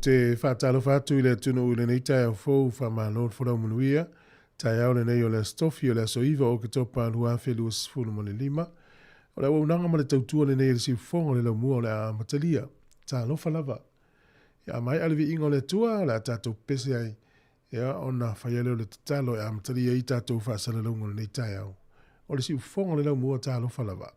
te faatalofa atu i le atunuu i lenei taeao fou, faamalo le folau manuia. Taeao lenei o le Aso Tofi o le aso 9 o Oketopa 2025. O le auaunaga ma le tautua lenei a le Siufofoga o le Laumua o le a amatalia. Talofa lava. Ia a maea le viiga o le Atua, o le a tatou pepese ai, ia ona faia lea o le tatalo e amatalia ai tatou faasalalauga o lenei taeao. O le Siufofoga o le Laumua, talofa lava.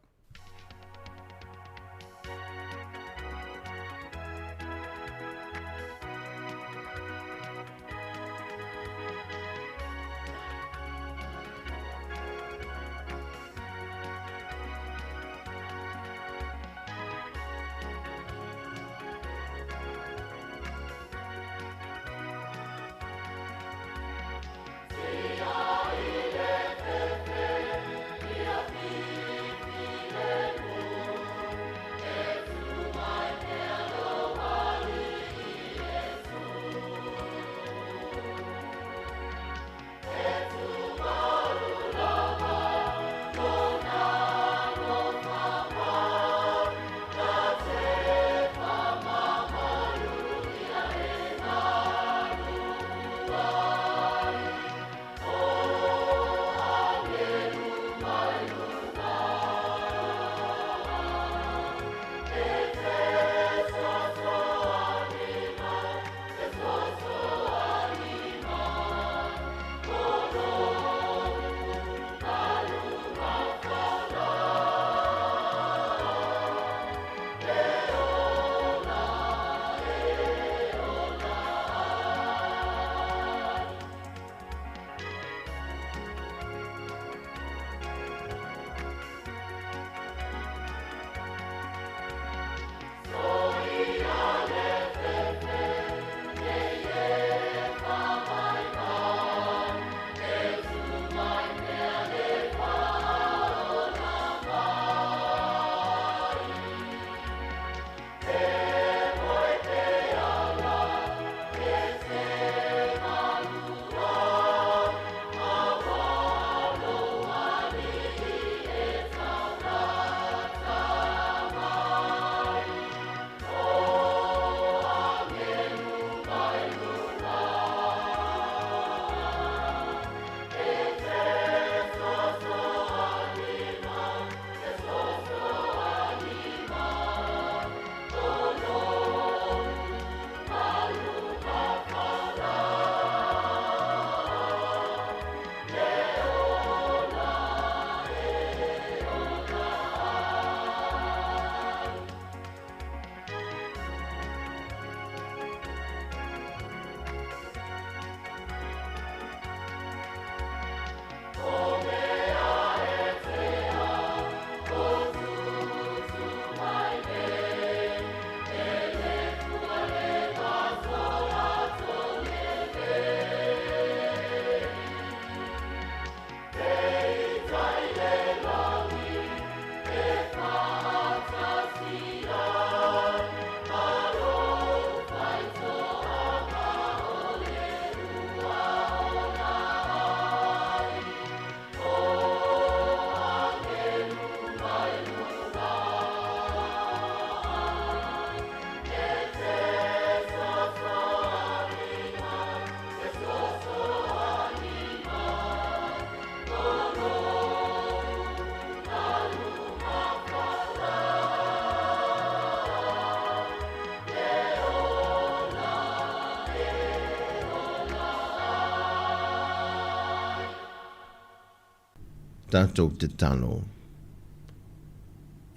Tatou tatalo.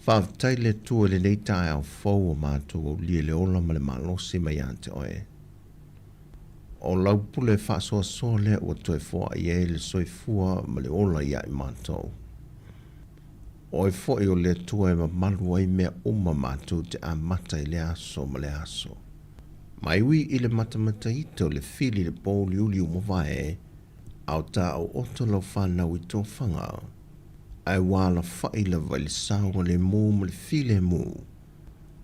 Faafetai le Atua i lenei taeao fou ua matou aulia i le ola ma le malosi mai ia te Oe. O lau pule faasoasoa lea ua toe foai ai le soifua ma le ola ia i matou. O Oe foi o le Atua e mamalu ai mea uma matou te amata i lea aso ma lea aso. Mai ui i le matamataita o le fili i le pōuliuli ua mavae, a o taooto lau fanau i tofaga, ae ua alafai lava i le saogalemu ma le filemu,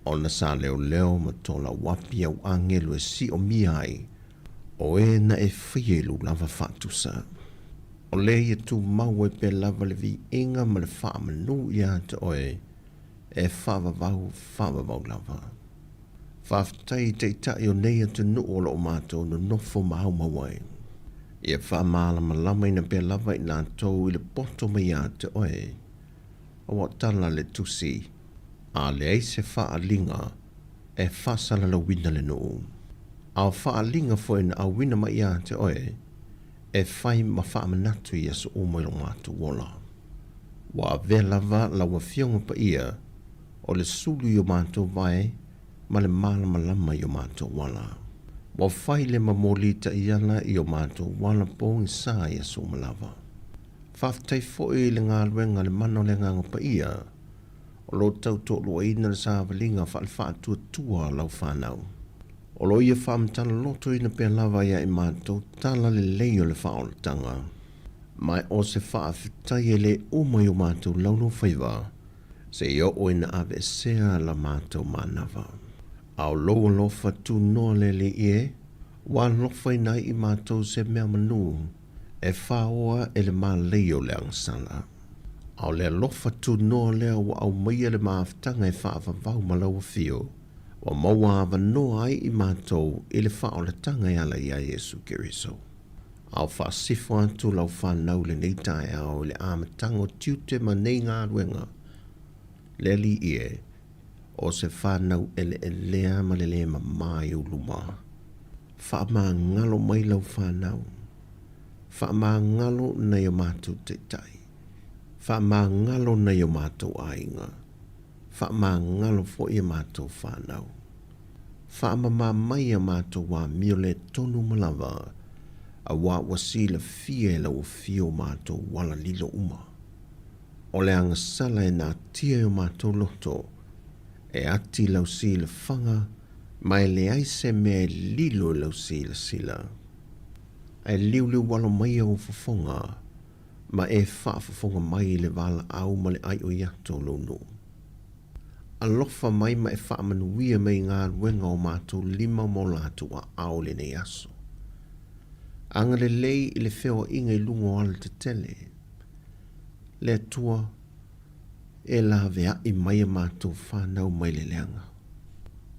ona sa leoleo ma tolauapi au agelu e siomia ai o e na e faia i lou lava faatusa. O lea ia tumau ai pea lava le viiga ma le faamanu ia te oe e faavavau faavavau lava. Faafetai i Taitai o nei atunuu o lo o matou nonofo maumau ai. Ia faamalamalamaina pea lava i latou i le poto mai ia te oe, aua o tala a le Tusi, A leai se faaaliga e faasalalauina le nuu, a o faaaliga foi na auina mai ia te oe, e fai ma faamanatu i aso uma i lo matou ola. Ua avea lava lau Afioga Paia o le sulu i o matou vae ma le malamalama i o matou ala. Ua fai le mamoli taiala i o matou ala pogisa i aso uma lava. Faafetai foi i le galuega a le Mana o le Agaga Paia o lo o tau toaluaina le savaliga faale-faatuatua a lau fanau. O lo o ia faamatala lotoina pea lava ia i matou tala lelei o le faaolataga. Ma o se faafetai e le uma i o matou laulaufaiva seia oo ina aveesea la matou manava. A o lou alofa tunoa le Alii e, ua alofaina ai i matou se mea manu e faoa e le malei o le agasala. A o le alofa tunoa lea ua aumaia le mafutaga e faavavau ma lau afio, ua maua avanoa ai i matou i le faaolataga e ala iā Iesu Keriso. A o faasifo atu lau fanau i lenei taeao i le amataga o tiute ma nei galuega, le Alii e, o se fanau eleelea ma le lē mamā i ou luma. Faamagalo mai lau fanau. Faamagalo nai o matou taitai. Faamagalo nai o matou aiga. Faamagalo foi a matou fanau. Faamama mai a matou amio le tonu ma lava, auā ua silafia e lau afio o matou ala lilo uma. O le agasala e natia i o matou loto, e ati lau silafaga ma e leai se mea e lilo i lau silasila. Ae liuliu alo mai ou fofoga, ma e faafofoga mai i le valaau ma le aioi atu o lou nuu. Alofa mai ma e faamanuia mai i galuega o matou lima ma o latou aao i lenei aso. Agalelei i le feoaiga i luga o alatetele. Le Atua, e laveai mai a matou fanau mai le leaga.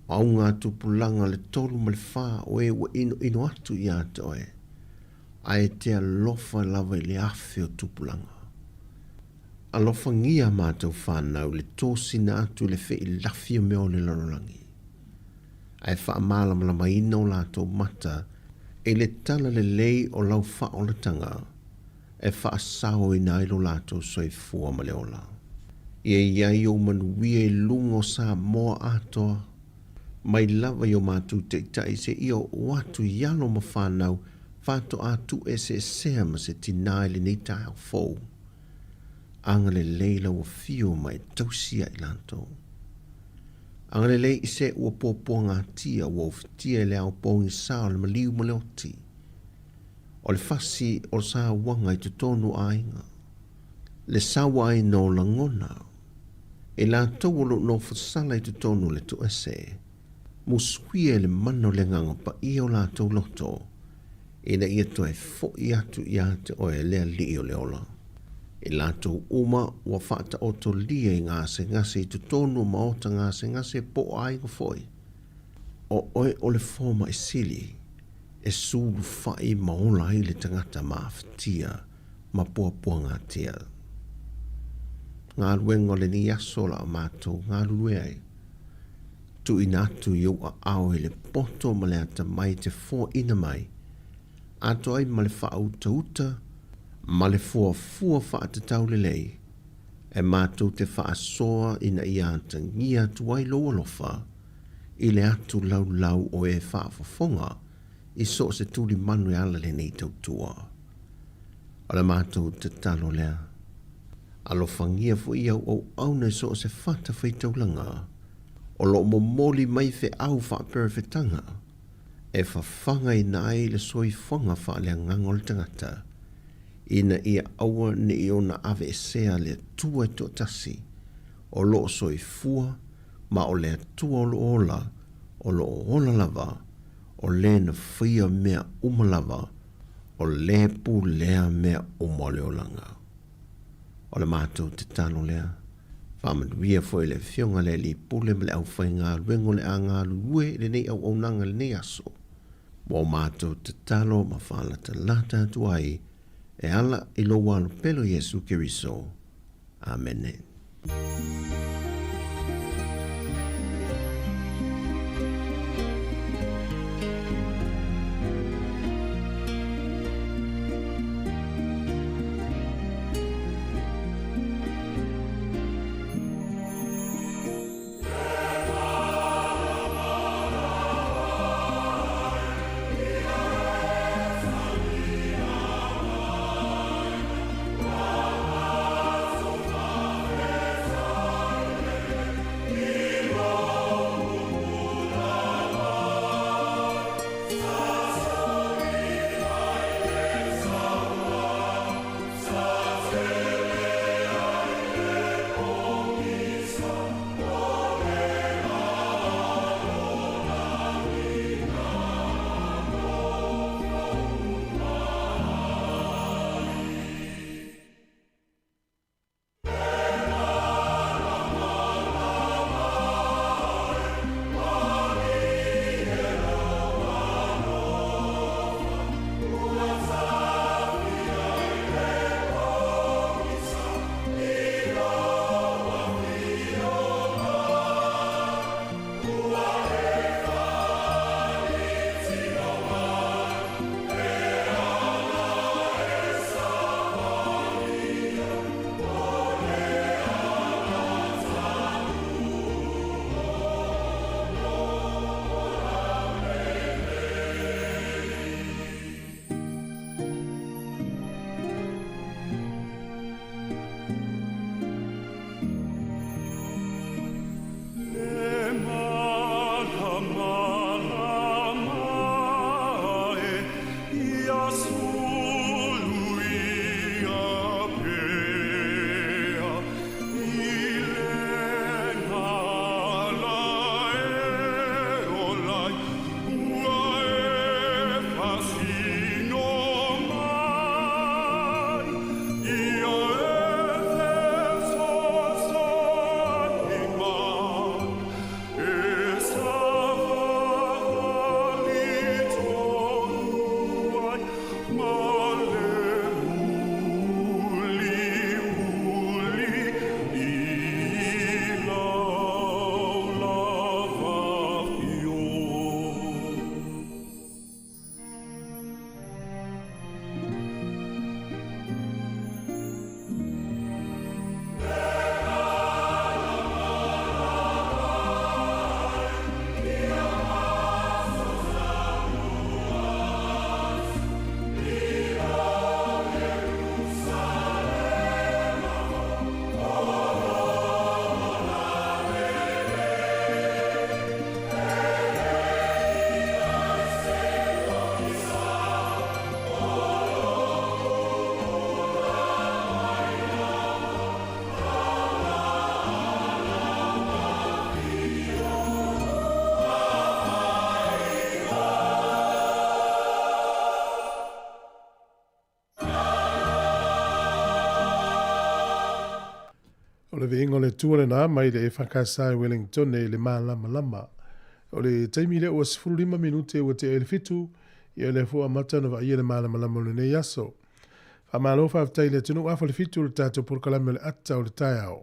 O augatupulaga le tolu ma le fa o e ua inoino atu ia te oe, ae e te alofa lava i le afe o tupulaga. Alofagia a matou fanau i le tosina atu i le feilafi o mea o le lalolagi, ae faamalamalamaina o latou mata i le talalelei o lau faaolataga e faasaoina ai lo latou soifua ma le ola. Ia i ai ou manuia i luga o Samoa atoa, mai lava i o matou taitai seia oo atu i alo ma fanau faatoa tuueseesea ma se tinā i lenei taeao fou. Agalelei lau afio ma e tausi ia i latou. Agalelei i se ua puapuagatia ua ofitia i le ao pogisa o le maliu ma le oti, o le fasi o le sauaga i totonu o aiga, le sauaina o lagona, i latou o lo o nofosala i totonu o le toese, musuia e le mana o le Agaga Paia o latou loto, ina ia toe foi atu ia te oe le Alii o le ola. I latou uma ua faataotolia i gasegase i totonu o maota gasegase po o aiga foi, o oe o le fomai sili e sulufai ma ola ai le tagata mafatia ma puapuagatia. Galuega o lenei aso o la matou galulue ai. Tuuina atu i ou aao i le poto ma le atamai e te foaina mai, atoa ai ma le faautauta ma le fuafua faatatau lelei, e matou te faasoa ina ia atagia atu ai lou alofa i le atu laulau o e faafofoga i so o se tulimanu e ala lenei tautua. O le matou tatalo lea. Alofagia foi au auauna i so o se fata faitaulaga o lo o momoli mai feau faaperefetaga e fafagaina ai le soifuaga faaleagaga o le tagata, ina ia aua ne i ona aveesea le Atua e toatasi o lo o soifua ma o le Atua o lo o ola, o lo o ola lava, o le na faia mea uma lava, o le pulea mea uma o le olaga. O le matou tatalo lea. Faamanuia foi i le Afioga i le Alii Pule ma le aufaigaluega o le a galulue i lenei auaunaga i lenei aso. Ua o matou tatalo ma faalatalata atu ai e ala i lou Alopelo Iesu Keriso. Amene. O le viiga o le Atua lena mai le EFKS i Wellington i le malamalama. O le taimi lea ua 15 minute ua tea i le fitu, ia lea foi ua amata ona vaaia le malamalama o lenei aso. Faamalo faafetai i le atunuu afa le fitu o le tatou polokalame o le ata o le taeao.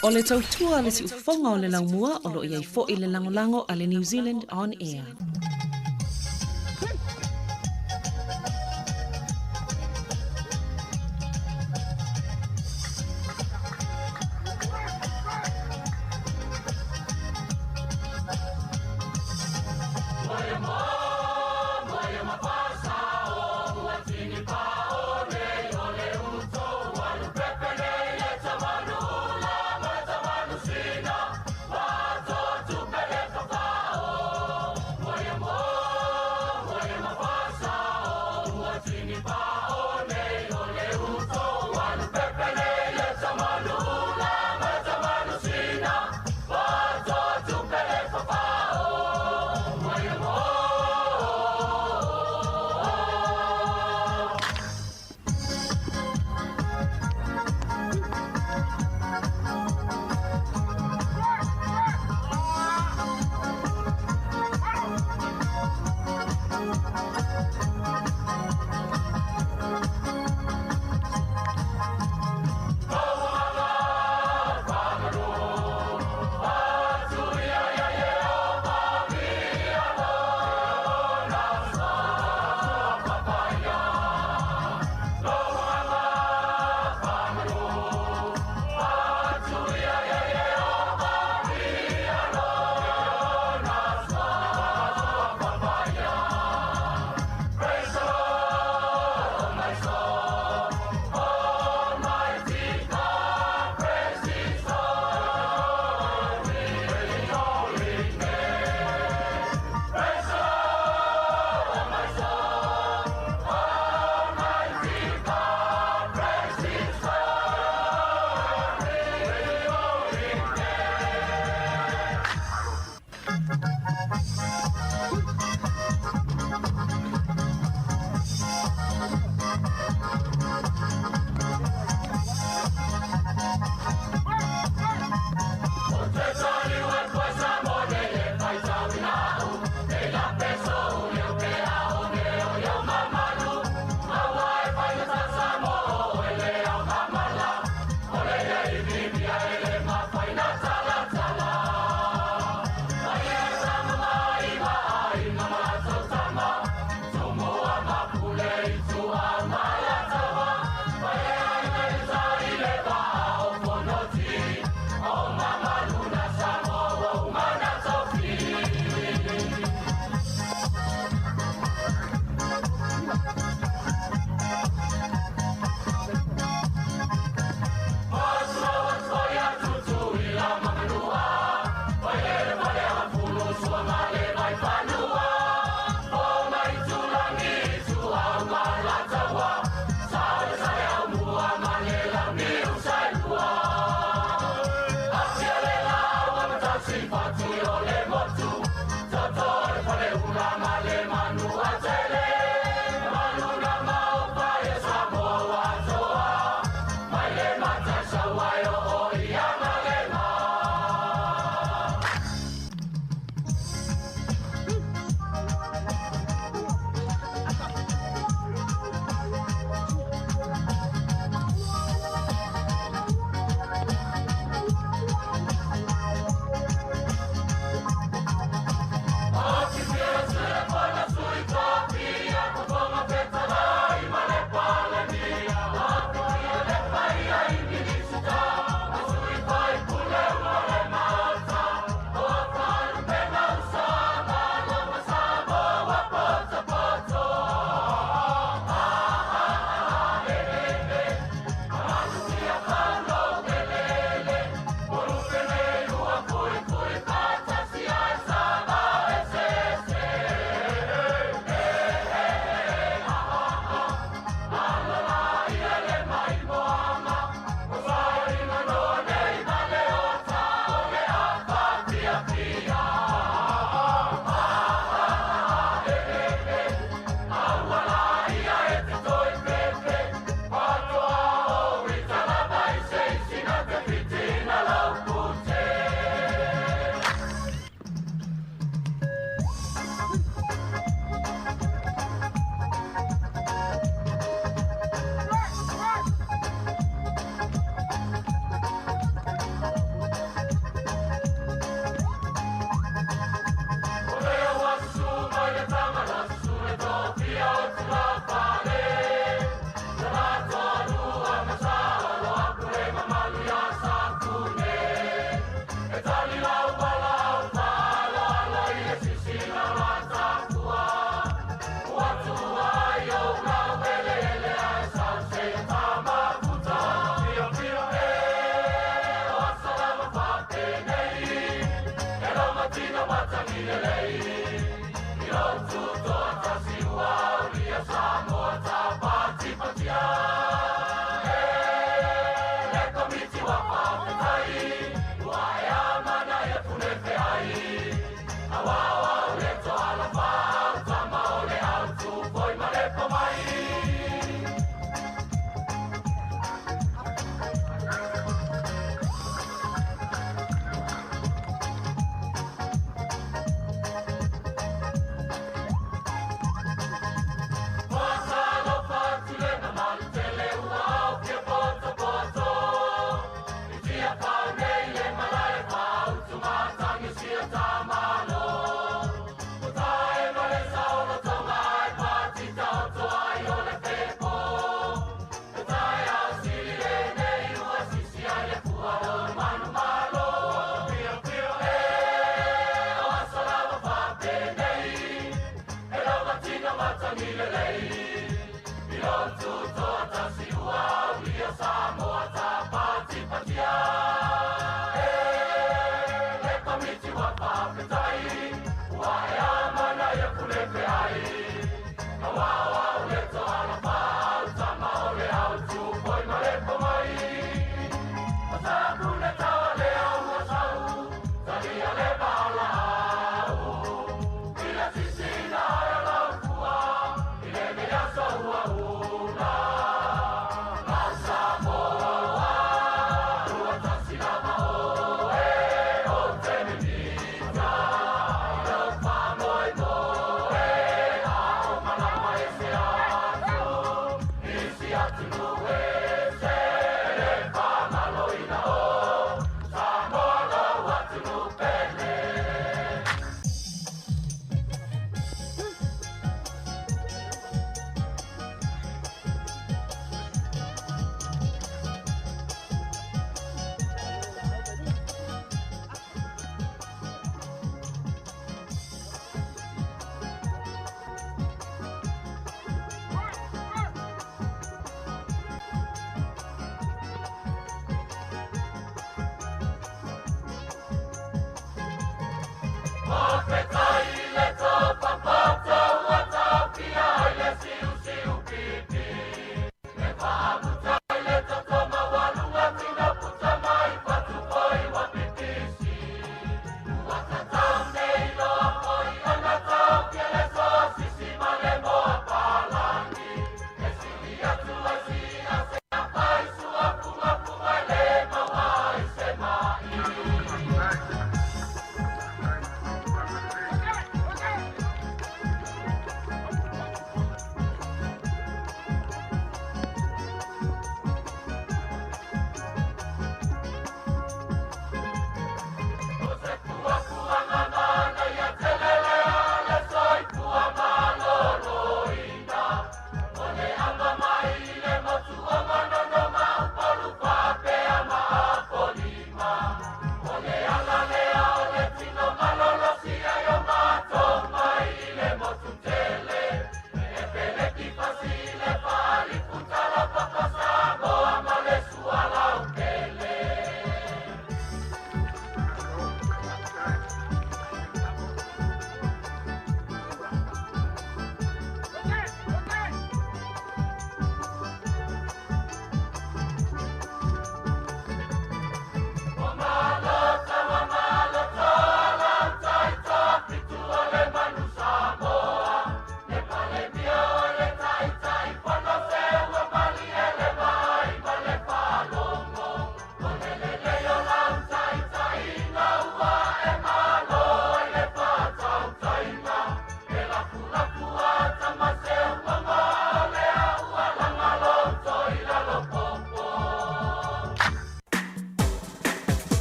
O le tautua a le siufofoga o le laumua o lo o i ai foi le lagolago a le New Zealand On Air.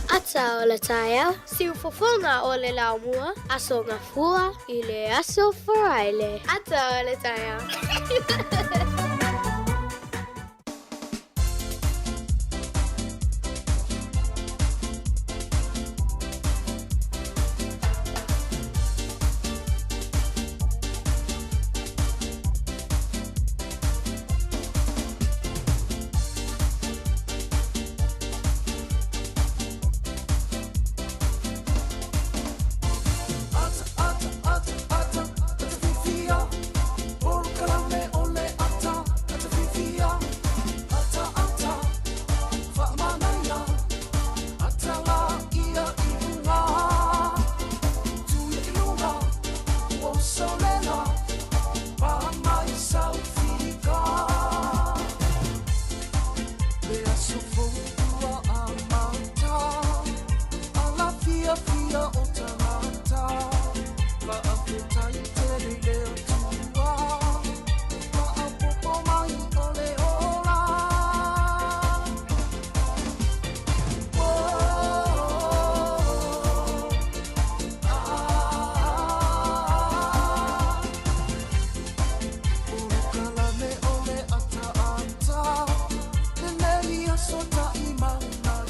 Ata o le taeao, siufofoga o le laumua, Aso Gafua i le Aso Faraile. Ata o le taeao.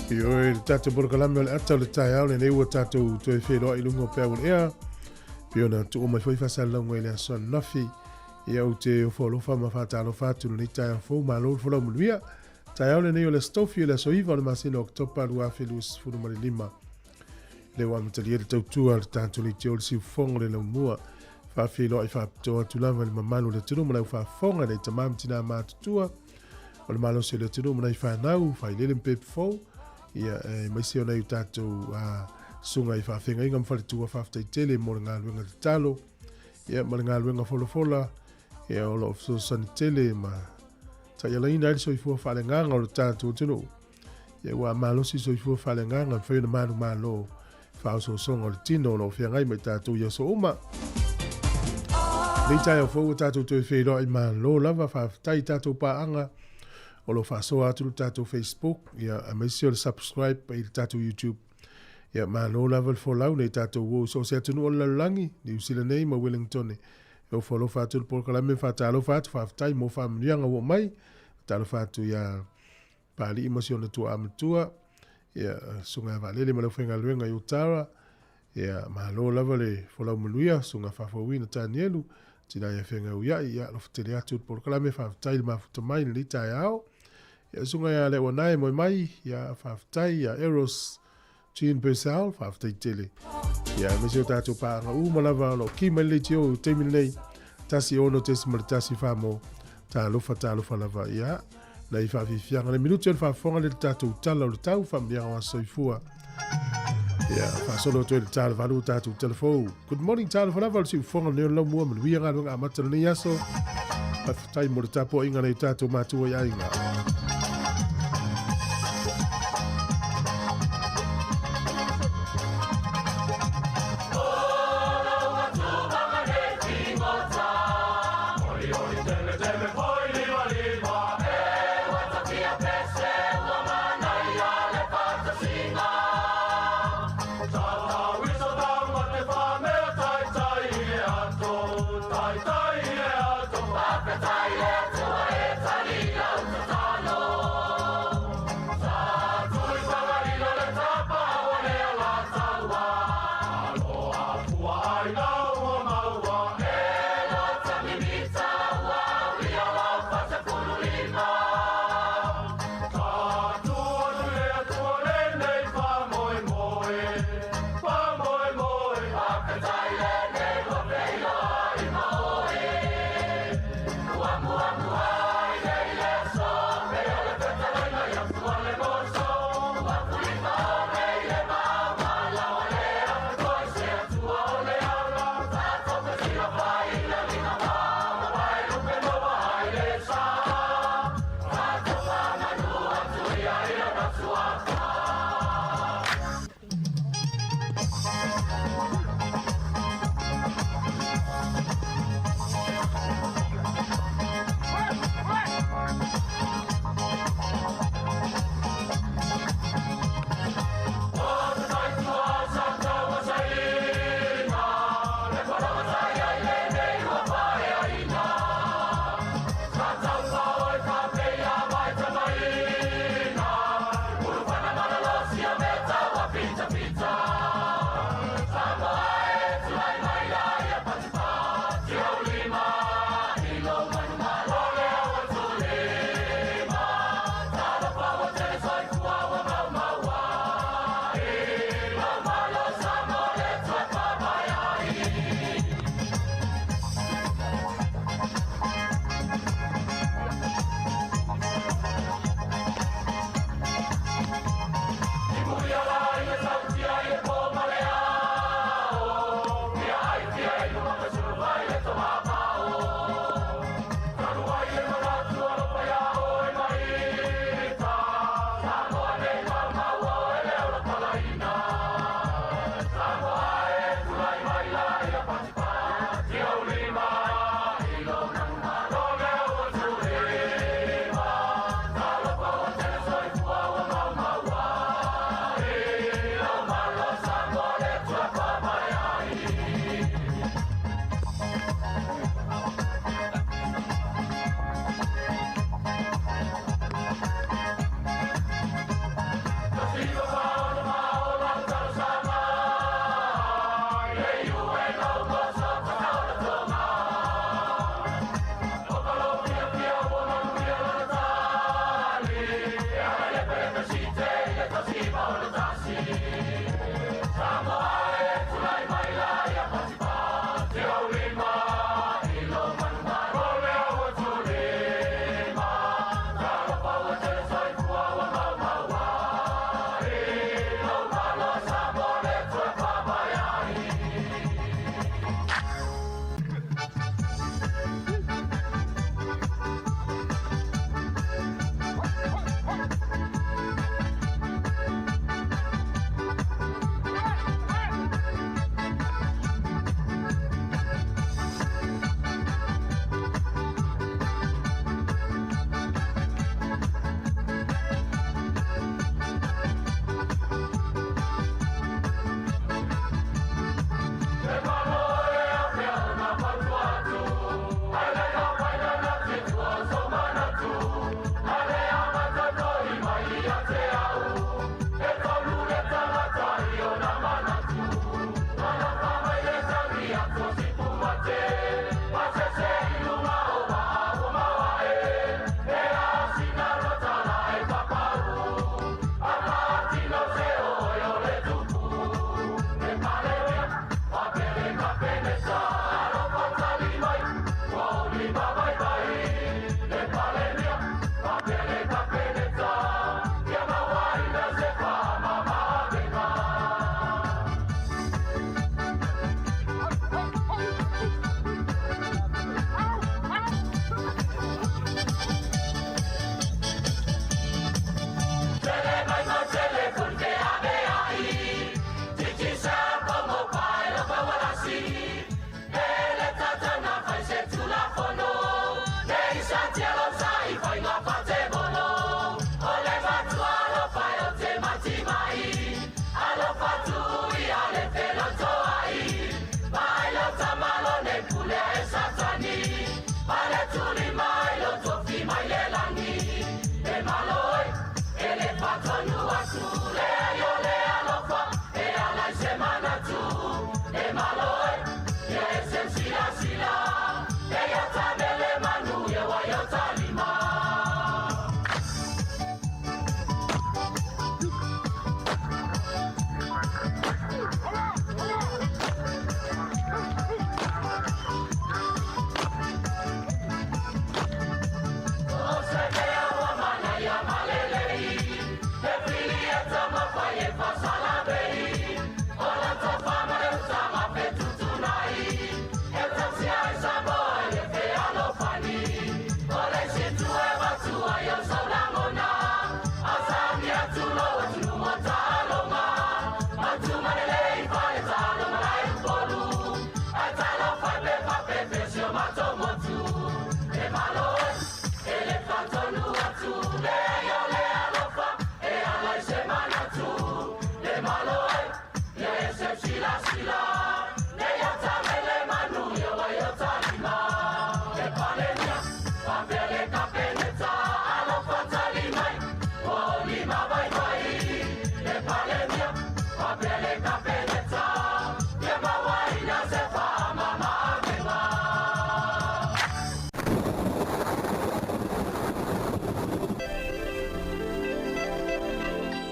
Ioe, le tatou polokalame o le ata o le taeao lenei ua tatou toe feiloai i luga o peau o le ea. Pei ona tuua mai foi faasalalauga i le aso ananafi. Ia, ou te ofo alofa ma faatalofa atu i lenei taeao fou, malo le folau manuia. Taeao lenei o le Aso Tofi o le aso 9 o le masina o Oketopa 2025. Lea ua amatalia le tautua a le tatou leitio o le siufofoga o le laumua. Faafeiloai faapitoa atu lava i le mamalu o le atunuu ma le aufaafofoga i nai tama ma tinā matutua o le malosi o le atunuu ma nai fanau, failele ma pepe fou, ia, aemaise o nai o tatou susuga i faafeagaiga ma faletua. Faafetai tele mo le galuega tatalo, ia, ma le galuega folafola, ia, o lo o fesoasoani tele ma taialaina ai le soifua faaleagaga o le tatou atunuu. Ia, ua malosi soifua faaleagaga, mafai ona manumalo faaosoosoga o le tino o lo o feagai ma i tatou i aso uma. Nei taeao fou ua tatou toe feiloai, malo lava, faafetai i tatou paaga o lo o faasoa atu le tatou Facebook, ia, aemaise o le subscribe i le tatou YouTube. Ia, malo lava le folau nei tatou uo i so o se atunuu o le lalolagi, Niu Sila nei ma Wellington. E ofo alofa atu le polokalame, faatalofa atu, faafetai mo faamanuiaga ua aumai. Faatalofa atu ia Pāli'i ma si ona tuaa matua, ia, Susuga ia Vaalele ma le aufaigaluega i Otara, ia, malo lava le folau manuia, Susuga Faafouina Tanielu, tina ia Feagauia'i, ia, alofa tele atu le polokalame, faafetai le mafuta mai i lenei taeao. Ia, Susuga ia Leauanae moe mai, ia, faafetai ia Eros Jean Purcell, faafetai tele. Ia, aemaise o tatou paaga uma lava o lo o ki mai le leitio i le taimi lenei, 16.1 mo talofa, talofa lava. Ia, nai faafiafiaga le minuti o le faafofoga le tatou tala o le tau, faamanuiaga o aso soifua. Ia, faasolo atu ai le tala valu o tatou telefou. Good morning, talofa lava o le siufofoga lenei o le laumua, manuia galuega amata lenei aso. Faafetai mo le tapuaiga nei tatou matua i aiga.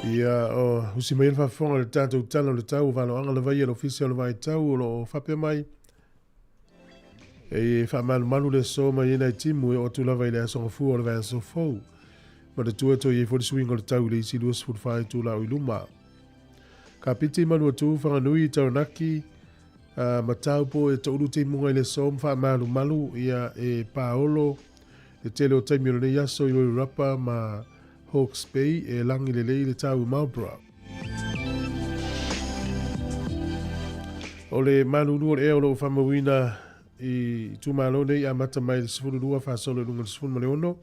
Ia, o husi mai le faafofoga i le tatou Tala o le Tau, o valoaga lava ia a le Ofisa o le Vaitau o lo o faapea mai, e faamalumalu le aso mai ai nai timu e oo atu lava i le aso Gafua o le vaiaso fou. Manatua e toe i ai foi le suiga o le tau i le isi 24 itula o i luma. Kapiti Manuatu, Whanganui, Taranaki, uh, Mataupo e toulu timuga i le aso ma faamalumalu ia e paolo le tele o taimi o lenei aso i Wairarapa ma Hawke's Bay e lagi lelei le tau i Marlborough. O le malulu o le ea o lo o faamauina i itumalo nei amata mai le 12 faasolo i luga i le 16,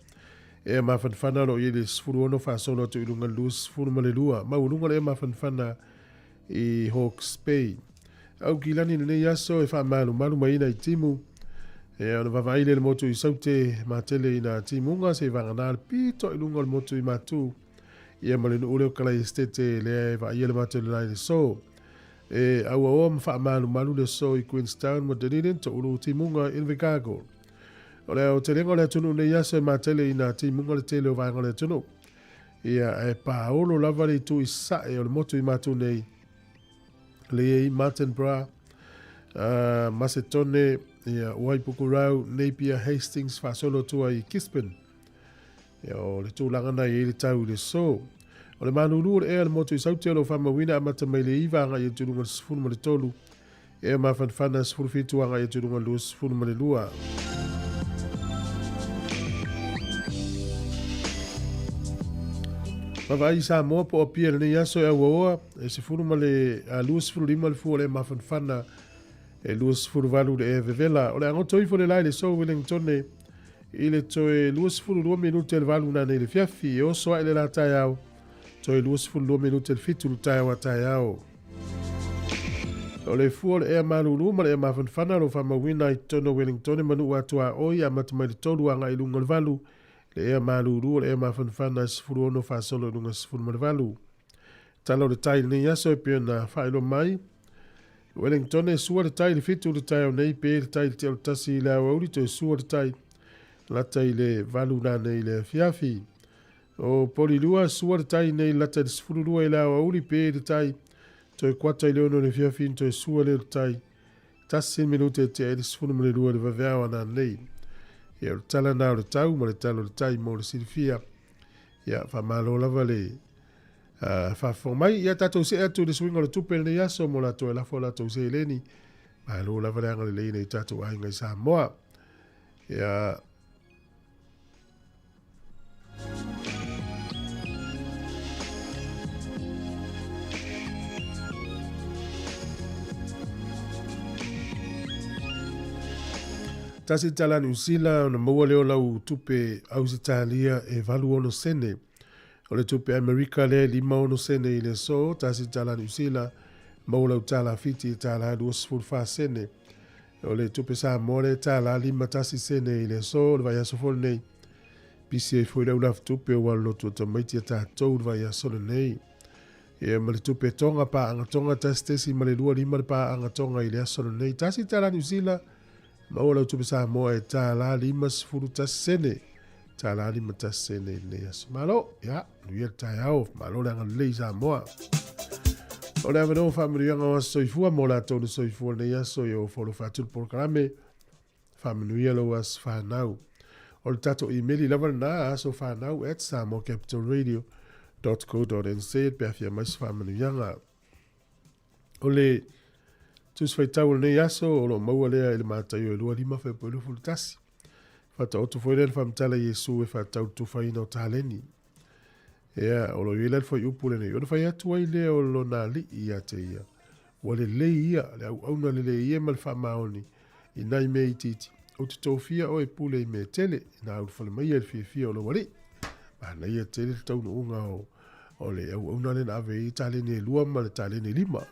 ea mafanafana o lo o i ai le 16 faasolo atu i luga i le 22, maualuga le ea mafanafana i Hawke's Bay. Aukilani lenei aso e faamalumalu mai ai nai timu e ona vaavaai lea i le motu i Saute matele i nā timuga se i vagana le pito i luga o le motu i Matu ia ma le nuu lea o Kalaestete lea e vaaia le matou le i le so. E auaoa ma faamalumalu le so i Queenstown ma Dunedin toulu timuga i Invercargill. O le aotelega o le atunuu nei aso e matele i nā timuga le tele o vaega o le atunuu. Ia, e paolo lava le itu i sae o le motu i Matu nei. Le i Martinborough, uh, Masetone, ia, Waipukurau, Napier, Hastings, faasolo atu ai i Gisborne. Ia, o le tulaga na i ai le tau i le so. O le malulu o le ea le motu i Saute o lo faamauina amata mai le 9 agai atu i luga i le 13, ea mafanafana 17 agai atu i luga i le 22. Vaavaai i Samoa po o Apia i lenei aso e auaoa e 10 ma le 25 le fua o le mafanafana e 28 le ea vevela. O le agoto ifo le la i le so Wellingtone i le toe 22 minute le valu nanei le fiafi e oso ae le la taeao toe 22 minute le fitu le taeao a taeao. O le fua o le ea malulu ma le ea mafanafana o lo faamauina i totonu o Wellingtone ma nuu atu a oi amata mai le tolu agai i luga o le valu le ea malulu o le ea mafanafana e 16 faasolo i luga 18. Tala o le tai i lenei aso e pei ona faailoa mai. Wellington e sua le tai i le 7 le taeao nei pe le tai i le tea o le 1 i le aoauli toe sua le tai lata i le 8 nanei i le afiafi. O Polilua sua le tai nei lata i le 12 i le aoauli pe le tai toe kuata i le 6 i le afiafi toe sua lea o le tai 1 minute e tea ai le 12 i le vaveao a nanei. Ia o le tala na o le tau ma le tala o le tai mo le silafia. Ia faamalo lava le faafofoga mai. Ia tatou see atu i le suiga o le tupe i lenei aso mo latou e lafo a latou seleni. Malo lava le agalelei nei tatou aiga i Samoa. Ia Tasi tala Niu Sila ona maua lea o lau tupe Ausetalia e 86 sene. O le tupe Amerika lea e 56 sene i le aso. Tasi tala Niu Sila maua lau tala Fiti e tala 24 sene. O le tupe Samoa lea e tala 51 sene i le aso. O le vaiaso foi lenei pisi ai foi le aulafutupe ua lotu o tamaiti a tatou le vaiaso lenei. Ia ma le tupe Tonga paaga Tonga 1.25 le paaga Tonga i le aso lenei. Tasi tala Niu Sila maua lau tupe Samoa e tala 51 sene. Tala 51 sene i lenei aso. Malo, ia, nuia le taeao, malo le agalelei Samoa. O le avanoa faamanuiaga o aso soifua mo latou na soifua lenei aso ia ua folofa atu le polokalame. Faamanuia lou aso fanau. O le tatou imeli lava lena, asofanau at samoacapitalradio.co.nz pe afia mai se faamanuiaga. O le tusi faitau o lenei aso o lo o maua lea i le Mataio e 25 Fepuari 21. Faataoto foi lea le faamatala Iesu e faatatau le tufaina o taleni. Ia, o lo o i ai la le fuaiupu lenei. Ona fai atu ai lea o lona alii ia te ia, ua lelei ia, le auauna lelei ia ma le faamaoni i nai mea itiiti. Ou te tofia oe e pule i mea tele, ina ulufale mai ia i le fiafia o lou alii. Manaia tele le taunuuga o, o le auauna lea na ave i taleni e lua ma le taleni e lima.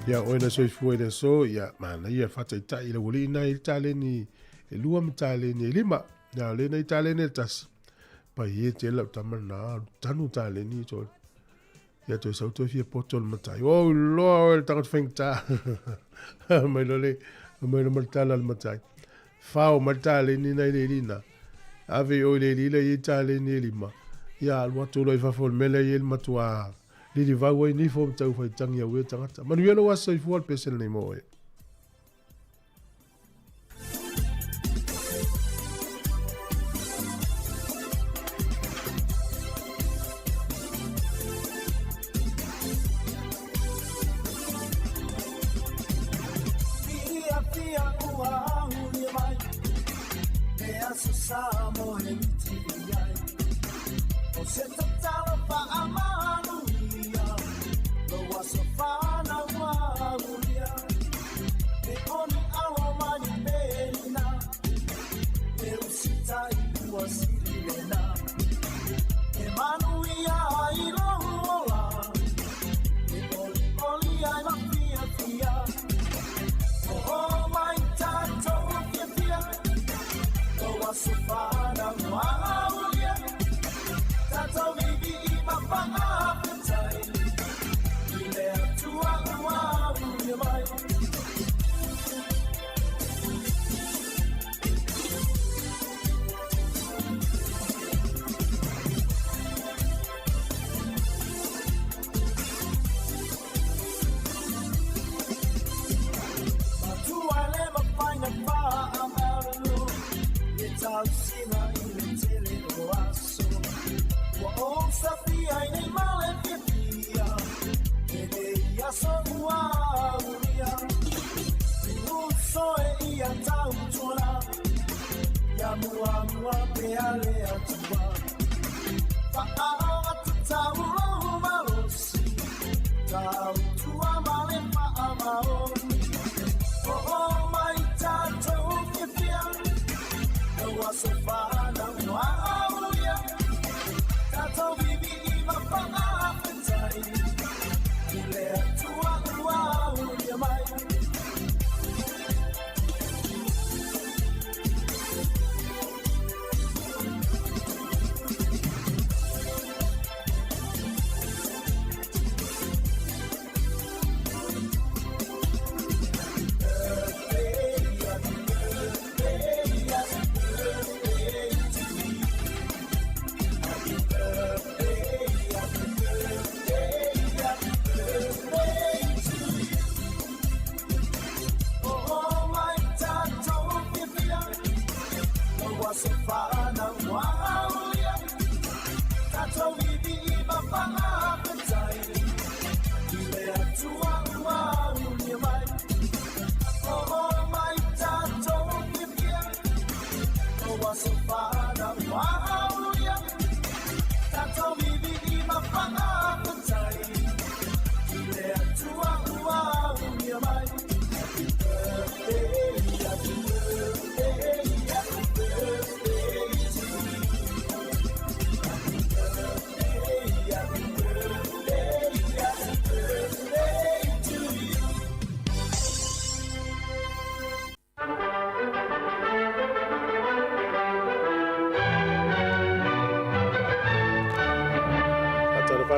Ia, oe na soifua i le aso, ia, manaia faataitai i lau alii nai taleni e lua ma taleni e lima. Ia, le nei taleni e tasi. Pai e te lau tama na, tanu taleni to. Ia toe sau toe fia poto le matai. Oh, loa oe le tagata faigata. Mai loa le, mai loa ma le tala le matai. Fao mai le taleni nai le lina. Ave i oi le lila i taleni e lima. Ia alu atu loa i fafo o le mea lea i ai le matua lilivau ai nifo ma tau fai tangi au e tagata. Manuia lou aso soifua le pese lenei mo oe.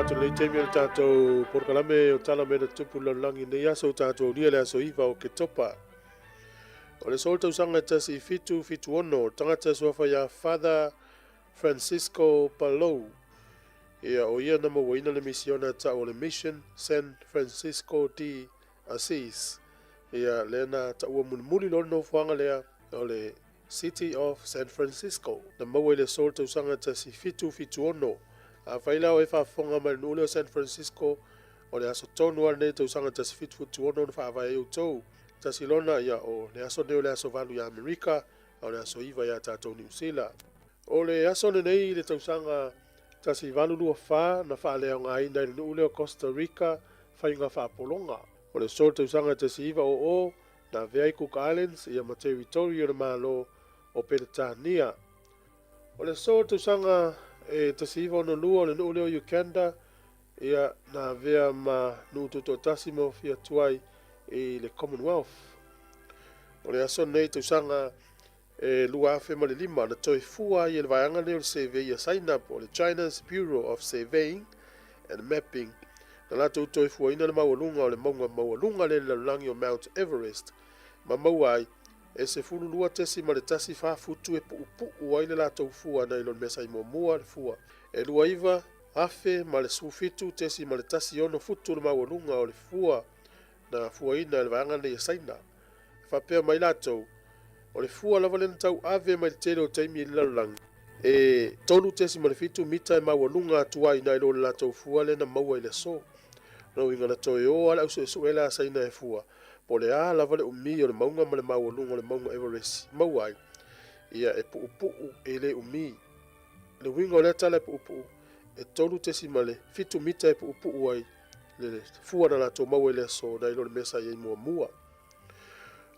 Faatalofa atu i lenei taimi o le tatou polokalame o Tala Mea na Tutupu i le Lalolagi i lenei aso ua tatou aulia le aso 9 o Oketopa. O le aso o le tausaga e 1776, o le tagata e suafa ia Father Francisco Palou, ia o ia na mauaina le misiona ta'u o le Mission San Francisco de Assis, ia lea na ta'ua mulimuli loa le nofoaga lea o le City of San Francisco, na maua i le aso o le tausaga 1776. Afai la o e faafofoga mai i le nuu lea o San Francisco, o le aso tonu lava lenei tausaga 1776 na faavae ai outou. Tasi lona, ia, o le aso lenei o le aso 8 ia Amerika, a o le aso 9 ia tatou Niu Sila. O le aso lenei i le tausaga 1824 na faaleaogaina ai le nuu lea o Costa Rica faiga faapologa. O le aso o le tausaga 1900 na avea ai Cook Islands ia ma territory o le Malo o Peretania. O le aso o le tausaga e 1962 o le nuu lea o Uganda ia na avea ma nuu tutoatasi ma ofi atu ai i le Commonwealth. O le aso lenei tausaga e 2005 na toe fua ai e le vaega lenei o le Survey a Saina po o le China's Bureau of Surveying and Mapping na latou toe fuaina le maualuga o le mauga maualuga lea i le lalolagi o Mount Everest ma maua ai e 12.14 futu e puupuu ai le latou fua nai lo le mea sa i muamua le fua e 29,017.16 futu le maualuga o le fua na fuaina e le vaega lenei a Saina. E faapea mai latou, o le fua lava lea na tauave mai le tele o taimi i le lalolagi, e 3.7 mita e maualuga atu ai nai lo le latou fua lea na maua i le aso. Lona uiga na toe o lava le ausuesue la a Saina e fua, po o le a lava le umi o le mauga ma le maualuga o le mauga Everesi maua ai, ia e puupuu e le umi. Le uiga o lea tala e puupuu, e 3.7 mita e puupuu ai le fua na latou maua i le aso nai lo le mea sa i ai muamua.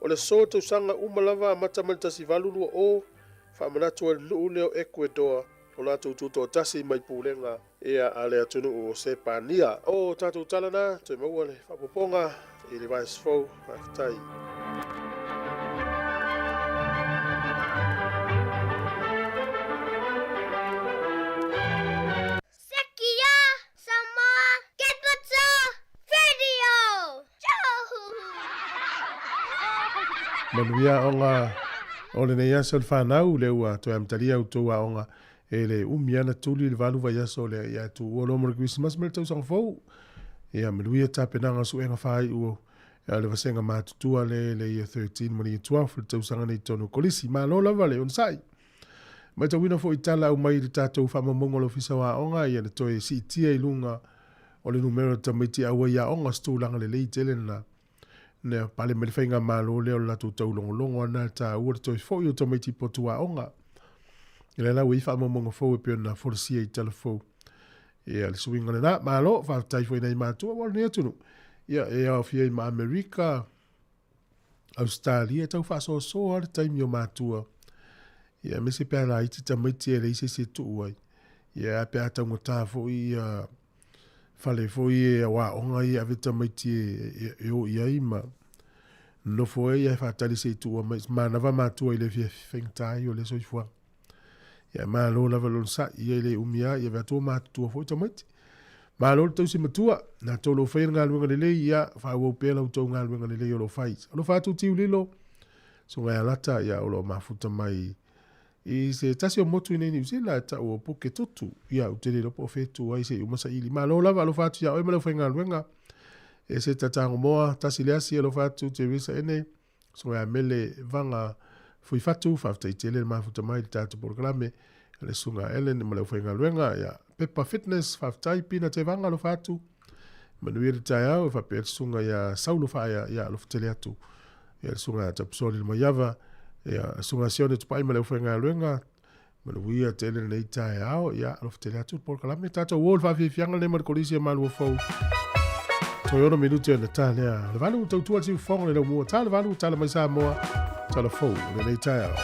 O le aso tausaga uma lava amata mai le 1820, faamanatu ai le nuu lea o Ecuador o latou tutoatasi mai pulega ia a le atunuu o Sepania. O tatou tala na, toe maua le faaopoopoga i le vaiaso fou. Faafetai. Sekia Samoa Capital Radio! Manuia aoga o lenei aso le fanau, lea ua toe amatalia outou aoga e le umi lava na tuli le valu vaiaso lea ia tuua loa mo le Kerisimasi ma le tausaga fou. Ia manuia tapenaga o suega faaiu o le vasega matutua lea i le Year 13 ma le Year 12 le tausaga nei i totonu o Kolisi. Malo lava le onosai. Matauina foi tala aumai i le tatou faamaumauga o le Ofisa o Aoga, ia na toe siitia i luga o le numera o tamaiti auai i aoga, o se tulaga lelei tele lena. Na pale mai le faigamalo lea o le latou taulogologo ana e taua le toe foi o tamaiti i potu aoga. O lea la ua i ai faamaumauga fou e pei ona folasia i tala fou. Ia, le suiga lena. Malo, faafetai foi i nai matua aua o lenei atunuu. Ia, e aofia ai ma Amerika, Ausetalia e tau faasoasoa lava le taimi o matua. Ia aemaise pe a laiti tamaiti e leai se isi e tuu ai. Ia ae pe a taugata foi ia fale foi e o aoga ia e ave tamaiti e, e, e o i ai ma nofo ai ae faatali se i tuua mai. Manava matua i le afiafi faigata ai o le soifuaga. Ia malo lava le onosai, ia e le umi lava, ia avea atu o matutua foi tamaiti. Malo le tausi matua, na tou lo faia le galuega lelei, ia faaauau pea la outou galuega lelei o lo o fai. Alofa atu Tiu Lilo, Susuga ia Lata, ia o lo o mafuta mai i se tasi o motu i nei Niu Sila e tau o Puketutu. Ia ou te le iloa po o fea e tu ai se i uma saili. Malo lava, alofa atu ia oe ma le aufaigaluega. E se tatago moa, tasi le asi, alofa atu Teresa Ene, Susuga ia Mele Vaga Fuifatu, faafetai tele le mafuta mai i le tatou polokalame, le Susuga Ellen ma le aufaigaluega, ia Pepa Fitness, faafetai Pina Tevaga, alofa atu, manuia le taeao, e faapea le Susuga ia Saulo Faaea, ia alofa tele atu, ia le Susuga ia Tapusoli le Maiava, ia Susuga Sione Tupai ma le aufaigaluega, Manuia tele lenei taeao, ia alofa tele atu le polokalame. Tatou o le faafiafiaga lenei ma le kolisi a Malua Fou. Toe ono minute ona ta lea. Le valu tautua le siufofoga le laumua. Ta le valu, tala mai Samoa, tala fou lenei taeao.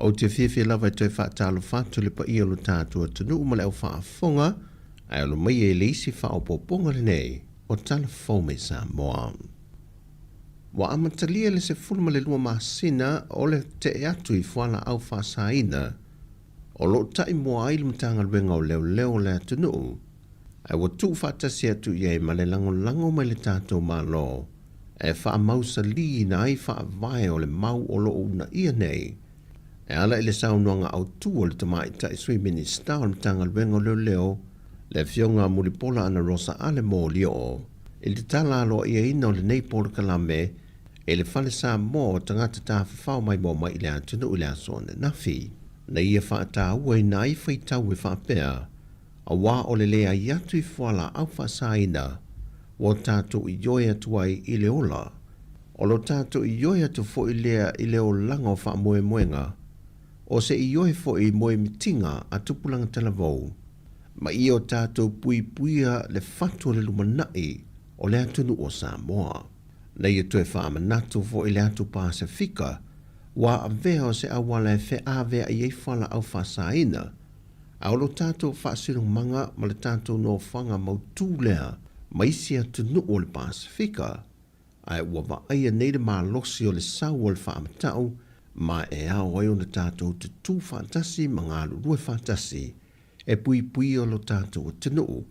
Ou te fiafia lava e toe faatalofa atu i le paia o lo tatou atunuu ma le au faafofoga, ae alo mai e le isi faaopoopoga lenei o Tala Fou mai Samoa. Ua amatalia le 12 masina o le tee atu i fualaau faasaina o lo o taimua ai le Matagaluega o Leoleo o le atunuu, ae ua tuufaatasi atu i ai ma le lagolago mai le tatou Malo e faamausaliina ai faavae o le mau o lo o uunaia nei e ala i le saunoaga autu a le Tamaitai Sui Minisita o le Matagaluega o Leoleo, le Afioga a Mulipola Anarosa Ale Molioo, i le tatala aloaiaina o lenei polokalame i le Fale Samoa o Tagata Tafafao Maimoa Mai i le Atunuu i le aso ananafi. Na ia faatauaina ai faitau e faapea, Aua o le leai atu i fualaau faasaina ua tatou ioe atu ai i le ola, o lo tatou ioe atu foi lea i le olaga o faamoemoega, o se ioe foi i moemitiga a tupulaga talavou, ma ia o tatou puipuia le fatu o le lumanai o le atunuu o Samoa. Na ia toe faamanatu foi le atu Pasefika ua avea o se auala e feaveai ai fualaau faasaina, A o lo tatou faasinomaga ma le tatou nofoaga mautū lea ma isi atunuu o le Pasefika, ae ua vaaia nei le malosi o le sau o le faamatau ma e ao ai ona tatou tutū faatasi ma galulue faatasi e puipuia lo tatou atunuu,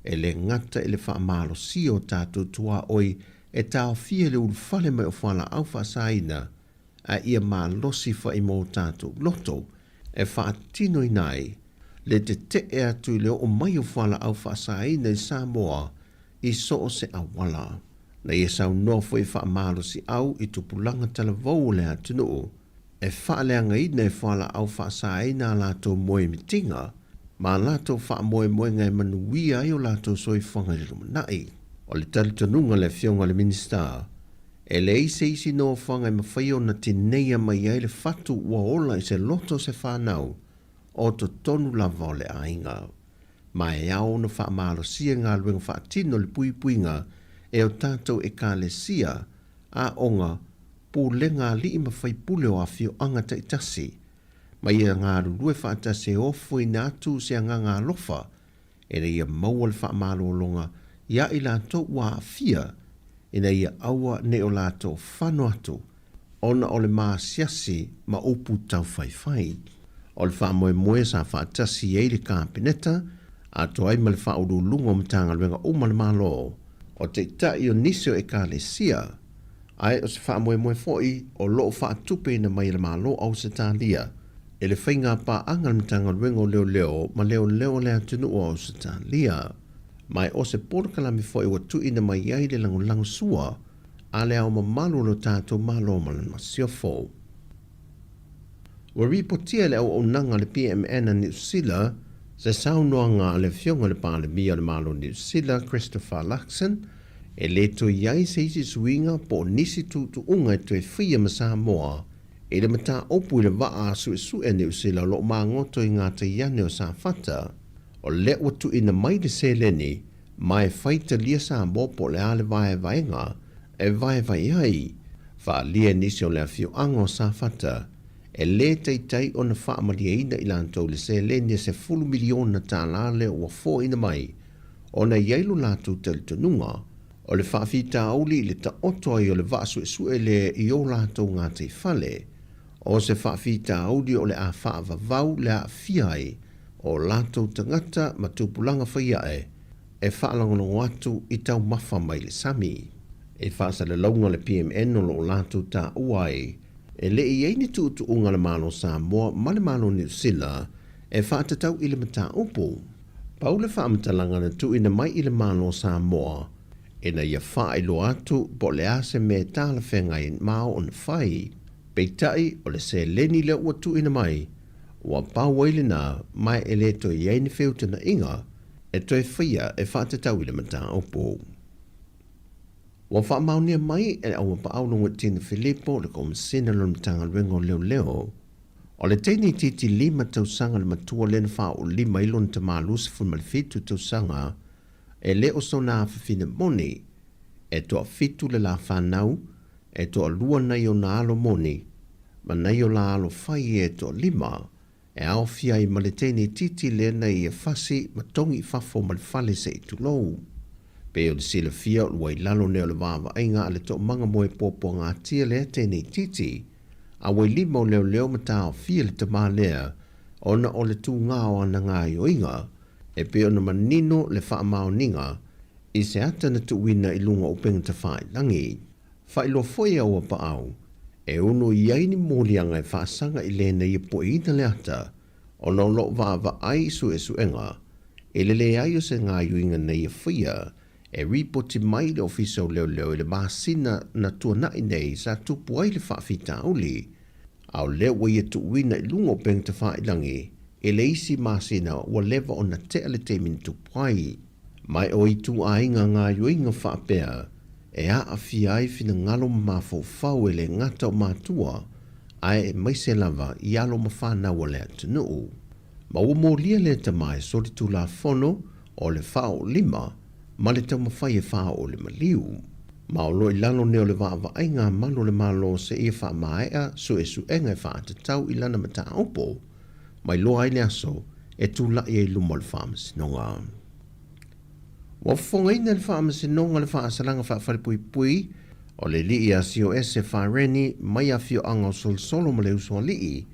e le gata i le faamalosia o tatou tuaoi e taofia i le ulufale mai o fualaau faasaina, a ia malosi fa'i mo tatou loto e faatinoina ai le tete'e atu i le oo mai o fualaau faasaina i Samoa i so o se auala. Na ia saunoa foi faamalosi'au i tupulaga talavou o le atunuu e faaleagaina e fualaau faasaina a latou moemitiga ma a latou faamoemoega e manuia ai o latou soifuaga i le lumanai. O le talitonuga a le Afioga i le Minisita, E leai se isi nofoaga e mafai ona tineia mai ai le fatu ua ola i se loto o se fanau o totonu lava o le aiga. Ma e ao ona faamalosia galuega faatino le puipuiga e o tatou Ekalesia, aoga, pulega alii ma faipule o afioaga taitasi, ma ia galulue faatasi e ofoina atu se agaga alofa ina ia maua le faamalologa iā i latou ua aafia, ina ia aua ne i o latou fano atu ona o le maasiasi ma upu taufaifai. O le faamoemoe sa faatasi ai le Kapeneta atoa ai ma le Faauluuluga o Matagaluega uma a le Malo, o Taitai o nisi o Ekalesia, ae o se faamoemoe foi o lo o faatupeina mai e le Malo o Ausetalia e le faiga paaga a le Matagaluega o Leoleo ma Leoleo a le atunuu o Ausetalia. Ma e o se polokalame foi ua tuuina mai ai le lagolago sua a le Ao Mamalu o lo tatou Malo ma lana Masiofo. Ua ripotia e le auaunaga a le PMN a Niu Sila se saunoaga a le Afioga i le Palemia o le Malo o Niu Sila, Christopher Luxon, e le toe i ai se isi suiga po o nisi tuutuuga e toe faia ma Samoa i le mataupu i le vaa suesue a Niu Sila o lo o magoto i ngā taiane o Safata. O lea ua tuuina mai le seleni ma e faitalia Samoa po o le a le vaevaega e vaevae ai, faaalia nisi o le afioaga o Safata e lē taitai ona faamalieina i latou le seleni e $10 miliona lea ua foaina mai ona e i ai lo latou talitonuga o le faafitauli i le taoto ai o le vaa suesue lea i o latou gataifale, o se faafitauli o le a faavavau le aafia ai o latou tagata ma tupulaga faiae e faalagolago atu i taumafa mai le sami. I faasalalauga le PMN o lo o latou taua ai, e le i i ai ni tuutuuga a le Malo o Samoa ma le Malo o Niu Sila. e faatatau i le mataupu. Pau le faamatalaga na tuuina mai i le Malo o Samoa ina ia faailoa atu po o le a se mea e talafeagai ma ao ona fai. Peitai, o le seleni lea ua tuuina mai, ua pau ai lena ma e le toe i ai ni feutagaiga e toe faia e faatatau i le mataupu. Ua faamaonia mai e le Auapaau Logoitino Filipo le Komesina o le Matagaluega o Leoleo, o le teine itiiti lima tausaga le matua lea na faaoolima ai lona tama 27 tausaga e le o sona afafine moni, e toafitu le la fanau, e toalua nai ona alo moni, ma nai o la alo fai e toalima, e aofia ai ma le teine itiiti lea na ia fasi ma togi i fafo ma le fale se i tulou. Pei o le silafia o lua i lalo nei o le vaavaaiga a le toomaga moe puapuagatia lea teine itiiti, a ua i lima o leoleo ma taofia le tamā lea ona o le tūgā o ana gaoioiga, e pei ona manino le faamaoniga i se ata na tuuina i luga o upega tafailagi. Faailoa foi e Auapaau, e ono i ai ni moliaga e faasaga i le na ia poeina le ata, ona o lo o vaavaai i suesuega i le leai o se gaoioiga na ia faia e ripoti mai i le Ofisa o Leoleo i le masina na tuanai nei sa tupu ai le faafitauli, a o lea ua ia tuuina i luga o upega tafailagi i le isi masina ua leva ona tea le taimi na tupu ai. Mai o ituaiga gaoioiga faapea e aafia ai finagalo ma mafaufau e le gata o matua, ae aemaise lava i alo ma fanau a le atunuu. Ma ua molia lea tama e solitulafono o le faaoolima ma le taumafai e faaoo le maliu. Ma o lo i lalo nei o le vaavaaiga a malu o le Malo seia faamaea suesuega e faatatau i lana mataupu, mai loa ai le aso e tulai ai i luma o le Faamasinoga. Ua fofogaina e le Faamasinoga le faasalaga faafalepuipui o le alii ia Sioese Fareni mai afioaga o Solosolo ma le Usoalii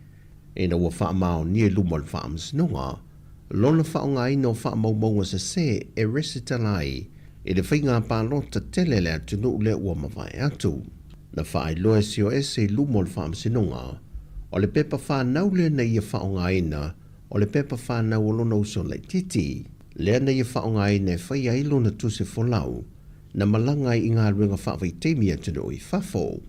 ina ua faamaonia i luma o le Faamasinoga lona faaaogaina o faamaumauga sese e resitala ai i le faiga palota tele a le atunuu lea ua mavae atu. Na faailoa e Sioese i luma o le Faamasinoga o le pepa fanau lea na ia faaaogaina o le pepa fanau o lona uso laitiiti, lea na ia faaaogaina e fai ai lona tusi folau na malaga ai i galuega faavaitaimi i atunuu i fafo.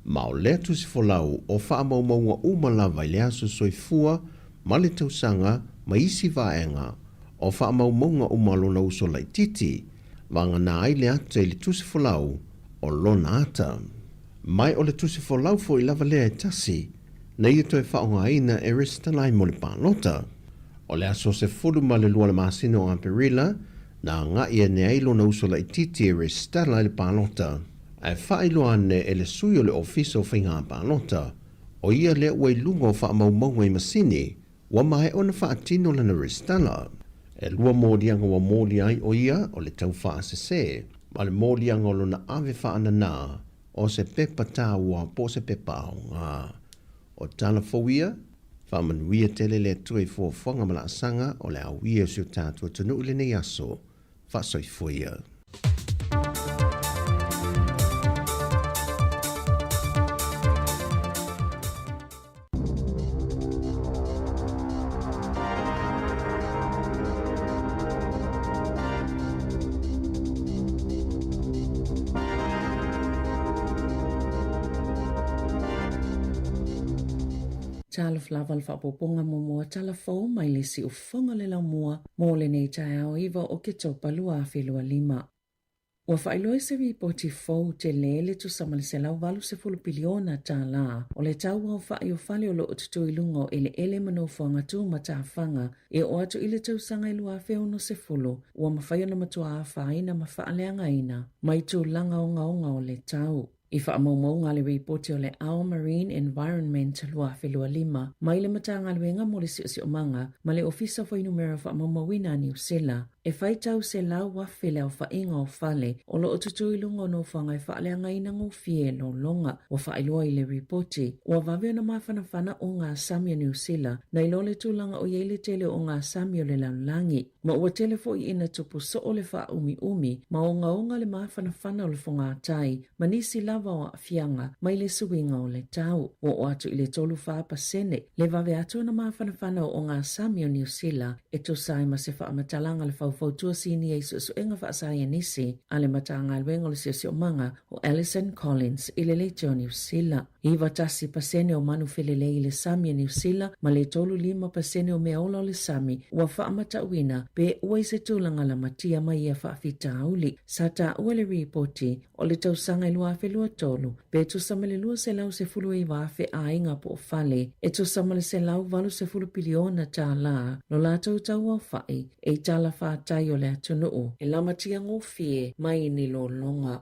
Ma o lea tusi folau o faamaumauga uma lava i le aso soifua ma le tausaga ma isi vaega o faamaumauga uma o lona uso laitiiti, vagana ai le ata i le tusi folau o lona ata. Mai o le tusi folau foi lava lea e tasi na ia toe faaaogaina e resitala ai mo le palota. O le aso 12 o le masina o Aperila na agai ane ai lona uso laitiiti e resitala i le palota, ae faailoa ane e le sui o le Ofisa o Faiga Palota, o ia lea ua i luga o faamaumauga i masini ua maea ona faatino lana resitala. E lua moliaga ua molia ai o ia o le tau faasese ma le moliaga o lona ave faananā o se pepa taua po o se pepa aoga. O tala fou ia, faamanuia tele le Atua i fuafuaga ma laasaga o le auia o si o tatou atunuu i lenei aso. Faasoifua ia. Talofa lava le faaopoopoga muamua tala fou mai le siufofoga o le laumua mo lenei taeao 9 o Oketopa 2025. Ua faailoa i se ripoti fou tele le tusa ma le $180 piliona o le tau aofai o fale o lo o tutū i luga o eleele ma nofoaga tumatafaga e oo atu i le tausaga e 2060 ua mafai ona matua afaina ma faaleagaina mai tulaga ogaoga o le tau. I faamaumauga a le Ripoti o le Our Marine Environment 2025 mai le Matagaluega mo le Siosiomaga ma le Ofisa o Fuainumera Faamaumauina a Niu Sila, e faitau 100,000 le aofaiga o fale o lo o tutū i luga o nofoaga e faaleagaina gofie lologa. Ua faailoa i le ripoti, ua vave ona mafanafana ogasami a Niu Sila nai lo le tulaga o i ai le tele o ogasami o le lalolagi. Ma ua tele foi ina tupu soo le faaumiumi ma ogaoga le mafanafana o le fogātai ma nisi lava. lava o aafiaga mai le suiga o le tau. Ua oo atu i le 34% le vave atu ona mafanafana o ogasami o Niu Sila e tusa ai ma se faamatalaga a le faufautua sinia i suesuega faasaienisi a le Matagaluega o le Siosiomaga o Alison Collins i le Leitio Niu Sila. 91% o manu felelei i le sami a Niu Sila ma le 35% o meaola o le sami ua faamatauina pe ua i se tulaga lamatia mai ia faafitauli. Sa taua le ripoti o le tausaga e 2023 pe tusa ma le 219,000 aiga po o fale e tusa ma le $180 piliona tālā lo latou tauaofa'i e i talafatai o le atunuu e lamatia gofie mai ni lologa.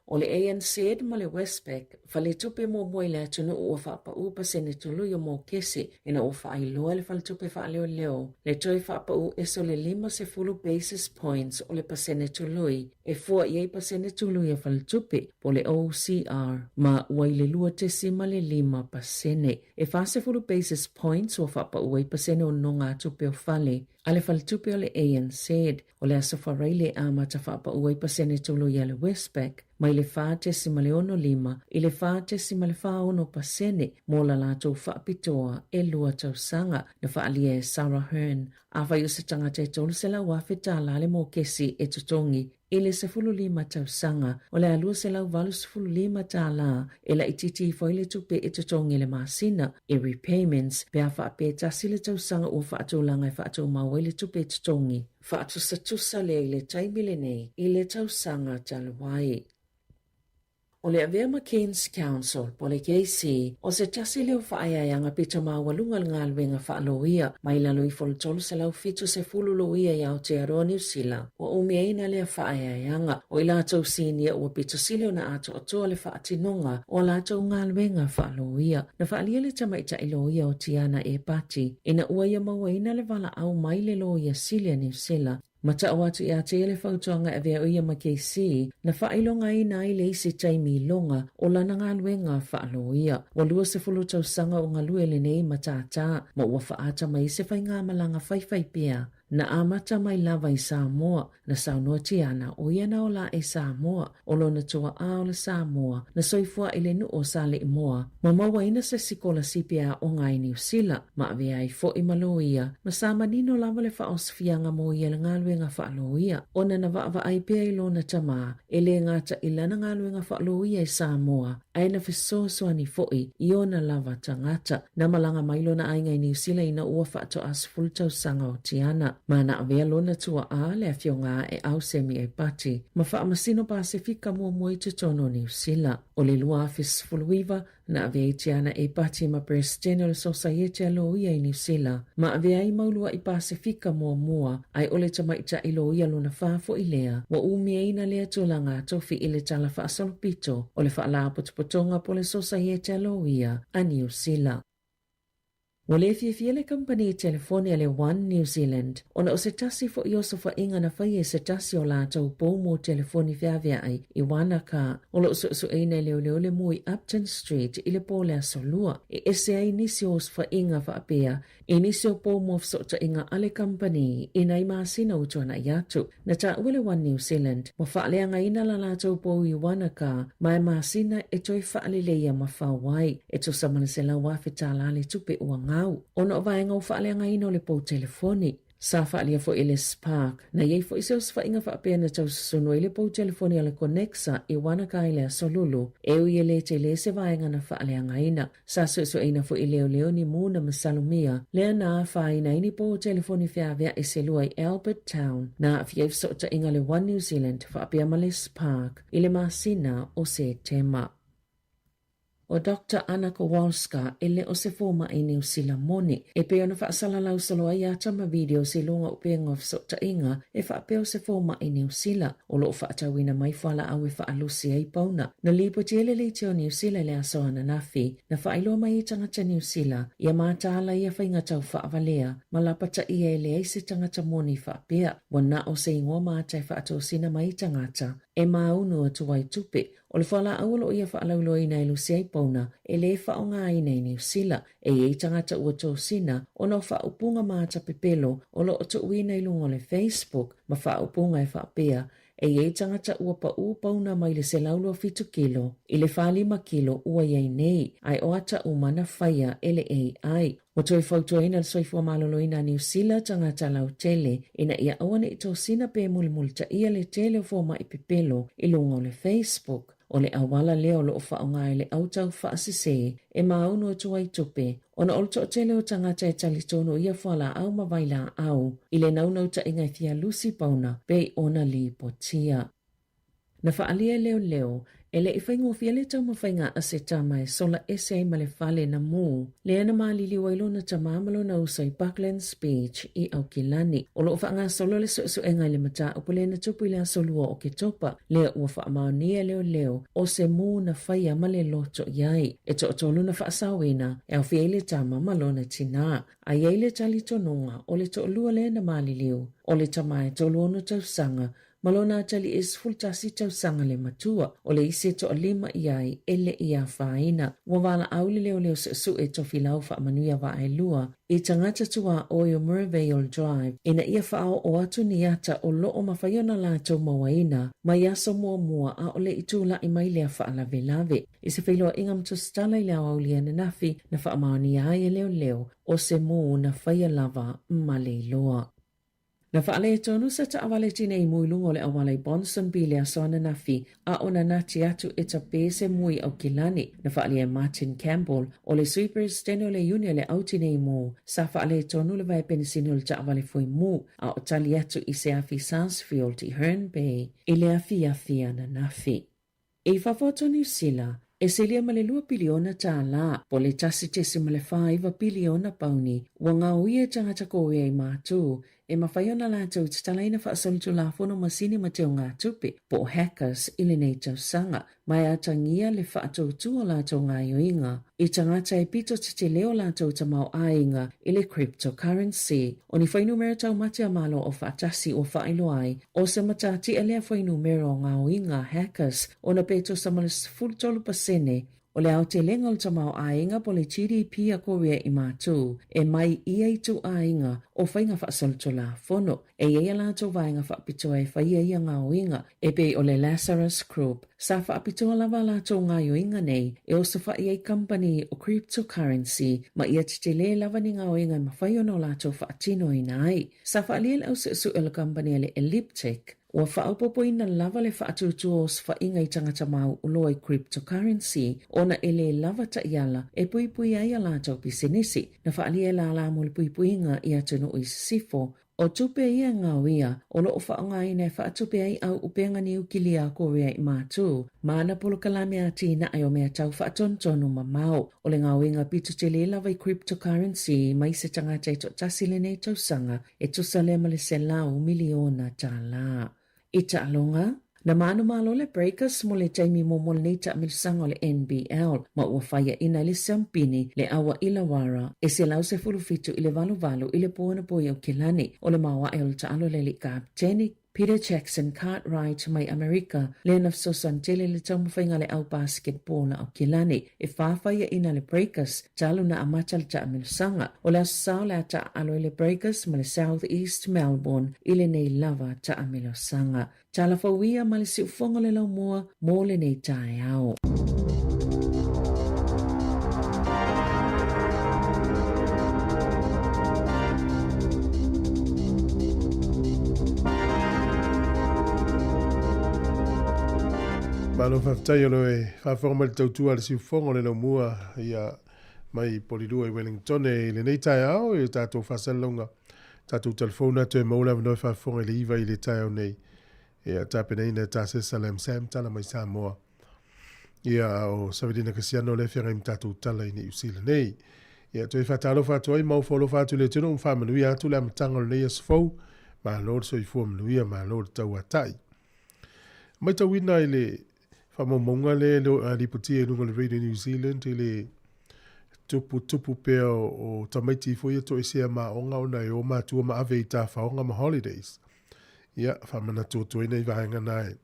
O le ANZ ma le Westpac, faletupe muamua i le atunuu ua faapaū pasene tului o mokese ina ua faailoa e le Faletupe Faaleoleo le toe faapaū ese o le 50 basis points o le pasene tului e fua i ai pasene tului a faletupe po o le OCR ma ua i le 2.5%. E 40 basis points ua faapaū ai pasene o nogatupe o fale a le faletupe o le ANZ. O le Aso Faraile e amata faapaū ai pasene tului a le Westpac mai le 4.65 i le 4.46 pasene mo la latou faapitoa e lua tausaga, na faaalia e Sarah Hearn. Afai o se tagata e $300,000 tālā le mokesi e totogi i le 15 tausaga, o le a $285 tālā e laitiiti ifo ai le tupe e totogi i le masina i repayments pe a faapea e tasi le tausaga ua faatulaga e faatumau ai le tupe e totogi. Faatusatusa lea i le taimi lenei i le tausaga talu ai. O le avea ma King's Counsel, po o le KC, o se tasi lea o faaeaeaga pito maualuga o le galuega faaloia mai lalo ifo o le 370 loia i Aotearoa Niu Sila. Ua umiaina lea faaeaeaga o i latou sinia ua pito sili ona atoatoa le faatinoga o a latou galuega faaloia. Na faaalia le tamaitai loia o Tiana Epati ina ua ia mauaina le valaau mai le Loia Sili a Niu Sila Ma tau atu ia te ia le fautuaga e avea o ia ma KC, na faailogaina ai le isi taimi iloga o lana galuega faaloia. Ua 20 tausaga o galue lenei matata ma ua faaata mai se faigamalaga faifaipea na amata mai lava i Samoa, na saunoa Tiana o ia na ola ae Samoa, o lona tuaʻā o le Samoa, na soifua i le nuu o Saleimoa, ma mauaina se sikolasipi e aoga ai Niu Sila, ma avea ai foʻi ma loia, ma sa manino lava le faaosofiaga mo ia le galuega faaloia, ona na vaavaai pea i lona tamā, e le gata i lana galuega faaloia i Samoa, ae na fesoasoani foʻi i ona lava tagata. Na malaga mai lona aiga i Niu Sila ina ua faatoa 10 tausaga o Tiana, ma na avea lona tuaʻā, le afioga Aeau Semi Epati, ma Faamasino Pasefika muamua i totonu o Niu Sila. O le 2019, na avea ai Tiana Epati ma Peresetene o le Sosaiete a Loia i Niu Sila, ma avea ai mau luaʻi Pasefika muamua, ae o le tamaitai loia lona fa foʻi lea, ua umiaina lea tulaga tofi i le tala faasolopito o le Faalapotopotoga po o le Sosaiete a Loia a Niu Sila. Ua le fiafia le kamupani telefoni a le One New Zealand ona o se tasi foʻi osofaiga na faia e se tasi o latou pou mo telefoni feaveaʻi i Wanaka o lo o suesueina e leoleo le mu i Upton Street i le po o le Aso Lua e ese ai nisi o osofaiga faapea i nisi o pou mo fesootaiga a le kamupani i nai masina ua tuanaʻi atu. Na taua le One New Zealand ua faaleagaina la latou pou i Wanaka ma e masina e toe faaleleia ma fao ai. E tusa ma le $100,000 le tupe ua gau ona o vaega ua faaleagaina o le pou telefoni. Sa faalia foʻi e le Spark, na i ai foʻi se osofaiga faapea na taususunu ai le pou telefoni a le Connexa i Wanaka i le Aso Lulu, e ui e le tele se vaega na faaleagaina. Sa suesueina foʻi e leoleo ni mu na masalomia, lea na afaina ai ni pou telefoni feaveaʻi se lua i Albert Town, na aafia ai fesootaiga a le One New Zealand faapea ma le Spark i le masina o Setema. ʻO Doctor Anna Kowalska e le o se fomai Niu Sila moni, e pei ona faasalalau solo ai ata ma videos i luga o upega o fesootaiga e faapea o se fomai Niu Sila o lo o faatauina mai fualaau e faalusi ai pauna. Na lipoti ai le leitio Niu Sila i le aso ananafi, na faailoa mai i tagata Niu Sila ia mataala ia faiga tau faavalea ma lapataia e leai se tagata moni faapea ua na o se igoa mata e faatosina mai i tagata e māunu atu ai tupe. O le fualaau o lo o ia faalauiloaina e lusi ai pauna e le faaaogaina i Niu Sila. E i ai tagata ua tosina ona o faaupuga ma ata pepelo o lo o tuuina i luga o le Facebook ma faaupuga e faapea. E i ai tagata ua paʻū pauna mai le 127 kilo i le 45 kilo ua i ai nei, ae o ata uma na faia e le AI. Ua toe fautuaina le Soifua Maloloina a Niu Sila tagata lautele ina ia aua ne i tosina pe mulimulitaia le tele o fomai pepelo i luga o le Facebook. O le auala lea o lo o faaaoga e le au taufaasese e māunu atu ai tupe ona o le toatele o tagata e talitonu ia fualaau ma vailaau i le naunautaiga e fia lusi pauna pei ona lipotia. Na faaalia e leoleo, e le i faigofie le taumafaiga a se tama e sola ese ai ma le fale na mū, lea na maliliu ai lona tama ma lona uso i Bucklands Beach i Aukilani. O lo o faagasolo le suesuega i le mataupu lea na tupu i le aso 2 o Oketopa, lea ua faamaonia e leoleo o se mū na faia ma le loto i ai. E toatolu na faasaoina, e aofia ai le tama ma lona tinā. A i ai le talitonuga o le toalua lea na maliliu, o le tama e 36 tausaga ma lona atalii e 11 tausaga le matua, o le isi e toalima i ai e le i afaina. Ua valaau le leoleo suesue Tofilau Faamanuia Vaaelua i tagata tuaoi o Murrayvale Drive ina ia faaoo atu ni ata o lo o mafai ona latou mauaina mai aso muamua a o le i tulai mai lea faalavelave. I se feiloaiga ma tusitala i le aoauli ananafi na faamaonia ai e leoleo o se mū na faia lava ma le iloa. Na faaletonu se taavale tinei mu i luga o le auala i Ponsonby i le aso ananafi, a o nanati atu e tapē se mu i Aukilani. Na faaalia e Martin Campbell, o le Sui Peresetene o le Iuni o le Au Tinei Mu, sa faaletonu le vae penisini o le taavale fui mu, a o tali atu i se afi Sarsfield i Herne Bay i le afiafi ananafi. I fafo atu o Niu Sila, e silia ma le lua piliona tālā, po o le 1.49 piliona pauni, ua gaoia e tagata kōea i Mātū, e mafai ona latou tatalaina faasolitulafono masini ma teugatupe, po o hackers, i lenei tausaga, ma e atagia le faatūtū o latou gaoioiga i tagata e pito tetele o latou tamaoaiga i le cryptocurrency. O ni fuainumera taumate a Malo Aufaatasi ua faailoa ai, o se matatia lea fuainumera o gaoiga hackers ona pe tusa ma le 13% o le aotelega o le tamaoaiga po o le GDP a Korea i Mātū e mai ia ituaiga o faiga faasolitulafono. E i ai a latou vaega faapitoa e faia ia gaoiga e pei o le Lazarus Group. Sa faapitoa lava a latou gaoioiga nei e osofai ai kamupani o cryptocurrency ma ia tetele lava ni gaoiga e mafai ona o latou faatinoina ai. Sa faaalia le au suesue o le kamupani a le Elliptic, ua faaopoopoina lava le faatuatua o osofaiga i tagata mauuloa i cryptocurrency ona e lē lava taiala e puipui ai a latou pisinisi. Na faaalia e lālā mo le puipuiga i atunuu i sisifo O tupe ia gaoia o lo o faaaogaina e faatupe ai auupega niukilia a Korea i Mātū ma ana polokalame atinae o mea tau faatonutonu mamao. O le gaoiga pito tele lava i cryptocurrency mai se tagata e toatasi lenei tausaga e tusa lea ma le 100 miliona tālā. I taaloga, na manumalo le Breakers mo le taimi muamua o lenei taamilosaga o le NBL ma ua faiaina ai le siampini le Aua Illawarra e 117 i le 88 i le po anapo i Aukilani. O le maoae o le taalo le alii kapeteni, Peter Jackson Cartwright mai Amerika, lea na fesoasoani tele i le taumafaiga a le au basketball a Aukilani e fā faiaina le Breakers talu na amata le taamilosaga. O le aso Sa o le a taaalo ai le Breakers ma le South East Melbourne i lenei lava taamilosaga. Tala fou ia ma le siufoga o le laumua mo lenei taeao. Malo faafetai o lo e faafofoga mai le tautua a le siufofoga o le laumua ia mai Polilua i Wellington i lenei taeao i tatou faasalalauga tatou telefona toe maua le avanoa e faafofoga i le 9 i le taeao nei ia tapenaina e Tasesa Lam Sam tala mai Samoa ia a o Savelina Kasiano le feagai ma tatou tala i Niu Sila nei. Ia toe faatalofa atu ai ma ofo alofa atu i le atunuu ma faamanuia atu le amataga o lenei aso fou. Malo le soifua manuia, malo le tauatai. Matauina i le faamaumauga lea e lipotia i luga o le Radio New Zealand i le tuputupu pea o tamaiti foi ia toesea ma aoga ona e o matua ma ave i tafaoga ma holidays. Ia, faamanatu atu ai nai vaega na e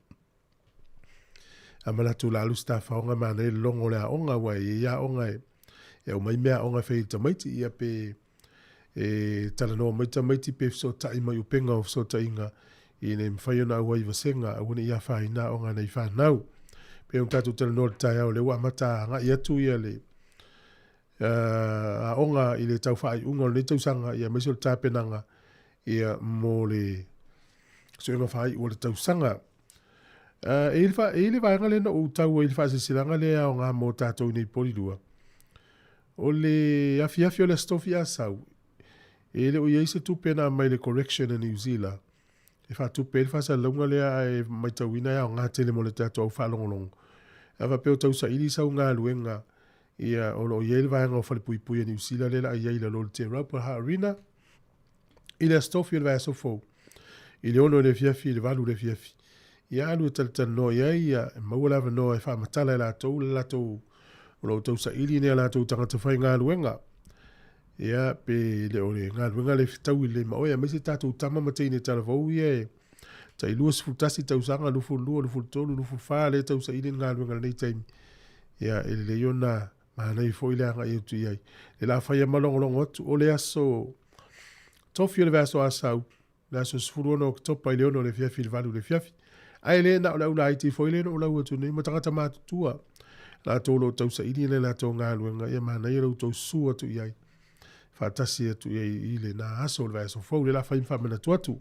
a manatu la alu se tafaoga manaia le logo o le aoga aua e i ai aoga e e aumai mea aoga e fai i tamaiti ia pe e talanoa mai tamaiti pe fesootai mai upega o fesootaiga. Ina ia mafai ona auai i vasega, aua ne i afaina aoga a nai fanau. Pei ona tatou talanoa i le taeao, lea ua amata agai atu ia le aoga i le tau faaiuga o lenei tausaga, ia aemaise o le tapenaga ia mo le suega faaiu o le tausaga. E i ai le vaega lea na ou tau ai i le faasilasilaga lea e aoga mo tatou i nei Polilua, o le afiafi o le Aso Tofi a sau, e le o i ai se tupe na aumai le Correction a New Zealand e faatupe ai le faasalalauga lea ae matauina e aoga tele mo le tatou au faalogologo. A faapea o tausaili sau galuega, ia o lo o i ai le vaega o Falepuipui a Niu Sila lea o le a i ai i lalo o le Te Raupa Arena i le Aso Tofi o le vaiaso fou i le 6 i le afiafi i le 8 i le afiafi. Ia alu e talatalanoa i ai, ia e maua le avanoa e faamatala e latou le latou o lo o tausaili ni a latou tagata faigaluega. Ia, pe le o le galuega le fetaui lelei ma oe, aemaise tatou tama ma teine talavou ia e tai 21 tausaga, 22, 23, 24 lea e tausaili le galuega i lenei taimi. Ia, e lelei ona manaia foi le agai atu i ai. Le la faia malogologo atu, o le aso tofi o le vaiaso Asau, le aso 16 Oketopa i le 6 i le afiafi i le 8 i le afiafi. Ae le na o le aulaiti foi lea na ou lau atu nei ma tagata matutua. Latou o lo o tausaili le latou galuega, ia manaia lo outou susu atu i ai. Faatasi atu i ai i lena aso o le vaiaso fou, le la fai ma faamanatu atu.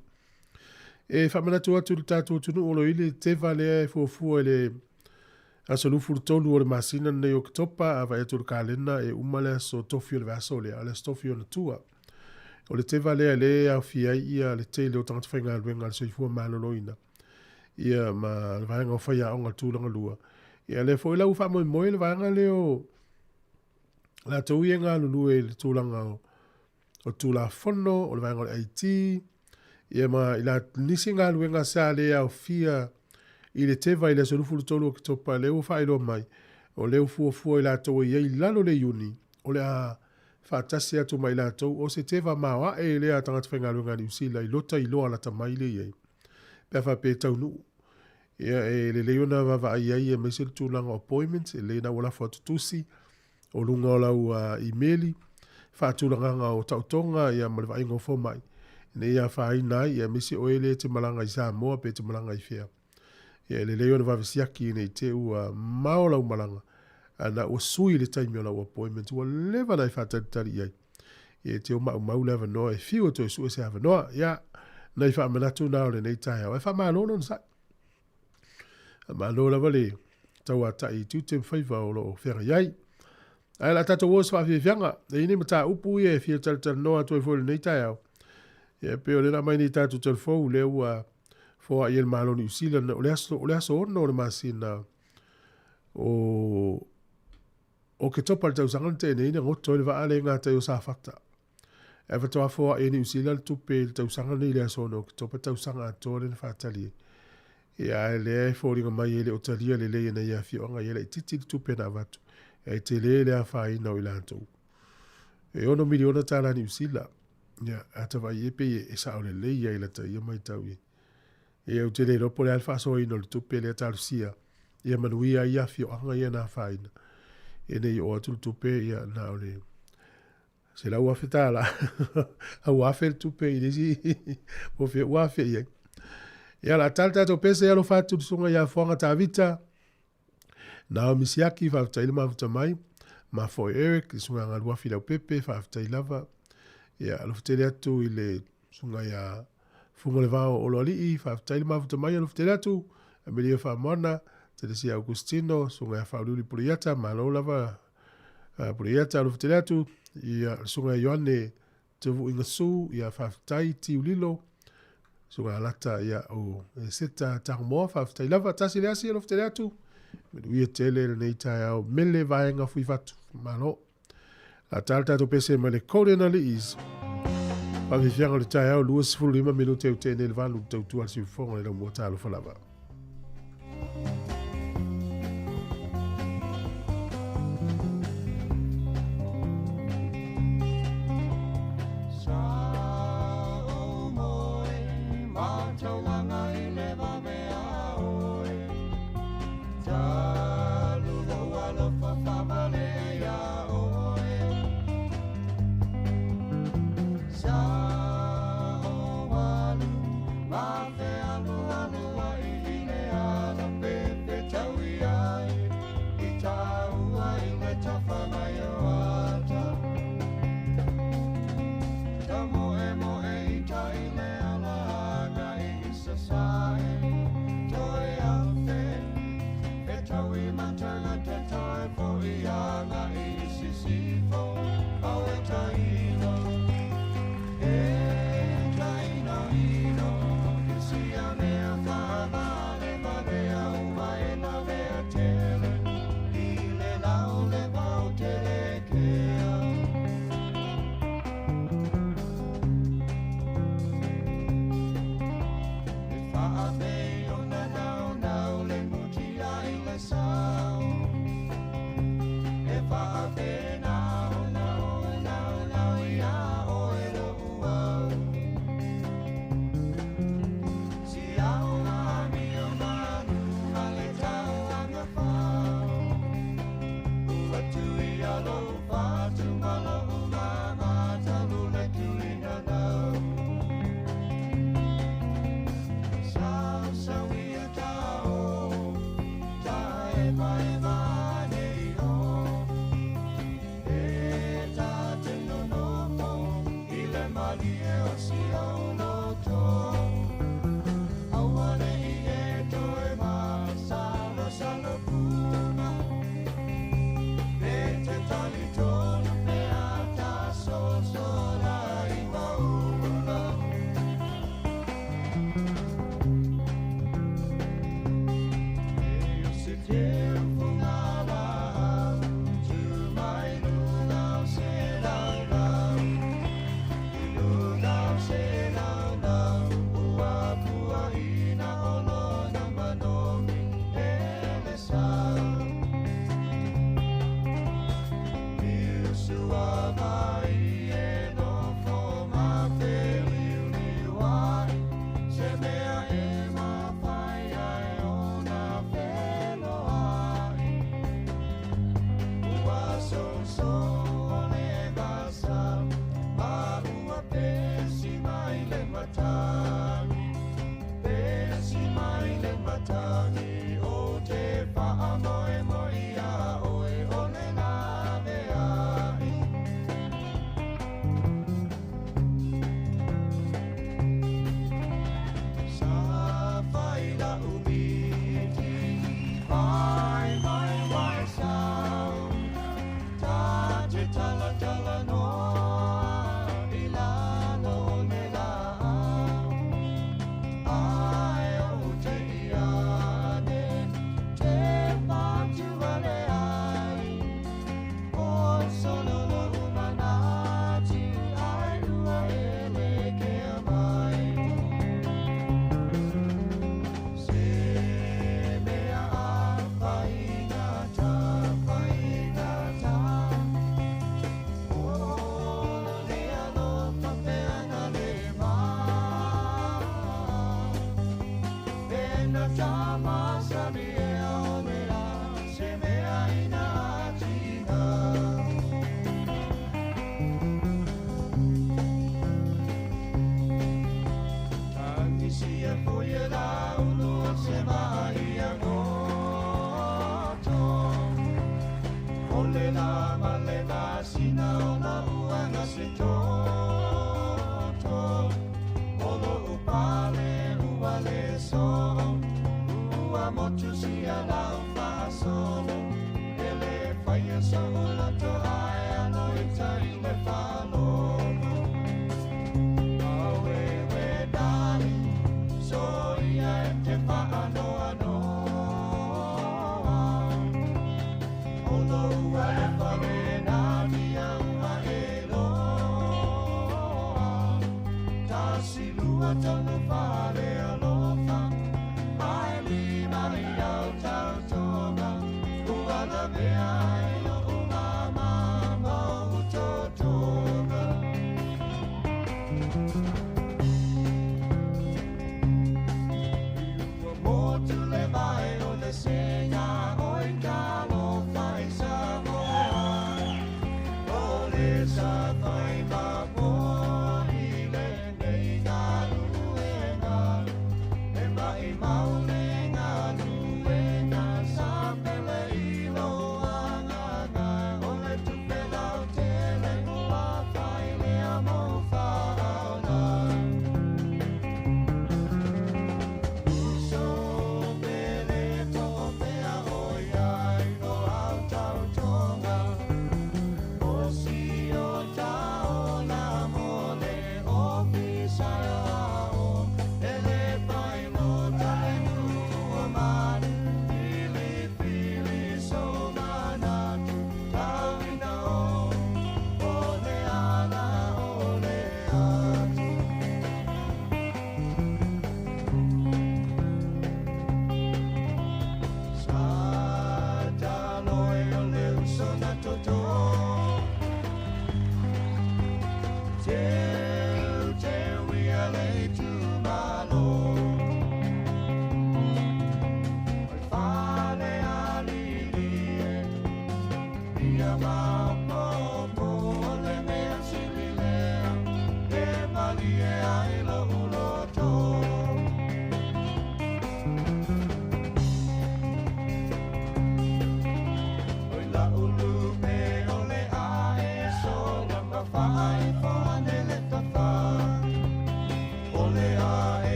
E faamanatu atu i le tatou atunuu o lo o i le teva lea e fuafua i le Aso 23 o le masina lenei o Oketopa, a vaai atu i le kalena, e uma le aso tofi o le vaiaso lea, o le aso tofi ona tua. O le teva lea lea e aofia ai ia le tele o tagata faigaluega a le soifua maloloina, ia ma le vaega o faiaoga o le tulaga lua. Ia lea foi la ua faamoemoe le vaega lea o latou ia e galulue i le tulaga o o Tulafono, o le vaega o le IT, ia ma i la, nisi galuega sa le aofia i le teva i le aso 23 Oketopa, lea ua faailoa mai, o lea ua fuafua i latou e i ai i lalo le Iuni, o le a faatasi atu ma i latou, o se teva maoae lea a tagata faigaluega a Niu Sila i lota iloa lata mai lea i ai, pe a faapea e taunuu. Ia, e lelei ona vaavaai i ai aemaise le tulaga o appointments, e lelei ona ua lafo atu tusi, o luga o lau imeli, faatulagaga o taotoga ia ma le vaaiga o fomai, ina ia afaina ai, ia aemaise oe lea e te malaga i Samoa pe te malaga i fea. Ia e lelei ona vave siaki ina i te ua mao lau malaga, ana ua sui le taimi o lau appointment, ua leva ona e faatalitali i ai. Ia e te o maumau le avanoa e fiu e toe sue se avanoa. Ia, nai faamanatu na o lenei taeao. Ae faamalo le onosai. Malo lava le tauatai i tiute ma faiva o lo o feagai ai. Ae o le a tatou o i se faafiafiaga. E i ai ni mataupu ia e fia talatalanoa atu ai foi i lenei taeao. Ia pei o lea na aumai nei tatou telefou lea ua foai e le Malo o Niu Sila o le aso o le aso 6 o le masina o Oketopa i le tausaga na tea nei na goto ai le vaa lea i gatai o Safata. Ae faatoa foai e Niu Sila le tupe i le tausaga lenei i le aso 6 Oketopa, tausaga atoa lea na faatali ai. Ia, ae lea e foliga mai e le o talia lelei e nai afioaga ia laitiiti le tupe na avatu, ae tele le afaina o i latou. E $6 miliona tala Niu Sila. Ia, ata vaai e pei e sao lelei ia i lata ia matau i ai. Ia, ou te le iloa po o le a le faasoaina o le tupe lea talosia ia manuia ai afioaga ia na afaina. E ne i oo atu le tupe, ia, na o le $100,000 a ua afe le tupe i le isi po fea ua afe i ai. Ia, o le a tala tatou pese alofa atu i le susuga ia Fuaga Tavita, Naomi Siaki, faafetai le mafuta mai, Mafoe Eric, le susuga ia Galuafi Leaupepe, faafetai lava. Ia, alofa tele atu i le susuga ia Fugalevao Oloalii, faafetai le mafuta mai, alofa tele atu. Amelia Faamoana, Telesia Augustino, susuga ia Faauliuli Puleiata, malo lava Puleiata, alofa tele atu. Ia, le susuga ia Ioane Tevuigasu, ia faafetai Tiu Lilo, susuga Alata, ia o Eseta Tagomoa, faafetai lava. Tasi le asi, alofa tele atu. Manuia tele lenei taeao, mele vaega Fuifatu, malo. La tala tatou pese mai le Golden Allies. Faafiafiaga o le taeao 25 minute e ute nei le valu tautua le siufofoga le laumua talofa lava.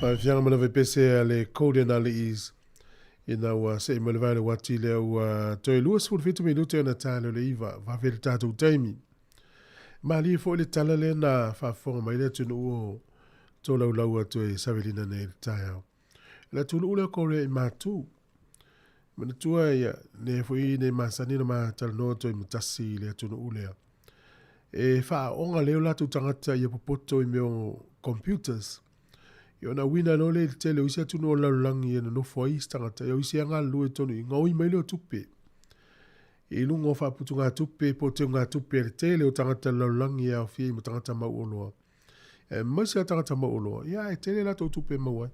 Faafiaga ma le pese a le Golden Allies ina ua see mai le vae o le uati lea ua toe 27 minute ona ta lea o le 9, vave le tatou taimi. Malie foi le tala lea na faafofoga mai le atunuu o tolaulau atu e Savelina nei i le taeao. Le atunuu lea o Korea i Matu. Manatua ia, ne foi ne masani na matalanoa atu ai ma tasi i le atunuu lea. E faaoga lea o latou tagata ia popoto i mea o computers. Ia ona uina loa lea i le tele o isi atunuu o le lalolagi e nonofo ai isi tagata, ia o isi lava galulue i totonu i i, gaoi mai lea o tupe. I luga o faaputugatupe po o teugatupe a le tele o tagata o le lalolagi e aofia ai ma tagata mauoloa. Aemaise lava tagata mauoloa, ia ae tele latou tupe e maua ai.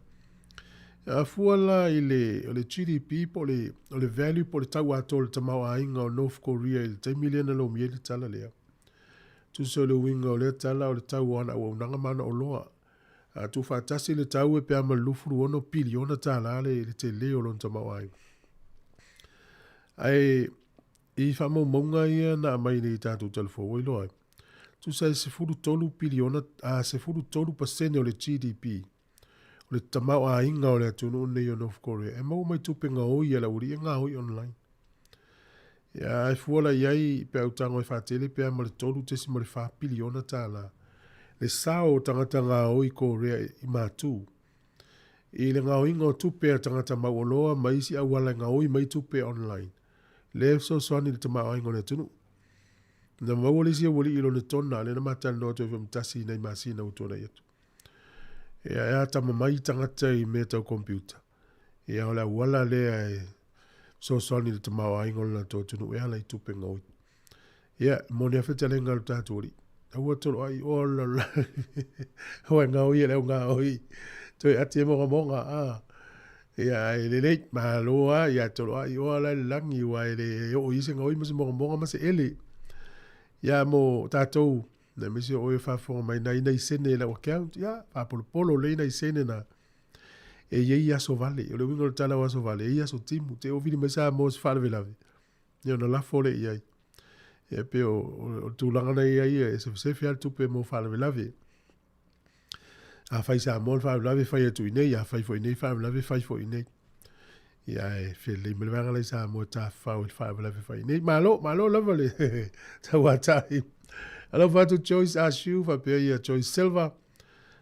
A fua la i le, o le GDP po o le, o le value po o le tau atoa o le tamaoaiga o North Korea i le taimi lea na lomia ai le tala lea. Tusa o le uiga o lea tala o le tau o ana auaunaga ma ana oloa. A tuufaatasi le tau e pe a ma le 26 piliona tālā le, le tele o lona tamaoaiga. Ae i faamaumauga ia na aumai nei i tatou talafou ua iloa ai, tusa e 13 piliona, a 13% o le GDP o le tamaoaiga o le atunuu nei o North Korea e maua mai tupe gaoi a le aualii e gaoi online. Ia, ae fua la i ai pe a ou tago e faatele pe a ma le 3.4 piliona tālā le sao o tagata gaoi Korea i Matu i le gaoiga o tupe a tagata mauoloa ma isi auala e gaoi mai tupe online lea e fesoasoani i le tamaoaiga o le atunuu. Na maua le isi aualii i lona tona lea na ma talanoa atu ai foi ma tasi i nai masina ua tuanai atu. Ia, e atamamai tagata i mea tau computer. Ia, o le auala lea e fesoasoani i le tamaoaiga o le latou atunuu e ala i tupe gaoi. Ia, moni a fetalaiga a lo tatou Alii. Aua toloai oa o le lalolagi. Aua e gaoi e le au gaoi. Toe ati e mogamoga. Ah. Ia, ai lelei, malo lava, ia toloai oa la i le lagi, aua e le oo i ai se gaoi ma se mogamoga ma se ele. Ia, mo tatou, aemaise o oe e faafofoga mai, nai nai sene i lau account, ia, faapolopolo lelei nai sene na. E i ai aso vale, o le uiga o le tala o aso vale, e i ai aso timu, te oo vili mai Samoa se faalavelave, ia ona lafo lea i ai. Ia, pei o, o, o le tulaga na i ai, e sefesefe lava le tupe mo faalavelave. A fai Samoa le faalavelave, fai atu i inei, a fai foi i inei faalavelave, fai foi i inei. Ia, e felelei ma le vaega la i Samoa e tafafao i le faalavelave fai i inei. Malo, malo lava le tauatai. Alofa atu Joyce Ashu, faapea ia Joyce Silver.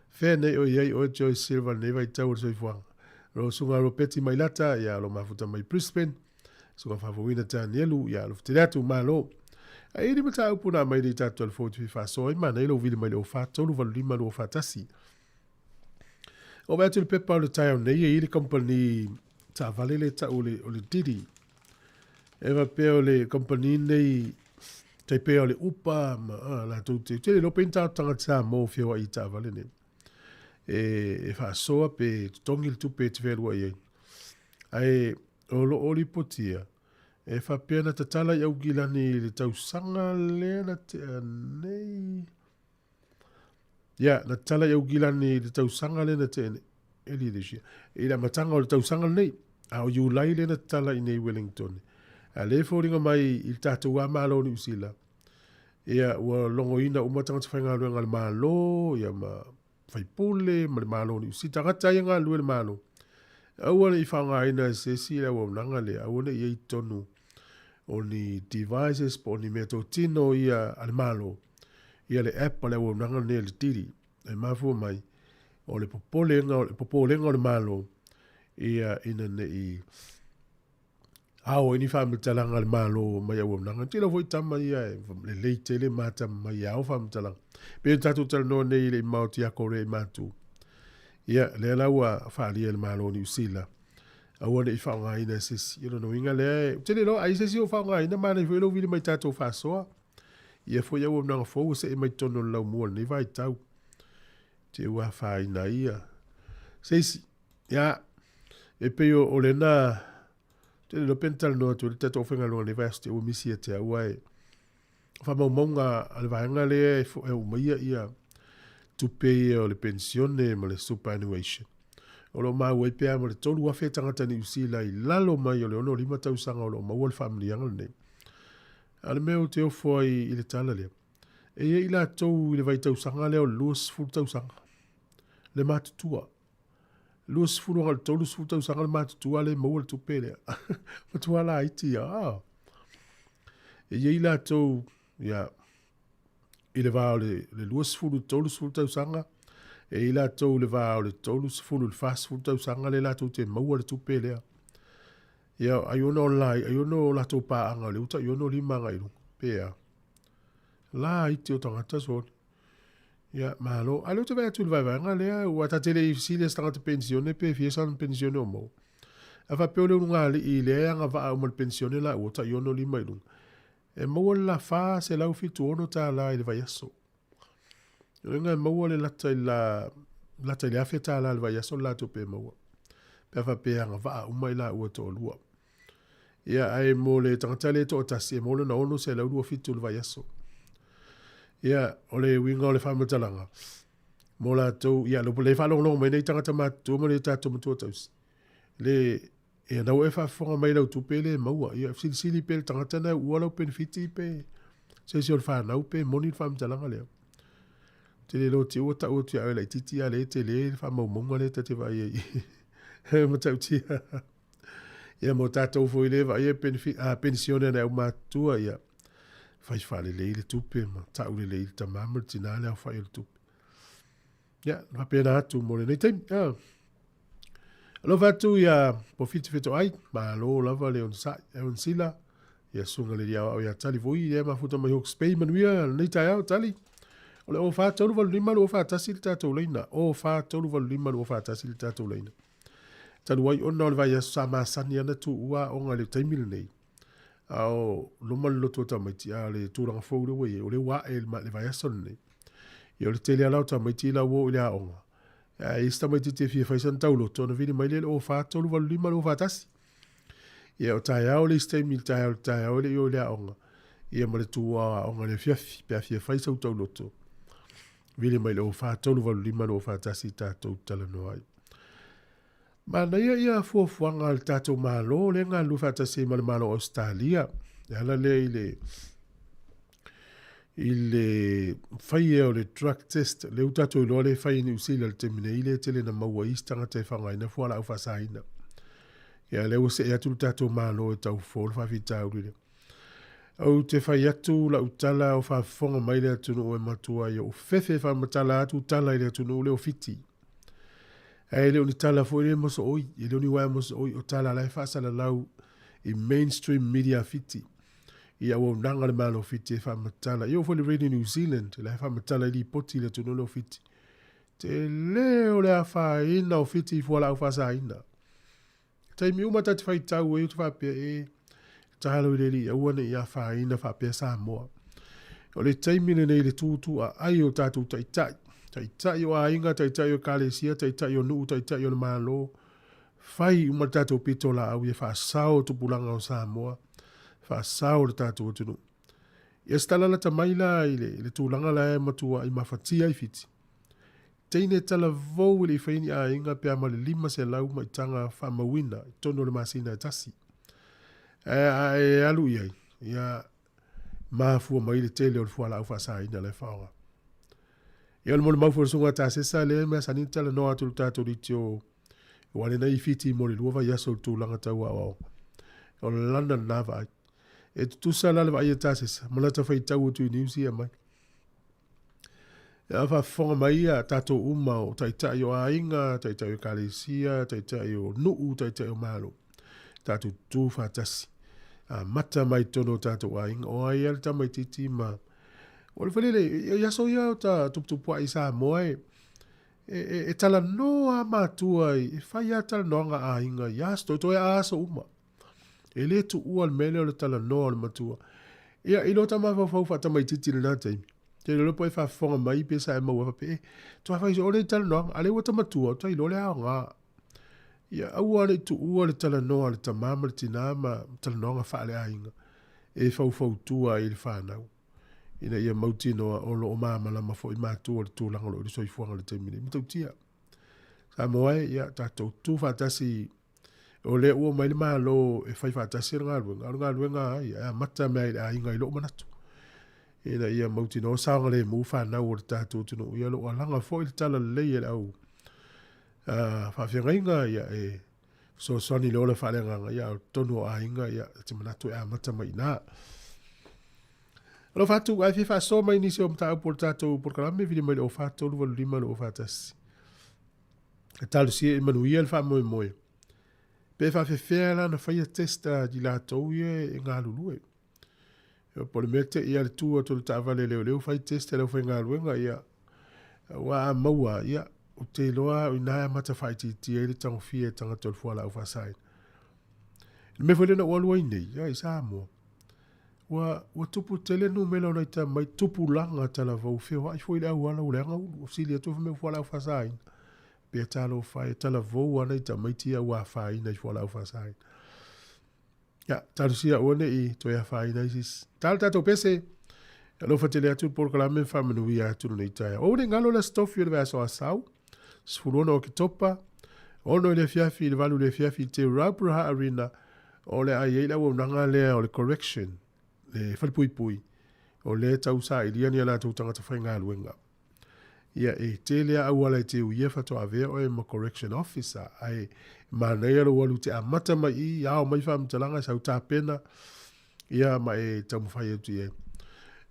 Fea nei o i ai oe Joyce Silver i lenei vaitau o le soifuaga. Lo susuga Ropeti Mailata, ia lo mafuta mai Brisbane. Susuga Faafouina Tanielu, ia alofa tele atu, malo. Ae i ai ni mataupu na aumai nei tatou telefoni e te fia faasoa ai, manaia lou vili mai le 04 385 241. O vaai atu i le pepa o le taeao nei, e i ai le kamupani taavale lea e tau o le, o le Didi. E faapea o le kamupani nei tai pei o le Uber ma a, latou te, tele iloa pe ni tagata Samoa o feoai i taavale nei. E, e faasoa pe totogi le tupe e te fealuai ai. Ae o lo o lipotia, e faapea na tatala i Aukilani i le tausaga lea na tea nei. Ia, na tatala i Aukilani i le tausaga lea na tea nei. Earlier this year. I le amataga o le tausaga lenei. A o Iulai lea na tatala i nei Wellington. A lea e foliga mai i le tatou lava Malo o Niu Sila, ia, ua logoina uma tagata faigaluega a le Malo, ia ma faipule ma le Malo o Niu Sila, tagata ia e galulue i le Malo, aua ne i faaaogaina e se isi le auaunaga lea, aua ne i i ai i totonu o ni devices po o ni meatotino ia a le Malo, ia le app a le auaunaga lenei a le Didi. E mafua mai, o le popolega, o le popolega o le Malo, ia ina ne i ao ai ni faamatalaga a le Malo mai auaunaga. Tele foi tama ia e lelei tele mata mai e ao faamatalaga. Pei ona tatou talanoa nei i le maoti ia Korea i Matu. Ia, lea la ua faaalia e le Malo o Niu Sila, aua ne i faaaogaina e se isi. O lona uiga lea, ou te le iloa ai se isi o faaaogaina, manaia foi lou vili mai tatou faasoa. Ia foi auaunaga fou e see mai totonu o le laumua i lenei vaitau. Te ua afaina ai ia se isi. Ia, e pei o, o lena, te le iloa pe na talanoa atu ai le tatou aufaigaluega i lenei vaiaso te ua misi ia te au, ae o faamaumauga a le vaega lea e, e aumaia ia tupe ia o le penisione ma le superannuation. O lo o maua ai pea ma le 3,000 tagata Niu Sila i lalo mai o le 65 tausaga o lo o maua le faamanuiaga lenei. A o le mea ou te ofo ai i le tala lea, e i ai i latou i le vaitausaga lea o le 20 tausaga, le matutua. 20 agai i le 30 tausaga le matutua lea e maua le tupe lea. Matua laiti ia. Ah. E i ai latou, ia, i le va o le, le 20 i le 30 tausaga, e i ai latou i le va o le 30 i le 40 tausaga lea latou te maua le tupe lea. Ia, ai ona o lai, ai ona o latou paaga o lea ua tai ono lima agai i luga. Pe a. Laiti o tagata soli. Ia, malo. A lea ou te vaai atu i le vaevaega lea, ua ta te le i fesili i se tagata penisione pe fia sana penisione o maua. A faapea o le ulugalii lea e agavaa uma i le penisione la ua tai ono lima i luga, e maua le la $476 i le vaiaso. O lona uiga e maua le lata i le la, lata i le $1,000 i le vaiaso le latou pe maua. Pe a faapea e agavaa uma i laua e toalua. Ia, ae mo le tagata lea e toatasi, e maua lona $627 i le vaiaso. Ia, o le uiga o le faamatalaga, mo latou, ia, lea e faalogologo mai nei tagata matutua ma le tatou matua tausi, le, ia, na ua e faafofoga mai lau tupe le maua. Ia, silisili pe le tagata na ua lau penefiti pe se isi o le fanau pe moni le faamatalaga lea. Te le iloa ua tau atu ia oe laititi a le tele le faamaumauga lea ta te vaai ai. E matautia. Ia mo tatou foi le vaai e penisione a nai aumatutua, ia fai faalelei le tupe ma tau lelei le tamā ma le tinā le aofai o le tupe. Ia, faapena atu mo lenei taimi. Ah. Alofa atu ia Pofiti Fetoai, malo lava le onosai, e onosila, ia susuga le liao ia Tali Vui, ia mafuta mai Hawke's Bay, manuia lenei taeao, Tali. O le 04 385 241 le tatou laina, 04 385 241 le tatou laina. Talu ai ona o le vaiaso sa masani ana tuua aoga i le taimi lenei, a o loma le lotu o tamaiti, a o le tulaga fou lea ua i ai, o lea ua ae le vaiaso lenei. Ia o le tele lava la o tamaiti la ua oo i le aoga, ae i ai se tamaitiiti e fia fai sana tauloto, ona vili mai lea i le 04 385 241. Ia o taeao le isi taimi i le taeao i le taeao e le i o i le aoga, ia ma le tuua o aoga i le afiafi, pe a fia fai sau tauloto, vili mai i le 04 385 241 tatou talanoa ai. Manaia ia fuafuaga a le tatou Malo lea e galulue faatasi ai ma le Malo o Ausetalia e ala lea i le i le faia o le drug test lea ua tatou iloa lea e fai i Niu Sila i le taimi nei lea e tele na maua ai isi tagata e faaaogaina fualaau faasaina. Ia lea ua see atu le tatou Malo e tau fofo le faafitauli lea. Ou te fai atu lau tala o faafofoga mai le atunuu e matua ai ou fefe faamatala atu tala i le atunuu lea o Fiti. Ae e le o ni tala foi lea e mosooi, e le o ni uaea mosooi, o tala la e faasalalau i mainstream media Fiti. I auaunaga a le Malo o Fiti e faamatala. E oo foi i le Radio New Zealand, la e faamatala i lipoti i le atunuu lea o Fiti. Tele o le afaina o Fiti i fualaau faasaina. Taimi uma ta te faitau ai ou te faapea e tatalo i le Alii aua ne i afaina faapea Samoa. O le taimi lenei i le tuutuuaai o tatou taitai, taitai o aiga, taitai o ekalesia, taitai o nuu, taitai o le Malo, fai uma le tatou pitolaau ia faasao tupulaga o Samoa, faasao le tatou atunuu. Ia se tala lata mai la i le, le tulaga la e matuai mafatia ai Fiti. Teine talavou e le i faia ni aiga pe a ma le 500 maitaga faamauina i totonu o le masina e tasi. Ae a e alu i ai, ia mafua mai le tele o le fualaau faasaina la e faaaoga. Ia o le molimau foi o le Susuga Tasesa lea e masani ona talanoa atu i le tatou leitio aua lena i Fiti mo le lua vaiaso i le tulaga tau aoaoga. O lana lena vaai. E tutusa la le vaai a Tasesa ma lata faitau atu i news ia mai. A faafofoga mai ia tatou uma o taitai o aiga, taitai o ekalesia, taitai o nuu, taitai o malo, tatou tutu faatasi. Amata mai totonu o tatou aiga, o ai lava le tamaitiiti ma... O le falele, i aso ia o ta tuputupua'i i Samoa e, e, e, e talanoa lava matua i, e fai lava talanoaga a aiga i aso, toetoe a aso uma. E le tuua le mea lea o le talanoa o le matua. Ia, i lo ta mafaufau faatamaitiiti i lena taimi, te iloa po e faafofoga mai pe sa e maua faapea, e, toa fai soo le talanoaga, a lea ua ta matua, ta iloa le aoga. Ia, aua le tuua le talanoa a le tamā ma le tinā ma talanoaga faaleaiga e faufautua ai i le fanau, ina ia mautinoa o lo o malamalama foi matua i le tulaga o lo o i le soifuaga i le taimi nei. Matautia. Samoa e, ia, tatou tutu faatasi O lea ua omai le Malo e fai faatasi le galuega, a o le galuega a ai, e amata mai i le aiga i lou manatu. Ina ia mautinoa saogalemu fanau o le tatou atunuu. Ia o lo o alaga foi le talalelei e le au Faafeagaiga, ia, e fesoasoani i le ola faaleagaga, ia, a o totonu o aiga, ia, e te manatu e amata mai i ina. Alofa atu, a e fia faasoa mai nisi o mataupu o le tatou polokalame, vili mai le 04 385 241. E talosia e manuia le faamoemoe. Pe faafefea la ona faia test a i latou ia e galulue. Po o le mea te i a le tu atu o le taavale leoleo fai test e le aufaigaluega, ia, aua a maua, ia, ou te iloa o i ina e amata faaitiitia ai le tagofia e tagata o le fualaau faasaina. Le mea foi lea na ou alu ai nei, ia, i Samoa, ua, ua tupu tele numera o nai tamai tupulaga talavou feoai foi i le auala ua leaga ulu, ua fesili atu fai mai ua fualaau faasaina. Pea talofa e, talavou lava nai tamaiti ia ua afaina i fualaau faasaina. Ia, talosia aua ne i toe afaina ai se isi. Ta le tatou pese. Alofa tele atu le polokalame ma faamanuia atu lenei taeao. Aua ne i galo le Aso Tofi o le vaiaso Asau, 16 o Oketopa, 6 i le afiafi i le 8 i le afiafi i te Rauparaha Arena, o le a i ai le auaunaga lea o le correction, le falepuipui, o lea e tau sailia ni a latou tagata faigaluega. Ia, e tele lava auala e te uia faatoa avea oe ma correction officer, ae manaia lou alu te amata mai i i, ao mai faamatalaga, sau tapena, ia, ma e taumafai atu i ai.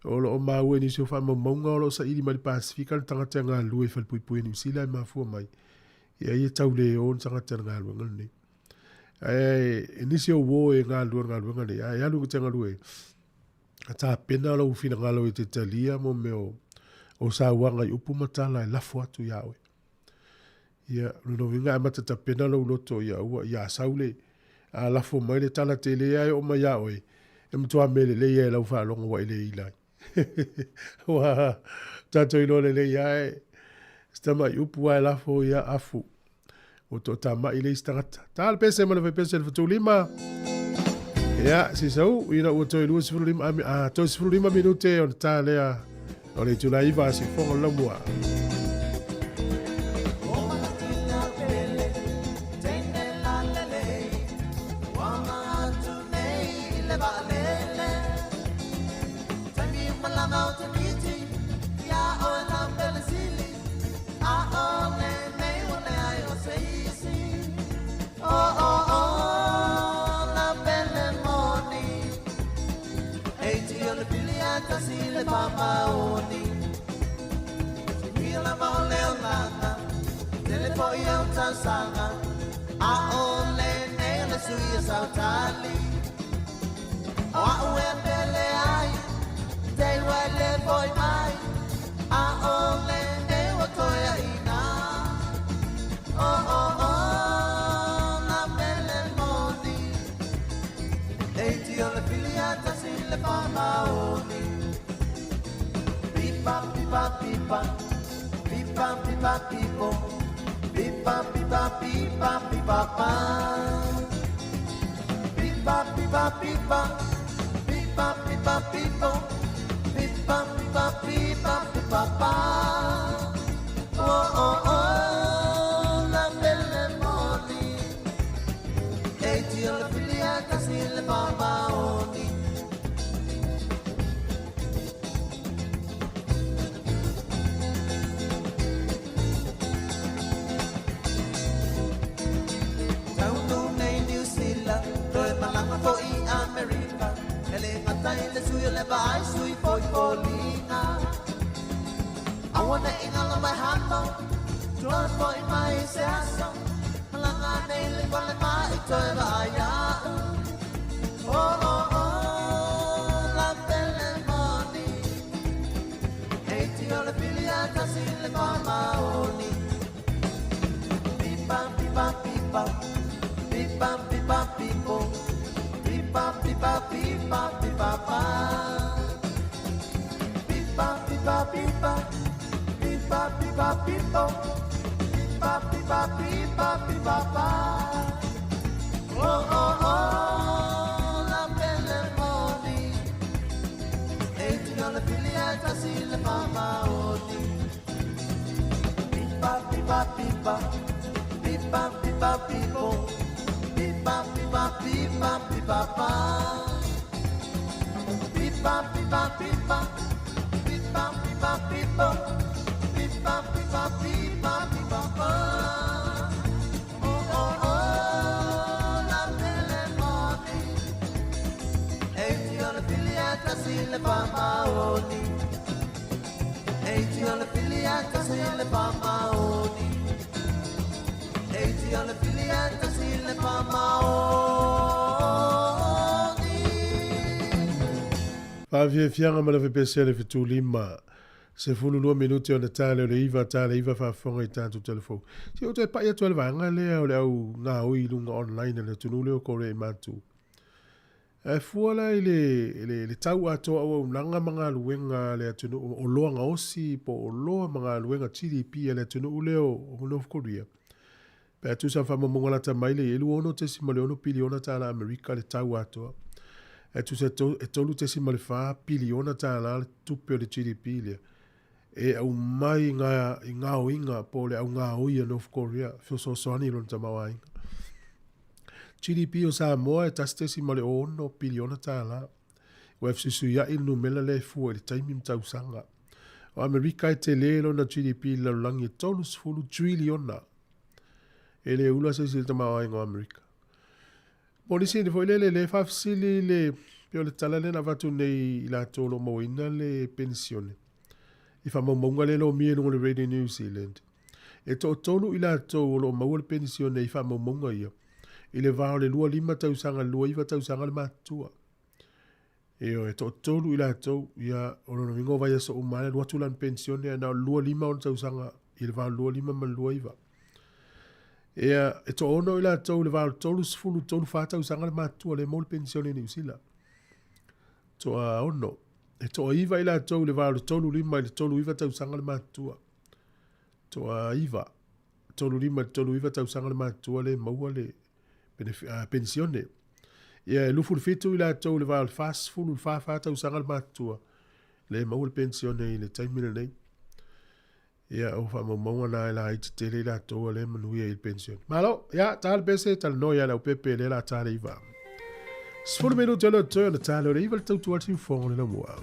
O lo o maua i nisi o faamaumauga o lo o saili mai le Pasefika le tagata e galulue i falepuipui o Niu Sila e mafua mai, ia ia tau le o le tagata i le galuega lenei. Ae e nisi o uo e galulue i le galuega lenei, ae alu e te galue, Ka tapena lou finagalo e te talia mo mea o, o sauaga i upu ma tala e lafo atu iā oe. Ia, lona uiga e amata tapena lou loto ia aua, ia sau le, a lafo mai le tala tele lava e oo mai iā oe, e matua mea lelei lava i lau faalogo ua e le ila ai. Ua tatou iloa lelei lava e se tamai upu lava e lafo ia afu. Ua toatamai le isi tagata. Ta le pese ma le faipese le fatulima. Ia, si sau, ina ua toe 25, a, a, toe 15 minute ona ta lea o le itula 9 a sifoga o le laumua. faamaoni E iti o le pili a tasi le faamaoni E iti o le pili a tasi le faamaoni. Faafiafiaga ma le fepese le 75 12 minute ona tale o le 9 tale 9 faafofoga i tatou telefoni. Se o toe pai atu ai le vaega lea o le au gaoi i luga online a le atunuu lea o Korea i matou. Ae fua la i le, le, le tau atoa auaunaga ma galuega a le atunuu, oloa gaosi po o oloa ma galuega GDP a le atunuu lea o North Korea. Pe a tusa ma faamaumauga lata mai le e 26.6 piliona tālā Amerika le tau atoa. Ae tusa e 3.4 piliona tālā le tupe o le GDP lea. E aumai i gaoiga po o le au gaoi a North Korea fesoasoani i lona tamaoaiga. GDP o Samoa e 1.06 piliona tālā. Ua e fesuisuiaʻi le numera lea e fua i le taimi ma tausaga. O Amerika e tele lona GDP i le lalolagi e 30 triliona. E le ula se isi i le tamaoaiga o Amerika. Mo nisi foi lele le faafesili le pei o le tala lea na avatu nei i latou o lo o mauaina le penisione i faamaumauga lea e lomia i luga o le Radio New Zealand. E toatolu i latou o lo o maua le penisione i faamaumauga ia i le va o le 25 tausaga i le 29 tausaga le matutua. Ioe, e toatolu i latou, ia, o lona uiga o vaiaso uma lava e alu atu lana penisione ae na o le 25 ona tausaga i le va o le 25 ma le 29. Ia, e toaono i latou i le va o le 30, 34 tausaga le matutua lea e maua le penisione i Niu Sila. Toaono. E toaiva i latou i le va o le 35 i le 39 tausaga le matutua. Toaiva. 35 i le 39 tausaga le matutua lea e maua le penisione. Ia, e 27 i latou i le va o le 40 i le 44 tausaga le matutua lea e maua le penisione i le taimi lenei. Ia, o faamaumauga na e laiti tele i latou a lea e manuia i le penisione. Malo, ia, ta le pese, talanoa ia Leaupepe lea la ta le iva. 10 minute o le toe ona ta le o le iva le tautua le siufogo le laumua.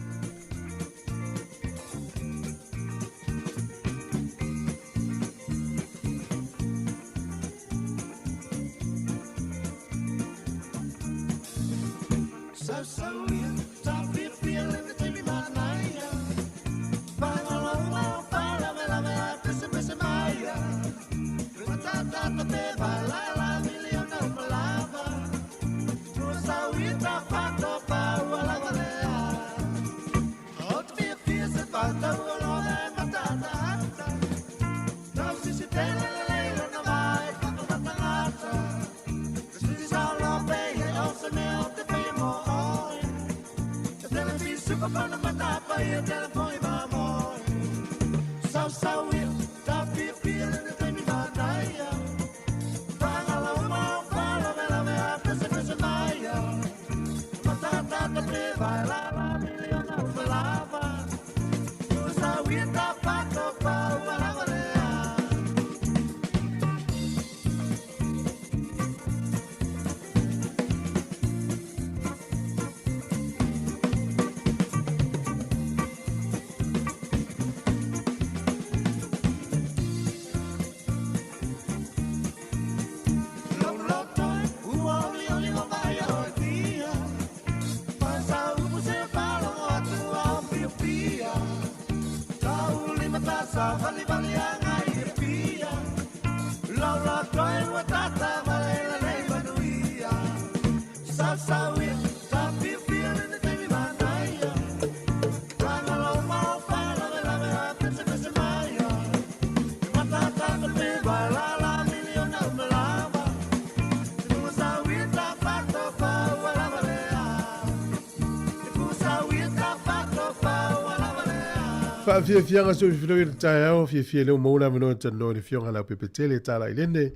Faafiafiaga soifua i le taeao, fiafia leo maua le avanoa e talanoa i le Afioga Leaupepe Tele Tala Ilene,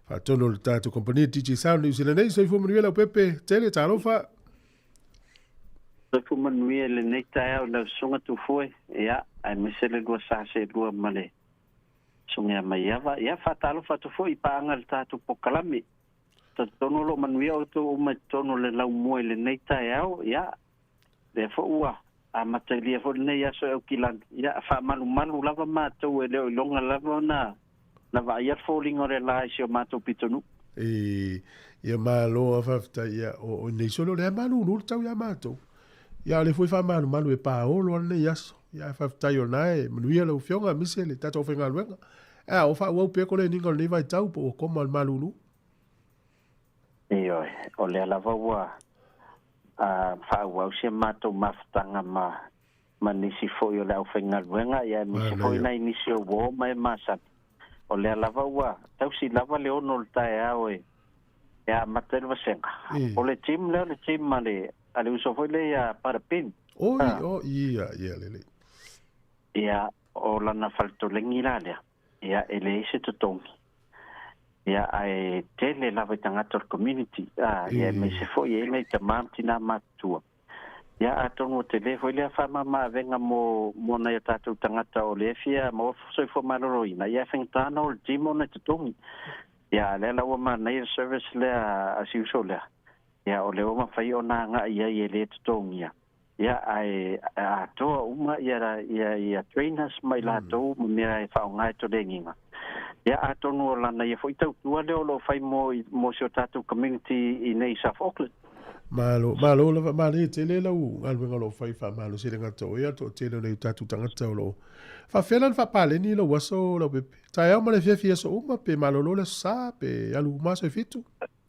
faatonu o le tatou kamupani DJ Sound New Zealand nei. Soifua manuia Leaupepe Tele, talofa. Soifua manuia i lenei taeao i lau susuga Tufue, ia, aemaise le lua sa seelua ma le susuga ia Maiava. Ia, faatalofa atu foi i paaga i le tatou polokalame. Talitonu o lo o manuia outou uma i totonu o le laumua i lenei taeao, ia, lea foi ua amatalia foi lenei aso e Aukilani. Ia, faamalumalu lava matou e le o iloga lava ona na vaaia le foliga o le la i si o matou pitonuu. E, ia malo a faafetai, ia, o, o nei solo lea malulu le tau ia matou. Ia, o lea foi e faamalumalu e paolo lava lenei aso. Ia, ae faafetai o lena e manuia lau Afioga aemaise le tatou aufaigaluega. Ae a, o faaauau pea koleniga o lenei vaitau po ua koma le malulu? Ioe, o lea lava ua faaauau si a matou mafutaga ma ma nisi foi o le aufaigaluega, ia aemaise foi nai nisi o uo ma e masani. O lea lava ua tausi lava le ono o le taeao e e amata ai le vasega. O le gym lea o le gym a le a le uso foi lea ia Parapin. Oi, o, ia, ia, lelei. Ia, o lana faletolegi la lea, ia, e leai se totogi. Ia, ae tele lava i tagata o le community, a, ia, aemaise foi e i ai nai tama ma tina matutua. Ia, atonu ua tele foi lea faamama-avega mo, mo nai o tatou tagata o lea e fia maua soifua maloloina, ia, e faigata ona o le gym ona e totogi. Ia, a o lea la ua manaia le service lea a si uso lea, ia, o lea ua mafai ona agai i ai e le totogia. Ia, ae atoa uma ia, ia, ia trainers ma i latou ma mea e faaaoga e tolegiga. Ia, atonu o lana ia foi tautua lea o lo o fai mo, mo si o tatou community i nei i South Auckland. Malo, malo lava, manaia tele lau galuega o lo o fai faamalosi e le gata o oe, a o le toatele o nai o tatou tagata o lo o faafefea la ona faapaleni lou aso Leaupepe? Taeao ma le afiafi i aso uma, pe malolo le aso Sa, pe alu uma aso e fitu?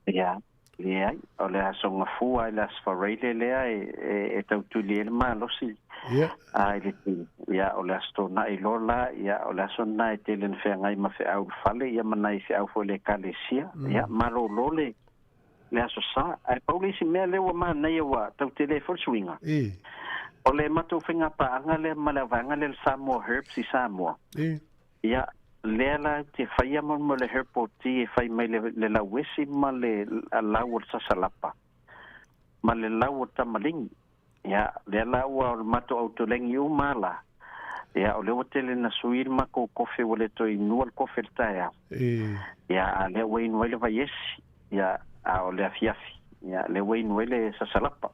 Ia, leai, o le Aso Gafua i le Aso Faraile lea e tau tuli ai le malosi. Ia. A i le ia, o le Aso Toonai loa la, ia, o le aso lena e tele ina feagai ma feau i le fale, ia ma nai feau foi i le Ekalesia. Ia, malolo le, le Aso Sa. Ae pau le isi mea lea ua manaia ua tau tele ai foi le suiga, o le matou faigapaaga lea ma le auvaega lea le Samoa Herbs i Samoa. Ia, lea la te faia mo mo le herbal tea e fai mai le, le lauesi ma le lau o le sasalapa ma le lau o tamaligi. Ia, lea la ua o le matou autolegi uma la. Ia, o lea ua tele na sui le makou kofe ua le toe inua le kofe le taeao. Ia, a lea ua inu ai le vaiesi. Ia, a o le afiafi. Ia, lea ua inu ai le sasalapa.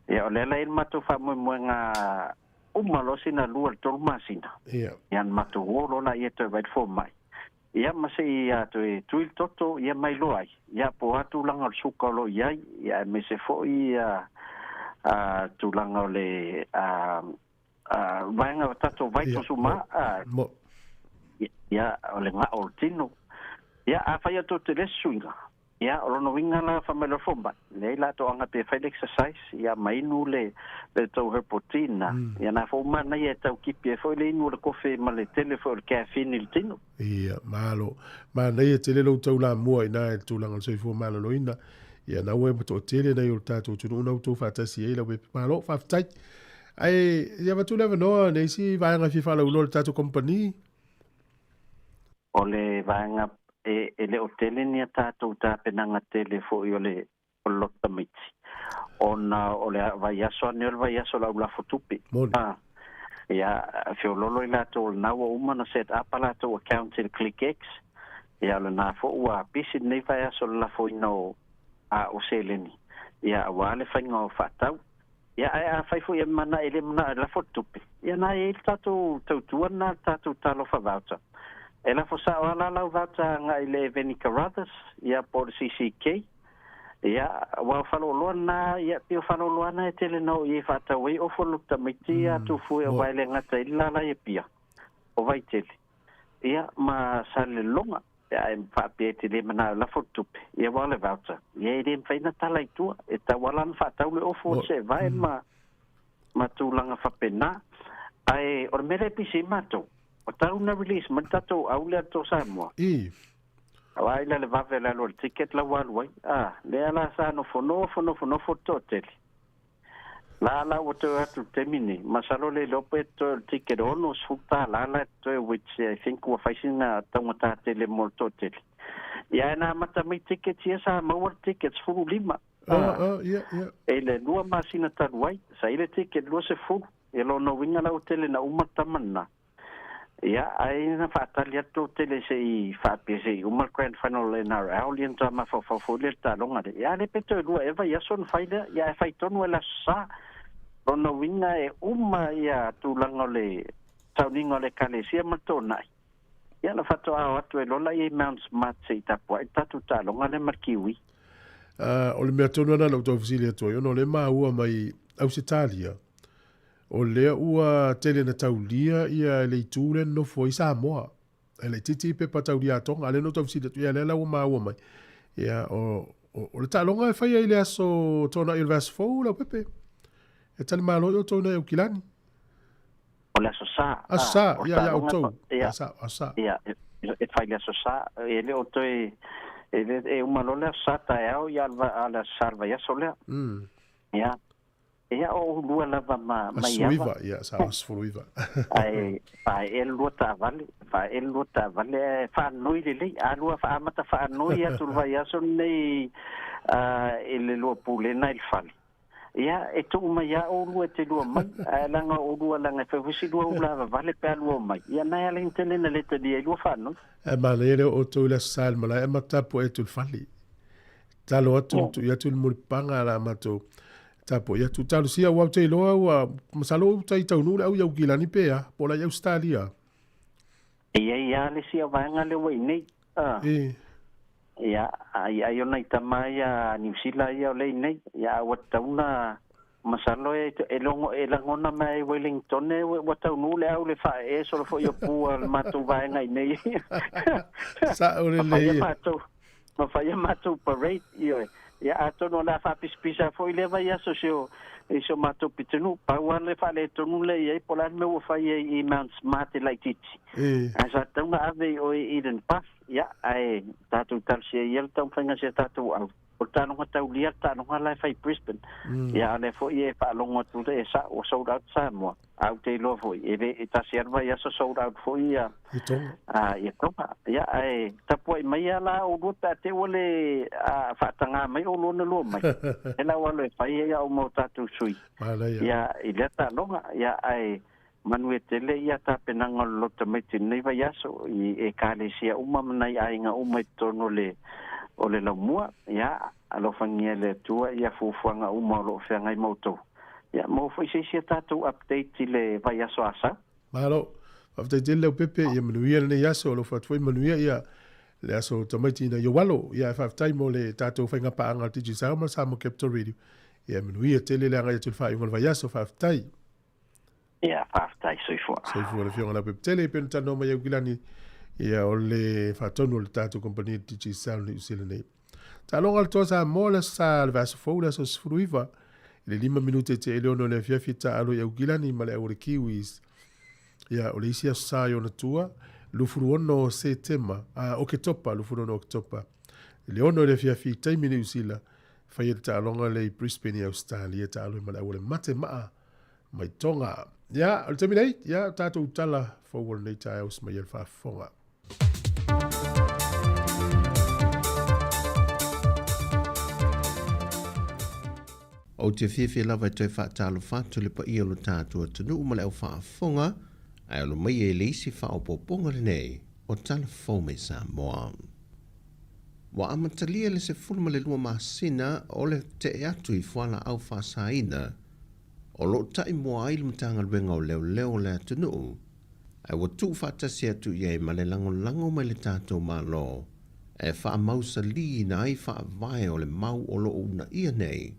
Ia, o lea la e i le matou faamoemoega Uma loa sina lua i le tolu masina. Ia. Ia na matou o loa laia toe vaai le fomai. Ia ma se i toe tui le toto ia ma iloa ai. Ia po o a tulaga o le suka o lo o i ai, ia aemaise foi ia a tulaga o le a a vaega o tatou vitals uma a. Mo. Ia o le gao o le tino. Ia afai atu te le suiga, Ia, o lona uiga la, fai mai loa le fomai, leai la toaga pe fai le exercise, ia ma inu le, le tou herbal tea na. Ia na fou manaia e tau kipi ai foi le inu o le kofe ma le tele foi o le caffeine i le tino. Ia, malo. Manaia tele lou taulamua i ina i le tulaga o le soifua maloloina. Ia, na ua e toatele nai o le tatou atunuu na outou faatasi ai Leaupepe. Malo, faafetai. Ae, ia avatu le avanoa nei isi vaega e fia faalauiloa i le tatou company. O le vaega e, e le o tele ni a tatou tapenaga tele foi o le, o le loto tamaiti, ona o le vaiaso ane o le vaiaso o le au lafo tupe. Moni. A, ia, feololo i latou o lena ua uma ona set up a latou account i le ClickX, ia o lena foi ua busy lenei vaiaso i le lafoina o, a, o seleni, ia aua le faiga o faatau. Ia, ae afai foi e mana, e le manao e lafo le tupe, ia na e i ai le tatou tautua lena, le tatou talofa voucher. E lafo sao lava la lau voucher agai i le Eveni Carruthers, ia po o le CCK. Ia, aua o faleoloa lena, ia pei o faleoloa na e tele na oo i ai e faatau ai ofo lotu tamaiti ia Tufue o Vaelegata i le lala i Apia, o Vaitele, ia ma Salelologa. Pe a e faapea e te le manao e lafo le tupe, ia aua o le voucher, ia e le mafai ona tala i tua, e tatau lava la ona faatau le ofo o le seevae ma, ma tulaga faapena. Ae o le mea lea e pisi ai matou, ua tatau ona release mai le tatou au lea to Samoa. Aua ai la le vave o le alu o le ticket la ua alu ai, a, lea la sa nofonofo nofonofo le toatele. La la ua toe o atu i le taimi nei, masalo le iloa pe toe o le ticket $60 la e totoe which I think ua fai sina taugata tele mo le toatele. Ia ae na amata mai tickets ia sa maua le ticket 15. Ah, ah, ia, ia. E le lua masina talu ai, sa i le ticket 20, ia lona uiga la ua tele na uma le tama lena. Ia, ai na faatali atu tou tele se i faapea se i uma le Grand Final o le NRL, ia na toe mafaufau foi lea i le taaloga lea. Ia, a le pe toe lua ea vaiaso ona fai lea, ia ae fai tonu e le Aso Sa. Lona uiga e uma ia tulaga o le sauniga o le Ekalesia ma le Toonai, ia ona faatoa o atu ai loa laia i Mount Smart se i tapuai le tatou taaloga lea ma le Kiwi. O le mea tonu lena na ou tau fesili atu ai, ona o lea e maua mai Ausetalia, o lea ua tele na taulia ia le itu lea nofo ai Samoa. E laitiiti pepa taulia a Tonga, a lea na ou tau fesili atu, ia lea la ua maua mai. Ia, o, o, o le taaloga e faia i le aso Toonai o le vaiaso fou, Leaupepe. E talimalo ai outou i nai Aukilani. O le Aso Sa. Aso Sa, ia, ia outou. Ia, Aso Sa. Ia, e fai le Aso Sa. E le o toe, e, le, e uma loa le Aso Sa taeao, ia a le Aso Sa le vaiaso lea. Ia, ia o ulua lava ma, ma Aso Iava. iva, ia, sa aso 19. Ae faaee le lua taavale, faaee le lua taavale ae faanoi lelei. A lua faaamata faanoi atu le vaiaso lenei i le lua pulena i le fale. Ia, e tuu mai lava oulua e te lua mai, ae leaga o oulua leaga e fai foi si lua ula vavale pe a lua omai. Ia na e ala i tele na le talia ai lua faanoi. Ae manaia lea o outou i le Aso Sa i le malae ae matou tapuai atu i le fale. Talo atu ma tui atu le mulipapaga la matou tapuai atu. Talosia aua ou te iloa ua masalo ua tai taunuu le au i Aukilani pe a, po o la i Ausetalia. E i ai lava le isi vaega lea ua i inei. E. Ia, ai ai o nai tama ia Niu Sila ia o lea i inei. Ia, a ua tatau ona masalo e e logo e lagona mai ai Wellington e ua taunuu le au le faaee solo foi o pu a le matou vaega i inei. Sao Ma fai lelei a e. matou ma fai a matou parade, ioe. Ia, atonu o le a faapisapisa foi lea vaiaso i si o, i si o matou pitonuu. Pau lava le faaletonu lea i ai, po o le a le mea ua fai ai i Mount Smart e laitiiti. Ae sa tatau ona ave i o i Eden Park, ia, ae tatou talosia ia le taumafaiga o si a tatou au. O le taaloga taulia le taaloga la e fai i Brisbane. Ia, a o lea foi e faalogo atu e sa'o ua sold out Samoa. A ou te iloa foi, e le, e tasi lava le vaiaso sold out foi ia, I Tonga. a, ia Tonga. Ia, ae tapuai mai lava la oulua pe a te i ua le a, faatagā mai oulua na lua mai. E lau alo e fai ai au ma o tatou sui. Manaia. Ia, i lea taaloga, ia, ae manuia tele ia tapenaga o le loto tamaiti i lenei vaiaso i ekalesia uma ma nai aiga uma i totonu o le o le laumua. Ia, alofagia e le Atua ia fuafuaga uma o lo o feagai ma outou. Ia, maua foi se isi a tatou update i le vaiaso Asau. Malo. Faafetai tele Leaupepe, ia manuia lenei aso, alofa atu foi manuia ia le aso tamaiti ina ia alo. Ia faafetai mo le tatou faigapaaga a le Digicel ma le Samoa Capital Radio. Ia manuia tele le agai atu i le faaiuga o le vaiaso, faafetai. Ia, faafetai, soifua. Soifua le Afioga Leaupepe tele, e pei ona talanoa mai Aukilani, ia o le faatonu o le tatou kamupani Digicel Niu Sila nei. Taaloga le Toa Samoa le aso sa le vaiaso fou le aso 19 i le 5 minute i te 6 o le afiafi taalo i Aukilani ma le au o le Kiwis. Ia, o le isi aso sa i ona tua, 26 Setema, a, Oketopa, 26 Oketopa. I le 6 i le afiafi i taimi Niu Sila, faia le taaloga lea i Brisbane i Australia, taalo ai ma le au o le mate maa mai Tonga. Ia, o le taimi nei, ia, tatou tala fou o lenei taeao usi mai e le faafofoga. Ou te fiafia lava e toe faatalofa atu i le paia o lo tatou atunuu ma le au faafofoga, ae alo mai e le isi faaopoopoga lenei o Tala Fou mai Samoa. Ua amatalia le 12 masina o le tee atu i fualaau faasaina o lo o taimua ai le Matagaluega o Leoleo o le atunuu, ae ua tuufaatasi atu i ai ma le lagolago mai le tatou Malo e faamausaliina ai faavae o le mau o lo o uunaia nei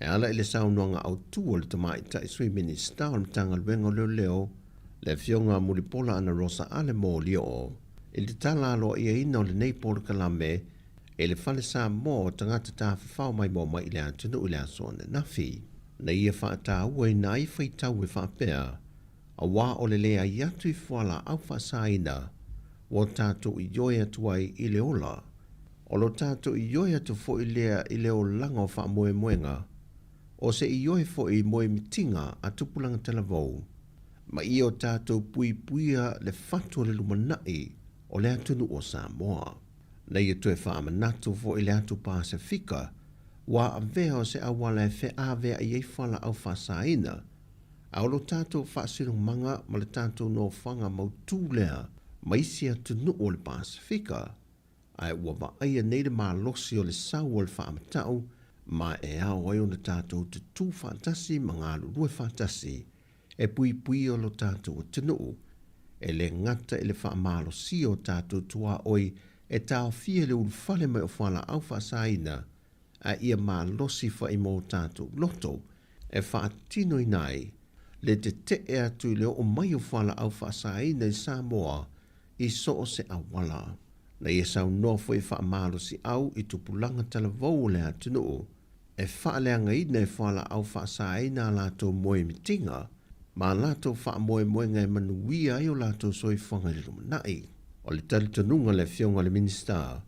e ala i le saunoaga autu a le Tamaitai Sui Minisita o le Matagaluega o Leoleo, le Afioga Mulipola Anarosa Ale Molioo, i le tatala aloaiaina o lenei polokalame i le Fale Samoa o Tagata Tafafao Maimoa Mai i le Atunuu i le aso ananafi. Na ia faatauaina ai faitau e faapea, Aua o le leai atu i fualaau faasaina ua tatou ioe atu ai i le ola, o lo tatou ioe atu foi lea i le olaga o faamoemoega, o se ioe foi i moemitiga a tupulaga talavou, ma ia o tatou puipuia le fatu o le lumanai o le atunuu o Samoa. Na ia toe faamanatu foi le atu Pasefika ua avea o se auala e feaveai ai fualaau faasaina, A o lo tatou faasinomaga ma le tatou nofoaga mautū lea ma isi atunuu o le Pasefika, ae ua vaaia nei le malosi o le sau o le faamatau ma e ao ai ona tatou tutū faatasi ma galulue faatasi e puipuia lo tatou atunuu, e le gata i le faamalosia o tatou tuaoi e taofia i le ulufale mai o fualaau faasaina, a ia malosi fa'i mo tatou loto. e faatinoina ai le teteʻe atu i le oo mai o fualaau faasaina i Samoa i so o se auala. Na ia saunoa foi e faamalosiau i tupulaga talavou o le atunuu e faaleagaina e fualaau faasaina a latou moemitiga ma a latou faamoemoega e manuia ai o latou soifuaga i le lumanai. O le talitonuga a le Afioga i le Minisita,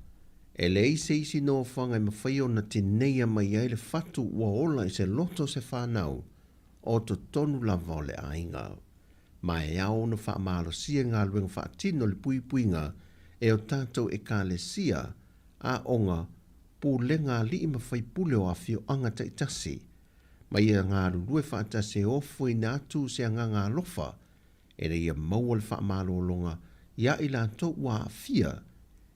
e leai se isi nofoaga e mafai ona tineia mai ai le fatu ua ola i se loto o se fanau o totonu lava o le aiga. Ma e ao ona faamalosia galuega faatino le puipuiga e o tatou Ekalesia, aoga, pulega alii ma faipule o afioaga taitasi, ma ia galulue faatasi e ofoina atu se agaga alofa ina ia maua le faamalologa iā i latou ua aafia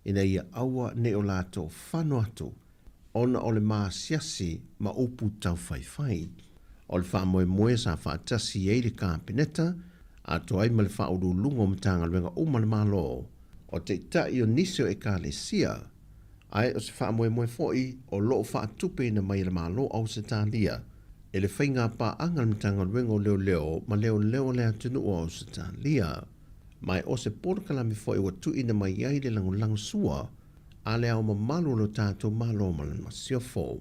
ina ia aua ne i o latou fano atu ona o le maasiasi ma upu taufaifai. O le faamoemoe sa faatasi ai le Kapeneta atoa ai ma le Faauluuluga o Matagaluega uma a le Malo, o Taitai o nisi o Ekalesia, ae o se faamoemoe foi o lo o faatupeina mai e le Malo o Ausetalia e le faiga paaga a le Matagaluega o Leoleo ma Leoleo a le atunuu o Ausetalia. Ma o se polokalame foi ua tuuina mai ai le lagolago sua a le Ao Mamalu o lo tatou Malo ma lana Masiofo.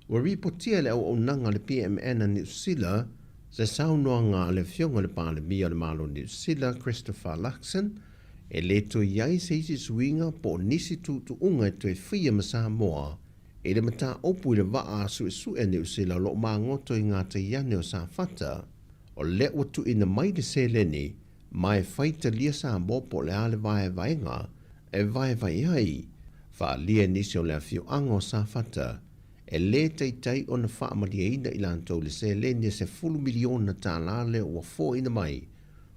Ua ripotia e le auaunaga a le PMN a Niu Sila se saunoaga a le Afioga i le Palemia o le Malo o Niu Sila, Christopher Luxon, e le toe i ai se isi suiga po o nisi tuutuuga e toe faia ma Samoa i le mataupu i le vaa suesue a Niu Sila o lo o magoto i ngā taiane o Safata. O lea ua tuuina mai le seleni ma e faitalia Samoa po o le a le vaevaega e vaevae ai, faaalia e nisi o le afioaga o Safata, e lē taitai ona faamalieina i latou le seleni e $10 miliona lea ua foaina mai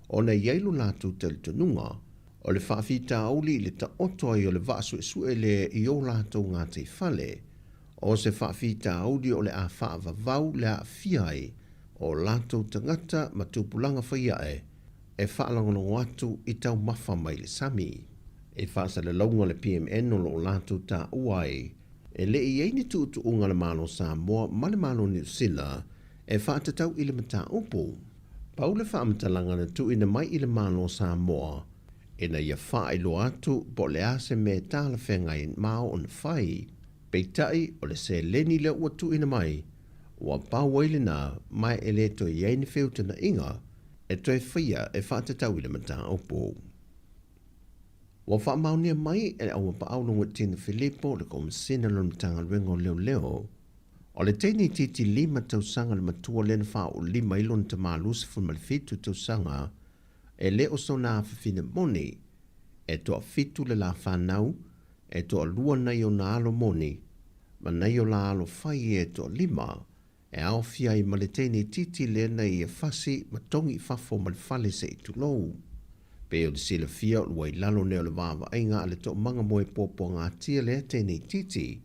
ona e i ai lo latou talitonuga o le faafitauli i le taoto ai o le vaa suesue lea i o latou gataifale, o se faafitauli o le a faavavau le aafia ai o latou tagata ma tupulaga faiae e faalagolago atu i taumafa mai le sami. I faasalalauga le PMN o lo o latou taua ai, e le i ai ni tuutuuga a le Malo Samoa ma le Malo Niu Sila e faatatau i le mataupu. Pau le faamatalaga na tuuina mai i le Malo Samoa ina ia faailoa atu po o le a se mea e talafeagai ma ao ona fai. Peitai, o le seleni lea ua tuuina mai, ua pau ai lena ma e le toe i ai ni feutagaiga e toe faia e faatatau i le mataupu. Ua faamaonia mai e le Auapaau Logoitino Filipo le Komesina o le Matagaluega o Leoleo, o le teine itiiti 5 tausaga le matua lea na faaoolima ai lona tama 27 tausaga e le o sona afafine moni, e toafitu le la fanau, e toalua nai ona alo moni, ma nai o la alo fai e toalima, e aofia ai ma le teine itiiti lea na ia fasi ma togi i fafo ma le fale se i tulou. Pei o le silafia o lua i lalo nei o le vaavaaiga a le toomaga moe puapuagatia lea teine itiiti,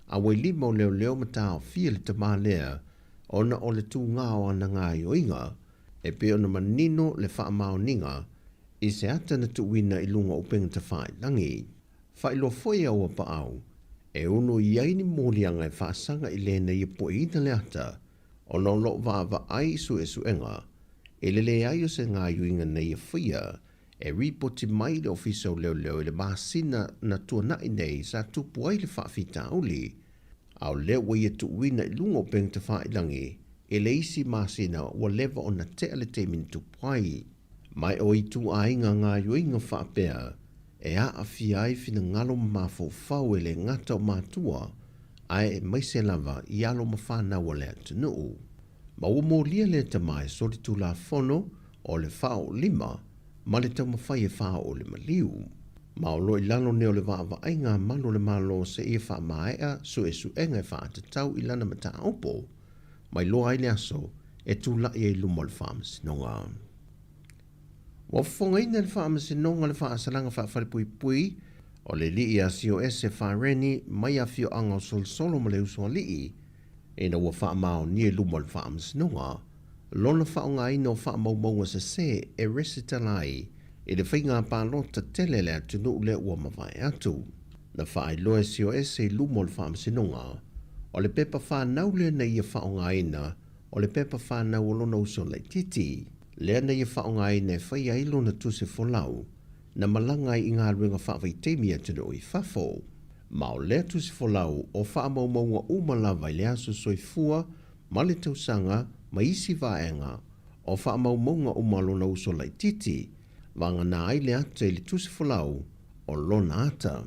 a ua i lima o leoleo ma taofia le tamā lea ona o le tūgā o ana gaoioiga, e pei ona manino le faamaoniga i se ata na tuuina i luga o upega tafailagi. Faailoa foi e Auapaau, e ono i ai ni moliaga e faasaga i le na ia pueina le ata, ona o lo o vaavaai i suesuega i le leai o se gaoioiga na ia faia e ripoti mai i le Ofisa o Leoleo i le masina na tuanai nei sa tupu ai le faafitauli, a o lea ua ia tuuina i luga o upega tafailagi i le isi masina ua leva ona tea le taimi na tupu ai. Mai o ituaiga gaoioiga faapea e aafia ai finagalo ma mafaufau e le gata o matua, ae aemaise lava i alo ma fanau a le atunuu. Ma ua molia lea tama e solitulafono o le faaoolima ma le taumafai e faaoo le maliu. Ma o lo i lalo nei o le vaavaaiga a malu o le Malo seia faamaea suesuega e faatatau i lana mataupu, mai loa ai le aso e tulai ai i luma o le Faamasinoga. Ua fofogaina e le Faamasinoga le faasalaga faafalepuipui o le alii ia Sioese Fareni mai afioaga o Solosolo ma le Usoalii ina ua faamaonia i luma o le Faamasinoga lona faaaogaina o faamaumauga sese e resitala ai i le faiga palota tele a le atunuu lea ua mavae atu. Na faailoa e Sioese i luma o le Faamasinoga. O le pepa fanau lea na ia faaaogaina, o le pepa fanau o lona uso laitiiti, lea na ia faaaogaina e faia ai lona tusi folau, na malaga ai i galuega faavaitaimi i atunuu i fafo. Ma o lea tusi folau o faamaumauga uma lava i le aso soifua ma le tausaga ma isi vaega o faamaumauga uma a lona uso laitiiti, vagana ai le ata i le tusi folau o lona ata.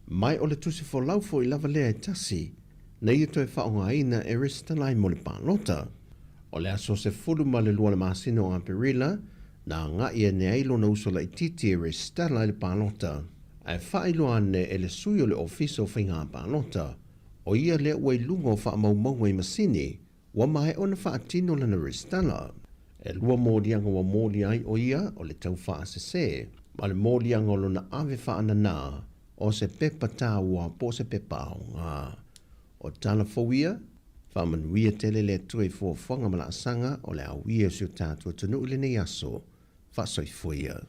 Mai o le tusi folau foi lava lea e tasi na ia toe faaaogaina e resitala ai mo le palota. O le aso 12 o le masina o Aperila na agai ane ai lona uso laitiiti e resitala i le palota, ae faailoa ane e le sui o le Ofisa o Faiga Palota, o ia lea ua i luga o faamaumauga i masini, ua maea ona faatino lana resitala. E lua moliaga ua molia ai o ia o le tau faasese, ma le moliaga o lona ave faananā o se pepa taua po o se pepa aoga. O tala fou ia, faamanuia tele le Atua i fuafuaga ma laasaga o le auia o si o tatou atunuu i lenei aso. Faasoifua ia.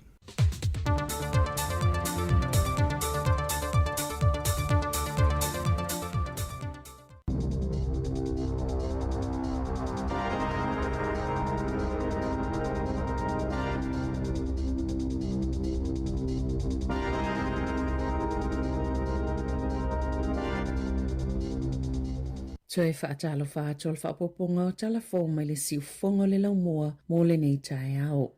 Toe faatalofa atu o le faaopoopoga o tala fou mai le siufofoga o le laumua mo lenei taeao.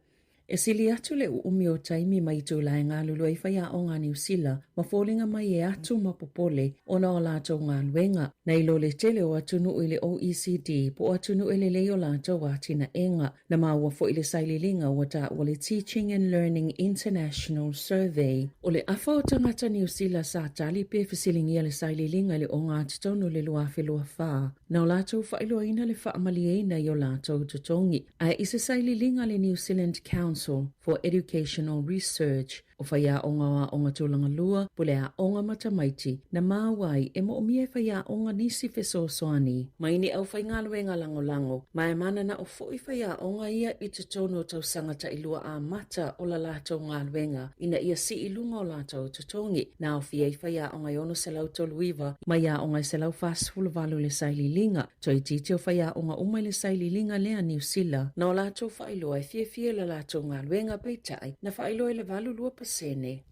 E sili atu le uumi o taimi mai itula e galulue ai faiaoga a Niu Sila ma foliga mai e atu ma popole ona o latou galuega, nai lo le tele o atunuu i le OECD po o atunuu e lelei o latou atinaega. Na maua foi le sailiiliga ua taua le Teaching and Learning International Survey. O le afa o tagata Niu Sila sa tali pe fesiligia le sailiiliga i le ogatotonu o le 2024, na o latou faailoaina le faamalieina i o latou totogi. Ae i se sailiiliga a le New Zealand Council for Educational Research, o faiaoga o aoga tulaga lua, pule aoga ma tamaiti, na maua ai e moomia e faiaoga nisi fesoasoani mai ni aufaigaluega lagolago, ma e mananao foi faiaoga ia i totonu o tausaga tailua amata o la latou galuega ina ia sii i luga o latou totogi. Na aofia ai faiaoga e 639 mai aoga e 148 i le sailiiliga. Toeitiiti o faiaoga uma i le sailiiliga lea a Niu Sila, na o latou faailoa e fiafia i la latou galuega, peitai, na faailoa i le 82%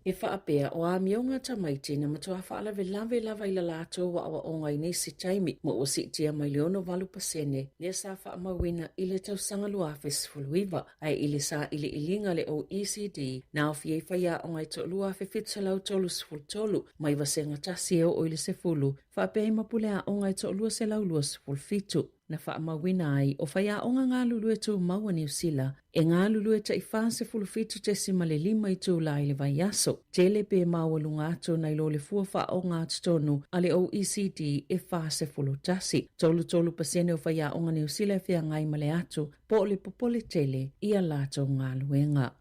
e faapea o amioga a tamaiti na matua faalavelave lava i la latou aoaoga i nisi taimi, ma ua siitia mai le 68% lea sa faamauina i le tausaga 2019. Ae i le sailiiliga a le OECD, na aofia ai faiaoga e toalua 733 mai vasega tasi e oo i le 10, faapea ai ma pule aoga e toalua 127. Na faamauina ai o faiaoga galulue tumau a Niu Sila e galulue tai 47.5 itula i le vaiaso, tele pe maualuga atu nai lo le fua faaogatotonu a le OECD e 41. 33% o faiaoga Niu Sila e feagai ma le atu po o le popole tele i a latou galuega.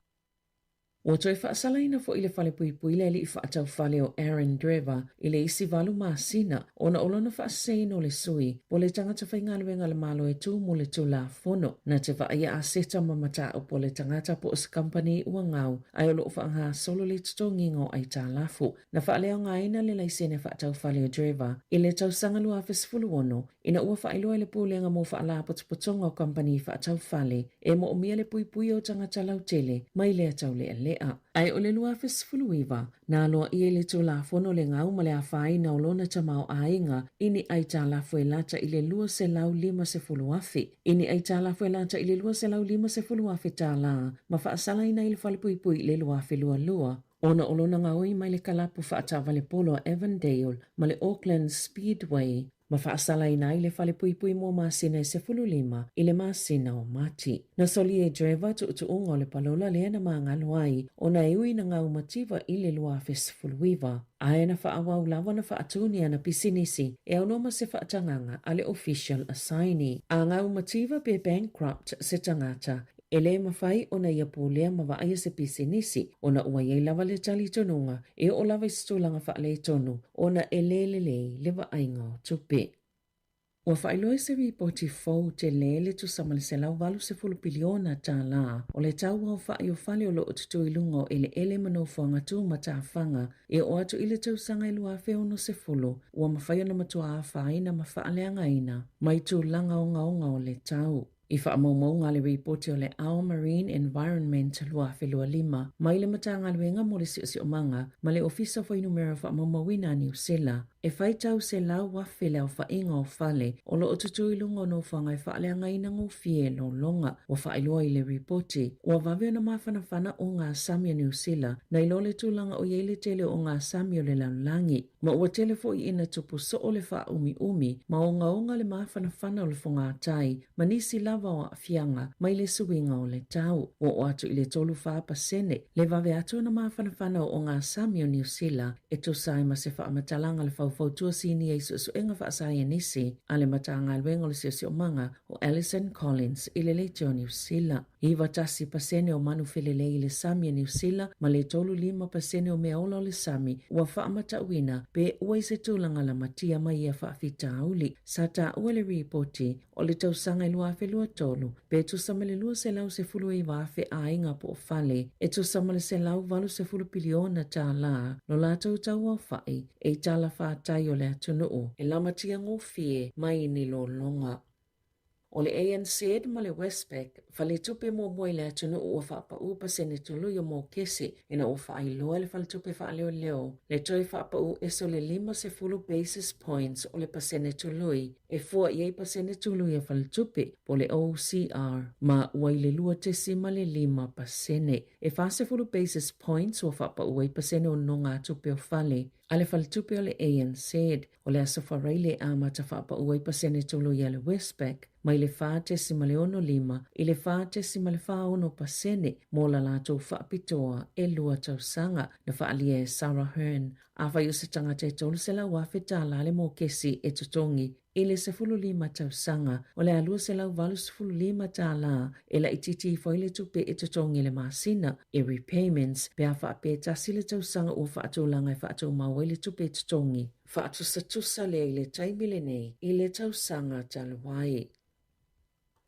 Ua toe faasalaina foi le falepuipui le alii faataufale o Aaron Drever i le isi valu masina ona o lona faaseseina o le sui po o le tagata faigaluega a le Malo e tu mo le Tulafono na te vaaia aseta ma mataupu a le tagata po o se kamupani ua gau ae o lo o faagasolo le totogiga o aitalafu. Na faaleaogaina le laisene faataufale o Drever i le tausaga 2016 Ina ua faailoa e le Pulega mo Faalapotopotoga o Kamupani Faataufale e moomia le puipuia o tagata lautele mai lea taulealea. Ae o le 2019, na aloaia i le Tulafono le gau ma le afaina o lona tamaoaiga i ni aitalafu e lata i le $250,000, i ni aitalafu e lata i le $250,000 tala ma faasalaina ai le falepuipui i le 2022. Ona o lona gaoi mai le kalapu faataavale polo a Avondale ma le Auckland Speedway, ma faasalaina ai le falepuipui mo masina e 15 i le masina o Mati. Na solia e Trevor tuutuuga o le palola lea na magalo ai ona e ui na gau mativa i le 2019, ae na faaauau lava na faatu ni ana pisinisi e aunoa ma se faatagaga a le Official Assignee. A gau mativa pe bankrupt se tagata, e le mafai ona ia pulea ma vaaia se pisinisi ona ua i ai lava le talitonuga e oo lava i se tulaga faaletonu ona e le lelei le vaaiga o tupe. Ua faailoa i se ripoti fou tele le tusa ma le $180 piliona tālā o le tau aofa'i o fale o lo o tutū i luga o eleele ma nofoaga tumatafaga e oo atu i le tausaga e 2060, ua mafai ona matua afaina ma faaleagaina mai tulaga ogaoga o le tau. I faamaumauga a le Ripoti o le Our Marine Environment 2025 mai le Matagaluega mo le Siosiomaga ma le Ofisa o Fuainumera Faamaumauina a Niu Sila, e faitau 100,000 le aofaiga o fale o lo o tutū i luga o nofoaga e faaleagaina gofie lologa. Ua faailoa i le Ripoti, ua vave ona mafanafana ogasami a Niu Sila nai lo le tulaga o i ai le tele o ogasami o le lalolagi, ma ua tele foi ina tupu soo le faaumiumi ma ogaoga le mafanafana o le fogatai ma nisi lava o aafiaga mai le suiga o le tau. Ua oo atu i le 34 pasene le vave atu ona mafanafana o ogasami o Niu Sila e tusa ai ma se faamatalaga a le faufautua sinia i suesuega faasaienisi a le Matagaluega o le Siosiomaga o Alison Collins i le Leitio o Niu Sila. 91 pasene o manu felelei i le sami a Niu Sila ma le 35 pasene o meaola o le sami ua faamatauina pe ua i se tulaga lamatia mai ia faafitauli. Sa taua le ripoti o le tausaga e 2023 pe tusa ma le 219,000 aiga po o fale e tusa ma le $180 piliona tālā lo latou tauaofa'i e i talafatai o le atunuu e lamatia gofie mai ni lologa. O le ANZ ma le Westpac, faletupe muamua i le atunuu ua faapaū pasene tului o mokese ina ua faailoa e le faletupe faaleoleo le toe faapaū ese o le 50 basis points o le pasene tului e fua i ai pasene tului a faletupe po o le OCR ma ua i le 2.5 pasene. E 40 basis points ua faapaū ai pasene o nonogatupe o fale a le faletupe o le ANZ. O le Aso Faraile e amata faapaū ai pasene tului a le Westpac mai le 4.65 i le 4.46 pasene mo la latou faapitoa e lua tausaga, na faaalia e Sarah Hearn. Afai o se tagata e $300,000 tālā le mokesi e totogi i le 15 tausaga, o le a $285 tālā e laitiiti ifo ai le tupe e totogi i le masina e repayments pe a faapea e tasi le tausaga ua faatulaga e faatumau ai le tupe e totogi. Faatusatusa lea i le taimi lenei i le tausaga talu ai.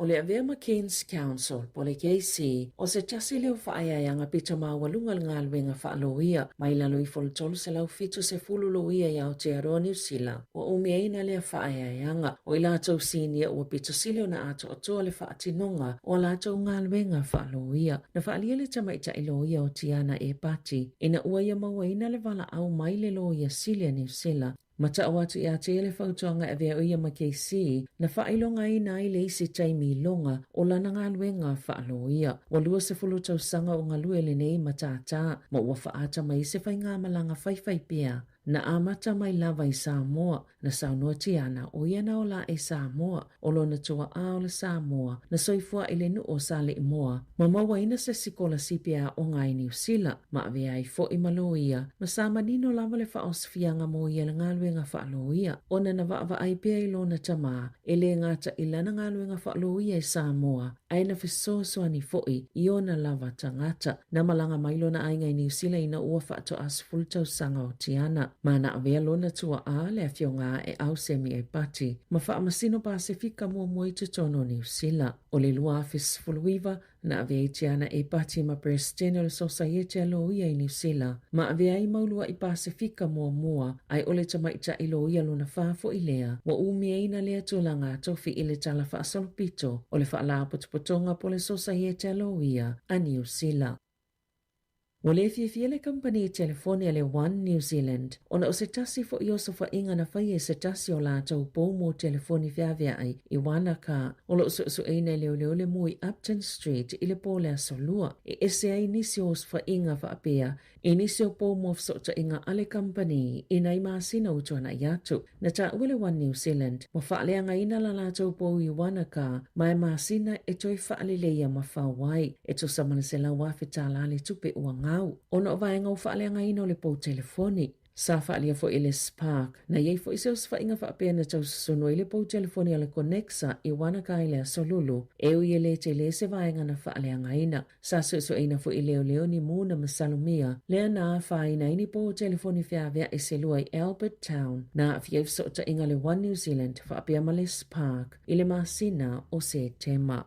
O le avea ma King's Counsel, po o le KC, o se tasi lea o faaeaeaga pito maualuga le galuega faaloia mai lalo ifo o le 370 loia i Aotearoa Niu Sila. Ua umiaina lea faaeaeaga o i latou sinia ua pito sili ona atoatoa le faatinoga o a latou galuega faaloia. Na faaalia le tamaitai loia o Tiana Epati ina ua ia mauaina le valaau mai le Loia Sili a Niu Sila ma tau atu ia te ia le fautuaga e avea o ia ma KC na faailogaina ai le isi taimi iloga o lana galuega faaloia. Ua 20 tausaga o galue lenei matata ma ua faaata mai se faigamalaga faifaipea na amata mai lava i Samoa. Na saunoa Tiana o ia na ola ae i Samoa, o lona tua'a o le Samoa, na soifua i le nuu o Saleimoa, ma mauaina se sikolasipi e aoga ai i Niu Sila, ma avea ai fo'i ma loia, ma sa manino lava le faaosofiaga mo ia le galuega faaloia, ona na vaavaai pea i lona tamā, e lē gata i lana galuega faaloia i Samoa, ae na fesoasoani fo'i i ona lava tagata. Na malaga mai lona aiga i Niu Sila ina ua faatoa 10 tausaga o Tiana, ma na avea lona tua'a le afioga Aeau Semi Epati ma Faamasino Pasefika muamua i totonu o Niu Sila. O le 2019, na avea ai Tiana Epati ma Peresetene o le Sosaiete a Loia i Niu Sila, ma avea ai ma ulua'i Pasefika muamua, ae o le tamaitai loia lona fa fo'i lea, ua umiaina lea tulaga tofi i le Tala Faasolopito o le Faalapotopotoga po o le Sosaiete a Loia a Niu Sila. Ua le fiafia le kamupani telefoni a le One New Zealand ona o se tasi fo'i osofaiga na faia e se tasi o latou pou mo telefoni feavea'i i Wanaka o lo o suesueina e leoleo le mu i Upton Street i le po o le Aso Lua e ese ai nisi o osofaiga faapea i nisi o pou mo fesootaiga a le kamupani i nai masina ua tuana'i atu. Na taua le One New Zealand ua faaleagaina la latou pou i Wanaka ma e masina e toe faaleleia ma fao ai e tusa ma le $100,000 le tupe ua gau ona o vaega ua faaleagaina o le pou telefoni. Sa faaalia foi e le Spark, na i ai foi se osofaiga faapea na taususunu ai le pou telefoni a le Connexa i Wanaka i le Aso Lulu, e ui e le tele se vaega na faaleagaina. Sa suesueina foi e leoleo ni mu na masalomia, lea na afaina ai ni pou telefoni feaveaʻi se lua i Albert Town, na aafia ai fesootaiga a le One New Zealand faapea ma le Spark i le masina o Setema.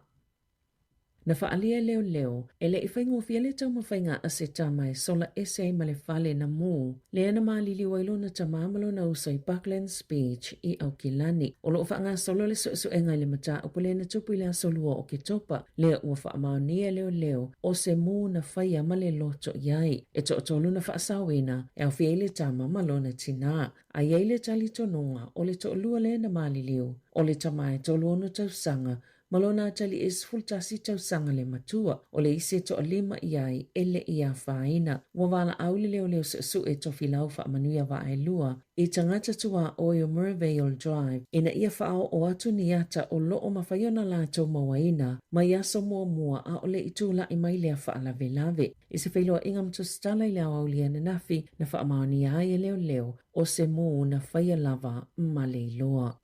Na faaalia e leoleo, e le i faigofie le taumafaiga a se tama e sola ese ai ma le fale na mū, lea na maliliu ai lona tama ma lona uso i Bucklands Beach i Aukilani. O lo o faagasolo le suesuega i le mataupu lea na tupu i le aso 2 o Oketopa, lea ua faamaonia e leoleo o se mū na faia ma le loto i ai. E toatolu na faasaoina, e aofia ai le tama ma lona tinā. A i ai le talitonuga o le toalua lea na maliliu, o le tama e 36 tausaga ma lona atalii e 11 tausaga le matua, o le isi e toalima i ai e le i afaina. Ua valaau le leoleo suesue Tofilau Faamanuia Vaaelua i tagata tuaoi o Merivale Drive ina ia faaoo atu ni ata o loo mafai ona latou mauaina mai aso muamua a o le i tula'i mai lea faalavelave. I se feiloaiga ma tusitala i le aoauli ananafi na faamaonia ai e leoleo o se mū na faia lava ma le iloa.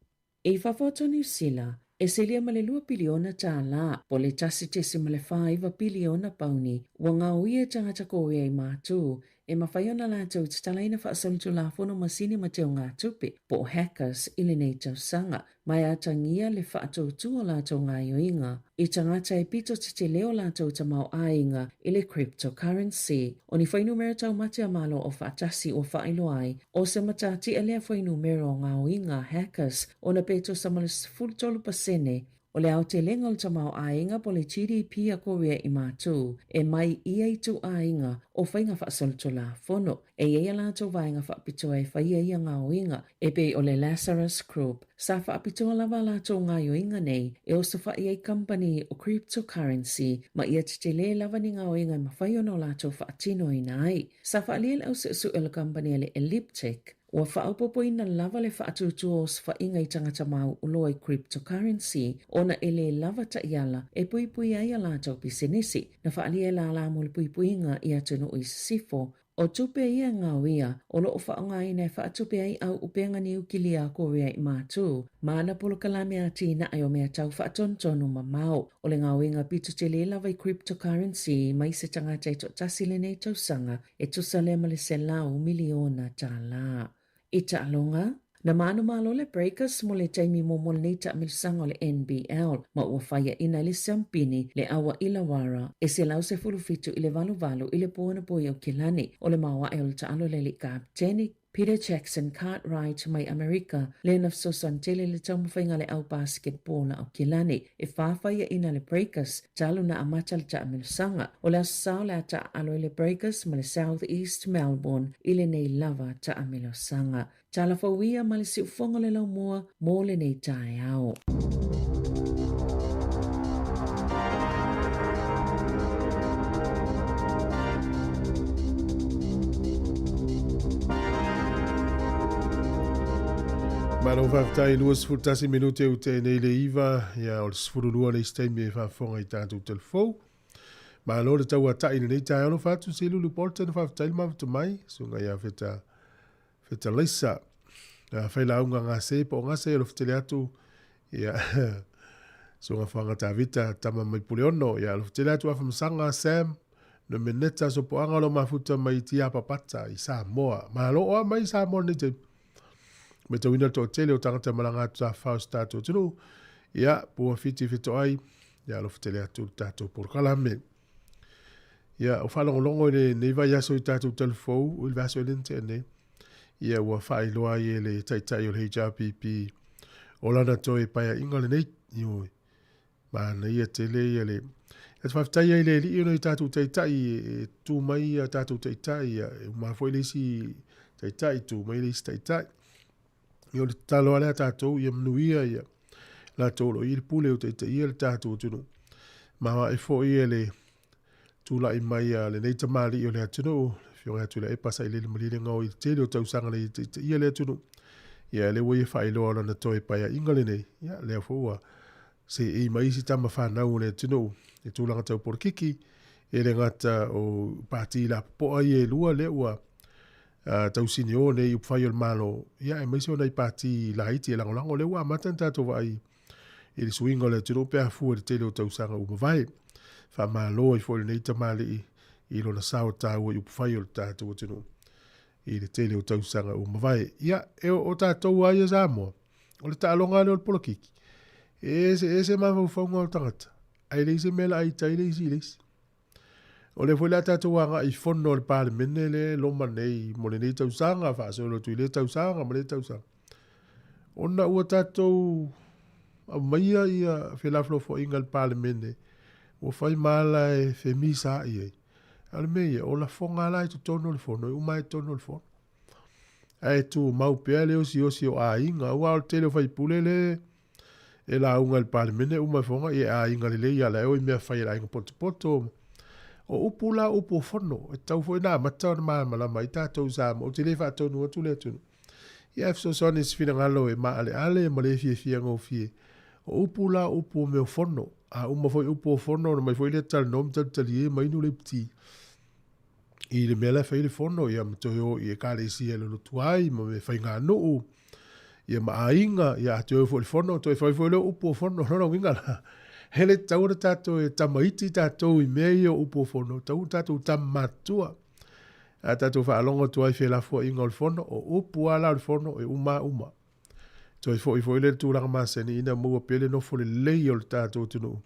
I fafo atu o Niu Sila, e silia ma le $2 piliona po o le 1.49 piliona pauni, ua gaoia e tagata Korea i Matū e mafai ona latou tatalaina faasolitulafono masini ma teugatupe, po o hackers, i lenei tausaga, ma e atagia le faatūtū o latou gaoioiga i tagata e pito tetele o latou tamaoaiga i le cryptocurrency. O ni fuainumera taumate a Malo Aufaatasi ua faailoa ai, o se matatia lea fuainumera o gaoiga hackers ona pe tusa ma le 13% o le aotelega o le tamaoaiga po o le GDP a Korea i Matū e mai ia ituaiga o faiga faasolitulafono. E i ai a latou vaega faapitoa e faia ia gaoiga e pei o le Lazarus Group. Sa faapitoa lava a latou gaoioiga nei e osofaʻi ai kamupani o cryptocurrency ma ia tetele lava ni gaoiga e mafai ona o latou faatinoina ai. Sa faaalia e le ausuesue o le kamupani a le Elliptic, ua faaopoopoina lava le faatuatua o osofaʻiga i tagata mauuloa i cryptocurrency ona e lē lava taiala e puipui ai a latou pisinisi. Na faaalia e lālā mo le puipuiga i atunuu i sisifo, O tupe ia e gaoia, o lo o faaaogaina e faatupe ai auupega niukilia a Korea i Matū, ma ana polokalame atinae o mea tau faatonutonu mamao. O le gaoiga pito tele lava i cryptocurrency mai se tagata e toatasi lenei tausaga, e tusa lea ma le $100 miliona. I taaloga, na manumalo le Breakers mo le taimi muamua o lenei taamilosaga o le NBL ma ua faiaina ai le siampini le Aua Illawarra e 117-88 i le po anapo i Aukilani. O le maoae o le taalo le alii kapeteni, Peter Jackson Cartwright mai Amerika, lea na fesoasoani tele i le taumafaiga a le au basketball a Aukilani e fā faiaina le Breakers talu na amata le taamilosaga. O le Aso Sa o le a taaalo ai le Breakers ma le South East Melbourne i lenei lava taamilosaga. Tala fou ia ma le siufofoga o le laumua mo lenei taeao. Malo faafetai 21 minute u tēnei le iva, ia o le 12 le isi taimi e faafofoga i tatou telefou. Malo le tauataʻi i lenei taeao alofa atu se Lulu Bolton faafetai le mafuta mai, susuga ia Feta Feta Laisa. Failauga gase po o gase alofa tele atu ia susuga Fuaga Tavita tama mai Puleono ia alofa tele atu Afamasaga Sam Nomeneta Sopoaga o lo mafuta mai Tiapapata i Samoa. Malo oa mai Samoa lenei taimi. Matauina le toatele o tagata malaga atu tafafao i so tatou atunuu. Ia, pua fiti fetoai, ia alofa tele atu le tatou polokalame. Ia, o faalogologo i lenei vaiaso i tatou talifou, i le vaiaso e le na tea nei, ia ua faailoa ai e le taitai o le HRPP o lana toe paeaiga lenei. Ioe. Manaia tele ia le E faafetai ai le Alii ona i tatou taitai e tu mai ia tatou taitai ia e uma foi le isi taitai tu mai le isi taitai. Ia o le tatalo lava lea a tatou ia manuia ia latou o lo o i le pule o taitaia le tatou atunuu. Ma ae foi e le tulai mai a lenei tamalii o le atunuu, le Afioga ia Tuilaepa Sailele Malielegaoi i le tele o tausaga na ia taitaia le atunuu. Ia lea ua ia faailoa o lana toe paeaiga lenei, ia lea foi ua seei mai isi tama fanau o le atunuu i tulaga tau polokiki, e le gata o pati lapopoa ia e lua lea ua tausinio nei i upufai o le Malo, ia aemaise o nai pati laiti e lagolago. O lea ua amata ona tatou vaai i le suiga o le atunuu pe a fua i le tele o tausaga ua mavae. Faamalo ai foi i lenei tamalii i lona sao taua i upufai o le tatou atunuu i le tele o tausaga ua mavae. Ia, e o tatou lava ia Samoa, o le taaloga lava lea o le polokiki, e eseese mafaufauga o tagata, ae leai se mea laita ai le isi i le isi. O lea foi o le a tatou agai i fono a le Palemene lea e loma nei mo lenei tausaga, faasolo atu i lea tausaga ma lea tausaga. Ona ua tatou aumaia ia felafolafoaiga a le Palemene, ua fai ma ala e femisaai ai. A o le mea ia, o lafoga la i totonu o le fono, e uma lava i totonu o le fono. Ae tumau pea le osiosi o aiga, aua o le tele o faipule le e lauga i le Palemene uma ifoga, ia e aiga lelei ia la e o i mea fai a le aiga potopoto. O upu la, o upu o fono, e tatau foi ona amata ona malamalama ai tatou i Samoa. Ou te le faatonu atu le atunuu. Ia ae fesoasoani i se finagalo e maaleale ma le fiafia gofie. O upu la, o upu o mea o fono. A uma foi upu o fono, ona mai foi lea talanoa ma talitalie ma inu le iputi. I le mea la e fai ai le fono, ia ma toe o i ekalesia e lolotu ai, ma mea faiganuu, ia ma aiga, ia a toe o foi i le fono, toe fai foi lea o upu o fono. O lona uiga la, e le tatau ona tatou e tamaiti tatou i mea ia o upu o fono, e tatau ona tatou tama matutua. A tatou faalogo atu ai i felafoaiga o le fono, o upu lava la o le fono, e uma lava uma. Toe foi foi lea i le tulaga masani ina maua pea le nofo lelei o le tatou atunuu,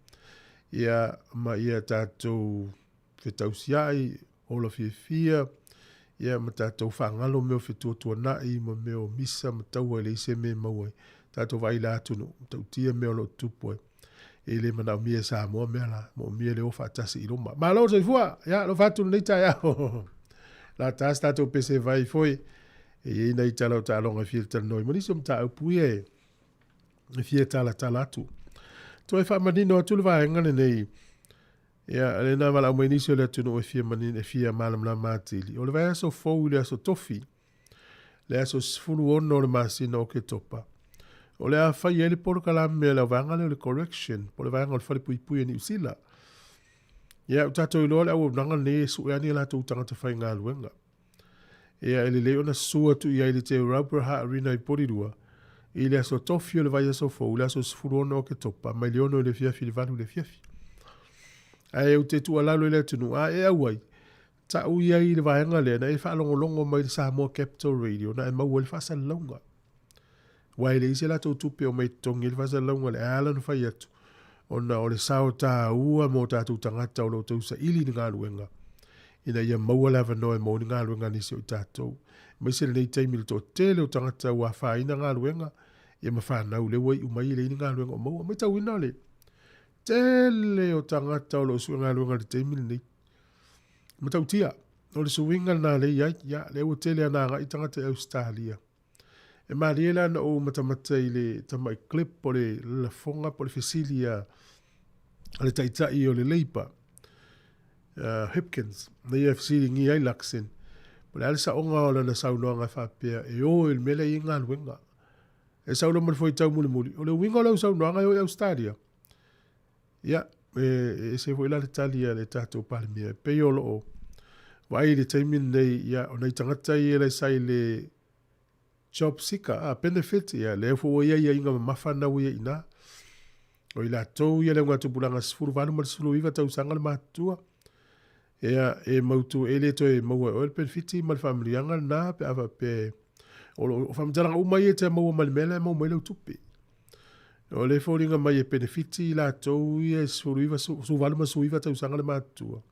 ia ma ia tatou fetausiai, ola fiafia, ia ma tatou faagalo mea o fetuatuanai ma mea o misa ma taua e leai se mea e maua ai. Tatou vaai i le atunuu, matautia mea o lo o tutupu ai. E le manaomia e Samoa mea la, moomia le o faatasi i luma. Malo le soifua! Ia, alofa atu lenei taeao. La ta se tatou pese vai foi. E i ai nai tala o taaloga e fia talanoa ai ma nisi o mataupu ia e fia talatala atu. Toe faamanino atu le vaega lenei. Ia, lena valaau mai nisi o le atunuu e fia manino, e fia malamalama atili. O le vaiaso fou i le aso Tofi, le aso 16 o le masina o Oketopa, o le a fai ai le polokalame a le vaega lea o le Correction, po o le vaega o le Falepuipui a Niu Sila. Ia, ua tatou iloa le auaunaga lenei e sue lava ni a latou tagata faigaluega. Ia, e lelei ona susu atu i ai le Te Rauparaha Arena i Porirua i le aso Tofi o le vaiaso fou, le aso 16 o Oketopa, mai le 6 i le afiafi i le 8 i le afiafi. Ae ou te tuualalo i le atunuu, a e auai, tau i ai i le vaega lea na e faalogologo mai i le Samoa Capital Radio na e maua ai le faasalalauga. Aua e leai se latou tupe e omai e totogi ai le faasalalauga lea, ae ala ona fai atu, ona o le sao taua mo tatou tagata o lo o tausaili i le galuega, ina ia maua le avanoa e maua ai ni galuega a nisi o i tatou. Aemaise lenei taimi i le toatele o tagata ua afaina galuega, ia ma fanau lea ua iu mai e leai ni galuega o maua. Matauina le tele o tagata o lo o sue galuega i le taimi lenei. Matautia, o le suiga lena lea e i ai, ia, lea ua tele ana agai tagata i Ausetalia. E malie la na ou matamata i le tamai clip o le lafoga po o le fesili a le taitai o le Labour, Hipkins, na ia fesiligia ai Luxon, po o le a le saoga o lana saunoaga e faapea e o i le mea lea e i ai galuega. E sau loa ma le fuaitau mulimuli, o le uiga o lau saunoaga e o i Ausetalia. Ia, e ese foi la le tali a le tatou Palemia, e pei o lo o vaai i le taimi lenei, ia, o nai tagata ia la sa i le job seeker, ah, benefit, ia, lea foi ua i ai aiaiga mamafa na ua i ai i ina. O i latou ia le augatupulaga 18 ma le 19 tausaga le matutua, ia, e mautu, e le toe maua e oe le penefiti ma le faamanuiaga lena pe a faapea o lo o faamatalaga uma ia e te maua mai le mea la e maua mai lau tupe. O le foliga mai e penefiti i latou ia e 19, 18 ma 19 tausaga le matutua.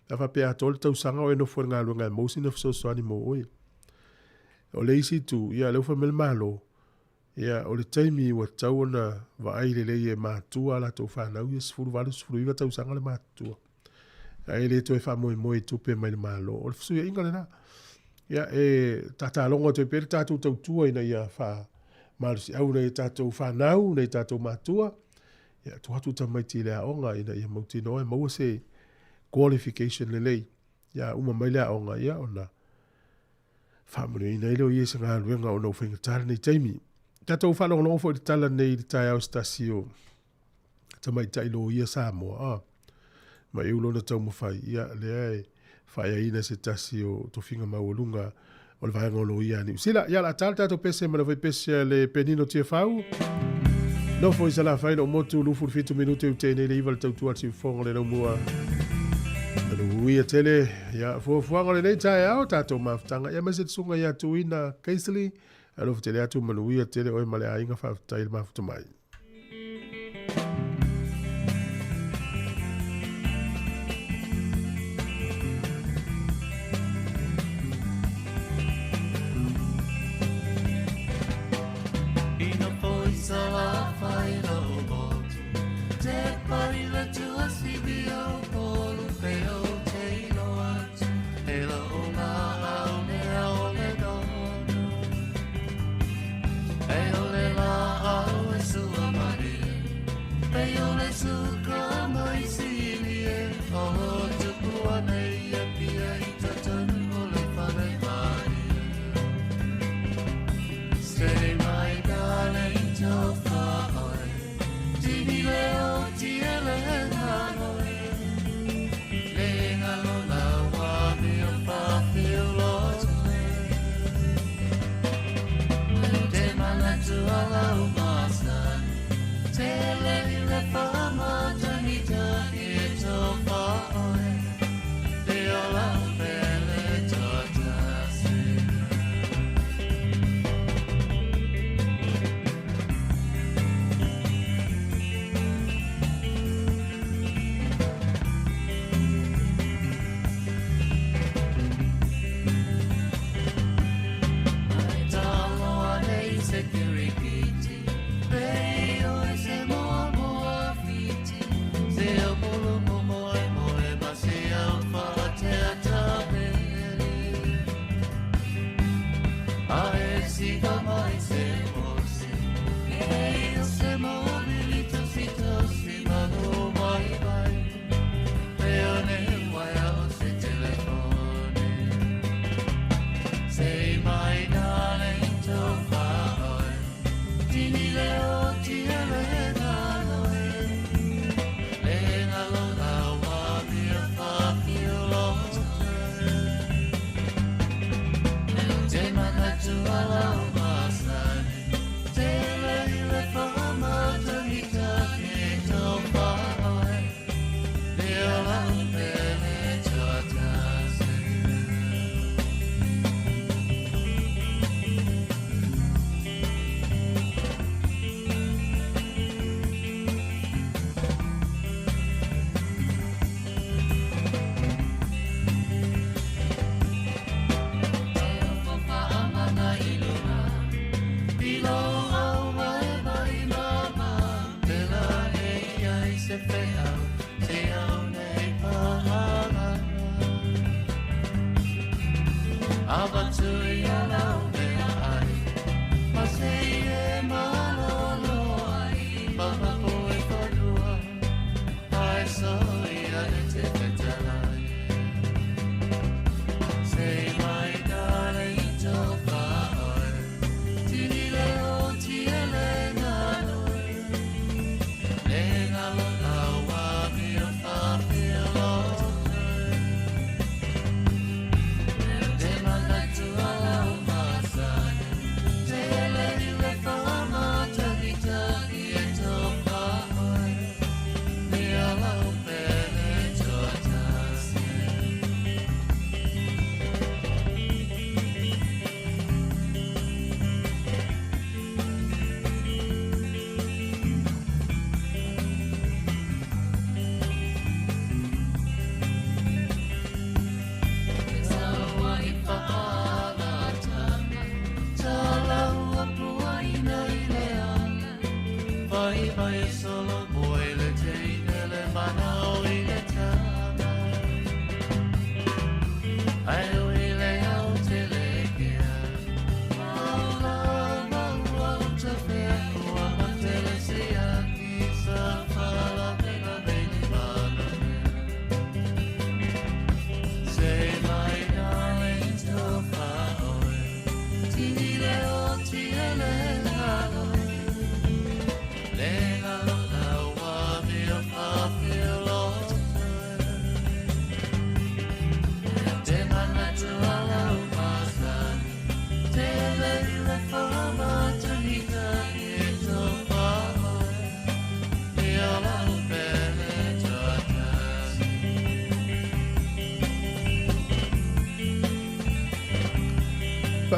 A faapea atoa le tausaga o e nofo i le galuega e maua sina fesoasoani mo oe. O le isi itu, ia, lea ua fai mai le Malo, ia, o le taimi ua tatau ona vaai lelei e matua a latou fanau ia 18, 19 tausaga le matutua. Ae le toe faamoemoe i tupe mai le Malo. O le fesuiaiga lena. Ia, e tatalogo atu ai pea le tatou tautua ina ia faamalosiau nai a tatou fanau, nai a tatou matua, ia tuu atu tamaiti i le aoga ina ia mautinoa e maua se qualification lelei. Ia uma mai le aoga, ia ona faamanuiaina ai lea o ia i se galuega ona ua faigata lenei taimi. Tatou faalogologo foi i le tala nei i le taeao se tasi o tamaitai loia Samoa, ah, ma eu lona taumafai, ia, lea e faaeaina se tasi o tofiga maualuga o le vaega o loia a Niu Sila. Ia, o le a ta le tatou pese ma le faipese a le Penino Tiafau. Nofo i Salafai lou motu 27 minute i tenei le iva le tautua a le siufofoga o le laumua. Manuia tele, ia, fuafuaga o lenei taeao, tatou mafutaga, ia aemaise le susuga ia Tuina Casely, alofa tele atu, manuia tele oe ma le aiga, faafetai le mafuta mai.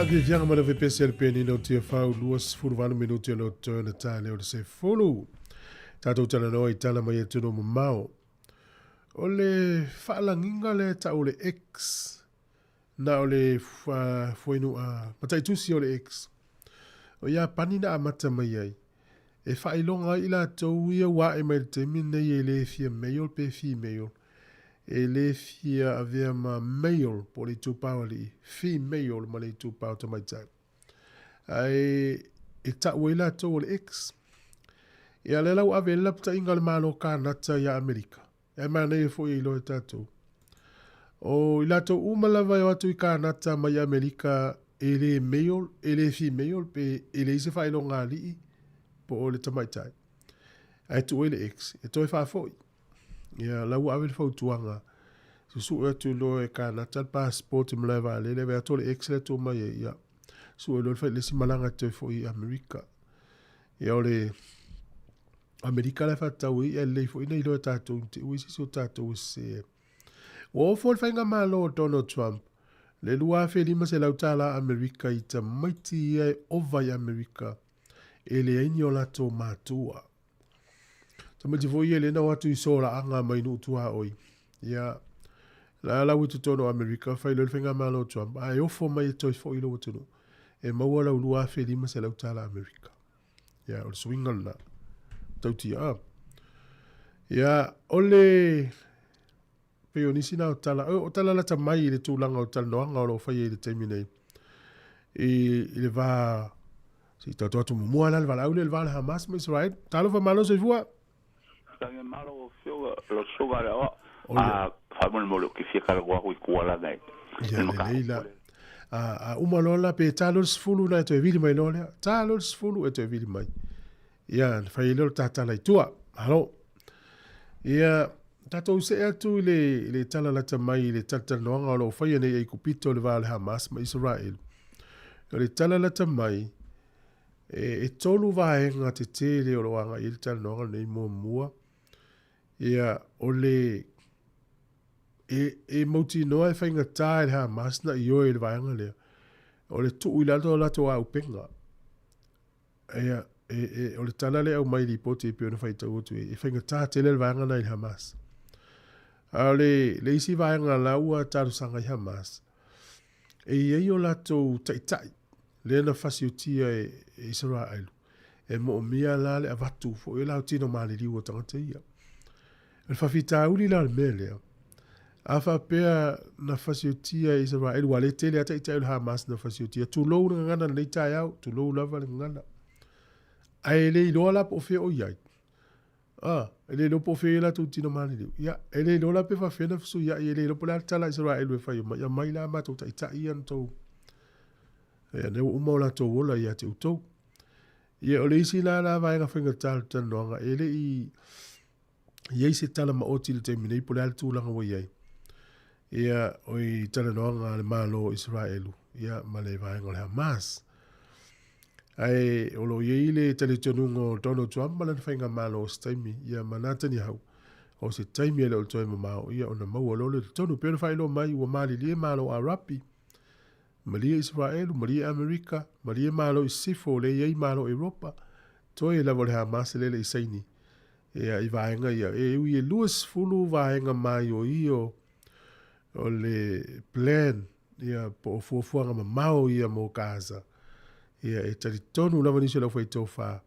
Fiafiaga ma le fepesi a le penina o Tiafau 28 minuti o loto na tale o le sefulu. Tatou talanoa i tala mai atunuu mamao. O le faalagiga lea e tau o le X na o le fuainu'a mataitusi o le X. O Iapani na amata mai ai. E faailoga ai i latou ia ua ae mai i le taimi lenei e le fia male pe female, e le fia avea ma male po o le itupa o alii, female ma le itupa o tamaitai. Ae e tau ai latou o le X. Ia lea la ua ave ai le lapataiga a le Malo o Kanata ia Amerika. Ae manaia foi e iloa e tatou. O i latou uma lava e o atu i Kanata mai Amerika e le male, e le female pe e leai se faailoga alii po o le tamaitai. Ae tuu ai le X e toe faafoi. Ia la ua ave le fautuaga susue atu loa e Kanata le passport i malae vaalele ave atu o le X lea tuu mai ai ia sue loa le fai le isi malaga e toe foi i Amerika. Ia o le Amerika la e faatatau ai, e lelei foi ona iloa e tatou i te i ua i se isi o tatou e sese ai. Ua ofo le faigamalo o Donald Trump le $2,500 tala Amerika i tamaiti ia e ova i Amerika e leai ni o latou matua. Tamaiti foi ia lea na o atu i solaaga mai nuu tuaoi. Ia, la lau i totonu o Amerika, fai loa le faigamalo o Trump, a e ofo mai e toe foi i lou atunuu, e maua lau $2,500 tala Amerika. Ia, o le suiga lena. Tautia. Ah. Ia, o le pei o nisi na o tala, o tala lata mai i le tulaga o talanoaga o lo o faia i le taimi nei. I, i le va, se i tatou atu muamua la le valaau lea i le va o le Hamas ma Israel. Talofa malo soifua. Tangi malo o fioga lo suga le o a faamolemole o ke fia talanoa aku i Kuala nei. Ia lelei la. A, a uma loa la pe ta loa le 10 na e toe vili mai loa lea. Ta loa le 10 e toe vili mai. Ia, na fai ai lea o le tatala i tua. Malo. Ia, tatou see atu i le, i le tala lata mai i le talatalanoaga o lo o faia nei e Aikupito i le va o le Hamas ma Isaraelu. O le tala lata mai, E, e tolu vaega tetele o lo o agai i ai le talanoaga lenei. Muamua, ia, o le, e, e mautinoa e faigata i le Hamas na ioe i le vaega lea, o le tuu i lalo o latou auupega. Ia, e, e, o le tala lea e aumai i lipoti e pei ona faitau atu ai, e faigata tele le vaega lena i le Hamas. A o le, le isi vaega la ua talosaga i Hamas, e i ai o latou taitai lea na fasiotia e Isaraelu, e moomia la le avatu foi o la tino maliliu o tagata ia. O le faafitauli la o le mea lea, a faapea na fasiotia e Isaraelu, ua le tele a taitai o le Hamas na fasiotia, tulou le gagana lenei taeao, tulou lava le gagana. Ae le iloa la po o fea o i ai. A, e le iloa po o fea i ai latou tino maliliu. Ia, e le iloa la pe faafefea ona fesuiai, e le iloa po o le a le tala a Isaraelu e fai mai, aumai la matou taitai ia na tou, ia, lea ua uma o latou ola ia te outou. Ia, o le isi la la vaega faigata o le talanoaga, e le i i ai se tala maoti i le taimi nei po o le a le tulaga ua i ai. Ia, o i talanoaga a le Malo o Isaraelu, ia, ma le vaega o le Hamas. Ae o lo o i ai le talitonuga o Donald Trump ma lana faigamalo o se taimi, ia ma Netanyahu, o se taimi e le o toe mamao, ia ona maua loa lea i totonu. E pei ona faailoa mai, ua malilie Malo Arapi, malie Isaraelu, malie Amerika, malie Malo i Sisifo, lea e i ai Malo Europa, toe lava o le Hamas lea e le i saini ia, i vaega ia. E ui e 20 vaega maioio o le plan ia, po o fuafuaga mamao ia mo Gaza. Ia, e talitonu lava nisi o le aufai-tofa,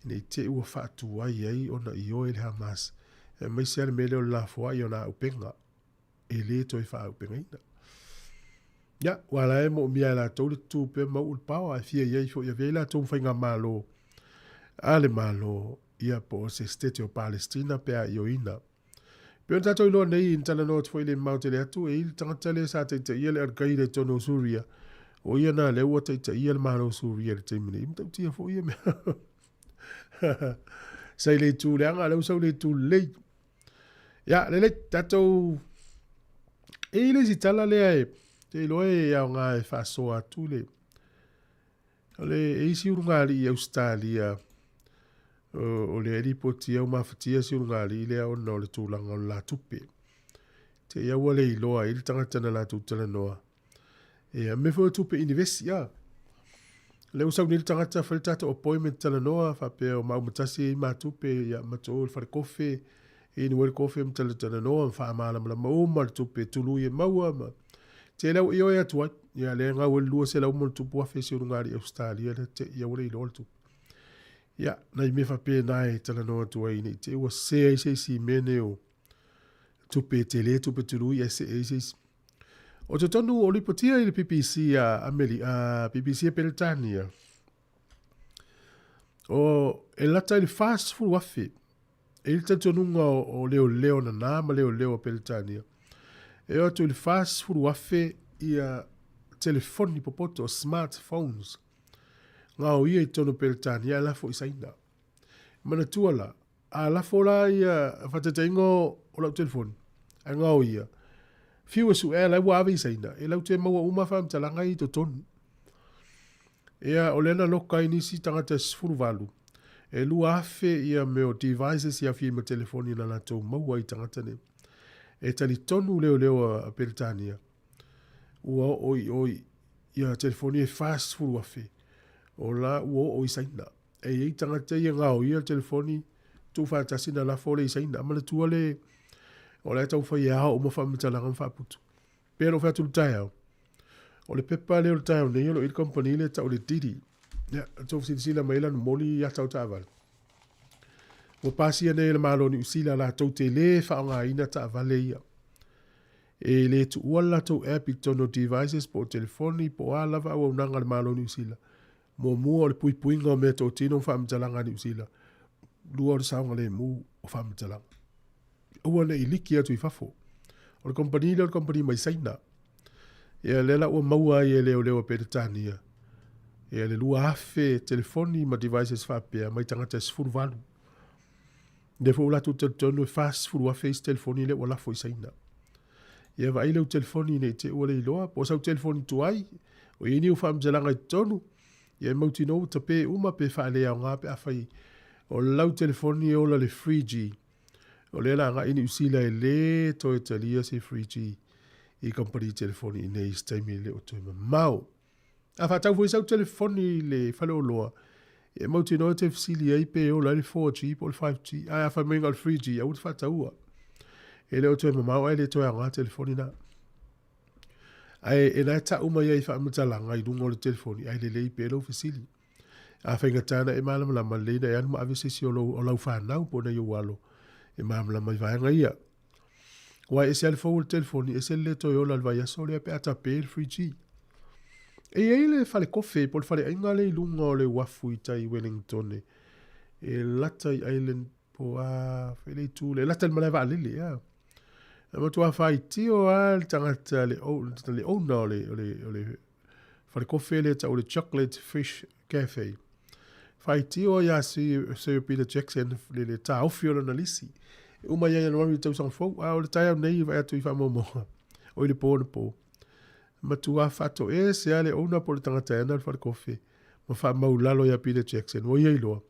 ne i te i ua faatuai ai ona ioe le Hamas, aemaise lava le mea lea o le lafoai o na auupega, e le toe faaauupegaina. Ia, ua la e moomia e latou le tutu pea ma uu le pao, ae fia i ai foi, avea ai latou ma faigamalo a le Malo, ia, po o se state o Palestina pe a ioina. Pei ona tatou iloa nei, na talanoa atu foi i le mamao tele atu, e i ai le tagata lea sa taitaia le Al-Qaeda i totonu o Suria, o ia na lea ua taitaia le Malo o Suria i le taimi nei. E matautia foi ia mea. Sa i le itu leaga, a o lea ua sau i le itu lelei. Ia, lelei, tatou... E i ai le isi tala lea e, te iloa e aoga e faasoa atu le... O le isi ulugalii i Ausetalia, o lea e lipotia ua mafatia si ulugalii lea ona o le tulaga o le la tupe. Te i a ua le iloa ai le tagata na latou talanoa. Ia, mea foi o tupe inivesi, a. Lea ua sau nei le tagata fai le tatou appointment talanoa faapea o maua ma tasi e i ma tupe ia ma tou le fale kofe e inu ai le kofe ma talatalanoa ma faamalamalama uma le tupe tului e maua ma tele au ioe atu ai. Ia lea e gau ai le 200 ma ono tupu afe si ulugalii Ausetalia lea te i ua le iloa le tupe. Ia, nai mea faapena e talanoa atu ai ne i te i ua sese ai se isi i mea nei o tupe tele, tupe tului ae see ai se isi. O totonu o lipotia i le BBC a Ameli, a BBC a Peretania, o e lata i le 40,000 e i le talitonuga o leoleo nana ma leoleo a Peretania. E o atu i le 40,000 ia telefoni popoto, smartphones, gaoia i totonu o Peretania ae lafo i Saina. Manatua la, A lafo la ia faataitaiga o lau telefoni, ae gaoia, fiu e suea la ua ave i Saina, e lau te maua uma faamatalaga ia i totonu. Ia, o lea na loka ai nisi tagata e 18, e 2,000 ia mea o devices i aafia ai ma telefoni na latou maua i tagata nei. E talitonu leoleo a Peretania, ua oo i o ia telefoni e 40,000, o la ua oo i Saina. E i ai tagata ia gaoia le telefoni tuufaatasi na lafo lea i Saina. Manatua le, o la e taumafai e ao uma faamatalaga ma faaputu. Pei ona ou fai atu i le taeao, o le pepa lea o le taeao nei o lo o i ai le kamupani lea e tau o le Didi. Ia, tou silasila mai lana moli ia tau taavale. Ua pasia nei e le Malo o Niu Sila latou te le faaaogaina taavale ia. E le tuua le latou app i totonu o devices po o telefoni po o a lava auaunaga a le Malo o Niu Sila. Muamua o le puipuiga o meatotino ma faamatalaga a Niu Sila. Lua o le saogalemu o faamatalaga. Aua ne i liki atu i fafo. O le kamupani lea o le kamupani mai Saina. Ia lea la ua maua ai e leoleo a Peretania ia le 2,000 telefoni ma devices faapea mai tagata e 18. Lea foi ua latou talitonu e 40,000 isi telefoni lea ua lafo i Saina. Ia vaai lau telefoni ne i te i ua le iloa, po o sau telefoni tuai, o i ai ni ou faamatalaga i totonu, ia e mautinoa ua tape uma pe faaleaoga pe afai o lau telefoni e ola le 3G. O lea la agai Niu Sila e le toe talia se 3G i kamupani telefoni i nei i se taimi e le o toe mamao. A faatau foi sau telefoni i le faleoloa, e mautinoa e te fesili ai pe ola ai le 4G po o le 5G. Ae a fai mai na o le 3G, aua te faataua. E le o toe mamao ae le toe aoga telefoni na. Ae e la e tau mai ai faamatalaga i luga o le telefoni, ae lelei pea lou fesili. A faigata ona e malamalama, lelei ona e alu ma ave se isi o lou, o lau fanau po o nai ou alo e malamalama i vaega ia. Aua e ese lava le fou o le telefoni, ese le le toe ola i le vaiaso lea pe a tape le 3G. E i ai le fale kofe po o le faleaiga lea i luga o le uafu i tai i Wellington e lata i Island po o a fai le itu lea, e lata i le malae vaalele. Yeah. E matua faitio lava le tagata le, le owner o le, o le, o le falekofe lea tau o le Chocolate Fish Cafe. Faitio ia Sir Peter Jackson le, le taofi o lana lisi. E uma ia Ianuari i le tausaga fou, a o le taeao nei vaai atu i faamaumauga, o i le po anapo. Matua faatoese lava le owner po o le tagata e ana le falekofe ma faamau lalo ia Peter Jackson. Ua ia iloa,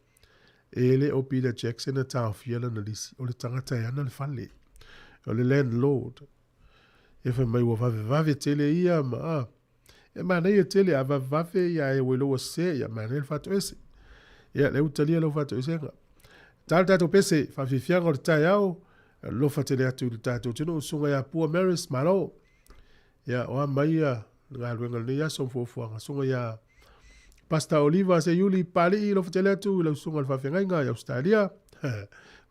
e le o Peter Jackson na taofia lana lisi, o le tagata e ana le fale, o le landlord. Ia fai mai ua vavevave tele ia ma a. E manaia tele a vavevave ia e ua iloa sese ia manaia le faatoese. Ia lea ua talia lau faatoesega. Ta le tatou pese faafiafiaga o le taeao, alofa tele atu i le tatou atunuu, Susuga ia Pua Maris, malo. Ia o a mai ia le galuega lenei aso ma fuafuaga. Susuga ia Pastor Oliva Seiuli Papalii, alofa tele atu i lau susuga i le faafeagaiga i Ausetalia.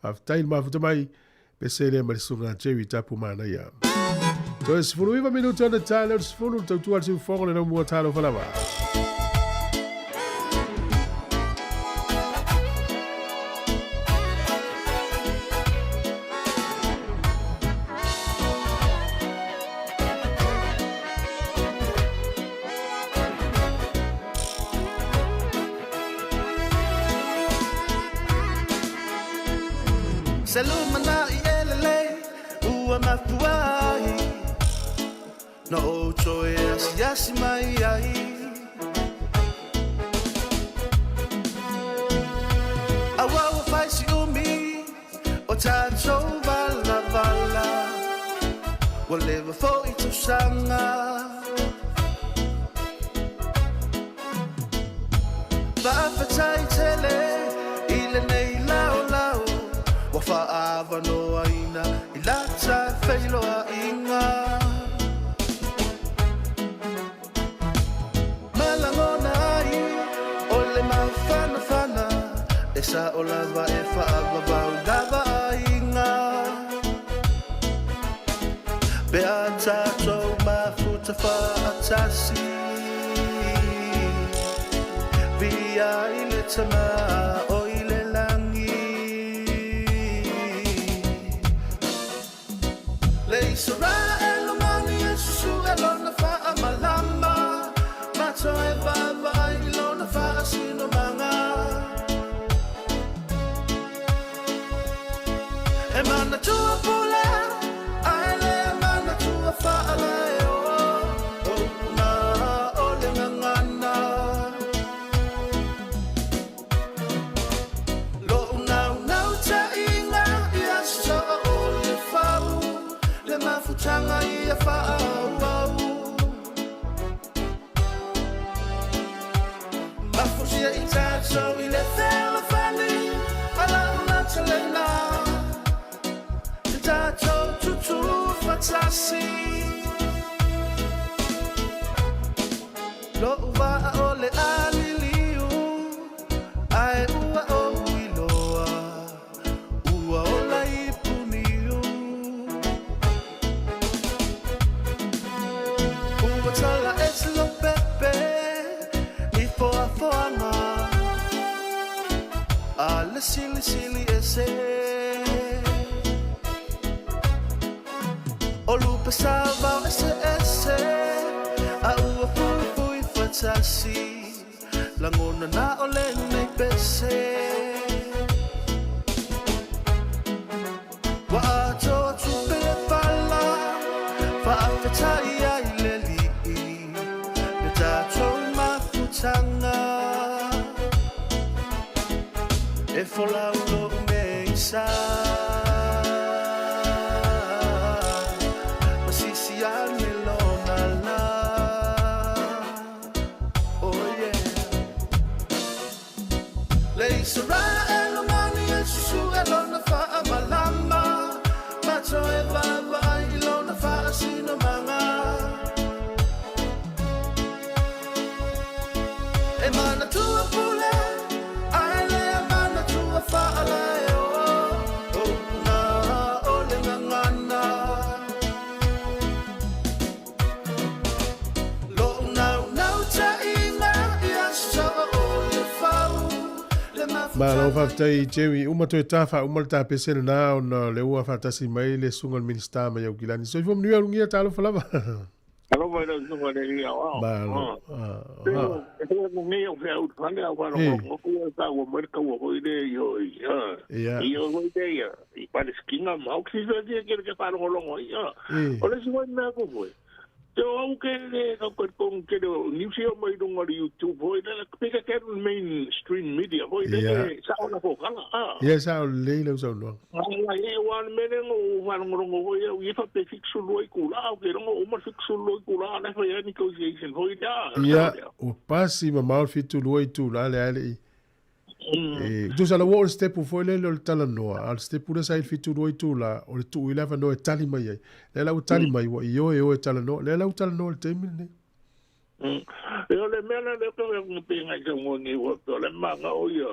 Faafetai le mafuta mai. Pese lea ma le susuga Jerry Tapu Manaia. Toe 19 minute ona ta leo le 10 le tautua le siufogo le laumua talofa lava. Se lumanai e lelei ua mafua ai Na ou toe asiasi mai ai Aua ua fai si umi o tatou valavala Ua leva foi tausaga. Faafetai tele i lenei laolao ua faaavanoaina i lata feiloaiga. Ma lagona ai o le mafanafana e sao lava e faavavau lava aiga. Pe a tatou mafuta faatasi, Viia i le Tama o i le lagi. Le Isaraelu moni e susue lona faamalama, Ma toe vaavaai i lona faasinomaga. E manatua pule, a e le manatua faalaeo, O upu na o le gagana. Lo'u naunautaiga ia soa o le fau, Le mafutaga ia faaauau. Mafutia i tatou i le fealofani a lau Matalena, Te tatou tutū faatasi. Lo'u vaa o le a liliu, Ae ua ou iloa, ua ola i Puniu. Ua tala ese Lopepe i foafoaga a le silisili ese. O lupe savao eseese a ua fuifui fatasi. Lagona na o lenei pese. Ua atoa tupe le pala, faafetai ai le Alii le tatou mafutaga. E folau lou nei sa, ma sisi ane lona la. Oh yeah. Le Isaraelu moni e susue lona faamalama, Ma toe vaavaai i lona faasinomaga. E manatua pule, a e le manatua faalaeo, O upu na o le gagana. Malo faafetai Jerry, uma toe ta faauma le tapese lena ona o lea ua faatasi mai le susuga i le Minisita mai Aukilani. Soifua manuia Ulugia, talofa lava. Talofa i lau susuga i le alii aoao. Malo. Te o au ke le kau ke kong ke le news ia mai lunga le YouTube hoi le pe ke ke main stream media hoi le yeah. sa ona ko kala a. Ia sa o le le sa no. Nga e wa le mele ngo wa ngo ngo hoi ia fa pe fix lu i kula au ke ngo o ma fix lu i kula na fa ia negotiation hoi da. Ia o pasi ma mau fitu lu i tula le ale i. E tusa la ua o le stepu foi lele o le talanoa, a o le stepu lea sa i le 72 itula, o le tuu i le avanoa e tali mai ai. Lea la ua tali mai, ua ioe e o e talanoa. Lea la ua talanoa i le taimi lenei. E o le mea la lea ke wea pe ngai ka ngo ni wa o le manga o ia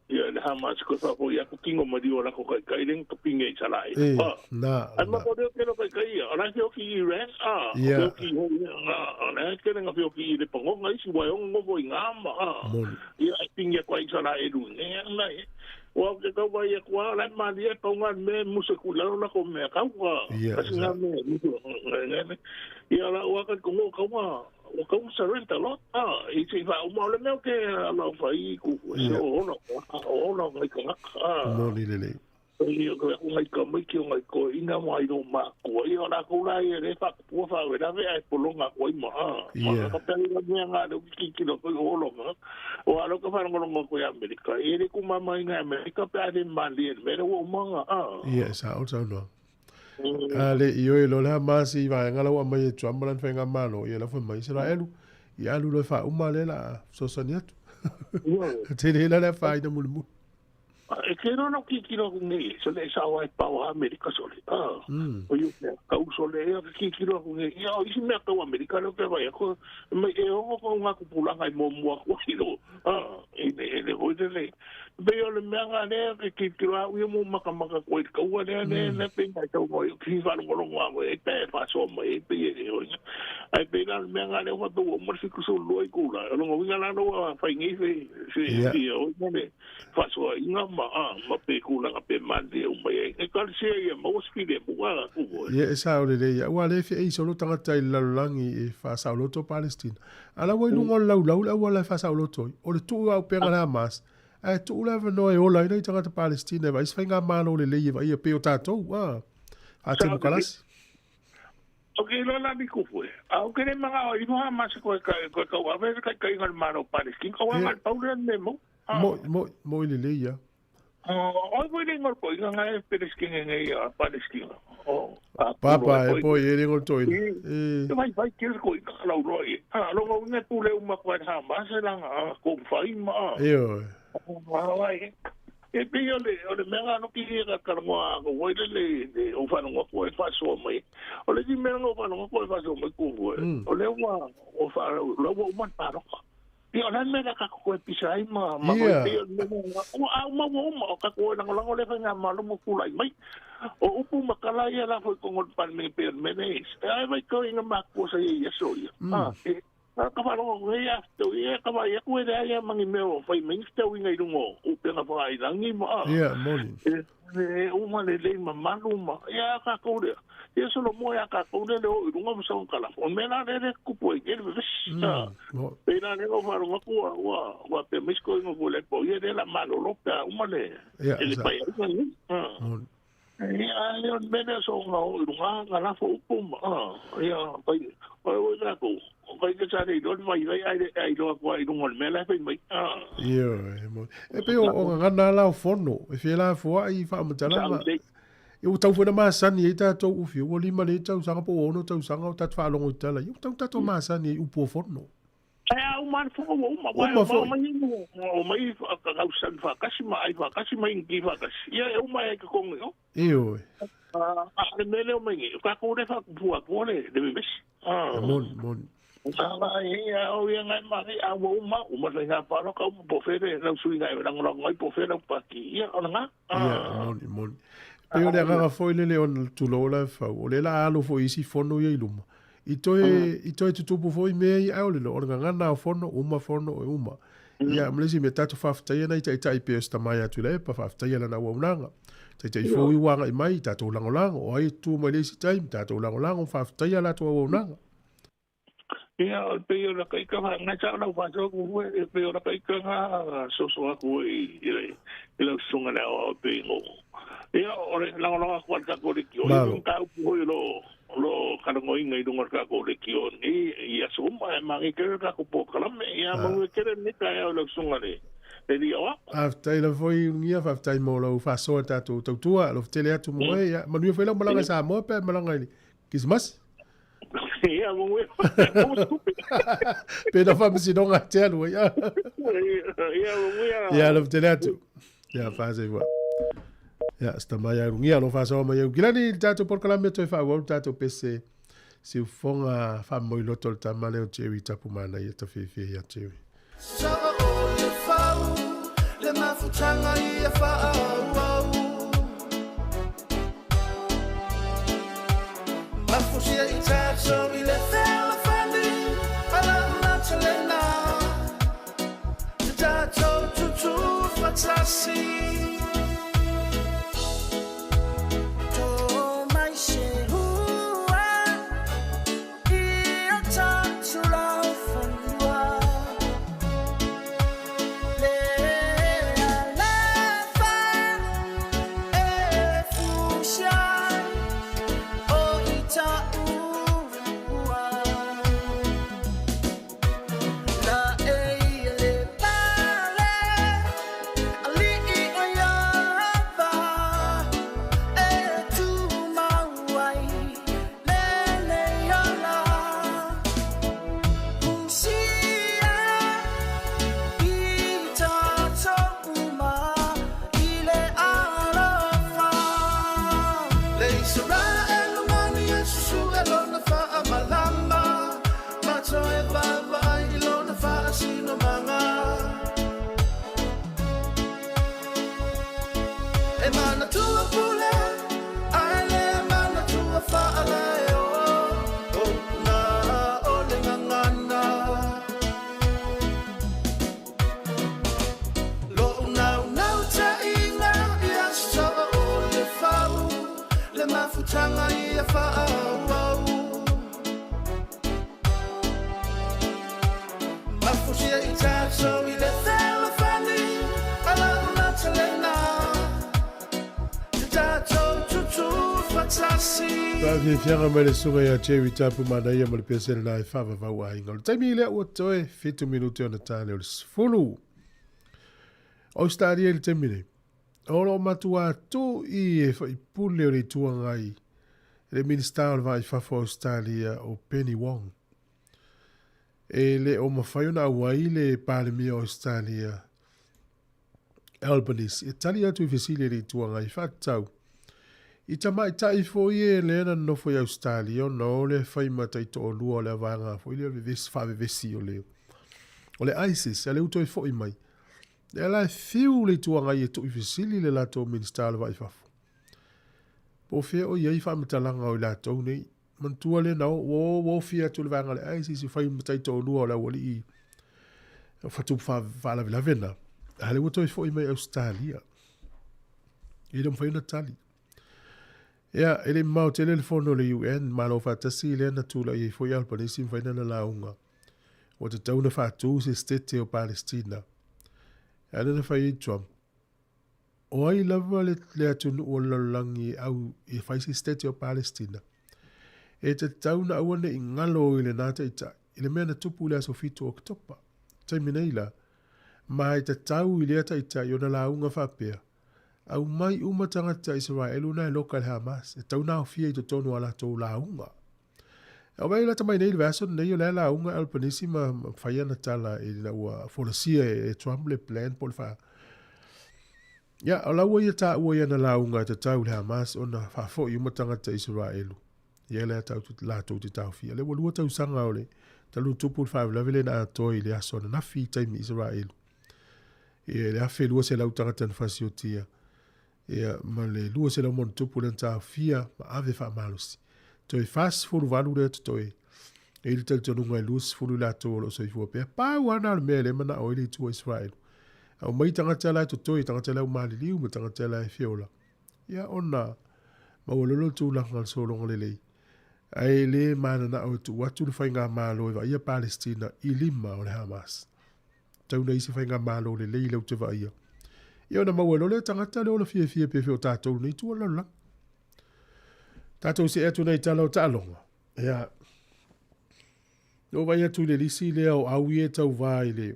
ia le Hamas ko fa ko ia ko kingo mari o la ko kai kai leng ko pinge i sala e. Na. Ai ma ko leo ke lo kai kai ia. Ora ke oki Iran a Ia. Ke oki ho ia nga ora ke nga ke oki i le pangonga isi wa ong ngo i ngā ma. Ia ai pingi a kua Isaraelu i nei ana e. Ua ke kau vai a kua la mali e pau ngā me musa ku lalo la ko mea kau ka. Ia, Kasi ngā me musa ngā me. Ia la ua ka kongo kau ngā ua kau surrender lo. Ah, i te wha uma o le mea ke ala whai i ku. Ia. Se o ona, o ona ngai ka ngaka. Moni lelei. Ia ko aku ngai ka mai ki o ngai ko ina mai ro ma ko ia la ko la ia le fa pua fa we la ve ai polonga ko i ma ma ka pe la mea nga lo ki ki lo ko o lo ma o a lo ka fa ngo ngo ko ya Amerika e le ku ma mai nga Amerika pe a le ma le me le o ma nga a Ia sa o sa no. A le i oi lo la ma si va nga la wa mai e chwa ma lan fa nga ma lo ia la fa mai Israelu ia alu lo fa uma le la so soniatu. Tele la le afaina mulimuli. E ke no no ki ki no ku ngi so le sa wa pa wa Amerika so le. Ah. O yu ke ka u so le ya ki ki no ku ngi ya o isi mea kau Amerika lo ke vai ko mai e o ko nga ku pulanga i mo mo ku i lo. Ah, e le e le hoi le. Pe o le mea nga le ke ki ki ra u mo maka maka ko i ka ua le le le pe mai tau mo ki fa lo lo ngwa e pe fa so mo e pe e hoi. Ai pe la mea nga le wa tu mo si ku so lo i ku la. Lo ngo nga la lo fa ngi fe fe o le. Faasoaina ma a ma pe kulaga pe malilie uma i ai. Ekalesia ia maua se filemu a ku oe. Ia, e sao lelei ia. Ua le feei solo tagata i le lalolagi e faasaoloto Palestina. A la ua i luga o le laulau le auala e faasaoloto ai. O le tuu auupega le Hamas, ae tuu le avanoa e ola ai nai tagata Palestina e vaai se faigamalo lelei e vaaia pei o tatou, a, faatemokalasi. Ok, loa la ni kupu e. A o kere mga o iho Hamas koe koe kau ave le taitaiga o le Malo o Palestina. Aua nga le pau lea le mea mau. Mo, mo, mo i lelei ia. Oi foi le ingoa koe nga e Palestina nei a Palestina. O, a Papa e poi e le ingoa toina. E. Te vai vai ke ko i ka lau roa i. A longa unga pule uma koe Hamas e langa a ko whai ma. E oi. Ai. E pei o le o le mea nga no ki e ka karangoa ko wai le le le o whanonga ko e whasoa mai. O le ki mea nga o whanonga ko e whasoa mai ku koe. O le ua o wha la ua uma paroka. Ia o le mea ka koe pisa ai ma ma koe pei o le mea nga ua au ma ua uma o ka koe langolango le whai ngā malo mo kulai mai. O upu makala ia la foi kongo le palme pei o le mea nei. E ai vai koe i nga makua sa ia ia so ia. Ah, e Ka wharongo koe ia te ia ka wai aku e rea ia mangi mea o whai mai te uinga i runga o upenga whakairangi ma a. Ia, moni. E, e uma le lei ma malu ma, ia ka kourea. Ia solo mo ia ka kourea le o i runga ma sa kala. O mea la le le kupu e kere vesi. Pe la le o wharongo kua, ua, ua pe misko ingo ko le po ia le la malolo pe uma le. Ia, E le pai ai ni. Moni. Ia, e o le mea so nga o i runga nga lafo upu ma, ia, kai, oi oi tātou, kai te sare i roa mai vai ai ai roa kua i runga o le mea la e whai mai. Ia, e mo. E pei o o ngana la o fono, e fia la fua i whaamatala ma. E o tau whena masani e tātou ufi, ua lima le tausaga po o ono tausaga o tātou whaalongo i tala. Ia o tau tātou masani e upu o fono. Ai a uma ana fono ua uma. Uma foi. Mai o mai whakakausan whakasi ma ai whakasi mai ngi whakasi. Ia e uma e ka kongi o. E oe. A le mele o mai ngi. Ka kore whakupua kore le mimesi. E moni, moni. A e a o ia ngai mahi a ua uma, uma le ngā whāroka uma po where, rau sui ngai rangorango ai po where au paki. Ia, o ngā. Ia, moni, moni. Pe o le agaga foi lele o tulou la fau. O le la alo foi isi fono ia i luma. I toe, i toe tutupu foi mea ia, ai o le o le gagana o fono, uma fono, e uma. Ia, ma le isi mea tatou faafetaia nai taitai pei o se tamae atu i la epa, faafetaia lana auaunaga. Taitai fou i ua agai mai, tatou lagolago, o ai e tutū mai le isi taimi, tatou lagolago ma faafetaia latou auaunaga. Ia, o pei o la kaika fa ngai sa lau fa so ku hue, e pei o la kaika nga soso aku i i le i lau susuga le aoao e pei ngo. Ia, o le lagolago aku a le tatou lekiō, ia Malo. ka upu hoi lo lo kalagoina i lunga o le tatou lekiō nei i aso uma, e māngai tele le tatou polokalame, ia manuia tele lenei taeao i lau susuga le le alii aoao. Faafetai lava foi Ulugia, faafetai mo lau faasoa i le tatou tautua, alofa tele atu mo oe, ia manuia foi lau malaga i Samoa pe a e malaga i le Kerisimasi. Ia, manuia. Maua se tupe. Pe na faamasinoga te alu ai. Ia, manuia. Ia, alofa tele atu. Ia, faasoifua. Ia, se tama ia Ulugia, alofa faasoa mai au kilani i le tatou polokalame toe faaauau le tatou pese siufofoga faamomoiloto o le tama lea o Jerry Tapumanaia Tafefe ia Jerry. Saga o le fau, le mafutaga ia faaauau. Mafusia i tatou i le fealofani, a lau lata lena. Te tatou tutū fatasi. Tō mai se hua. I o tātou lau whanua. Le alofa. Isaraelu mani e susue lona faamalama, ma toe vaavaai i lona faasinomaga. E manatua pule, ae le manatua faalaeo, o upu na o le gagana. Lo'u naunautaiga ia soo o le fau, le mafutaga ia faaauau. Mafutia i tatou i le fealofani a lau Matalena, te tatou tutū fatasi. Faafiafiaga mai le susuga ia Jerry Tapu Manaia ma le pese lena e faavavau aiga. O le taimi lea ua toe 7 minute ona tale o le 10. Ausetalia i le taimi nei. O lo o matua tū i e faipule o le Itu Agai le Minisita o le Va i Fafo o Ausetalia o Penny Wong. E le o mafai ona auai le Palemia o Ausetalia Albanese e tali atu i fesili a le Itu Agai faatatau i tamaitai foi e lea na nonofo i Ausetalia ona o le fai ma taitoalua o le vaega foi lea vevesi faavevesi o le o le ISIS a lea ua toe foi mai. Lea la e fiu le Itu Agai e tuuifesili le latou Minisita o le Va i Fafo. Po o fea o i ai faamatalaga o i latou nei. Manatua lea na o, ua o, ua ofi atu le vaega o le ISIS i fai ma taitoalua o le aualii fatupu faalavelave na. A lea ua toe foi mai Ausetalia. E le mafai ona tali. Ia, e le i mamao tele le fono a le UN, Malo Faatasi, lea na tulai ai foi Albanese ma fai lana lauga. Ua tatau ona faatu se setete o Palestina. A lea na fai ai Trump. O ai lava le, le atunuu o le lalolagi e au e fai se setete o Palestina? E tatau na aua ne i galo i lena taitai, i le mea na tupu i le aso 7 o Oketopa. Taimi nei la, ma e tatau i lea taitai ona lauga faapea, Aumai uma tagata Isaraelu na e loka i le Hamas, e tau na aofia i totonu o a latou lauga. E o mai lata mai nei le vaiaso lenei o lea lauga Albanese ma, ma fai ana tala ina ua folasia e, e Trump le plan po o le fa Ia, o la ua ia taua i ana lauga e tatau i le Hamas ona faafoi uma tagata Isaraelu. Ia lea tau latou te taofia. Lea ua lua tausaga o le talu tupu le faalavelave lea na atoa i le aso ananafi i taimi Isaraelu. Ia, le 1,200 tagata na fasiotia. Ia, ma le 200 ma ona tupu lea na taofia ma ave faamalosi. Toe 48 lea totoe. E i le talitonuga e 20 i latou o lo o soifua pea. Pau lava na o le mea e le manao ai le Itu o Isaraelu. Aumai tagata la e totoe, tagata la e maliliu ma tagata la e fiola. Ia ona maua loa le tulaga o le sologa lelei. Ae e le mananao e tuu atu le faigamalo e vaaia Palestina i lima o le Hamas. Tau nei se faigamalo lelei lea ou te vaaia. Ia ona maua loa lea tagata le ola fiafia pe fe o tatou nei itu o le lalolagi. Tatou see atu nei tala o taaloga. Ia, na ou vaai atu i le lisi lea o au ia e tauva i le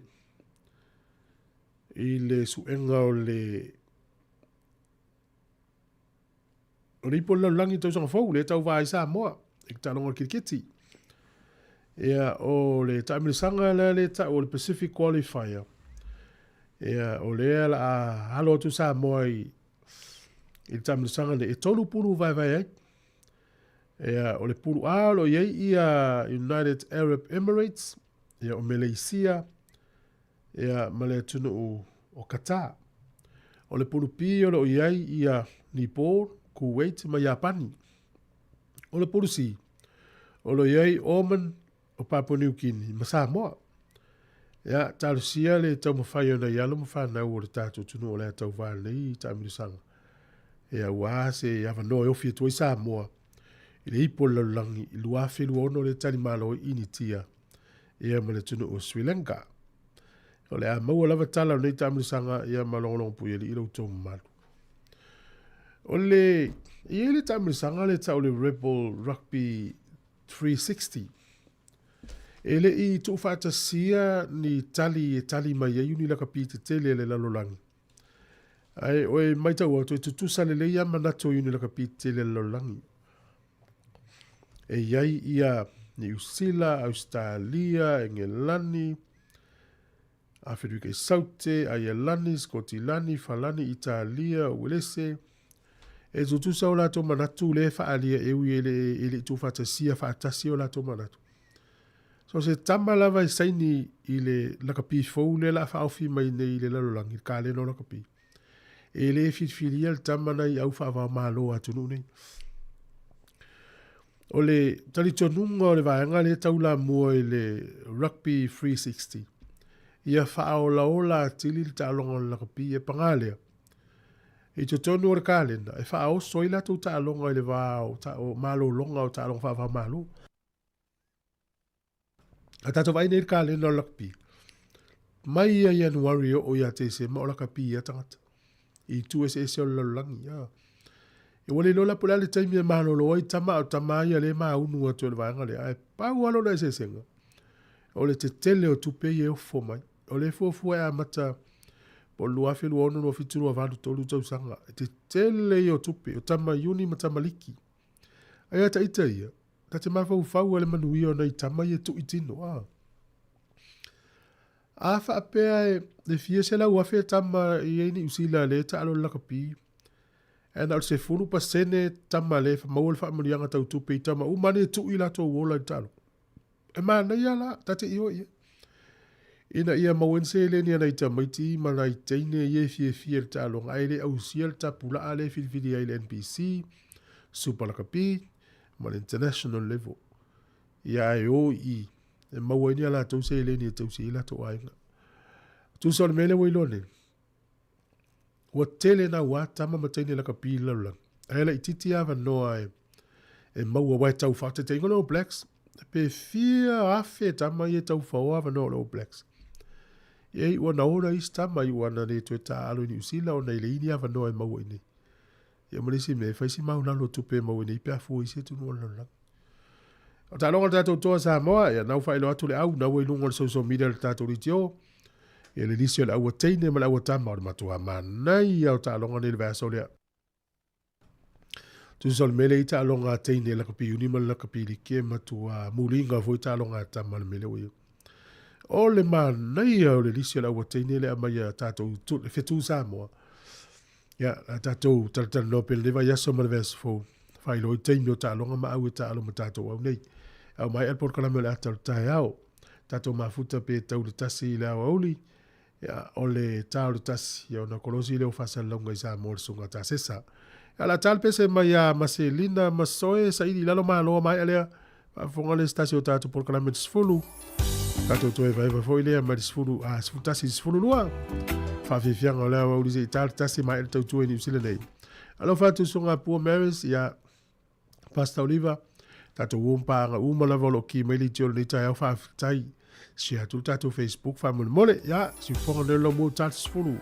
i le suega o le o le ipu o le lalolagi i tausaga fou lea e tauva ai Samoa i le taaloga o le kiriketi. Ia, o le taamilosaga lea le tau o le Pacific Qualifier. Ia, o lea la a alo atu Samoa i i le taamilosaga nei, e tolu pulu vaevae ai. Ia, o le pulu A o lo o i ai ia United Arab Emirates, ia o Meleisia, ia ma le atunuu o Qatar. O le pulu B o lo o i ai ia Nepal, Kuwait ma Iapani. O le pulu C, o lo o i ai Oman, o Papua New Guinea ma Samoa. Ia, talosia le taumafai o nai alo ma fanau o le tatou atunuu o le a tauva lenei taamilosaga. Ia, aua se avanoa e ofi atu ai Samoa i le ipu o le lalolagi i 2026 le talimalo i Initia ia ma le atunuu o Sri Lanka. O le a maua lava tala o lenei taamilosaga ia ma logologo puialii lo outou mamalu. O le, i ai le taamilosaga le tau le Rebel Rugby 360. E le i tuufaatasia ni tali e tali mai ai ni lakapi tetele a le lalolagi. Ae o e maitau atu e tutusa lelei lava manatu o ni lakapi tetele a le lalolagi. E i ai ia Niu Sila, Ausetalia, Engelani, Aferika i Saute, Aielani, Skotilani, Falani, Italia, Uelese. E tutusa o latou manatu lea e faaalia e ui e le e le i tuufaatasia faatasi o latou manatu. So se tama lava e saini i le lakapi fou lea o le a faaofi mai nei i le lalolagi, le kalena o lakapi, e le filifilia le tama na i au faavaomalo a atunuu nei. O le talitonuga o le vaega lea e taulamua i le Rugby 360, ia faaolaola atili le taaloga o le lakapi, e paga lea, i totonu o le kalena e faaoso ai latou taaloga i le va o malologa o taaloga faava-o-Malo. A tatou vaai nei i le kalena o le lakapi, mai ia Ianuari e oo ia Tesema o lakapi ia tagata i itu eseese o le lalolagi. A. E ua le iloa la po o le a le taimi e malolo ai tama, a o tama ia lea e maunu atu e le vaega lea, ae pau lava lona eseesega, o le tetele o tupe ia e ofo mai. O lea e fuafua e amata po o le 2026, 27, 28, 3 tausaga. E tetele ia o tupe, o tama iuni ma tama liki. Ae ia ita ia, ta te mafaufau i le manuia o nai tama ia e tui tino. A, a faapea e fia 100,000 tama i ai Niu Sila lea e taalo i le lakapi, ae na o le 10% tama lea e maua le faamanuiaga tau tupe i tama uma nei e tui latou ola i le taaloga. E manaia la, ta te ioe i ai. Ina ia maua ai ni seleni a nai tamaiti ma nai teine ia e fiafia i le taaloga ae le ausia le tapulaa lea e filifili ai i le NPC, Super Lakapi ma le International level. Ia ae o i i e maua ai ni a latou seleni e tausi ai latou aiga. Tusa o le mea lea ua iloa nei, Ua tele naua tama ma teine lakapi i le lalolagi, ae laitiiti avanoa e maua aua e tau faateteiga o le All Blacks. Pe fia afe tama ia e tau faoa avanoa o le All Blacks. Ia iu ana ola isi tama, iu ana le toe taaalo i Niu Sila ona e leai ni avanoa e maua i inei. Ia ma le isi mea, e fai si maulalo o tupe e maua i inei pe a fua i isi atunuu o le lalolagi. O taaloga a le tatou toa Samoa, ia nau faailoa atu le au, nau ua i luga o le social media le tatou leitio. Ia le lisi o le aua teine ma le aua tama o le matua manaia o taaloga nei le vaiaso lea. Tusa o le mele i taaloga a teine lakapi uni ma le lakapi liki e matua muliga foi taaloga a tama le mele ua i. O le manaia o le lisi o le aua teine le aumai a tatou le fetu Samoa. Ia, la tatou talatalanoa pea lenei vaiaso ma le vaiaso fou. Faailoa i taimi o taaloga ma au e taalo ma tatou au nei. Au mai le polokalame o le ata o le taeao. Tatou mafuta pe tau le tasi i le aoauli. Ia, o le ta o le tasi, ia ona kolosi lea o faasalalauga i Samoa le susuga Tasesa. Ia, o le a ta le pese mai ia Maselina Masoe, saili i lalo malo maea lea. Faafofoga le se tasi o tatou polokalame le 10. Tatou toe evaeva foi lea mai le 10, a 11 i le 12. Faafiafiaga o le aoauli se i ta le tasi maea le tautua i Niu Sila nei. Alofa atu susuga Pua Marys, ia Pastor Oliver, tatou uo ma paaga uma lava o lo o ki mai leitio lenei taeao faafetai. Share atu le tatou Facebook faamolemole. Ia, siufofoga leo lau mua ta le 10.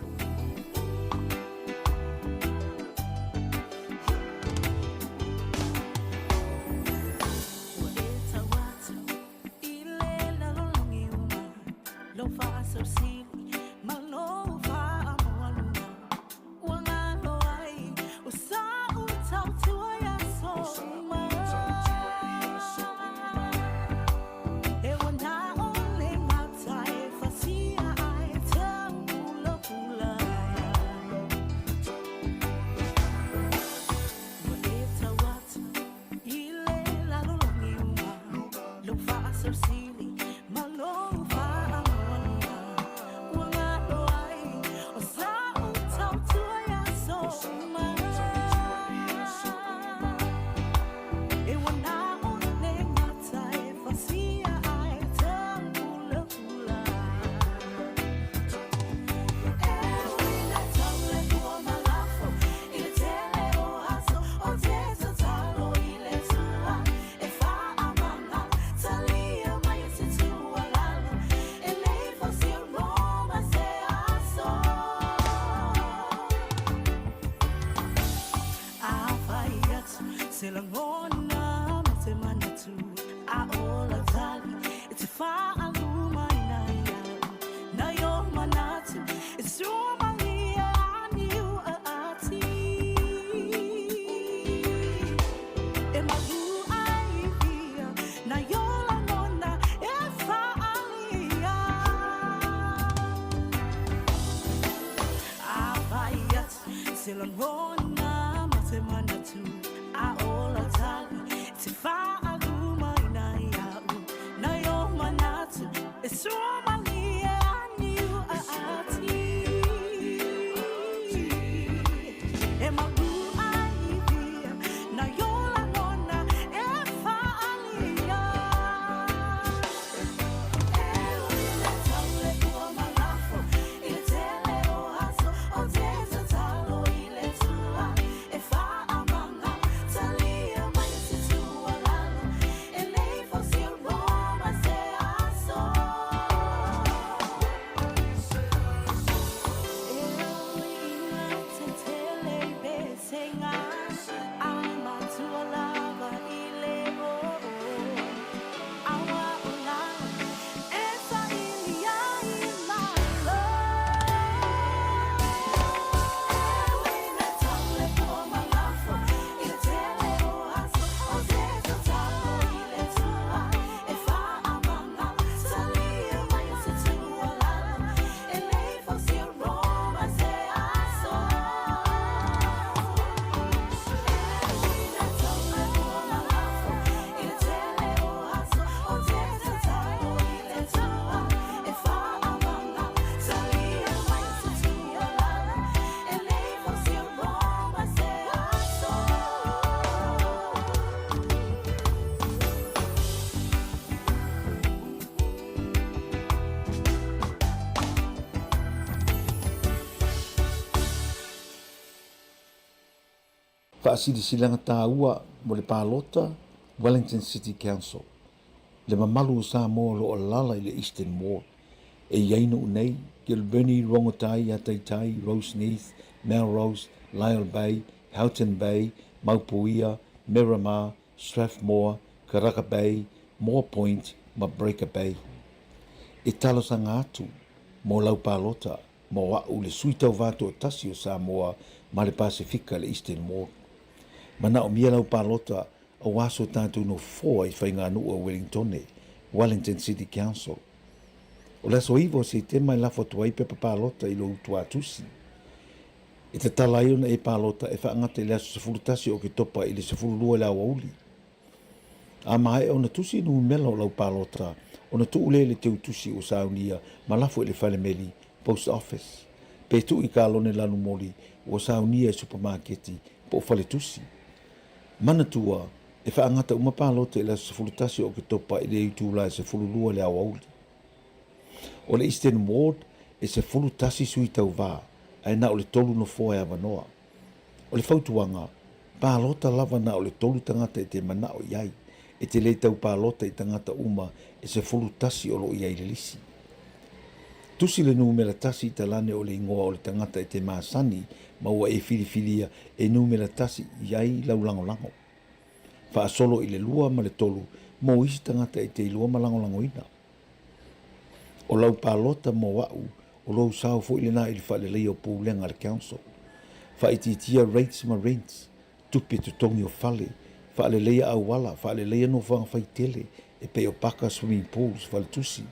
Faasilasilaga taua mo le palota Wellington City Council, le mamalu o Samoa o lo o alaala i le Eastern Ward. E i ai nuu nei, Kilbirnie, Rongotai, Ataitai, Roseneath, Melrose, Lyall Bay, Houghton Bay, Maupuia, Miramar, Strathmore, Karaka Bay, Moa Point ma Breaker Bay. E talosaga atu mo lau palota mo a'u le sui tauva toatasi o Samoa ma le Pasefika le Eastern Ward. Manaomia lau palota aua so tatou nofoa i faiganuu a Wellingtone, Wellington City Council. O le aso 9 o Setema e lafo atu ai pepa palota i lou tuatusi. E tatala ai ona e palota e faagata i le aso 11 o Oketopa i le 12 i le aoauli. A maea ona tusi numera o lau palota, ona tuu lea i le teutusi ua saunia ma lafo i le fale meli, post office, pe tuu i kalone lanumoli ua saunia i supamaketi po o faletusi. Manatua, e faagata uma palota i le aso 11 o Oketopa i le itula e 12 i le aoauli. O le Eastern Ward e 11 sui tauva, ae na o le tolu nofoa e avanoa. O le fautuaga, palota lava na o le tolu tagata e te manao i ai, e te le tau palota i tagata uma e 11 o lo o i ai i le lisi. Tusi le numera tasi i talane o le igoa o le tagata e te masani ma ua e filifilia e numera tasi i ai lau lagolago. Faasolo i le lua ma le tolu mo isi tagata e te iloa ma lagolagoina. O lau palota mo a'u, o lou sao foi lena i le faaleleia o pulega a le Council. Faaitiitia rates ma rents, tupe totogi o fale, faaleleia auala, faaleleia nofoaga faitele e pei o paka, swimming pools, faletusi.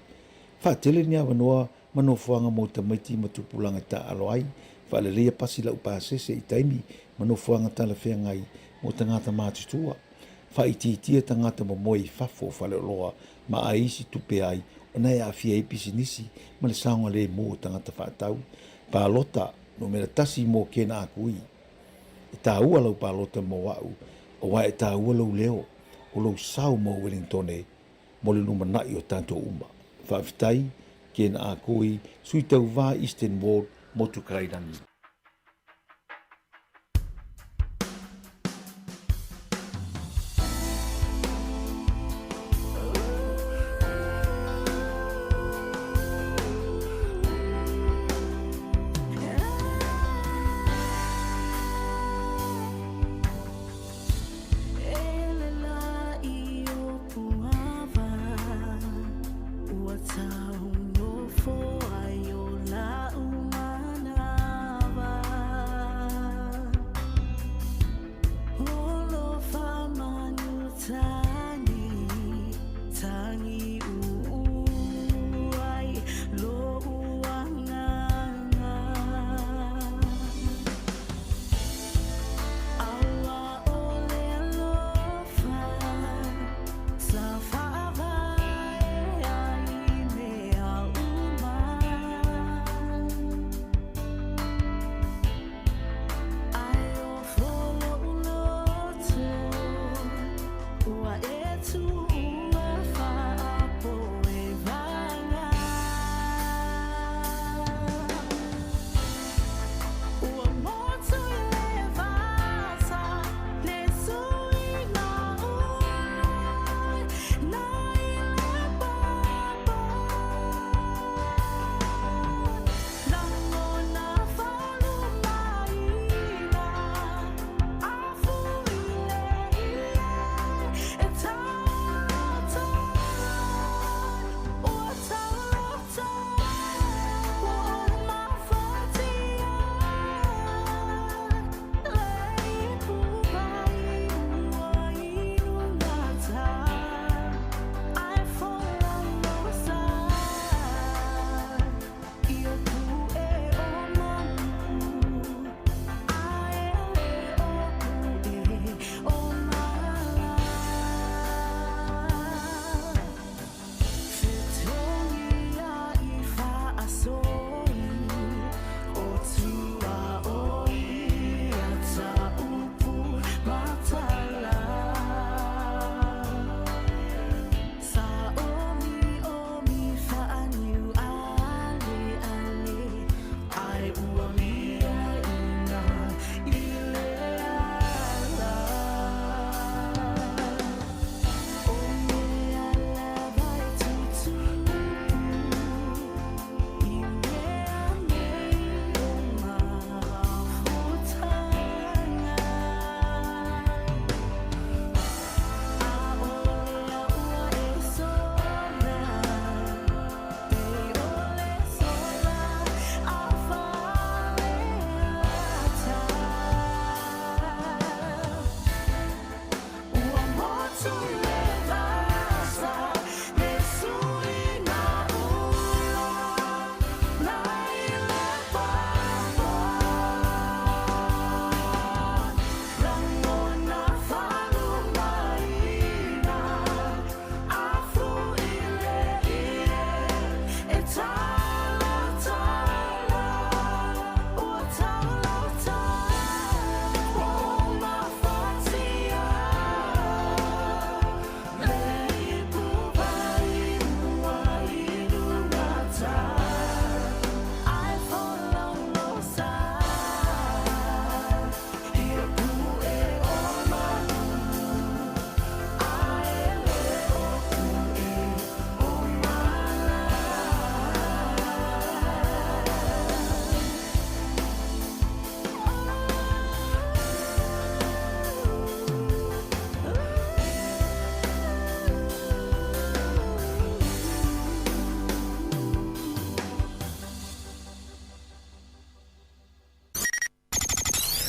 Faatele ni avanoa ma nofoaga mo tamaiti ma tupulaga e taaalo ai, faaleleia pasi laupasese i taimi ma nofoaga talafeagai mo tagata matutua. Faaitiitia tagata momoe i fafo o faleoloa ma ai isi tupe ai ona e aafia ai pisinisi ma le saogalemu o tagata faatau. Palota numera tasi mo Ken Akui. E taua lau palota mo a'u, aua e taua lou leo, o lou sao mo Wellingtone mo le lumanai o tatou uma. Faafetai, Ken Akui, Sui Tauva Eastern Ward, Motukairangi.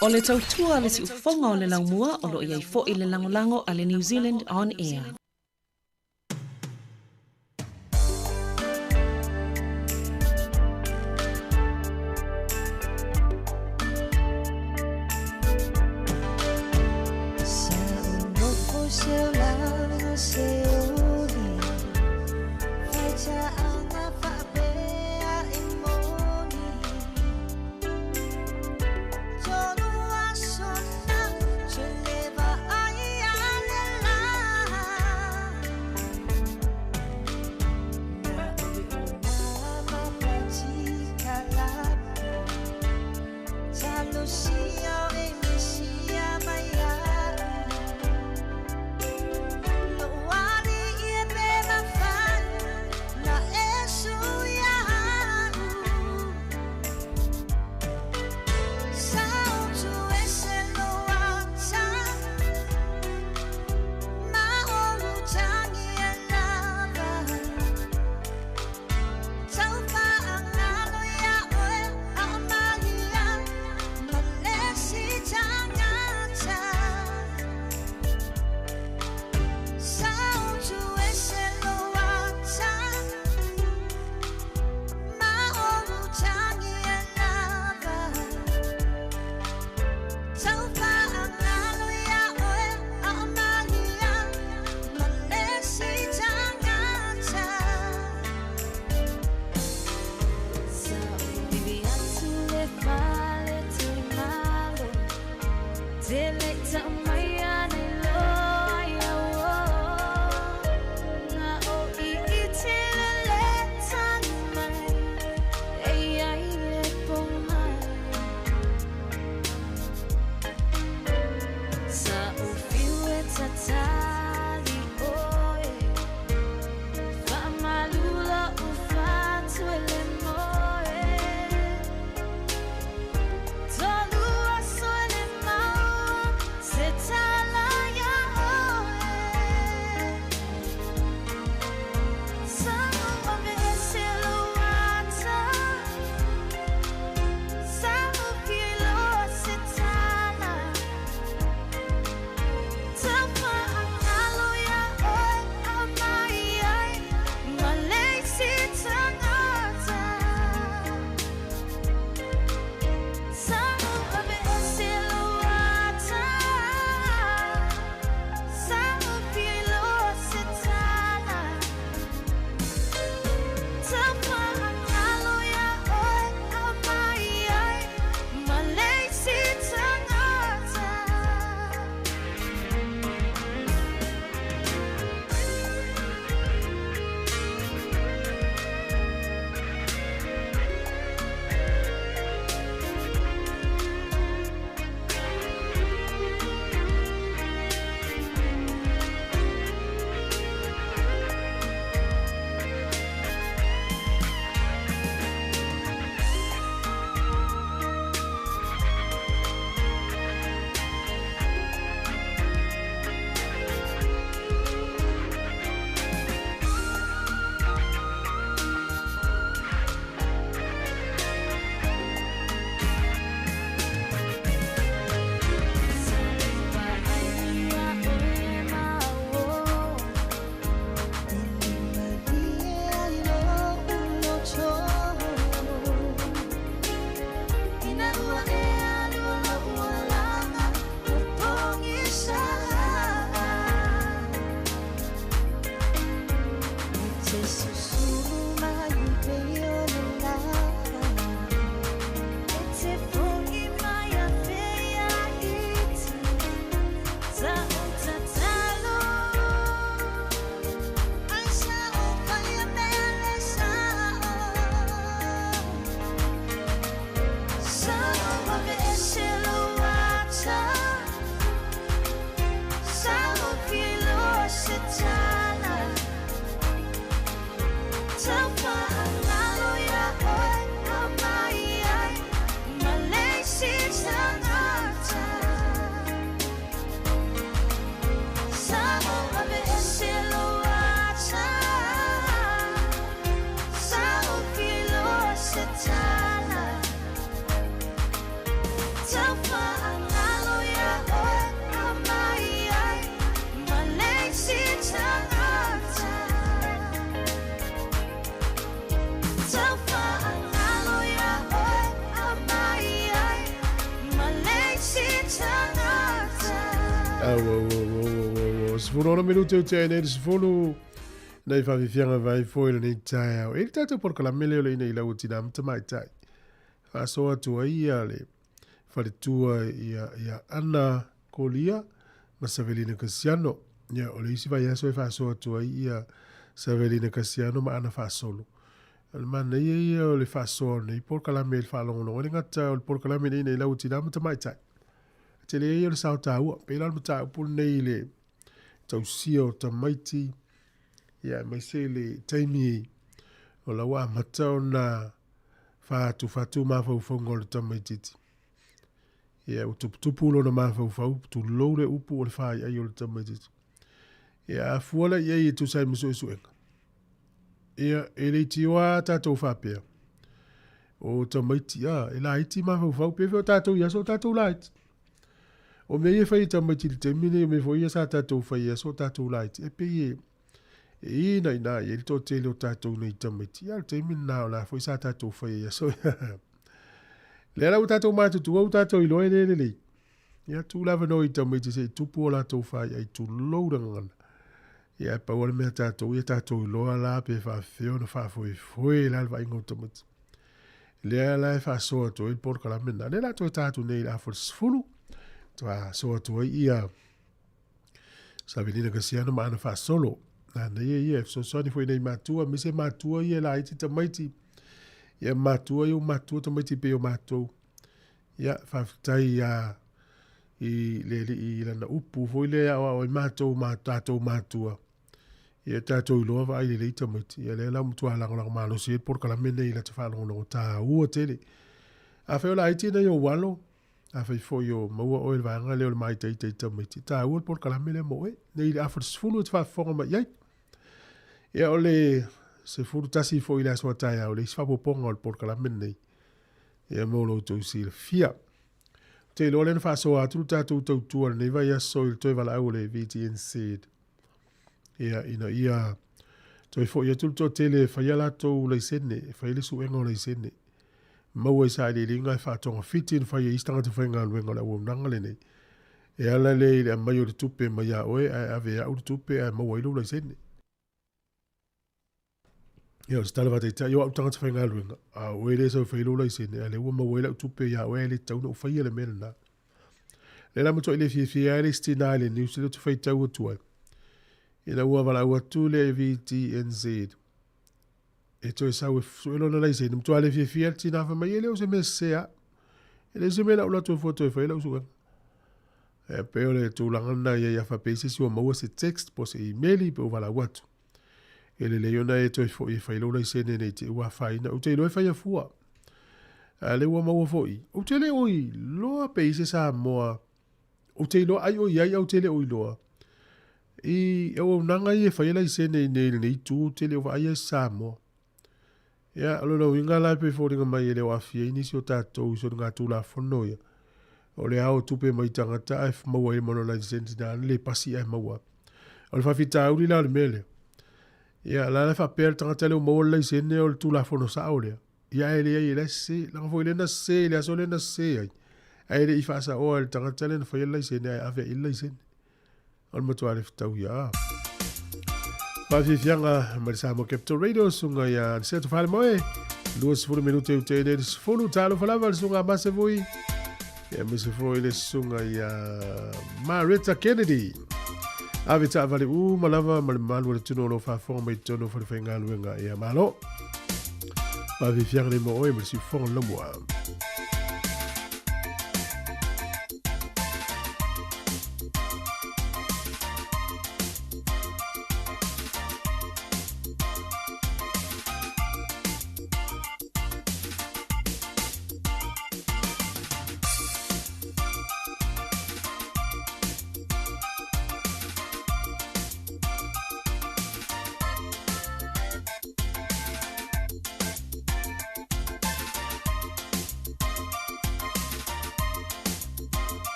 O le tautua a le siufofoga o le laumua o lo o i ai foi le lagolago a le New Zealand On Air. Au, au, au, au, au, au. 16 minute o te nei le 10 nei whawhiwhianga vai foi le nei taeao. E le tātou porokalame leo le ina i lau o tina ma tamaitai. Faasoa atu ai ia le faletua ia, ia Ana Kolia ma Savelina Kasiano. Ia, o le isi vaiaso e faasoa atu ai ia Savelina Kasiano ma Ana Faasolo. O le manaia ia o le faasoa o lenei polokalame i le faalogologo, e le gata o le polokalame lenei i lau tina ma tamaitai. Tele ia o le sao taua, pei la o le mataupu lenei i le tausia o tamaiti, ia aemaise le taimi o la ua amata ona faafatufatu mafaufauga o le tamaititi. Ia ua tuputupu lona mafaufau, tulou le upu o le faiai o le tamaititi. Ia a fua la i ai e tusa ai ma suesuega. Ia e leitioa a tatou faapea. O tamaiti a, e laiti mafaufau, pe fea o tatou i aso o tatou laiti. O mea ia e fai e tamaiti i le taimi nei, o mea foi ia sa tatou fai i aso o tatou laiti, e pei e, e inaina i ai le toatele o tatou nei tamaiti. Ia, o le taimi lena o la foi sa tatou fai ai aso ia. Lea la ua tatou matutua ua tatou iloa e le lelei. Ia, tuu le avanoa i tamaiti se i tupu o latou faiai, tulou le gagana. Ia, e pau lava le mea tatou, ia tatou iloa la pe faafefea ona faafoefoe la le vaaiga o tamaiti. Lea la e faasoa atu ai le polokalame lena. Lea la toe ta atu nei i le afa o le 10, faasoa atu ai ia Savelina Kasiano ma ana faasolo. Nanaia ia e fesoasoani foi nei matua, aemaise matua ia e laiti tamaiti. Ia matua ia o matua tamaiti pei o matou. Ia faafetai ia i le alii i lana upu foi lea e aoao ai matou ma tatou matua. Ia tatou iloa vaai lelei tamaiti. Ia lea la ua matua lagolago malosi ai le polokalame lenei i lata faalogologo taua tele. Afai o laiti nai ou alo, afai foi o maua oe i le vaega lea o le māitaita i tamaiti, e taua le polokalame lea mo oe. Nei i le afa o le 10 e te faafofoga mai i ai. Ia o le 11 foi i le aso a taeao, le isi faaopoopoga o le polokalame lenei. Ia mo lo outou silafia. Ou te iloa lea na faasoa atu le tatou tautua i lenei vaiaso i le toe valaau o le VTNZ. Ia, ina ia toe foi atu le toatele e fai a latou laisene, e fai le suega o laisene. Maua i sailiiliga e faatogafiti na fai e isi tagata faigaluega o le auaunaga lenei. E ala lea i le aumai o le tupe mai ia oe ae ave e au le tupe ae maua ai lou laisene. Ia, o se tala faataitai, o au tagata faigaluega, a o oe lea e sau e fai lou laisene, a o lea ua maua ai lau tupe ia oe ae le tatau ona ou faia le mea lena. Lea la matuai le fiafia ai le isi tina i le news lea ou te faitau atu ai. Ina ua valaau atu le VTNZ e toe sau e sue lona laisene, matua le fiafia le tina fai mai, e le o se mea sese a. E le o se mea la ou alu atu ai fua toe fai lau suega. E pei o le tulaga lena ia ia faapea se isi ua maua se text po o se email pe ua valaau atu. E lelei ona e toe foi e fai lou laisene nei te i ua afaina. Ou te iloa e faia fua. A lea ua maua foi. Ou te le o iloa pe i se Samoa. Ou te iloa ai o iai ae ou te le o iloa. I auaunaga ia e faia laisene i nei lenei itu ou te le o vaaia se Samoa. Ia, o lona uiga la e pei e foliga mai e le o aafia ai nisi o tatou i soligatulafono ia. O le ao o tupe mai tagata ae maua ai ma lona laisene na le pasi ae maua. O le faafitauli la o le mea lea. Ia, la la faapea le tagata lea ua maua le laisene o le tulafono sao lea. Ia ae leai e la e sese. Leaga foi lea na sese i le aso lea na sese ai. Ae le i faasaoa e le tagata lea na faia le laisene ae ave i le laisene. O le matua le fetau ia. Faafiafiaga mai le Samoa Capital Radio, susuga ia Aniceto Falemoe. 20 minute i te nei le 10, talofa lava le susuga Mase Vui. Ia aemaise foi le susuga ia Maretta Kennedy. Ave taavale uma lava ma le mamalu o le atunuu o lo o faafofoga mai i totonu o falefaigaluega. Ia malo. Faafiafiaga nei mo oe ma le siufofoga lamua.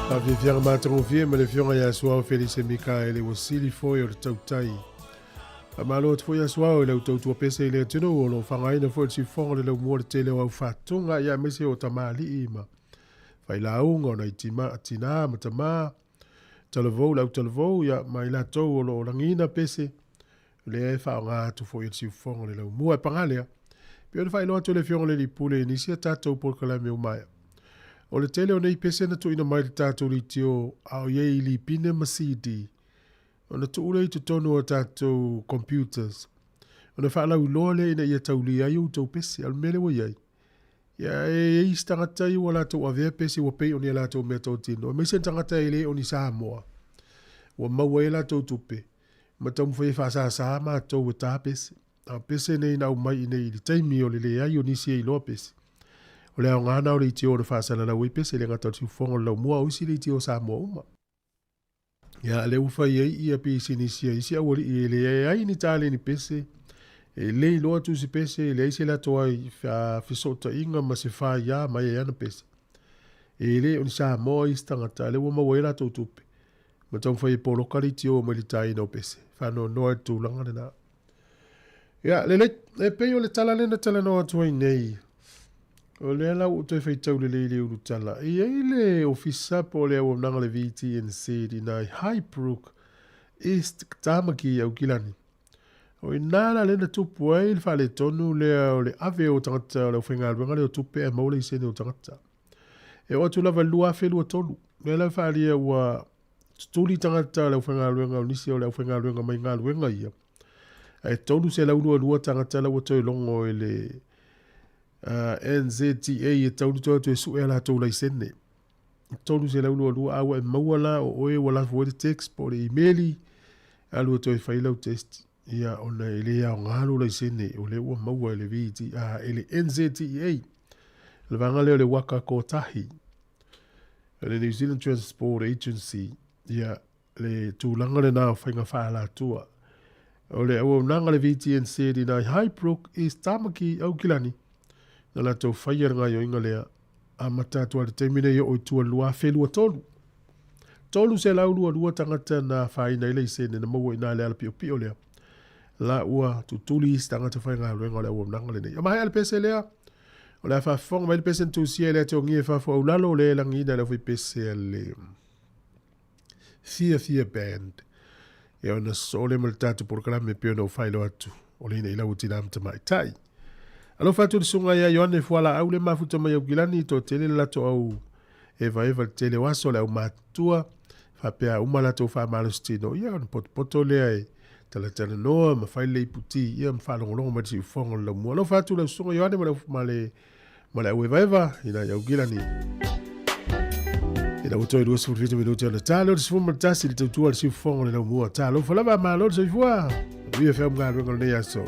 Faafiafiaga matagofie ma le Afioga ia Suao Felise Mikaele ua sili foi o le tautai. Faamalo atu foi ia Suao i lau tautua pese i le atunuu o lo o faaaogaina foi le siufofoga o le laumua le tele o au faatuga ia aemaise o tamalii ma failauga o nai tima, tina ma tama, talavou le au talavou ia ma i latou o lo o lagiina pese lea e faaaoga atu foi e le siufofoga o le laumua. E paga lea, pei ona faailoa atu e le Afioga i le Alii Pule i nisi a tatou polokalame ua maea. O le tele o nei pese na tuuina mai i le tatou leitio a o i ai i lipine ma CD, ona tuu lea i totonu o tatou computers, ona faalauiloa lea ina ia taulia ai outou pese. A o le mea lea ua i ai, ia e i ai isi tagata ia ua latou avea pese ua pei o ni a latou meatotino, aemaise ni tagata e le o ni Samoa, ua maua ai a latou tupe, ma taumafai e faasasa matou e ta pese. A o pese nei na aumai i nei i le taimi o le leai o nisi e iloa pese. O le aoga na o leitio na faasalalau ai pese, e le gata o le siufofoga o le laumua, a o isi leitio o Samoa uma. Ia, lea ua fai ai ia pisinisi a isi aualii e leai ni taleni pese, e le iloa tusi pese, e leai se latou ai fesootaiga ma se faia mai ai ana pese. E le o ni Samoa isi tagata, a lea ua maua ai latou tupe. Ma taumafai e poloka leitio mai le taina o pese. Faanoanoa i le tulaga lena. Ia, lelei, e pei o le tala lea na talanoa atu ai nei. O lea la ua ou toe faitau lelei i le ulutala. E i ai le ofisa po o le auaunaga o le VTNZ i ina i Highbrook, East Tamaki i Aukilani. O i ina la lea na tupu ai le faaletonu lea o le ave o tagata o le aufaigaluega lea o tupe ae maua laisene o tagata. E oo atu lava i le 2023, lea la e faaalia ua tutuli tagata o le aufaigaluega o nisi o le aufaigaluega mai galuega ia. Ae 322 tagata la ua toe logo e le NZTA e tatau ona toe o atu e sue a latou laisene. 322 a ua e maua la o oe ua lafo ai le text po o le imeli alu e toe fai lau test ia ona e le aoga lou laisene o lea ua maua e le VTA e le NZTEA. O le vaega lea o le Waka Kotahi o le New Zealand Transport Agency ia le tulaga lena o faiga faaalatua. O le auaunaga a le VTNZ i nai Highbrook, East Tamaki, Aukilani, na latou faia le gaoioiga lea, amata atu lava i le taimi nei oo i tua i le 2023. 322 tagata na afaina ai laisene na maua i ina i le alapiopio lea, la ua tutuli isi tagata faigaluega o le auaunaga lenei. A maea le pese lea, o le a faafofoga mai le pese na tusia e le atogia e fafo aulalo, lea e lagiina e le aufaipese a le Fiafia Band. Ia ona sosoo lea ma le tatou polokalame e pei ona ou faailoa atu, o le ina i lau o tinā ma tamaitai. Alofa atu i le susuga ia Ioane Fualaau le mafuta mai Aukilani, toatele le latou au evaeva i le tele o aso, le aumatutua, faapea uma latou faamalositino, ia ona potopoto lea e talatalanoa ma fai le iputi, ia ma faalogologo mai i le siufofoga o le laumua. Alofa atu lau susuga Ioane ma le, ma le ma le auevaeva ina i Aukilani. Ina ua toe 27 minute ona ta lea o le 11 i le tautua le siufofoga o le laumua. Talofa lava, malo le soifua. Manuia feau ma galuega o lenei aso.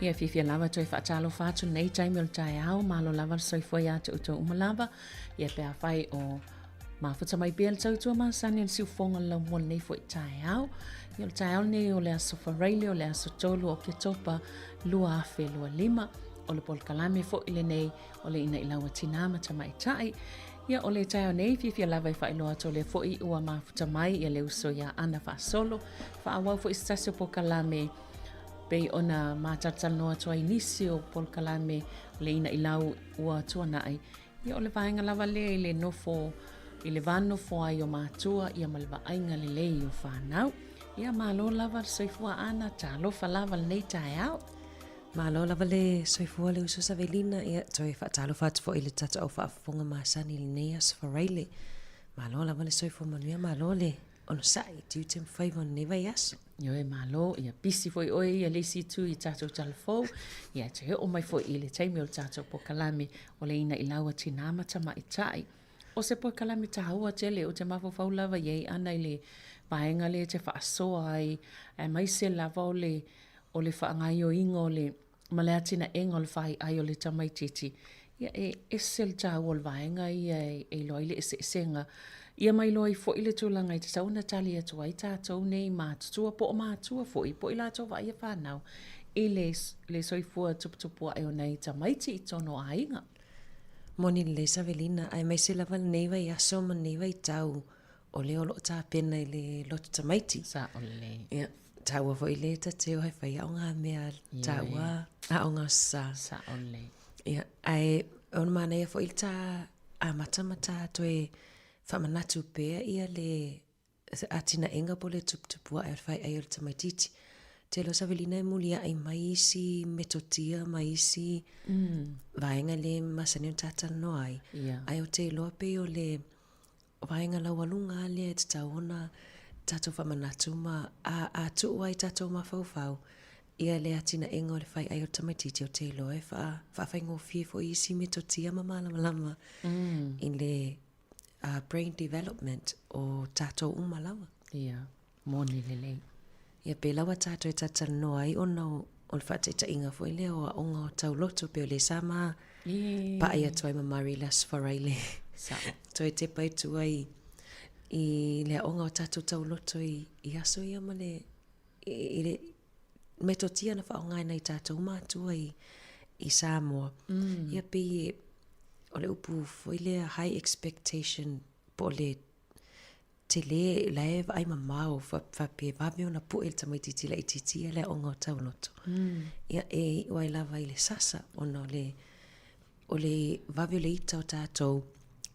Ia fiafia lava toe faatalofa atu lenei taimi o le taeao, malo lava le soifua ia te outou uma lava. Ia pe afai o mafuta mai pea le tautua masani o le siufofoga o le laumua lenei foi taeao. Ia o le taeao lenei o le aso Faraile o le aso 3 o Oketopa 2025. O le polokalame foi lenei o le Inailau a Tinā ma Tamaitai. Ia o le taeao nei fiafia lava e faailoa atu o lea foi ua mafuta mai ia le uso ia Ana Faasolo. Faaauau foi se tasi o polokalame pei ona ma talatalanoa atu ai nisi o polokalame o le Inailau ua tuanai. Ia o le vaega lava lea i le nofo i le va nofo ai o matua ia ma le vaaiga lelei o fanau. Ia malo lava le soifua Ana, talofa lava lenei taeao. Malo lava le soifua le uso Savelina, ia toe faatalofa atu foi i le tatou au faafofoga masani i lenei aso Faraile. Malo lava le soifua manuia, malo le onosai i tiute ma faiva o lenei vaiaso. Ioe, malo, ia pisi foi oe ia le isi itu i tatou tala fou, ia e toe oo mai foi i le taimi o le tatou polokalame o le Inailau a Tinā ma Tamaitai. O se polokalame tāua tele ou te mafaufau lava i ai ana i le vaega lea e te faasoa ai, aemaise lava o le o le faagaoioiga o le ma le atinaega o le faiai o le tamaitiiti, ia e ese le taua o le vaega ia e iloa ai le eseesega, ia ma iloa ai foi le tulaga e tatau ona tali atu ai tatou nei matutua po o matua foi po o i latou vaaia fanau i le le soifua tuputupuae o nai tamaiti i totonu o aiga. Moni lelei Savelina, aemaise lava lenei vaiaso ma lenei vaitau o lea o lo o tapena i le lotu tamaiti. Sao lelei. Ia, taua foi le ta te o he whai aoga mea taua aoga sa. Sao lelei. Ia, ae o le manaia foi le tā amata ma tā toe whamanatu pea ia le atinaenga po le tuputupu ae o le whai ai o le tamaitiiti. Te lo Savelina e muliaʻi mai isi metotia ma isi vaega le masani ona tātalanoa ai. Yeah. Ae o te iloa pei o le vaega laualuga lava lea e tatau ona tatou faamanatu ma a, a tuu ai tatou mafaufau ia le atinaega o le faiai o le tamaitiiti o te iloa e faa, faafaigofie foi isi metotia ma malamalama mm. i le uh, brain development o tatou uma lava. Yeah. Moni lelei. Ia pe lawa tatou e talatalanoa ai ona o, o le faataitaiga foi lea o aoga o tauloto pei o lea sa ma pa'i atu ai ma Murray i le Aso Faraile. Sao. Toe tepa i tua i, i le aoga o tatou tauloto i, i aso ia ma le, i, i le metotia na faaaoga e nai tatou matua i, i Samoa. Mm. Ia pei e, o le upu foi lea high expectation po o le Tele, la e vaai mamao faapea e vave ona pue le tamaitiiti laitiiti ia le aoga o tauloto. Ia e iu ai lava i le sasa ona o le o le vave o le ita o tatou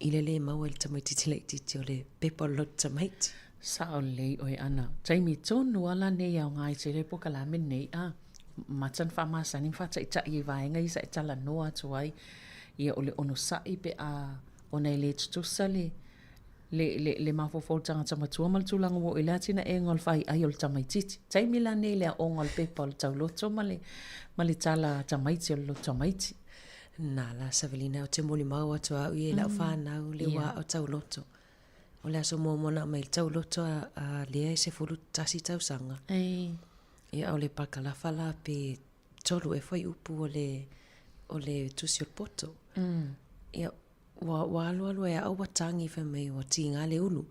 i le le maua i le tamaitiiti laitiiti o le pepa o le loto tamaiti. Sao lelei oe Ana. Taimi tonu a la nei aoga i tele polokalame nei a mata na faamasani ma faataitai i vaega ia sa e talanoa atu ai ia o le onosai pe a ona e le tutusa le le, le, le mafaufau o le tagata matua ma le tulaga ua oo i le atinaega o le faiai o le tamaitiiti. Taimi la nei le aoga o le pepa o le tauloto ma le, ma le tala tamaiti o le loto tamaiti. Na la Savelina, ou te molimau atu au ia i lau whanau le wā o tauloto. O le aso muamua na aumai le tauloto a, a Lea e 11 tausaga. Ei. Ia o le pakalafa la pe tolu e fuaiupu o le, o le tusi o le poto. Mm. Ia, Ua, ua alualu ai a au ua tagi fai mai ua tiga le ulu.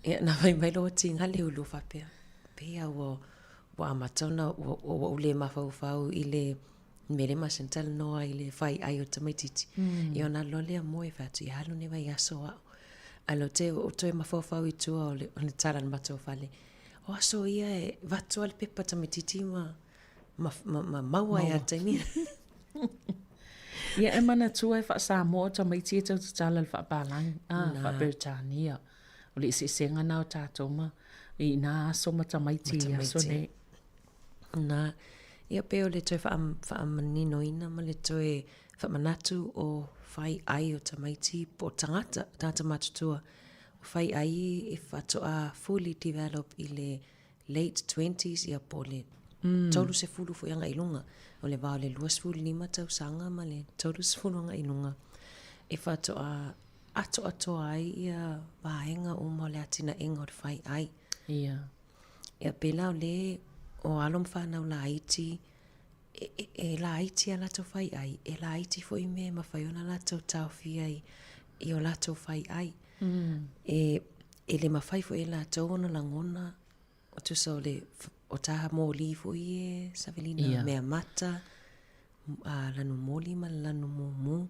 Ia, na fai mai loa ua tiga le ulu faapea, pei a ua, ua amata ona, ua, ua ou le mafaufau i le mea lea masani talanoa ai i le faiai o le tamaitiiti. Mm. Ia ona alu loa lea moe fai atu, ia alu nei vaiaso au. Ae lea te o toe mafaufau i tua o le, o le tala a le matou fale. O aso ia e avatu lava le pepa tamaitiiti ma, ma, ma, ma maua ai lava i le taimi. Ia e manatua e faa-Samoa o tamaiti e tau tatala le faapalagi, a, faa-Peretania. O le eseesega na o tatou ma i nā aso ma tamaiti i aso nei. Nā, ia pei o le toe faamaninoina ma le toe faamanatu o fai ai o tamaiti po o tagata, tagata matutua, o fai ai e faatoa fully develop i le late twenties ia po o le 30 foi agai i luga. O le va o le 25 tausaga ma le 30 agai i luga e faatoa atoatoa ai ia vaega uma o le atinaega o le fai ai. Ia. Ia pēlā o le o alo ma fanau laiti. e, e, e laiti a latou faiʻai, e laiti foi mea e mafai ona latou taofia i, i o latou faiʻai. Mm. E, e le mafai foi e latou ona lagona o tusa o le o taha moli foi e Savelina yeah. mea mata a lanu moli ma le lanu mumu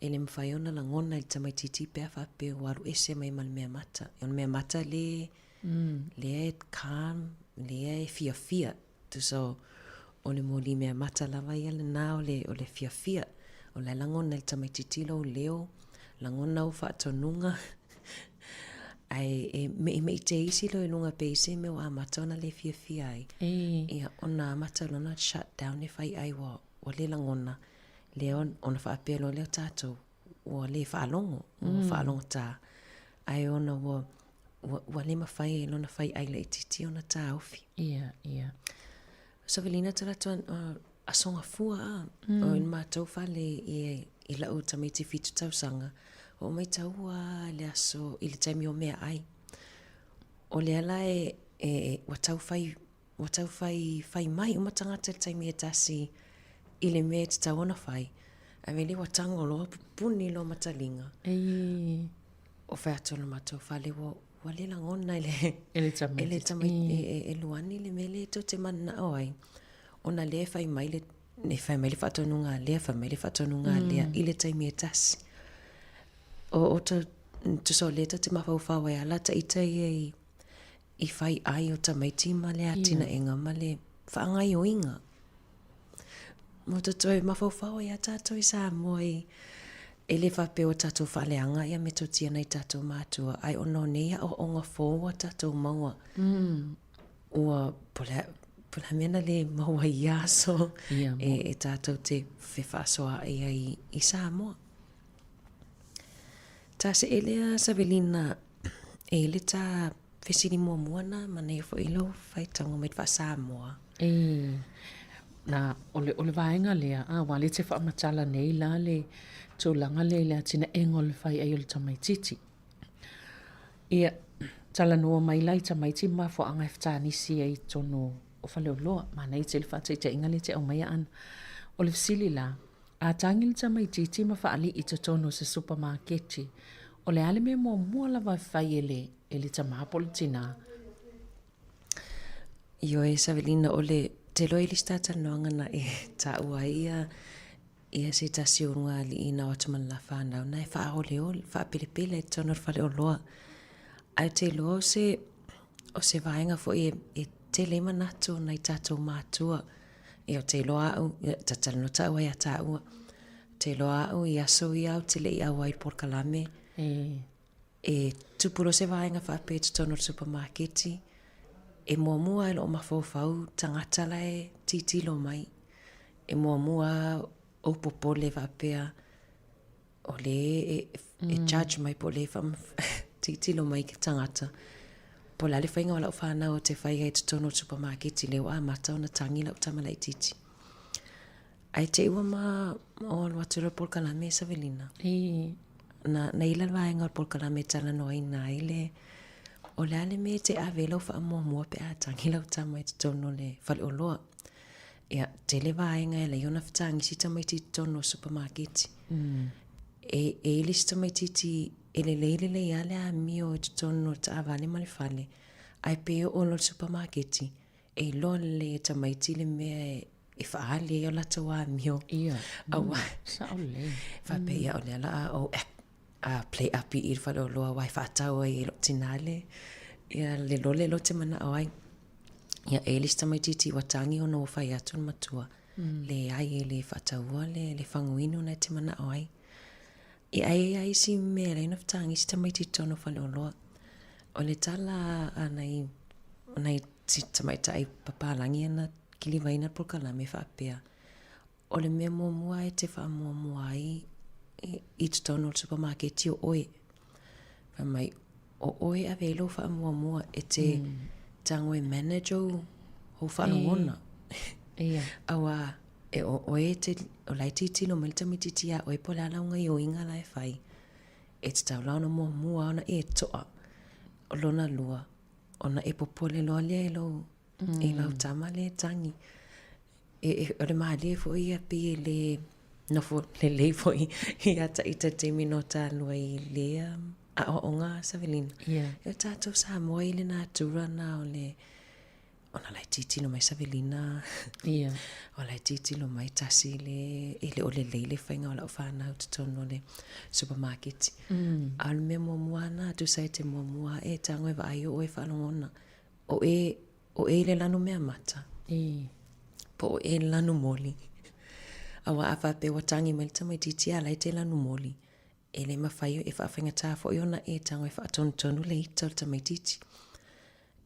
e le mafai ona lagona i le tamaitiiti pe a faapea ua alu ese mai ma le mea mata. O le mea mata le, mm. lea e calm, lea e fiafia. Tusa o, o le moli mea mata lava ia lena o le, o le fiafia. O la e lagona e le tamaitiiti lou leo, lagona ou faatonuga, ae e meʻimeʻi teisi loa i luga pei se mea ua amata ona le fiafia ai. Ia, ona amata loa ona shut down le faiʻai ua, ua le lagona, lea ona faapea loa lea o tatou, ua le faalogo, ua mm. faalogotā. Ae ona ua, ua, ua le mafai e lona faiʻai laitiiti ona taofi. Ia, ia. Savelina talaatu uh, aso gafua a. Mm. O i matou fale i, i la'u tamaiti fitu tausaga, oo mai taua le aso i le taimi o meaai. O lea la e, e, ua tau fai, ua tau fai, fai mai uma tagata i le taimi e tasi i le mea e tatau ona fai. Ae mea lea ua tago loa pupuni loa mataliga. Ei. O fai atu o le matou fale ua, ua le lagona e le, e le tamaiti. E le tamaiti, e, e, e Luani le mea lea tou te mananao ai. Ona lea e fai mai le, e fai mai le faatonuga a lea, fai mai le faatonuga a lea, mm. i le taimi e tasi. O, o tau, tusa o lea tou te mafaufau ai ala ta ita ia i, i fai ai o tamaiti ma le atinaega ma le faagaoioiga. Mo te toe mafaufau ai a tātou i Samoa i e le faapea ua tātou faaleaga ia metotia nai tātou mātua, ae ona o nei aoaoga fou ua tātou maua. Mm. Ua, po le, po le mea na le maua i ia aso ia, e, e tātou te fefaasoaai ai i Samoa. Tā se elea Savelina e le tā Fesili muamua na, manaia foi lou faitauga mai le faa-Samoa. E, na, o le, o le vaega lea, a, ua le te faamatala nei la le tulaga lea i le atinaega o le fai ai o le tamaitiiti. Ia, talanoa mai la i tamaiti ma mafuaaga e fetanisi ai i totonu o faleoloa. Manaia tele faataitaiga lea e te aumaia Ana. O le fesili la, A tagi le tamaitiiti ma faalii i totonu o se supamaketi, o le a le mea muamua lava e fai e le, e le tamā po o le tinā? Ioe, Savelina, o le te loa i le isi talanoaga na e taua ai ia, ia se tasi o luga-alii na o atu ma le la whanau, na e whaaoleole, whaapelepele i totonu o le faleoloa. Ae ou te iloa o se, o se vaega foi e, e tele ai manatu o nai tatou mātua. Ia, ou te iloa au, ia, ta talanoa taua iā tāua, ou te iloa au i aso ia ou te le i ʻauai i le polokalame, E. e tupu loa se vaega faapea i totonu o le supamaketi, e muamua lava i lou mafaufau tagata la e tilotilo mai. E muamua lava ou popole faapea, o lea e, e judge mai po o lea e tilotilo mai ke tagata. Po o le a le faiga o lau whanau o te whai ai totonu o le supamaketi lea ua amata ona tagi lau tama laitiiti. Ae te i ua ma o alu atu le polokalame e Savelina. E. Na, na ila le vaega o le polokalame e talanoaina ai le o le a le mea e te ave ai lau faamuamua pe a tagi lau tama i totonu o le faleoloa. Ia, tele vaega e ala ai ona fetagisi tamaiti i totonu o supamaketi. Mm. E, e i le isi tamaitiiti e lelei lelei lava le amio i totonu o le taavale ma le fale, ae pe oo loa i le supamaketi, e iloa lelei e tamaiti le mea e, e faaali ai o latou amio. Ia, Aua, sao lelei. faapea ia o lea o le a ou act, a play up i i le faleoloa aua e faatau ai e lou tinā le, ia le lole lea ou te manao ai. Ia, e i ai le isi tamaitiiti ua tagi ona ua fai atu le matua, mm. leai e le faataua le, le faguinu na e te manao ai. Ia, ae i ai isi mea e ala ai ona fetagi isi tamaiti i totonu o faleoloa. O le tala a nai, nai tamaitai papalagi ana kilivaina le polokalame faapea, O le mea muamua e te faamuamua ai i totonu o le supamaketi o oe. Fai mai, o oe e ave ai lou faamuamua e te mm. tago e manage ou, ou faalogona. Ia. Auā, e o oe e te, o la e tilotilo mai le tamaitiiti iā oe po o le a lau gaioiga la e fai. E tatau la ona muamua ona e toa. O lona lua, ona e popole loa lea i lou, mm. i lau tama lea e tagi. E, e, o le mālie foi ia pei e lē nofo lelei foi ia taʻita taimi no tālua i lea aʻoaʻoga Savelina. Yeah. E o tātou Samoa i le natura na o le ona la e tilotilo mai Savelina. Yeah. O la e tilotilo mai tasi le e le o lelei le faiga o lau whanau totonu o le supermarket. A o le mea muamua na tusa e te muamua e tago e vaai o oe faalogona. O e o e le lanu mea mata. E. Po o e le lanu moli. Aua a faapea ua tagi mai le tamaitiiti a la e te lanu moli. E le mafai e faafaigata foi ona e tago e faatonutonu le ita o le tamaitiiti.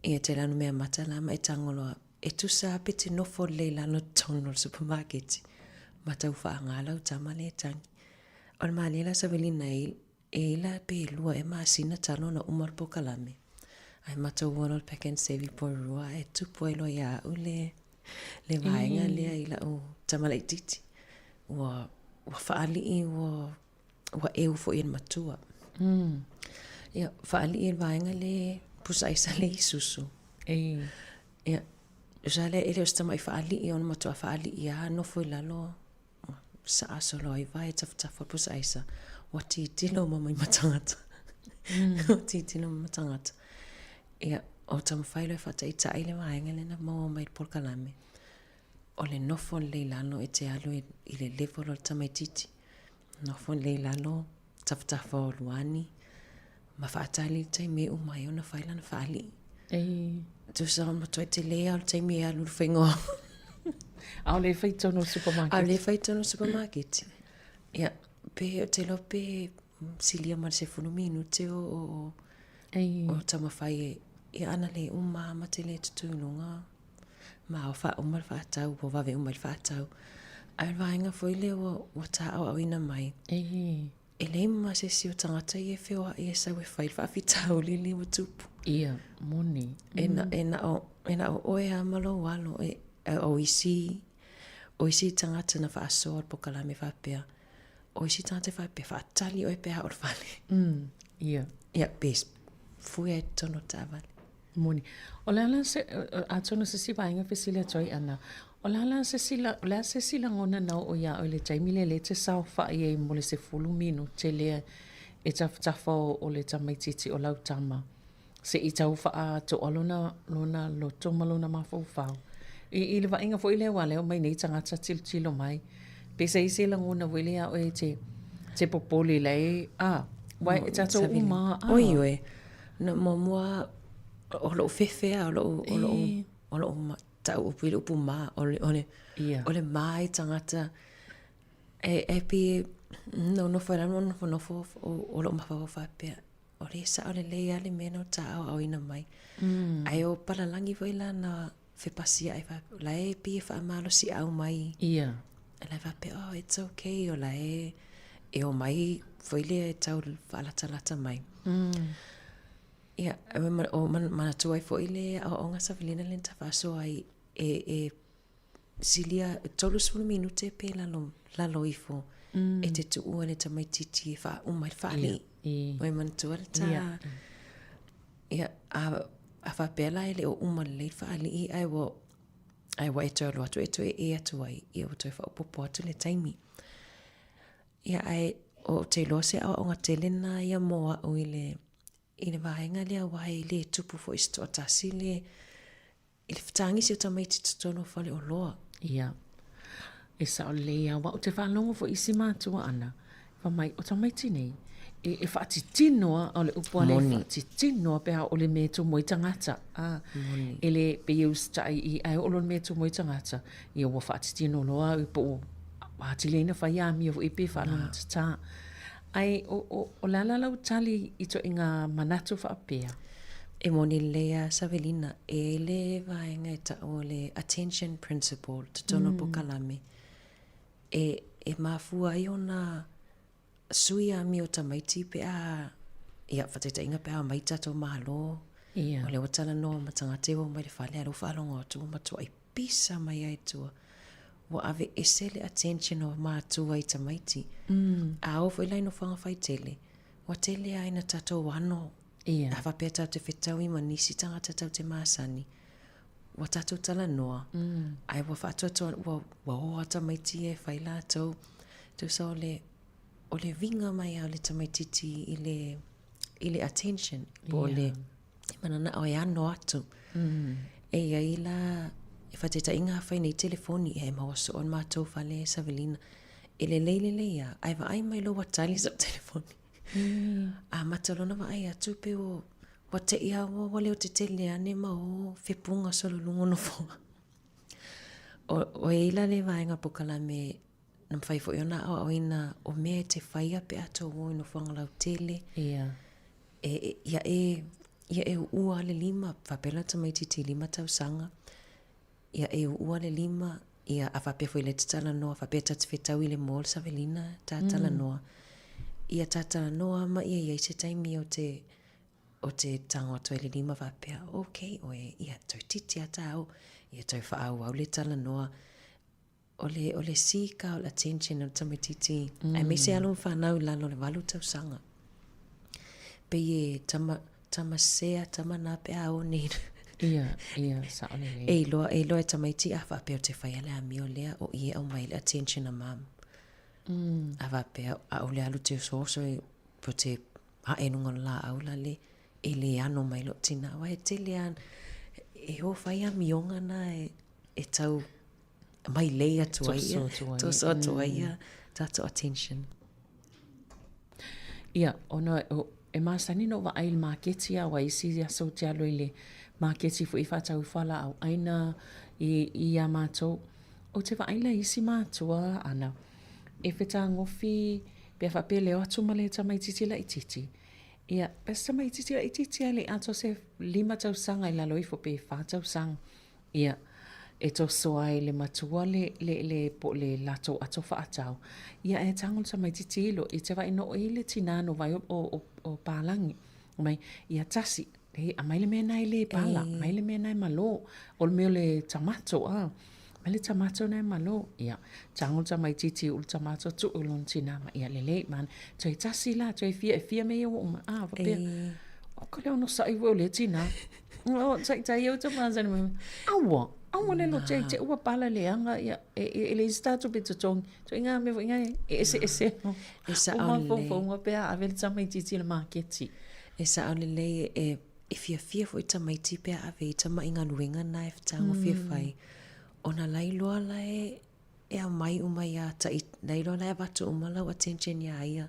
Ia te lanu mea mata la ma e tago loa e tusa pe te nofo lelei lalo totonu o le supermarket ma tau faaaga lau tama lea e tagi. O le malie la Savelina e e i la pe lua e masina talu ona uma le polokalame. Ae matou o loa le Pak'nSave i Porirua ae tupu ai loa ia au le le vaega lea i lau tama laitiiti. Ua ua faalii ua ua eu foi e le matua. Ia, faalii e le vaega le pusa aisa le isusu. Ia, tusa lea e le o se tamai faalii ona matua faalii lava nofo i lalo saa solo ai vae tafatafa o le pusa aisa. Ua tilotilo uma mai ma tagata. Ua tilotilo uma ma tagata. Ia, o taumafai loa e faataitai le vaega lea na maua mai i le polokalame. O le nofo lelei i lalo e te alu i le level o le tamaitiiti. Nofo lelei i lalo, tafatafa o luani, ma faatali le taimi e uma ai ona fai lana faalii. Ei. Tusa o matuai tele lava o le taimi e alu le faiga o A o le fai tonu o le supermarket. A o le fai tonu o le supermarket. Ia, pe ou te iloa pe silia ma le 10 minute o, o, o, Ei. o taumafai e, ia ana le uma ma te le tutū i luga. Ma ua faauma le faatau, ua vave uma i le faatau. Ae o le vaega foi lea ua, ua tāʻauʻauina mai. Ei. E leai ma se isi o tagata ia e feoaʻi e sau e fai le faafitauli lea ua tupu. Ia, moni. E na, e na o, e na o oe lava ma lou alo, e, o isi, o isi tagata na faasoa le polokalame faapea, o isi tagata e faapea, faatali oe pe a oo i le fale. Ia. Ia, pe fue ai i totonu o le taavale. Moni. O le a la se, atonu se isi vaega fesili atu ai Ana, o le a la se isi, o le a se isi lagona na oo iā oe i le taimi lea lea e te saofai ai mo le 10 minute lea e tafatafa o le tamaitiiti o lau tama se i tau faaatoa lona, lona loto ma lona mafaufau. I, i le vaaiga foi lea aua o lea e omai nei tagata tilotilo mai, pe se isi lagona foi lea iā oe e te, te popole la e, a, uae e tatou uma a. Oi oe, Na muamua o loʻu fefe a o loʻu o loʻu o loʻu taʻu upu i le upu ma o le o le o le ma i tagata e e pei no nofo i lalo nofonofo o loʻu mafaufau faapea o le saʻo lelei lava le mea na tāʻauʻauina mai. Ae o palalagi foi la na fepasiaʻi faapea o la e pei e faamalosiʻau mai. Ia. La e faapea oh it's okay o la e e omai foi lea e tau faalatalata mai. Ia, o manatua ai foi le aoaoga Savelina lea na faasoa ai e, e silia 30 minute pe lalo, lalo ifo e te tuua le tamaitiiti e faauma ai le faalii. Ua e manatua le tā. Ia, a, a faapea la e le o uma lelei le faalii ae ua, ae ua e toe alu atu e toe ē atu ai, ia ua toe faaopoopo atu le taimi. Ia, ae ou te iloa se aoaoga tele lena ia mo au i le, i le vaega lea aua e le tupu foi se toatasi le, i le fetagisi o tamaiti i totonu o faleoloa. Ia. E sao lelei lava, aua ou te faalogo foi i isi matua ana, fai mai, o tamaiti nei, e, e faatitino lava, o le upu lava lea, e faatitino lava pe a oo i le mea e tumu ai tagata. A, Moni. e le, pei e usitai i, ae oo loa i le mea e tumu ai tagata, ia ua faatitino loa au po o atili ai ona fai amio foi pe faalogotatā. Ae o, o, o le a la lau tali i ituaiga manatu faapea? E moni lelei a Savelina, e i ai le vaega e taʻu o le attention principle totonu o polokalame e, e mafua ai ona sui amio tamaiti pe a, ia, faataitaiga pe a omai tatou Malo, Ia. o lea ua talanoa ma tagata ia ua omai i le fale a o lea ua faalogo atu ua matuai pisa mai lava i tua. Ua aveese le attention o matua i tamaiti. A oo foi la i nofoaga faitele, ua tele lava ina tatou ano Ia. A faapea tatou te fetaui ma nisi tagata tatou te masani, ua tatou talanoa, ae ua faatoatoa, ua, ua o lava tamaiti ia e fai latou. Tusa o le, o le uiga mai lava o le tamaitiiti i le, i le attention, po o le mananao e ano atu. E i ai la, e faataitaiga afai nei telefoni, e maua soo i le matou fale e Savelina, e lelei lelei lava, ae vaai mai loa ua tali sau telefoni. Amata loa ona vaai atu pei ua, ua te i lava ua leotetele ane ma o fepuga solo i luga o nofoa. O, o i ai la le vaega polokalame na mafai foi ona aoaoina o mea e te faia pe a tou o i nofoaga lautele. Ia. E, e, ia e, ia e uua le lima, faapea la tamaitiiti lima tausaga, ia e uua le lima, ia a faapea foi lea e te talanoa, faapea ta te fetau i le mall Savelina, ta talanoa. Ia ta talanoa ma ia i ai se taimi o te, o te tago atu ai le lima faapea, okay oe, ia toeitiiti lava ta o, ia tau faaauau le talanoa. O le, o le seek out attention o le tamaitiiti, mm. aemaise alo ma fanau i lalo o le valu tausaga. Pei e tama, tama sea, tama nā pe a o nei. Ia, ia, sao lelei. E iloa, e iloa e tamaiti a faapea o te whaia le amio lea o i e au mai le attention a mam. Mm. A faapea, a o le alu te osooso e po te hae luga o le laau la le, e le ano mai lou tina. Aua e tele a, e o whai amioga na e, e tau mailei atu ai ia, toso atu ai ia tatou attention. Ia, ona e masani ona ou vaai i le maketi a ua isi aso ou te alu ai i le maketi foi e faatau ai fualaau aina i iā matou. Ou te vaai la i isi matua ana e fetagofi pe a faapea e le o atu ma le tamaitiiti laitiiti, ia, pe se tamaitiiti laitiiti lava e le i atoa se lima tausaga i lalo ifo pe fa tausaga. Ia, e toso ai le matua le, le, le, po o le latou ato faatau. Ia, ae tago le tamaitiiti ilo, i te vaai no i le tinā no vai o, o, o, o pālagi. Mai, ia tasi, e, aumai le mea na e le pala, aumai le mea na e malo. O le mea o le tamato, a. Aumai le tamato na e malo. Ia, tago le tamaitiiti ulu tamato tuu i lona tinā ma, ia lelei, man. Toe tasi la, toe fia, e fia mea ia ua uma, a, faapea. O ka le onosai foi o lea tinā. O, taitai au te masani mai. Aua, aua le lo te te ua pala leaga ia e e e leai se tatou pe totogi. So i ngā mea foi ngā e eseese o E sao lelei. mafaufauga pe a ave le tamaitiiti i le maketi. E sao lelei e e fiafia foi tamaiti pe a ave i tama'i galuega na e fetagofie fai ona lailoa la e e aumai uma iā taʻi, na iloa la e avatu uma lau attention iā ia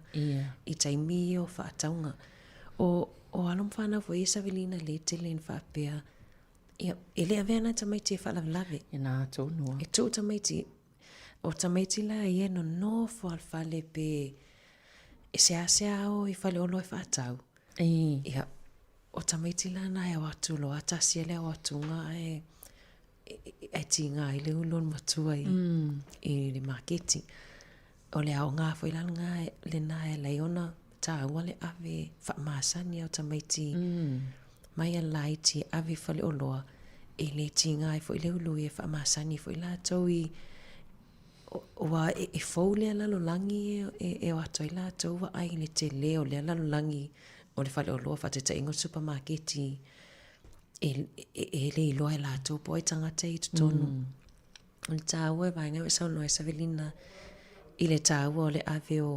i taimi ia o faatauga. O, o alo ma fanau foi ia Savelina lē tele ina faapea, ia, e le avea nā tamaiti e faalavelave. E nā tonu a. E tuu tamaiti, o tamaiti la ia e nonofo lava i le fale pe e seasea o i faleoloa e faatau. Ia, o tamaiti la na e o atu loa, tasi le ao atuga ae e tīgā ai le ulu o le matua i, mm. i le maketi. O le aoga foi la lena, lena e ala ai ona tāua le ave faamasani au tamaiti mm. mai a laiti e ave i faleoloa e le tīgā ai foi le ulu e faamasani foi latou i ua e, e fou lea lalolagi e, e, e o atu ai latou vaai i le tele o lea lalolagi o le faleoloa faataitaiga o le supamaketi e, e, e le iloa e latou po o ai tagata i totonu. Mm. O le tāua e vaega e saunoa ai Savelina i le tāua o le ave o,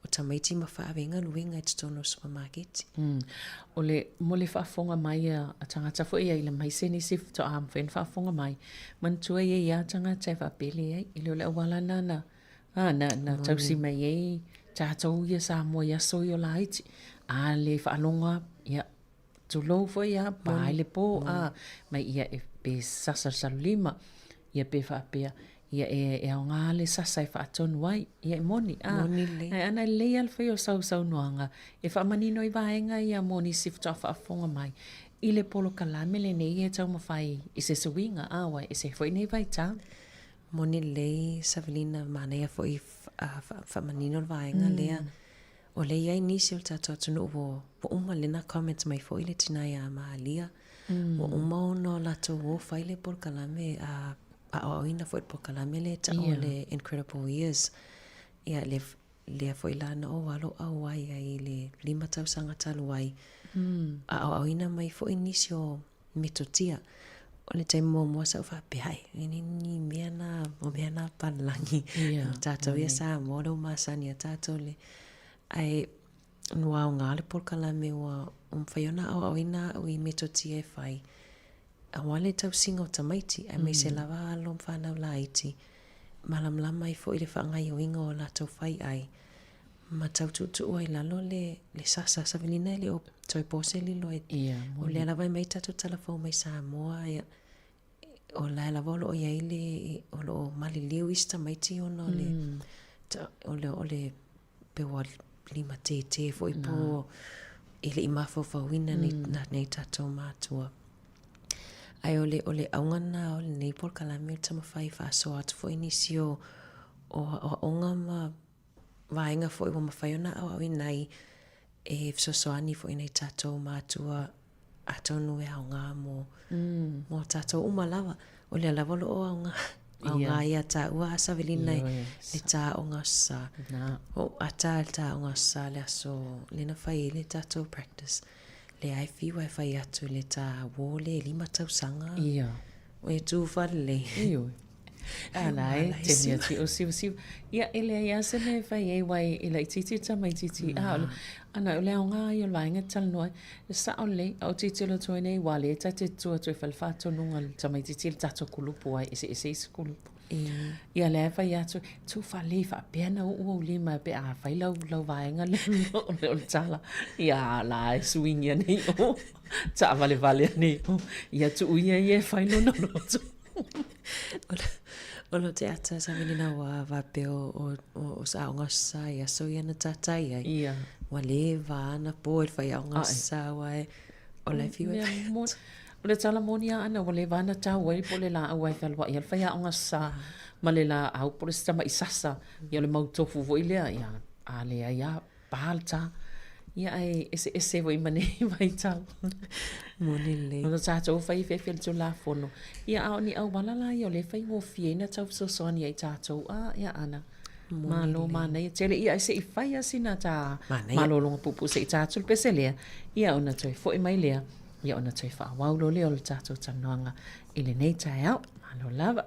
o tamaiti ma whaave galuega i totonu o supamaketi. Mm. O le, mo le faafofoga mai a, a tagata foi ia i le mai se nisi faatoa mafai ona faafofoga mai, manatua ia ia tagata e faapele ai, e le o le auala lena na, a, na, na tausi mai ai tatou ia Samoa i aso ia o laiti. A le faalogo lava, ia, Tulou foi a, pā i le pō, a, mai ia e pe sasa le salulima, ia pe faapea, ia e, e aoga le sasa e faatonu ai, ia e moni, a. Moni lelei. Ae ana e lelei lava le fai o sau saunoaga, e faamanino ai vaega ia mo nisi faatoa faafofoga mai i le polokalame lenei e taumafai i se suiga, a, ua ese foi nei vaitau. Moni lelei Savelina, manaia foi faamanino le vaega lea. O lea i ai nisi o le tatou atunuu ua, ua uma lena comment mai foi le tina iā Malia. Mm. Ua uma ona o latou o fai le polokalame a aoaoina foi le polokalame lea e ta'u o le Incredible Years. Ia le, lea foi la na ou alo auai ai i le lima tausaga talu ai. Mm. A aoaoina mai foi nisi o metotia. O le taimi muamua sa ou faapea, ai, e le ni mea na, o mea na palagi. Yeah, o tātou ia Samoa, le o masani a tātou le. Ae, ua aoga le polokalame ua mafai ona aoaoina au i metotia e fai. Aua le tausiga o tamaiti, aemaise lava alo ma fanau laiti, malamalama ai foi le faagaoioiga o latou faiai, ma tau tuutuu ai i lalo le, le sasa. Savalina e le o toe po se lilo e, o lea lava e aumai tatou tala fou mai Samoa, ia, o la e lava o lo o i ai le, o lo o maliliu isi tamaiti ona o le, o le, o le, pe ua limatētē foi po e le i mafaufauina nei, nei tatou matua. Ae o le, o le auga lena o lenei polokalame o le taumafai e faasoa atu foi nisi o, o aoaoga ma vaega foi ua mafai ona aoaoina ai e fesoasoani foi i nai tatou matua atonu e aoga mo, mm. mo tatou uma lava. O lea lava o lo o aoga, aoga yeah. ia tāua a Savelina i le tāoga sa. O ata le tāoga sa le aso le na fai i le tātou practice. Le ai fiu ai fai atu le tā wō le lima tausaga. Ia. O e tū whalele. Ioe. Ala e, te mea ti o siu siu. Ia, e leai a se mea e fai ai wai e laitiiti le tamaitiiti. A, o le, ana, o le aoga ia o le vaega e talanoa ai. E sao lelei, a o tilotilo atu ai nei, ua lea ta te tu atu e fai le faatonuga a le tamaitiiti i le tatou kulupu ai, eseese isi kulupu. Ia lea e fai atu, tu faalelei faapea na uu ou lima pe a fai lau, lau vaega lea o le, o le tala. Ia, la e suigia nei o, taavalevale ane i o. Ia tuu ia ia e fai lona loto. O lo te ata sa mene na wa faapea o, o, o, o sa aoga sa i aso ia na tātai ai. Ia. Ua le va ana po i le whai aoga sa ua e, o lai fiu e whai atu. O le tala moni a ana, ua leva ana tau ai po le laau ai fealuai ai le faiaoga sa ma le laau po le se tama'i sasa, ia o le mau tofu foi lea, ia, a leai a pa le tā. Ia ae eseese foi ma nei vaitau. Moni lelei. Ona tatou fai efiafi le Tulafono. Ia a o ni auala la ia o lea e faigofie ai na tau fesoasoani ai tatou a ia ana. Malo manaia tele. Ia ae se i fai a sina tā malologa puupuu se i tā atu le pese lea. Ia ona toe foi mai lea. Ia ona toe faaauau loa lea o le tatou talanoaga i lenei taeao. Malo lava.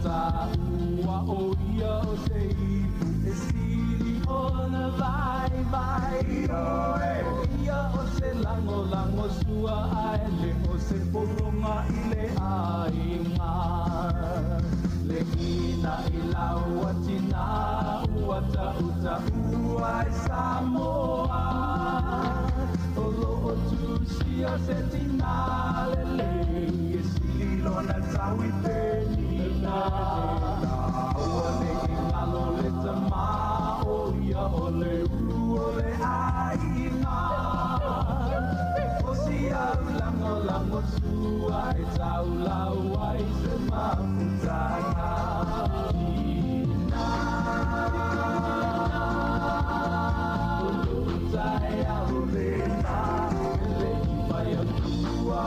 taua ʻo ia o se ipu e sili ona waiwai. Ioe, ʻo ia o se lagolago sua a e le o se pologa i le ʻaiga. Le ʻīnaʻi lau a tinā ua taʻutaʻu ai Samoa. O loʻo tusia se tinā lelei e sili lona tau i Penina. Aua ne i galo le tamā ʻo ia o le ulu o le ʻaiga. ʻO si au lagolago sua e taulau ai se mafutaga. Tinā, ʻo loʻu taeao lena, e le i fai akua.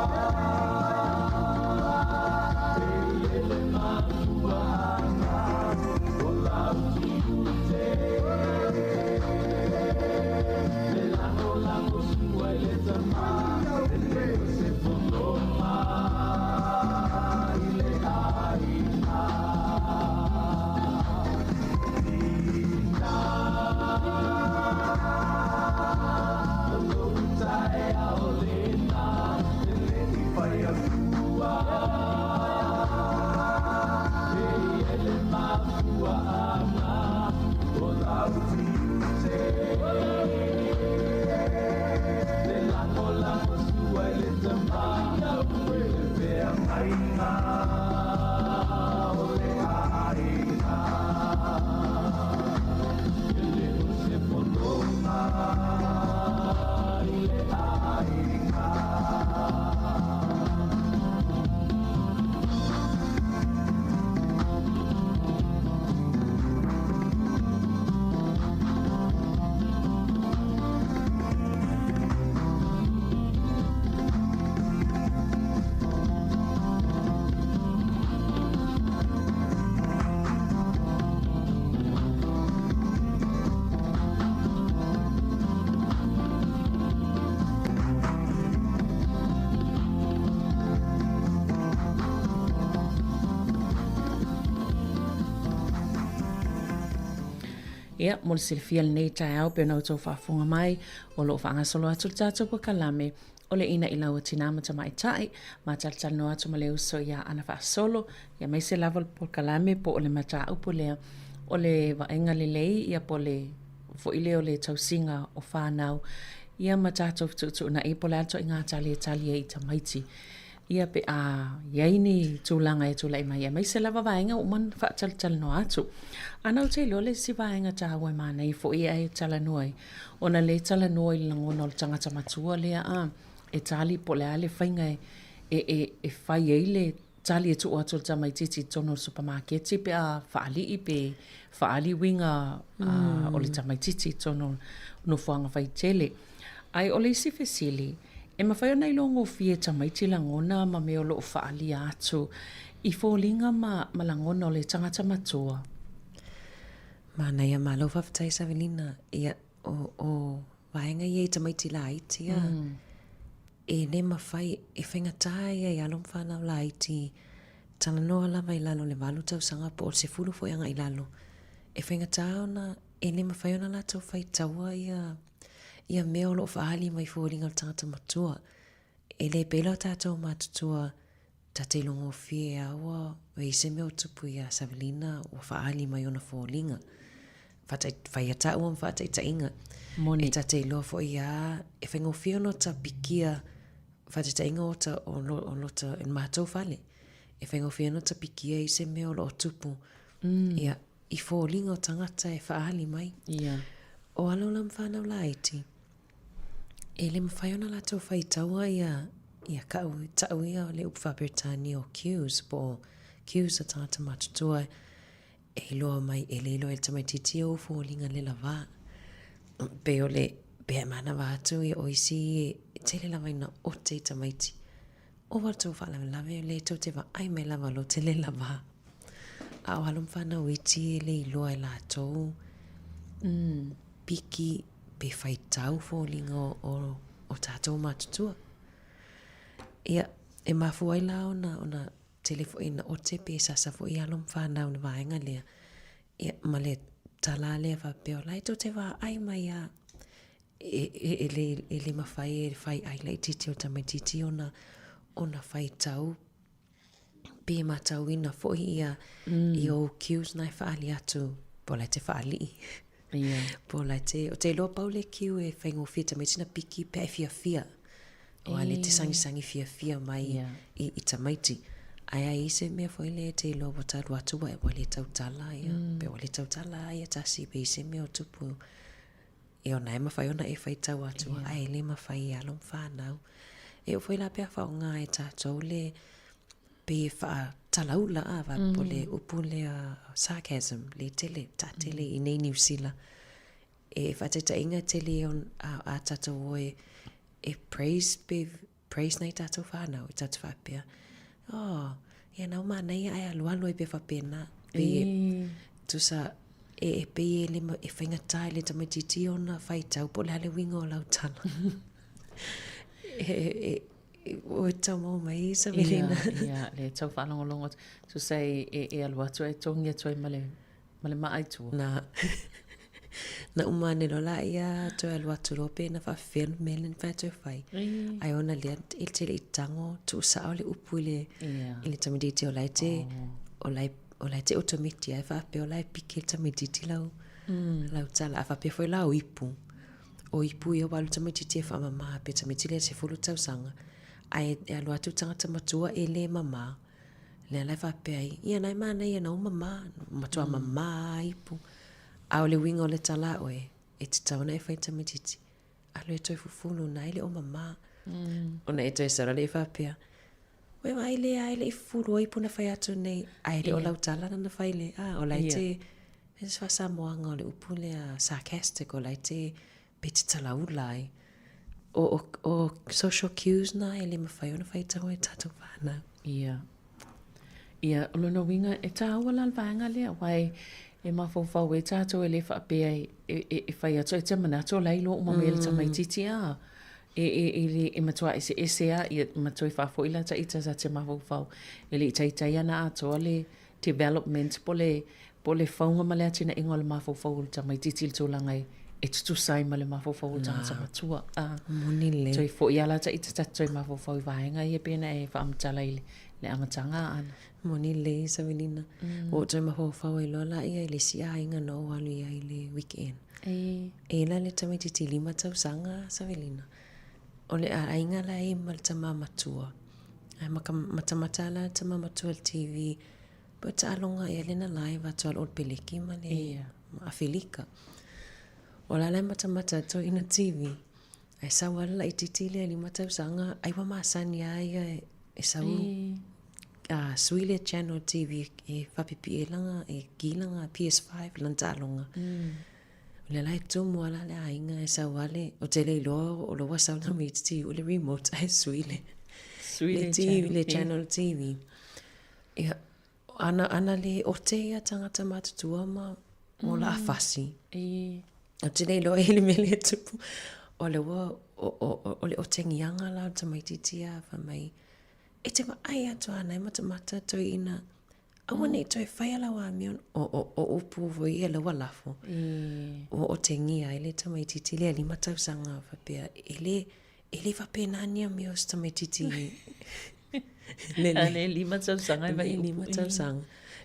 E le mafuaaga o lau tiute. Le lagolago sua i le tama, e le o se pologa i le aiga. Tinā, o loʻu taeao lena, e le i fai akua. E ia le mafuaaga o lau tiute. Le lagolago sua i le tama, i le feagaiga o le aiga. E le o se pologa i le aiga. Ia, mo le silafia lenei taeao pei ona outou faafofoga mai, o lo o faagasolo atu le tatou polokalame o le Inaʻi Lau a Tinā ma Tamaitai, ma talatalanoa atu ma le uso iā Ana Faasolo, ia aemaise lava o le polokalame po o le mataupu lea o le vaaiga lelei ia po o le foi lea o le tausiga o fanau ia ma tatou fetuutuunai po o le a le ituaiga tali e tali ai i tamaiti ia pe a i ai ni tulaga e tulai mai aemaise lava vaega ua uma ona faatalatalanoa atu. Ana ou te iloa le isi vaega taua e manaia foi ae talanoa ai, ona lea e talanoa i le lagona o le tagata matua lea a e tali po o le a le faiga e, e, e, e fai ai le tali e tuu atu i le tamaitiiti i totonu o le supamaketi pe a faalii pe faaali uiga mm. o le tamaitiiti i totonu o nofoaga faitele. Ae o le isi fesili, e mafai ona iloa gofie e tamaiti lagona ma mea o lo o faaalia atu i foliga ma, ma lagona o le tagata matua? Manaia, malo faafetai Savelina. Ia, o, o vaega ia i tamaiti laiti a, mm. e le mafai, e faigata ia i alo ma fanau laiti, talanoa lava i lalo o le valu tausaga po o le sefulu foi agai i lalo. E faigata ona e le mafai ona latou faitaua ia ia mea o lo o faaali mai foliga o le tagata matua. E le pei la o tatou matutua ta te iloa gofie a ua i ai se mea o tupu iā Savelina ua faaali mai ona foliga. Faatai, fai a taua ma faataitaiga. Moni. E ta te iloa foi a e faigofie ona ota pikia faataitaiga o ota o lo, o lota i le matou fale. E faigofie ona ota pikia i se mea o lo o tupu. Mm. Ia, i foliga o tagata e faaali mai. Ia. O alo la ma fanau laiti, e le mafai ona latou faitaua ia, ia ka'u, ta'u ia o le upu faa-Peretania o cues, po o cues a tagata matutua e iloa mai, e le iloa e le tamaitiiti ia ou foliga le lavā. Pei o le, pe a manava atu ia o isi e tele lava ina ote i tamaiti. Ova le tou faalavelave, o lea tou te vaai mai lava lo te le lavā. A o alo ma fanau iti e le iloa e latou piki pe faitau foliga o, o, o tatou matutua. Ia, e mafua ai la ona, ona. tele foi ina ote pe sasa foi alo ma fanau i le vaega lea. Ia, ma le tala lea faapea, o la e tou te vaai mai lava, e, e, e, le, e le mafai e le faiai laitiiti o le tamaitiiti ona, ona faitau pe matauina foi ia, mm. ia ou cues na e faaali atu po o la e te faalii. Yeah. Po o la e te, o te iloa pau le cue e faigofie tamaiti na piki pe a e fiafia. Aua le te sagisagi fiafia mai yeah. i, i tamaiti. Ae a i se mea foi lea e te iloa ua talu atu ua, ua le tautala ia, mm. pe ua le tautala ia tasi pe i se mea o tupu. Ia ona e mawhai ona e whaitau atu, yeah. ae le mawhai e alo ma whanau. E o foi la pea whaonga e tātou le pe e whaatalaula a, va mm. po le upu lea sarcasm, le tele, tā tele mm. i nei New Zealand. E whaataitainga tele on, a, a tātou o e, e praise pe praise nei tātou whānau, i tātou whāpea. Oh, ia nau mānaia ai alualu ai pe whapena. Pe e, tusa, e, e pe e le, e whaingatā e le tamaitiiti ona whaitau, po le hale winga o lau tala. e, e, e, o e tau mau mai i sa velena. Ia, ia, le tau whaalongolongo. Tusa e, e, e alu atu e tongi atu ai ma le, ma le maa i tua. Na, na uma ane loa laia toe alu atu loa pe na faafefea le mea lea na fai atu e fai. Ae ona lea e te le i tago tuusao le upu i le, i le tamaitiiti o la e te, o la e, o la e te otometi lava e faapea o la e piki le tamaitiiti lau, lau tala. A faapea foi la o ipu, o ipu ia ua alu tamaitiiti e faamama pe tamaiti lea 10 tausaga, ae e alu atu tagata matua e le mama. Lea la e faapea ai, ia na e manaia na uma mā, matua mm. mamā ipu. A o le uiga o le tala a oe, e tatau ona e fai tamaitiiti. Alu e toe fufulu na e le o mamā. Mm. Ona e toe sala le e faapea, Oe vaai lea e le i fufulu o ipu na fai atu nei, a e le o lau tala na na fai le, a o la e te, e se faasamoaga o le upu lea sarcastic, o la e te pe te talaula ai. O, o, o social cues na e le mawhai ona whaitau e tātou whānau. Ia. Ia, o lona uiga, e tāua la le vaega lea, aua e, e mafaufau ai tātou e le faapea e, e, e, e fai atu ai te manatu o la e iloa uma mai e le tamaitiiti a, e, e, e, le, e matua eseese a, ia, ma toe faafoi la taita sa te mafaufau, e le i taitai ana atoa le, development po le, po le fauga ma le atinaʻiga o le mafaufau o le tamaitiiti i le tulaga e, e tutusa ai ma le mafaufau o le tagata matua. A, Moni lelei. Toe foʻi lava la taʻita tatou toe mafaufau i vaega ia pei ona e faamatala i le, le amataga ana. Moni lelei Savelina. Mm. Ua ou toe mafaufau ai loa laia i le isi aiga na ou alu i ai i le weekend. E. E la le tamaitiiti lima tausaga Savelina. O le aiga la e ma le tama matua. Ae ma ka matamata la le tama matua i le TV, po o taaloga ea lena live atu a le Ol Peleki ma le yeah. ma Afelika. O la la e matamata atu ai ina TV, ae sau lava le laitiiti lea lima tausaga, ai ua masani lava ia e sau uh, sui le channel TV e faapipii ai lana, e ki lana PS5 lana taaloga. Mm. O lea la e tumu lava la le aiga e sau lava le, ou te le iloa o la ua sau le tamaitiiti i le remote ae sui le, sui le, TV, le channel TV. Ia, ana, ana le ote ia tangata matutua ma o la fasi. E. Ou te le iloa i le mea lea e tupu. O le ua, o, o, o, o le otengiaga la o le tamaitiiti a fai mai, e te vaai atu ana e matamata toeaina Aua nei toe whaia lau amio, o, o, o upu foi ia lau lafo. Ua otengia ai le tamaitiiti lea lima tausaga faapea, e le, e le faapena ni amio o se tamaitiiti le, le, le lima tausaga e vai upu. Lima tausaga.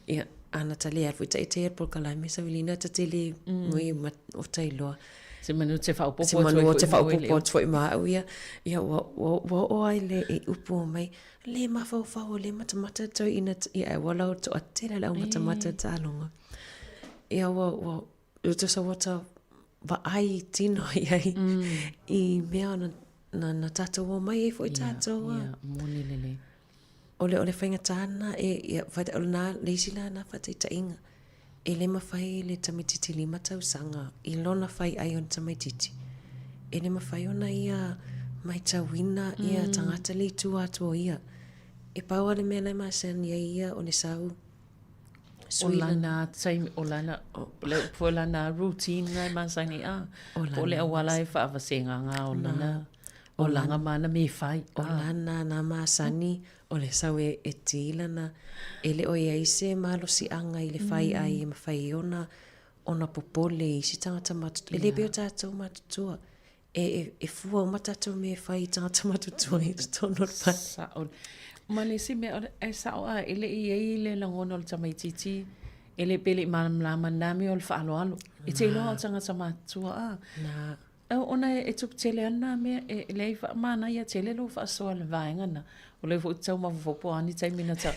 Ia, ana ta le alu foi taite ia polokalame Savelina ta te le mui ma o ta iloa. Se manu te whaopopo Se manu o te whaopopo atu foi ma au ia. Ia, ua, ua, ua oo ai le e upu mai, Le mafaufau o le matamata tau ina ia e ua lau toatele le au matamata taaloga. Ia ua ua tusa ua ta vaai tino i ai i mea na na na tatou o mai ai foi tatou a. Ia, moni lelei. O le o le faigata lena e ia o lena le isi la na faataitaiga. E le mafai le tamaitiiti lima tausaga i lona fai ai o le tamaitiiti. E le mafai ona ia maitauina ia tagata le i tua atu o ia. E pau lava le mea la e masani ai ia o le sau O lana taimi, o lana, o le upu foi lana routine na e masani a. Po o le auala e faavasegaga o lana. O lana ma ana mea e fai. O lana nā masani, o le sau e, e tī lana, e le o i ai se malosiaga i le fai ai e mafai ai ona, ona popole i isi tagata matutua. E le pei o tatou matutua, e, e, e fua uma tatou mea e fai i tagata matutua i totonu o le fale. Sao. Ma le isi mea, e sao a, e le i ai le lagona o le tamaitiiti, e le pe le i malamalama nā mea o le faaaloalo. E te iloa o tagata matutua a. Nā. Ona e tupu tele ana nā mea, e leai manaia tele lou faasoa i le vaega lena. O lea foi ou te tau mafaufau po o a ni taimi na ta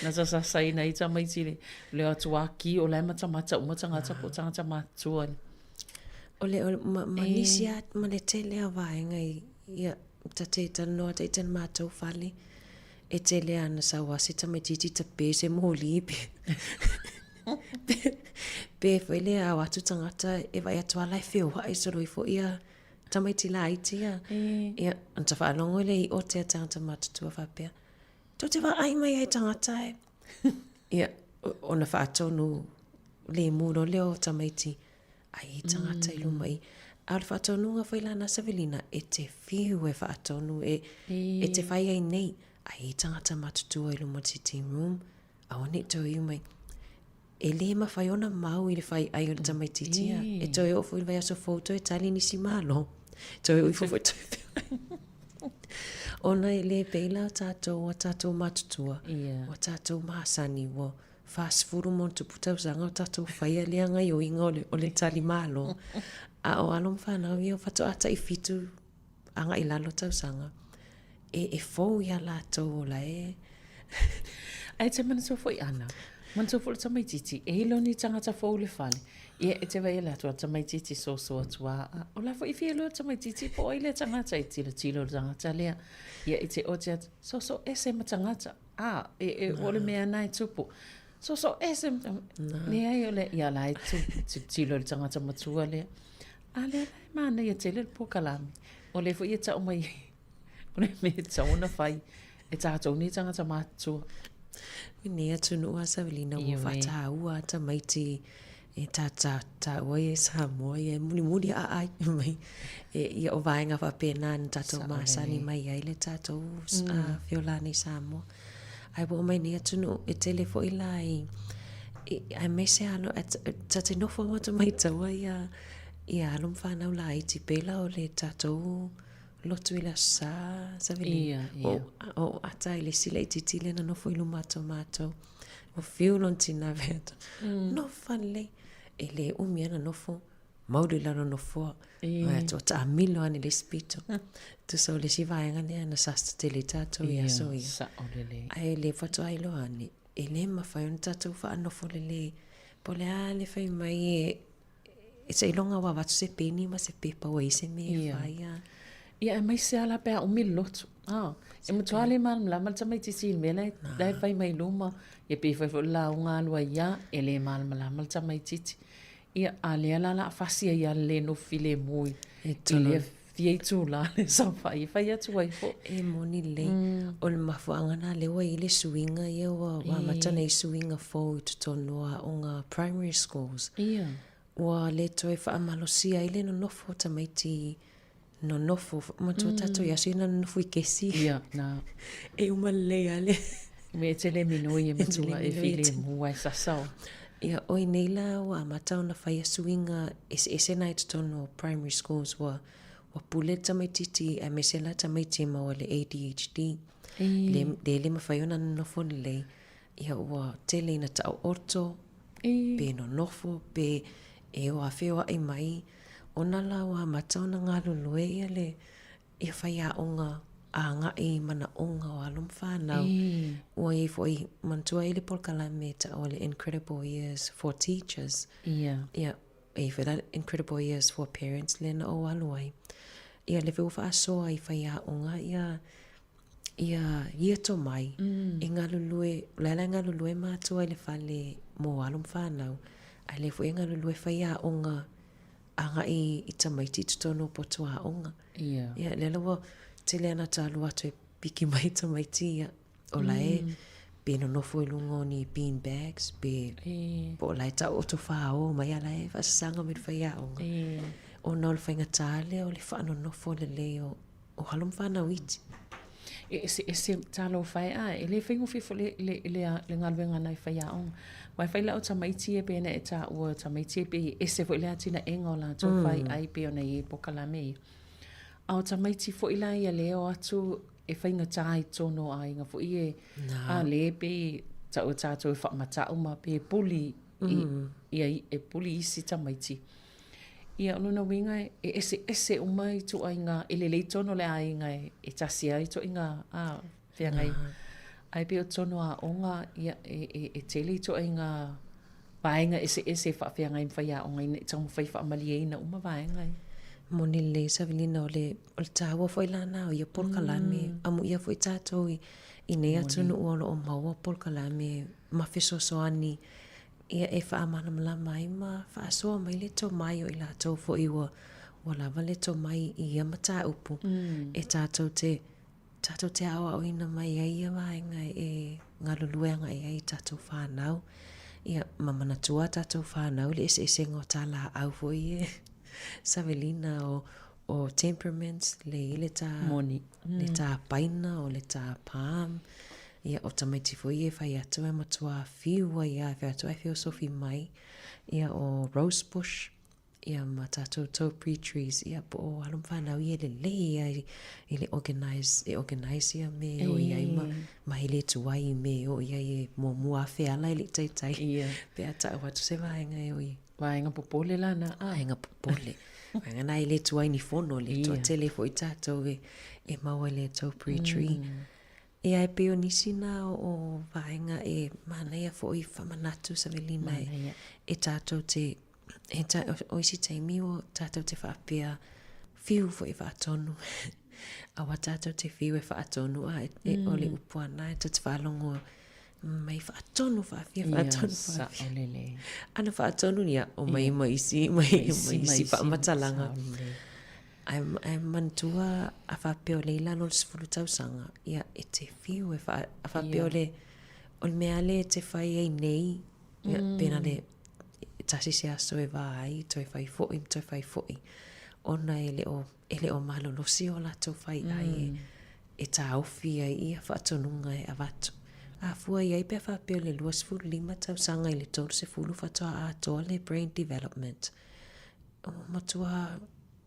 na ta sasaina ai tamaiti i le o atu ā ki o la e matamata uma tagata po o tagata matutua. O le, o, ma, ma nisi a, ma le tele a vaega i, ia, ta te talanoa ita i le matou fale, e tele ana sau a se tamaitiiti ta pe se moli pe Pe foi lea ao atu tagata e vaai atu a la e feoai solo ifo ia tamaiti laiti ia. Ia, ona ta faalogo lea i ote a tagata matutua faapea, tou te vaai mai ai tagata e. Ia, ona faatonu lemu loa lea o tamaiti, ai e tagata i luma i. A o le faatonuga foi la na Savelina, e te fiu e faatonu, e, e te fai ai nei, ai e tagata matutua i luma o le sitting room, Aua ne i toe iu mai. E lē mafai ona mau i le fai ai o le tamaitiiti ia. E toe oo foi i le vaiaso fou toe tali nisi malo. Toe oo ifo foi toe feoai. Ona e lē pei la o tatou ua tatou matutua, ua tatou masani ua 40 ma ona tupu tausaga o tatou faia lea gaioiga o le, o le tali malo. A o alo ma fanau ia faatoa tai fitu agai i lalo tausaga, e, e fou iā latou o la e... Ae te manatua foi Ana, manatua foi le tamaitiiti, e ilo ni tagata fou i le fale, ia e te vaai le atu a le tamaitiiti soso atu a, a, o la foi e fia iloa le tamaitiiti po o ai lea tagata e tilotilo i le tagata lea. Ia e te ote atu, soso ese ma tagata, a, e, e, o le mea na e tupu. Soso ese ma tagata, leai o le, ia la e tilotilo i le tagata matua lea. A lea la e manaia tele le polokalame. O lea foi e tau mai o le mea e tatau ona fai e tatou nei tagata matutua. I nei atunuu a Savelina ua faataua a tamaiti e ta ta taua ia i Samoa ia e mulimuli aai mai e ia o vaega faapena na tatou masani mai ai le tatou feolani i Samoa. Ae ua oo mai nei atunuu e tele foi la i aemaise alo ta te nofo ma ta maitaua ia ia alo ma fanau laiti pei la o le tatou lotu i le Aso Sa Savelina. Ia, ia. O, o ata i le isi laitiiti lea na nofo i luma atu o matou. Ua fiu lona tina fai atu, nofo lelei. E le umi lava na nofo, mauli i lalo nofoa. Fai atu, taamilo ane i le isi pito. Tusa o le isi vaega lea na sasa tele ai tatou i aso ia. Sao lelei. Ae le faatoa iloa ane, e le mafai ona tatou faanofo lelei. Po o le a le fai mai e, e seiloga ua avatu se peni ma se pepa ua i ai se mea e fai a. Ia, aemaise lava la pe a umi le lotu. A, e matua le malamalama le tamaitiiti i le mea la e, la e fai mai luma. Ia pe fai foi le lauga alu ai lava, e le malamalama le tamaitiiti. Ia, a lea la o le a fasi ai lava le le nofo filemu i lea fia itula le saofai e fai atu ai foi. E moni lelei. O le mafuaaga lena lea ua i ai le suiga ia ua amata ona i ai suiga fou i totonu o aoga primary schools. Ia. Ua le toe faamalosia ai le nonofo o tamaiti nonofo, manatua tatou i aso ia na nonofo i kesi. Ia, na. E uma lelei lava le... Me e te le minoi e matua e filemu ae sasa o. Ia, o i nei la ua amata ona faia suiga eseese na i totonu o primary schools ua, ua pule le tamaitiiti aemaise la tamaiti e maua i le ADHD. Le, le le mafai ona nonofo lelei. Ia ua tele ina taooto, pe nonofo, pe e o a feoai mai, ona la ua amata ona galulue ia le ia faiaoga agai i manaoga o alo ma fanau. Ua i ai foi, manatua e i ai le polokalame e tau o le Incredible Years for Teachers. Ia. Ia, e i ai foi la Incredible Years for Parents lea na ou alu ai. Ia lea foi ua faasoa i faiaoga ia ia ia tomai e galulue, o la e galulue matua i le fale mo alo ma fanau, a o lea foi e galulue faiaoga agai i tamaiti i totonu o potu aoga. Ia. Ia, lea la ua tele ana ta alu atu e piki mai tamaiti ia, o la e pe nonofo i luga o ni bean bags, pe po o la e taoto fao mai a la e faasasaga mai le faiaoga. Ona o le faigata lea o le faanonofo lelei o o alo ma fanau iti. E eseese talofa e a, e le faigofie foi le, le, le, le galuega a nai faiaoga. Aua e fai lau tamaiti ia pei ona e taua, o tamaiti ia pei e ese foi le atinaega o latou mm. fai ai pei ona i ai polokalame ia. A o tamaiti foi la ia lea o atu e faigata i totonu o aiga foi e a le pei tau e tatou e faamata'u ma pe puli i, mm. ia, e puli isi tamaiti. Ia, o lona uiga e eseese uma ituaiga, e lelei tonu le aiga e tasi ai ituaiga a feagai. Ae pei o totonu o aoga, ia, e, e tele ituaiga vaega eseese e faafeagai ma faiaoga ina ia taumafai e faamalieina uma vaega ia. Moni lelei Savelina, o le, o le taua foi la na o ia polokalame, mm. amuia foi tatou i, i nei atunuu o lo o maua polokalame ma fesoasoani ia e faamalamalama ai ma faasoa mai le tomai o i latou foi ua, ua lava le tomai i ia mataupu mm. e tatou te, tatou te aoaoina mai ai ia vaega e galulue agai ai i tatou whānau. Ia, ma manatua tatou whānau le eseesega o tā lāau foi e Savelina o, o temperaments, le i le tā, Moni. Mm. Le tā paina o le tā palm. Ia, o tamaiti foi e whai atu e matua whiu ai a, e whai atu ai feosofi mai. Ia, o rose bush, ia ma tātou topiary trees, ia po o alo ma whanau ia lelei ia i, i le organize, e organize ia me o i ai ma, ma hele atu ai i me o i ai e muamua afe ala e le i taitai. Ia. Pe a ta'u atu se vaega e o i. Vaega popole la na a. Vaega popole. Vaega na e le atu ai ni fono, le toatele foi tātou e, e maua i le topiary tree. Mm. Ia e pei o nisi na o, o vaega e manaia foi whamanatu Savelina e, e tātou te he ta, o isi taimi o tātou te whaapea whiu foi whaatonu. Aua tātou te whiu e whaatonu a e, e mm. o le upu ana e te whaalongo mai whaatonu whaafia whaatonu whaafia. Ana whaatonu ia o mai mai isi mai mai isi whaamatalanga. Ai, ai manatua a whaapea o le ilalo o le sefulu tausaga, ia e te whiu e wha, a whaapea o le o le mea le te whai ai nei, ia, mm. pena le tasi se aso e vā ai, toe whai fo'i, toe whai fo'i. Ona e le o, e le o malolosi o latou whai mm. ai e, e tāofi ai ia whaatonuga e avatu. A fua i ai pea whaapea o le 25 tausaga i le 30 whatoa atoa le brain development. O matua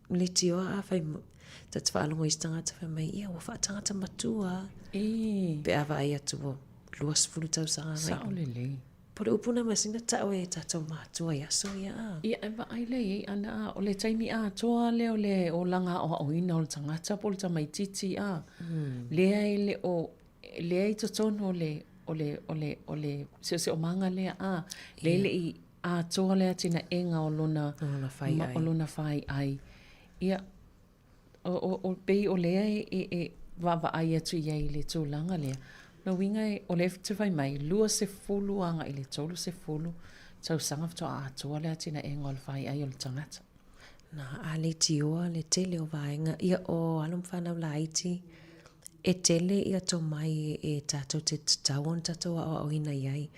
leitioa a whai, ta te whaalongo i se tangata whai mai, ia ua whaatangata matua. E. Pe a vaai atu o 20 tausaga ngai. Sao lelei. Po le upu na masina ta'u e tatou matua i aso ia a. Ia e vaai lea i ai ana a, o le taimi atoa lea o le olaga aoaoina o le tagata po o le tamaititi a, lea e le o, lea i totonu o le, o le, o le, o le seoseomaga lea a, lea e le i atoa le atinaega o lona, o lona faiai. Ia, O, o, o, pei o lea e, e, e vaavaai atu i ai i le tulaga lea. Lona uiga e, o lea te fai mai, 20 agai i le 30 tausaga faatoa atoa le atinaega o le faiai o le tagata. Na, a leitioa le tele o vaega, ia o alo ma fanau laiti, e tele ia tomai e, e tatou te tatau ona tatou aoaoina i ai.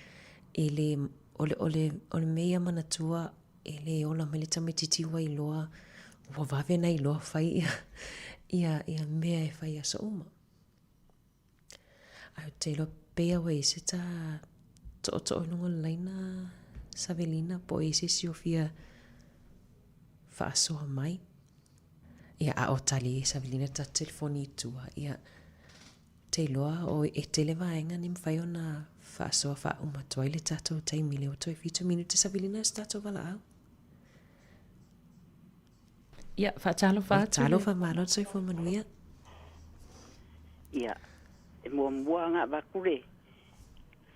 E le, o le, o le, o le mea ia manatua E le ola mai le tamaititi ua iloa, ua vave na iloa fai ia, ia, ia mea e fai aso uma. Ae ou te iloa pei a ua i ai se tā tootoo i luga o le laina Savelina po o i ai se isi o fia faasoa mai. Ia, a o tali e Savelina ta telefoni i tua, ia, Te iloa o e tele vaega ni mawhai ona faasoa faauma atu ai le tatou taimi lea ua toe fitu minute Savelina o se tatou valaau. Ia, faatalofa atu. Talofa malo le soifua manuia. Ia, e muamua ona avatu le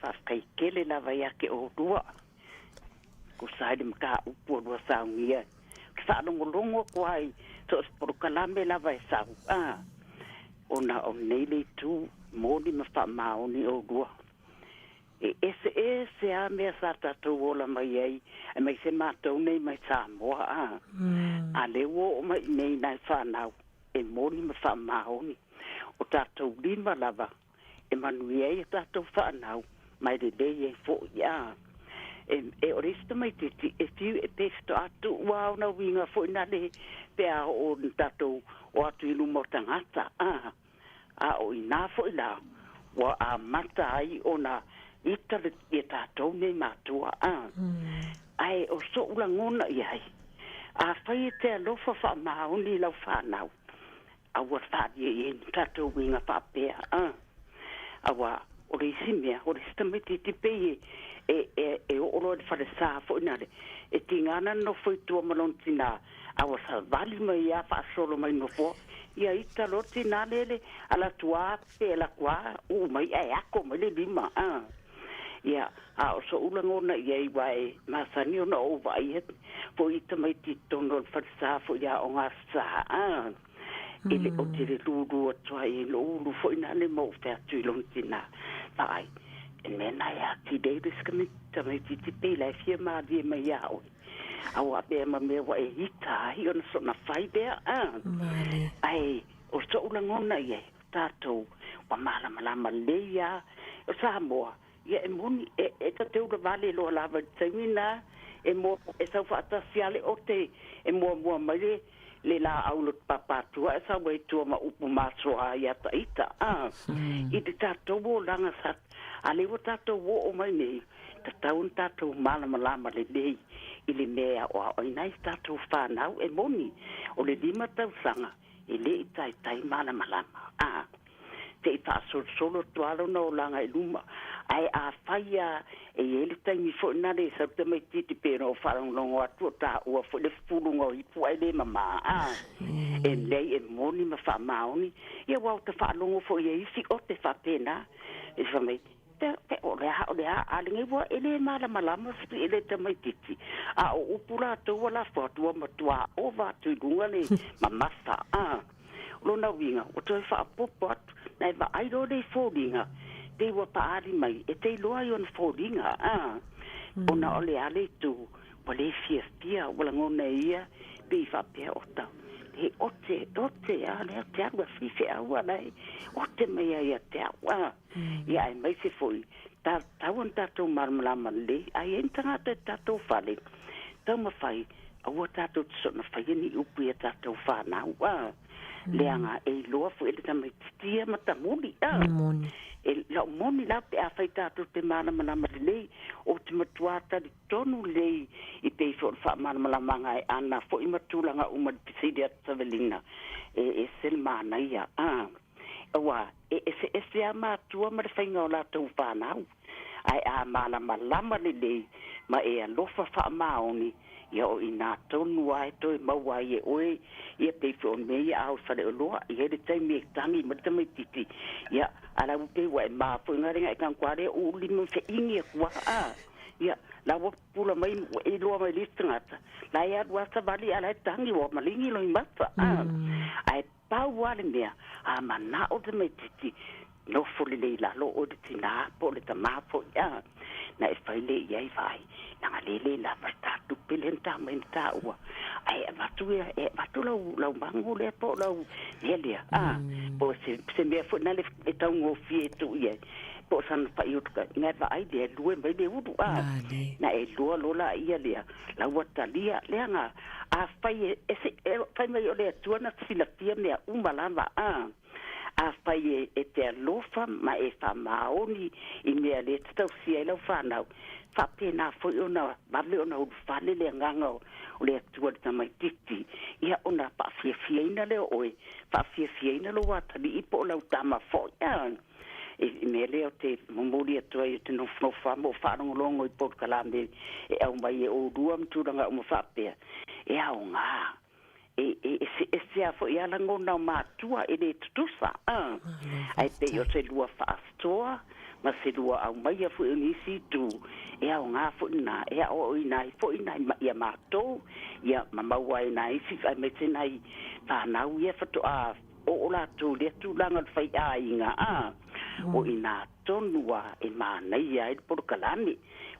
faafetai tele lava ia te oulua. Tusa ai le mataupu o lua saunia. Ou te faalogologo atu lava i so o se polokalame lava e sau, a, ona o lenei le itu moni ma faamaoni oulua. E eseese lava mea sa tatou ola mai ai, aemaise matou nei mai Samoa, a, a lea ua oo mai i inei nai fanau e moni ma faamaoni. O tatou lima lava e manuia ai a tatou fanau ma e lelei ai foi. A. E, e o le isi tamaitiiti e fiu e pe faatoa tuu lava ona uiga foi nale pe a oo ina tatou o atu i luma o tagata, a. A o inā foi la ua amata ai ona ita le, ia tatou nei matua, a. Ae o soʻu lagona i ai, afai e te alofa faamaoni i lau fanau, Aua faalia i ai ni tatou uiga faapea, a. Aua o le isi mea, o le isi tamaitiiti pei e, e, e, e oo loa i le falesa foi nale, e tiga ana nofo i tua ma lona tinā, a ua savali mai lava faasolo mai nofoa, ia ita loa le tinā lele, ala atu a pe ala atu a uu mai ae ako mai le lima, a. Ia, a o soʻu lagona i ai, aua e masani ona ou vaai foi i tamaiti i totonu o le falesa foi i aoga sa, a. E le o te le lūlū atu ai i lou ulu foi nale ma ou fai atu i lona tinā, Vaai, e mea na e atili ai le isi tamaitiiti pei la e fia mālie mai iā ʻoe. A ua avea ma mea ua e ita ai ona soona fai lea, a. Ae o soʻu lagona i ai, o tatou ua mālamalama lelei lava o Samoa, Ia e moni, e, e ta te ula vale loa lava i le taimi na, e moa, e sau faatasi a le ote, e muamua mai le, le laau loto papatua e sau ai tua ma upu masoa ai ia ta ita, a. I le tatou olaga sa, a le ua tatou oo mai nei, tatau ona tatou malamalama lelei i le mea e aoaoina ai tatou fanau, e moni, o le 5 tausaga, e le i taitai malamalama, a. Te i faasolosolo atu lava lona olaga i luma. Ae afai a e i ai le taimi foi lena e sau tamaitiiti pei ona ou faalogologo atu o taua foi le fufuluga o ipu ae le mamā, a. E lelei e moni ma faamaoni, ia aua ua ta faalogo foi i isi ote faapena, e fai mai, Pe, pe, o le a, o le a, a lenei ua e le malamalama fiti e le tamaitiiti, a o upu latou ua lafo atu ua matua ova atu i luga le mamafa, a. O lona uiga, ua toe faaopoopo atu, na e vaai loa lea i foliga, pei ua paali mai, e te iloa ai ona foliga, a. Ona o le a le itu, ua le fiafia, ua lagona e ia, pei faapea, o ta, he ote, ote, a lea te alu a faifeau a la e ote mai ai ia te au, a. Ia aemaise foi, tatau ona tatou malamalama lelei, a i ai ni tagata i tatou fale, taumafai, aua tatou te soona faia ni upu i a tatou fanau, a, leaga e iloa foi e le tamaitiiti ia matamuli, a. E lau moni la pe afai tatou te malamalama lelei, ou te matua talitonu lelei i pei foi o le faamalamalamaga e ana foi ma tulaga uma i le fesili atu Savelina, e ese le manaia, a. Aua e eseese lava matua ma le faiga o latou fanau, ae a malamalama lelei ma e alofa faamaoni, ia o i inā tonu lava e toe maua ai e oe ia pei foi o le mea ia a o i Faleoloa, e i ai le taimi e tagi mai le tamaitiiti, ia, a la ua pei ua e mafuaiga le gae tagoa lea uu lima ma feʻini atu lava, a, ia, la ua pupula mai, ua e iloa mai le isi tagata, la e alu lava savali a la e tagi ua maligi loimata, a, ae Pau lava le mea, a manao le tamaitiiti, nofo lelei i lalo oe le tinā po o le tamā foi, a, na e fai lea i ai, vaai, leaga lea e le lava le ta tupe lea na ta mai na taua, ae avatu ia, e avatu lau, lau mago lea po o lau mea lea, a, po o se, se mea foi lea e taugofie e tuu i ai, po o sana faiutuka, na e vaai lea, lue mai le ulu, a, na e lua loa laia lea, la ua talia, leaga afai e, e, e fai mai o le Atua na silafia mea uma lava, a, afai e, e te alofa ma e faamaoni i mea lea te tausia ai lau fanau, faapena foi ona vave ona ulufale le agaga o, o le Atua i le tamaitiiti, ia ona faafiafiaina lea o oe, faafiafiaina lou atalii po o lau tama foi, a. I mea lea ou te momoli atu ai, ou te nofonofo lava ma ou faalogologo i polokalame e aumai e oulua ma tulaga uma faapea, e aoga. E, e eseese lava foi a lagona o matua e le tutusa, a. Ae pei o se lua faasoa ma se lua aumaia foi o nisi itu, e aoga foi lena, e aoaoina ai foi nai ia matou, ia ma maua ai nai isi aemaise nai fanau ia faatoa Oo latou i lea tulaga o le faiaiga, a, o i inā tonu a e manaia ai le polokalame.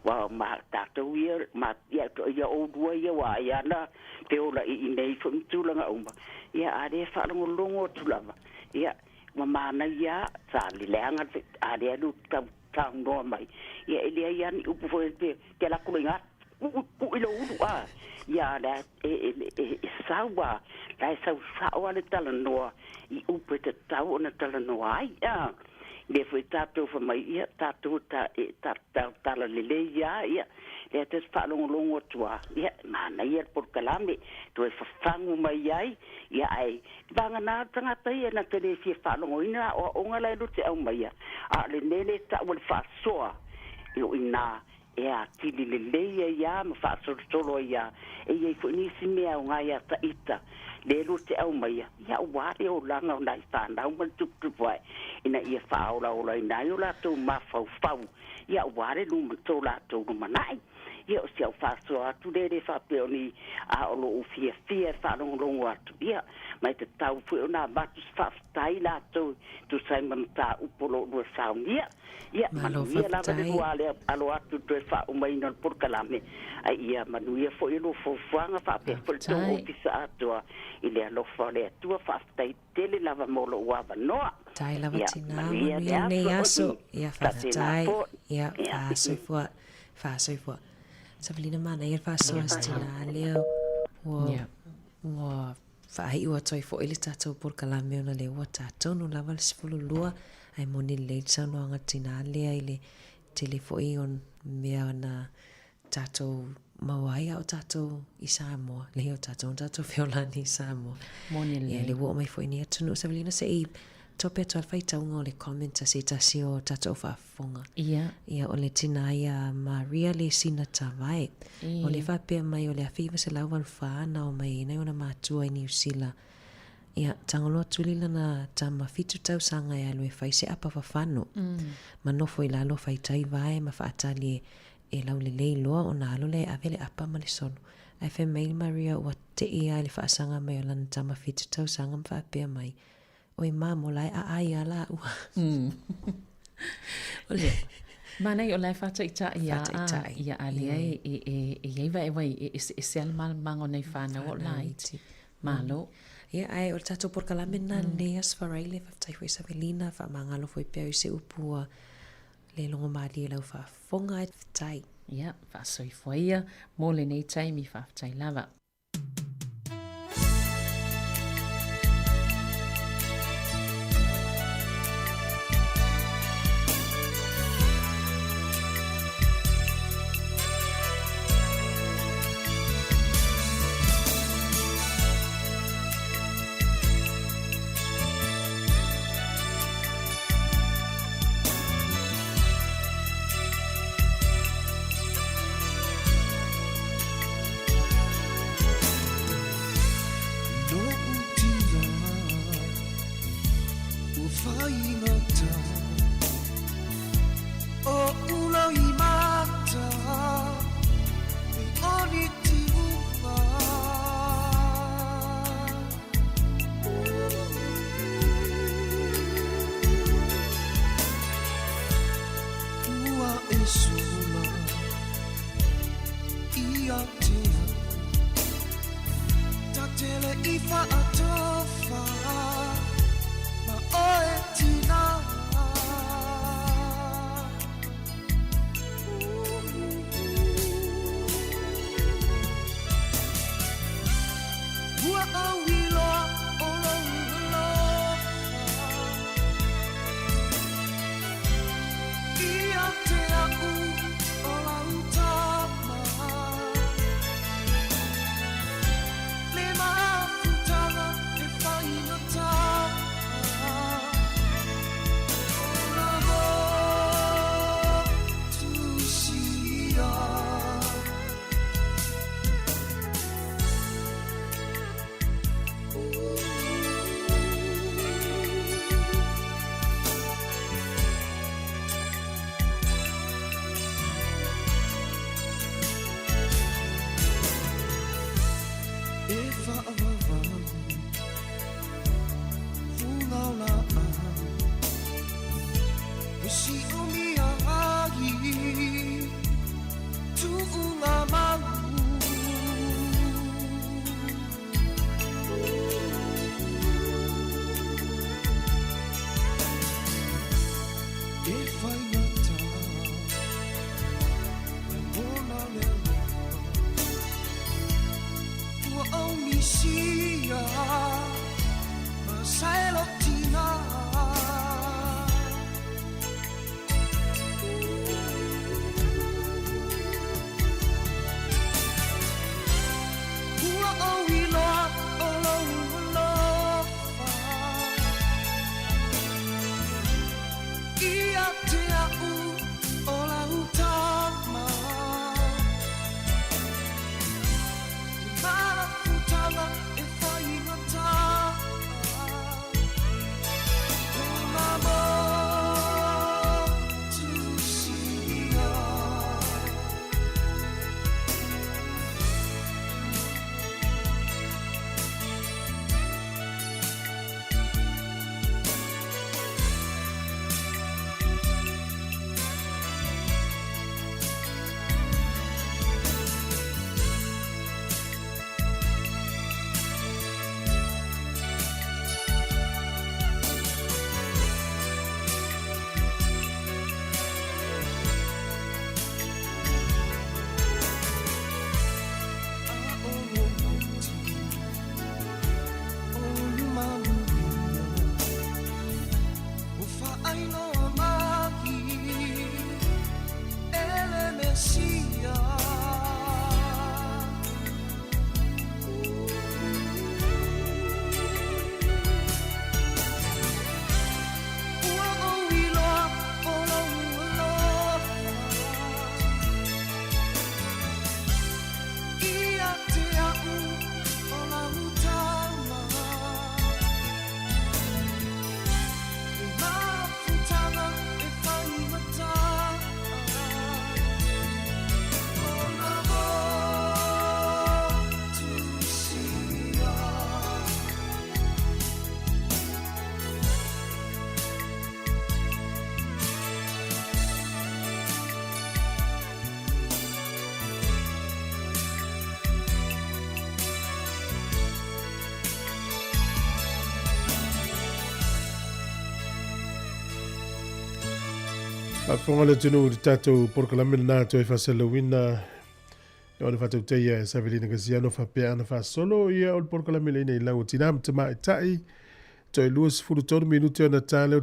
Ua ma tatou ia, ma, ia, ia oulua ia ua ai ana feola i inei foi ma tulaga uma, ia a lea faalogologo atu lava, ia, ua manaia a, sa leaga le, a lea lu tau saunoa mai, ia e leai lava ni upu foi pe te alu atu loa i ina, kuʻu kuʻu i lou ulu a, ia la e e e e sau lava, la e sau sao lava le talanoa i upu e tatau ona talanoa ai a. Lea foi tatou fai mai, ia tatou ta e ta ta talalelei lava, ia lea ta te faalogologo atu lava, ia e manaia le polokalame, toe fafagu mai ai, ia ae vagana le tagata ia na te le fia faalogoina le aoaoga la e lua te aumaia, a o lenei le tau o le faasoa i o ina e atili lelei ai lava ma faasolosolo ai lava. E i ai foi nisi mea aoga ia ita lea lua te aumaia, ia aua le olaga o nai fanau ma le tuputupu ae, ina ia faaolaolaina ai o latou mafaufau, ia aua le luma, to latou lumanai. Ia, o si au faasoa atu lea e le faapea o ni a o lou fiafia e faalogologo atu, ia, ma e tatau foi ona avatu se faafetai latou e tusa ai ma mataupu o lo o lua saunia. Ia, Malo manuia lava le faafetai. lua ale alo atu i le toe faaumaina o le polokalame, a ia manuia foi lua fuafuaga faapea foi le tou Faafetai. ofisa atoa i le alofa o le Atua. Faafetai tele lava mo lou avanoa. Faafetai lava Ia, tinā, manuia le manuia lenei aso. aso. Ia, Faapena faafetai. foi. Ia, Ia. faasoifua, faasoifua. Savalina manaia le faasoa se tinā lea ua, Ia. ua faaiu atu ai foi le tatou polokalame ona lea ua ta tonu lava le 12 ae moni lelei le saunoaga a le tinā lea i le tele foi o mea na tatou maua ai a o tatou i Samoa, leai o tatou na tatou feolani i Samoa. Moni Ia, lelei. lea ua oo mai foi i nei atunuu Savalina se i tope atu lava le faitauga o le comment a se tasi o tatou faafofoga. Ia. Ia, o le tinā ia Maria Lesina Tavae. O le faapea mai o le 1984 na omai ai nai ona matua i Niu Sila. Ia, tagoloa tuli lana tama fitu tausaga e alu e fai se apa fafano. Ma nofo i lalo faitai vae ma faatali e e laulelei loa ona alu lea e ave le apa ma le solo. Ae fai mai Maria ua te'i lava i le faasaga mai o lana tama fitu tausaga ma faapea mai, Oi mamo la e aai a lāua. O le. Manaia o la e faataʻitaʻi a Faataʻitaʻi. ia a leai e e e iai vaevae e eseese a le malamalamaaga o nai whanau o laiti. Malo. Ia, ae o le tatou polokalame lena lenei aso Faraile, faafetai foi Savelina, faamagalo foi pea i se upu ua le logo malie i lau faafofoga, ae faafetai. Ia, faasoifua ia mo lenei taimi, faafetai lava. Faafofoga le atunuu i le tatou polokalame lena toe faasalalauina o le faatautaia e Savelina Kasiano faapea ana faasolo ia o le polokalame leina i lau o tinā ma tamaitai toe 23 minute ona ta lea o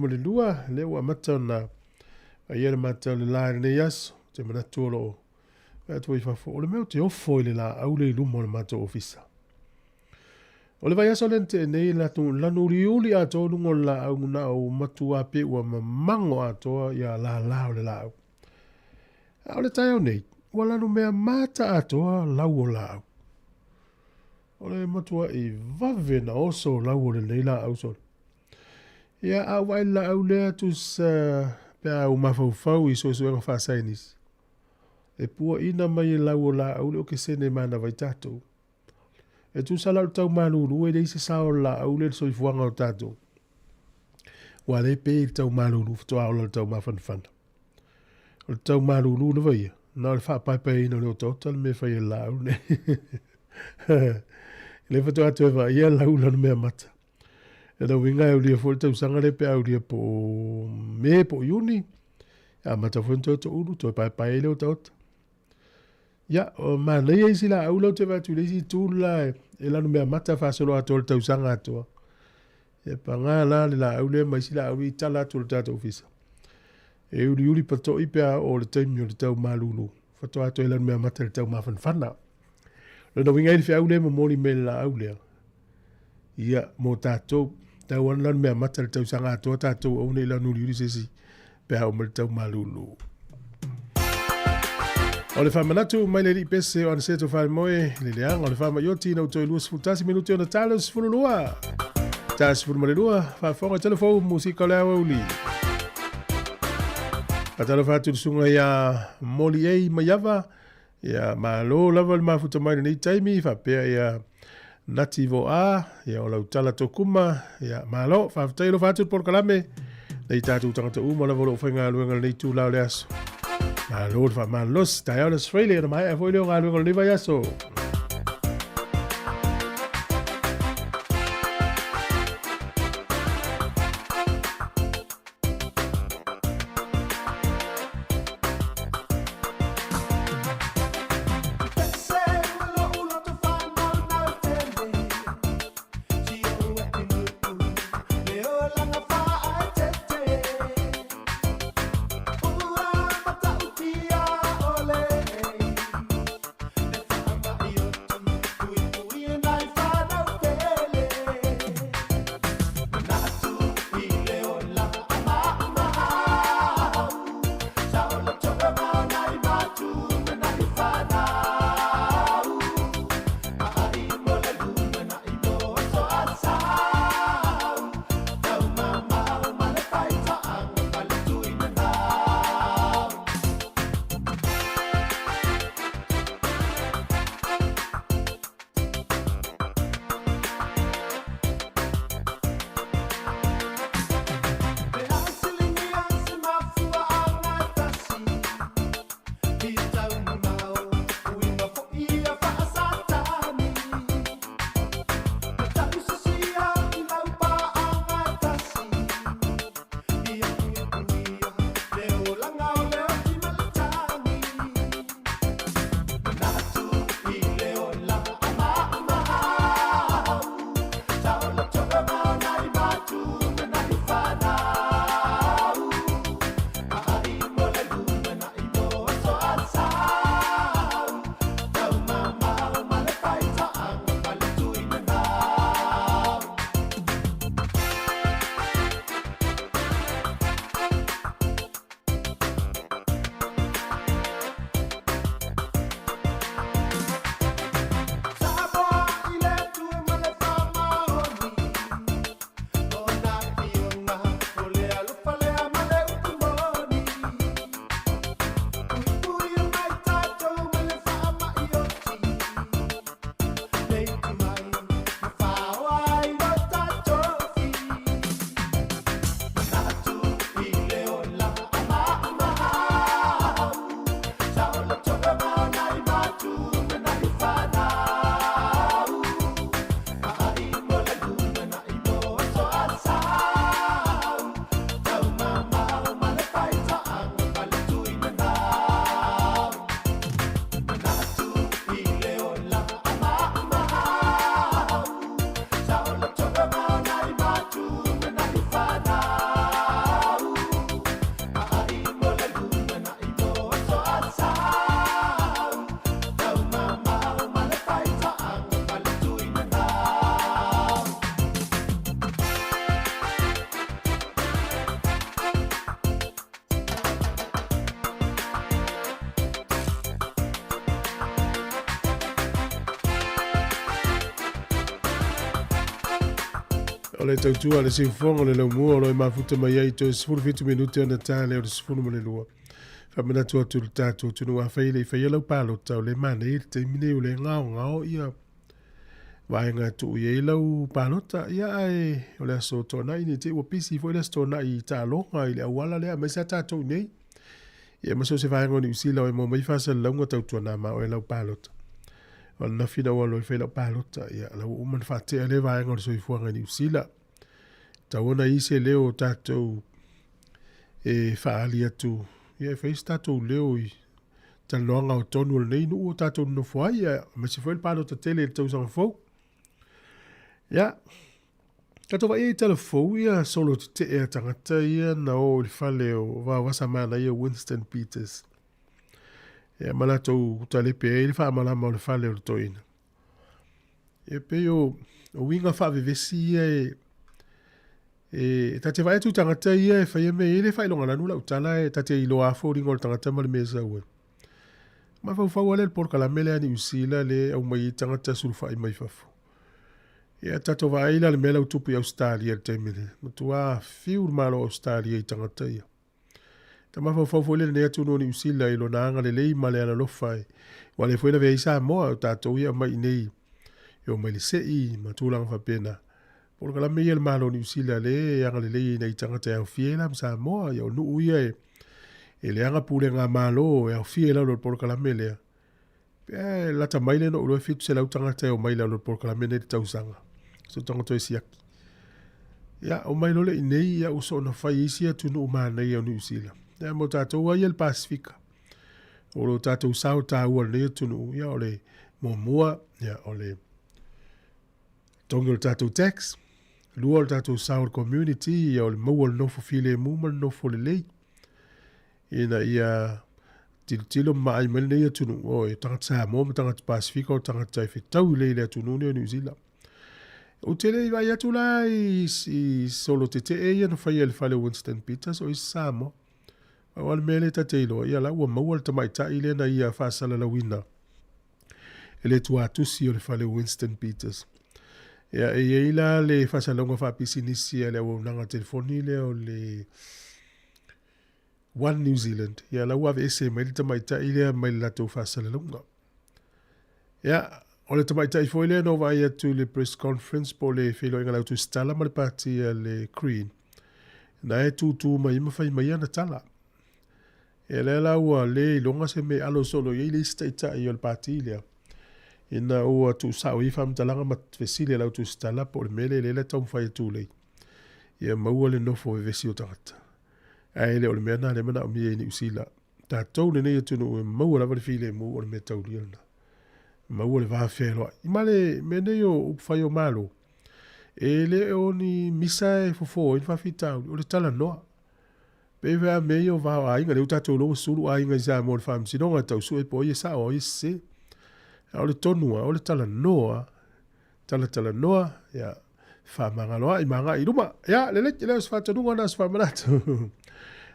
le 12 lea ua amata ona faia le mata o le la i lenei aso te manatu o loo Vaai atu i fafo, o le mea ou te ofo i le laau lea i luma o le matou ofisa. O le vaiaso lea na tea nei, latu, lanu uliuli atoa luga o le laau na o matua pe ua mamango atoa ia lala o le laau. A o le taeao nei, ua lanu mea mata atoa lau o laau. O le matua i vave na oso lau o lenei laau sole. Ia, a ou vaai i le laau lea, tusa pe a ou mafaufau i suesuega faasaienisi, E puaina mai e lau o laau le okesene e manava ai tatou. E tusa la o le tau malulu e leai se sao o le laau lea i le soifuaga o tatou. Ua le pe i le tau malulu faatoa ola le tau mafanafana. O le tau malulu lava ia, na o le faapaepaeina o le otaota le mea e fai e le laau lenei. Le faatoa toe vaaia lau lana mea mata. E na uiga e aulia foi le tausaga lea pe aulia po o Me po o Iuni, e amata foi ona toe toulu, toe paepae ai le otaota. Ia, o manaia isi laau lau te vaai atu i le isi itu le la e lanu mea mata faasolo atoa le tausaga atoa. E paga la le laau lea ma isi laau i tala atu o le tatou ofisa. E uliuli pato'i pe a oo le taimi o le tau malulu, faatoa toe lanu mea mata i le tau mafanafana. Lona uiga ai le feau lea e momoli mai e le laau lea, ia, mo tatou, tau ana lanu mea mata le tausaga atoa tatou aua ne i lanu uliuli se isi pe a oo mai le tau malulu. O le faamanatu mai le alii pese o Aniseto Falemoe, le leaga o le faamaioti ina ua toe 21 minute ona talo 12. Ta 12, faafofoga i tala fou musika o le aoauli. Faatalofa atu i le susuga ia Moliei Maiava, Ia, malo lava le mafuta mai lenei taimi, faapea ia Nati Voa, ia o lau tala tokuma, ia malo, faafetai alofa atu le polokalame, nei tatou tagata uma lava o loo faigaluega lenei itula o le aso. Malo le faamalosi, taeao le Aso Faraile, ona maea foi lea o galuega o lenei vaiaso. O le tautua a le siufofoga o le laumua o lo o e mafuta mai ai toe 17 minute ona ta lea o le 12. Faamanatu atu i le tatou atunuu afai e le i faia lau palota o lea e manaia i le taimi nei o lea e gaogao ia vaega e tuu i ai lau palota. Ia ae o le aso Toonai ne i te i ua pisi foi le aso Toonai i taaloga i le auala lea aemaise lava tatou i nei. Ia ma so o se vaega o Niu Sila o e maua mai faasalalauga tautuana ma oe lau palota. O ananafi na ou alu ai fai lau palota, ia la ua uma ona faatea lea vaega o le soifuaga i Niu Sila. Tau ona i se leo o tatou e faaali atu, ia e fai se tatou leo i talanoaga o tonu o lenei nuu o tatou nonofo ai, ia aemaise foi le palota tele i le tausaga fou. Ia, tatou vaai i tala fou ia solo tetee a tagata ia na o i le fale o Vaovasa Manaia Winston Peters. Ia ma latou talepe ai le faamalama o le fale o le toeaina. Ia pei o, o uiga faavevesi ia e, e ta te vaai atu i tagata ia e faia mea ia e le faailoga lanu lau tala e ta te iloa foliga o le tagata ma le mea e sau ai. Mafaufau lava lea i le polokalame lea a Niu Sila lea e aumai ai tagata sulufai mai fafo. Ia tatou vaai la le mea la ua tupu i Ausetalia i le taimi nei. Matua fiu le Malo o Ausetalia i tagata ia. Ta mafaufau foi lenei atunuu o Niu Sila i lona agalelei ma le alolofa e ua le foi lavea ai Samoa o tatou ia aumai i nei e omai le sei ma tulaga faapena. Polokalame ia a le Malo o Niu Sila le e agalelei ai nai tagata e aofia ai la ma Samoa. Ia o nuu ia e e leaga pulega Malo e aofia i lalo o le polokalame lea. Pe e lata mai le no ulu e 700 tagata e omai i lalo o le polokalame nei i le tausaga. So tagata e siaki. Ia, omai loa le i nei, ia ua soona fai isi atunuu manaia o Niu Sila. Ia, mo tatou ai le Pasifika. O lo tatou sao taua o lenei atunuu, ia o le muamua, ia o le togi o le tatou tax, lua o le tatou sao o le community, ia o le maua o le nofo filemu ma le nofo lelei. Ina ia tilotilo ma maai mai lenei atunuu, o e tagata Samoa ma tagata Pasifika o tagata e fetau lelei i le atunuu lenei o Niu Sila. Ou te le i vaai atu la i, i solo tetee ia na faia i le fale o Winston Peters o isi Samoa. Pau lava le mea lea ta te iloa, ia la ua maua le tamaitai lea na ia faasalalauina e le tuatusi o le fale o Winston Peters. Ia, e i ai la le faasalalauga faapisinisi a le auaunaga telefoni lea o le One New Zealand, ia la ua aveese mai le tamaitai lea mai le latou faasalalauga. Ia, o le tamaitai foi lea na ou vaai atu i le press conference po o le feiloaiga a le autusitala ma le pati a le Green, na e tūtū mai ma fai mai ana tala. Ia lea la ua le iloga se mea e alo solo i ai le isi taitai o le pati lea. Ina ua tuusao i faamatalaga ma fesili a le autusitala po o le mea lea lea taumafai atu lei. Ia maua le nofo vevesi o tagata. Ae le o le mea lena lea e manaomia i Niu Sila. Tatou lenei atunuu e maua lava le filemu o le mea taulia lena. Maua le va fealoai. Ma le mea nei o upufai o Malo, e le o ni misa e fofo ai ni faafitauli, o le talanoa. Pei foi a mea ia o va o aiga, lea ua tatou iloa ua sulu aiga i Samoa i le faamasinoga e tau sue po o ai e sao a o ai e sese. A o le tonu lava, o le talanoa Talatalanoa, ia, fefaamagaloa'i ma agai i luma. Ia, lelei, e le o se faatonuga na o se faamanatu.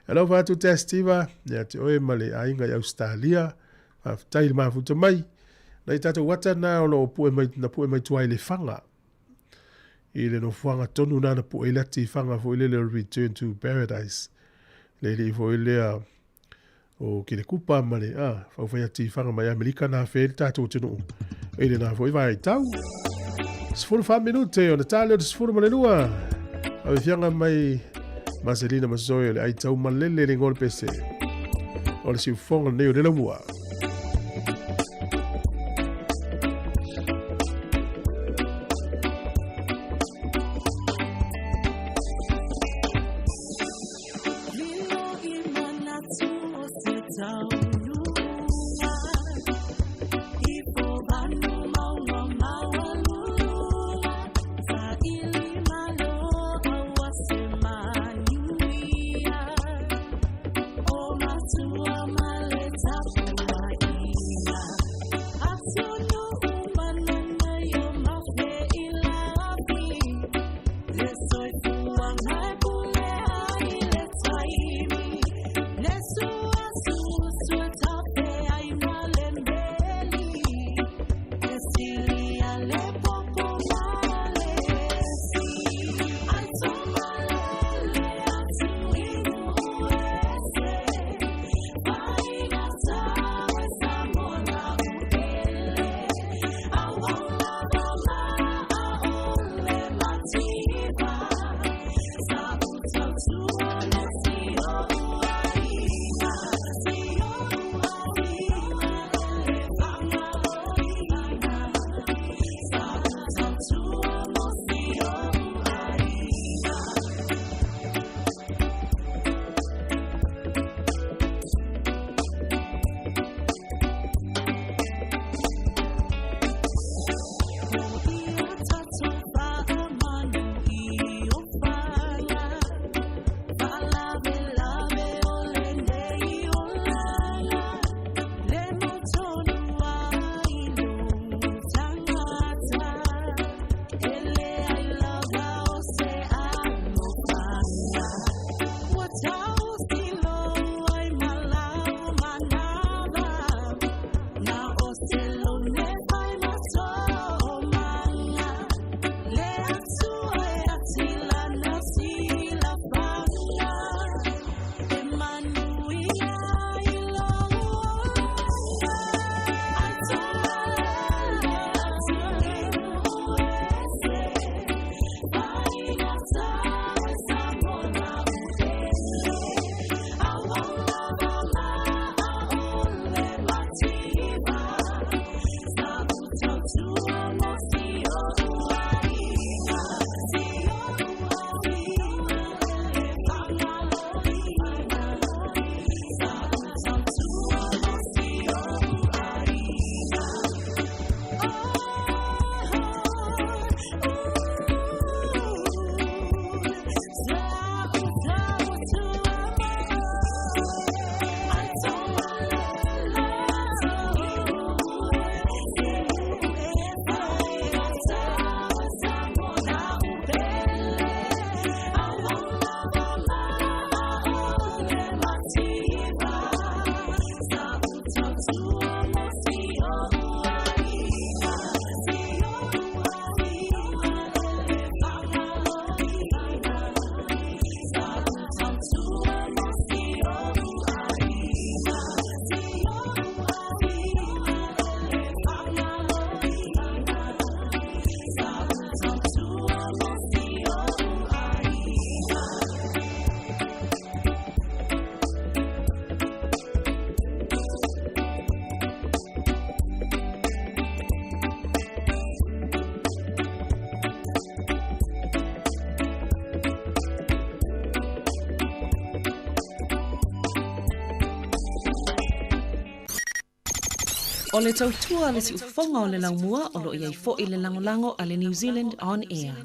Alofa atu Tes Tiva, ia te oe ma le aiga i Ausetalia, faafetai i le mafuta mai. Nai tatou ata na o lo o pue mai, na pue mai tua i Lefaga. I le nofoaga tonu na na pue i lati i Faga foi lele o le Return to Paradise. Le alii foi lea o Kelekupa ma le a, faufai atu i Faga mai Amerika na fe le tatou atunuu i lena foi vaitau. 14 minute ona tā lea o le 12. Avefiaga mai Maselina Masoe o le aitau malele le igoa o le pese. O le siufofoga lenei o le laumua. O le tautua a le siufofoga o le laumua o lo o i ai foi le lagolago a le New Zealand On Air.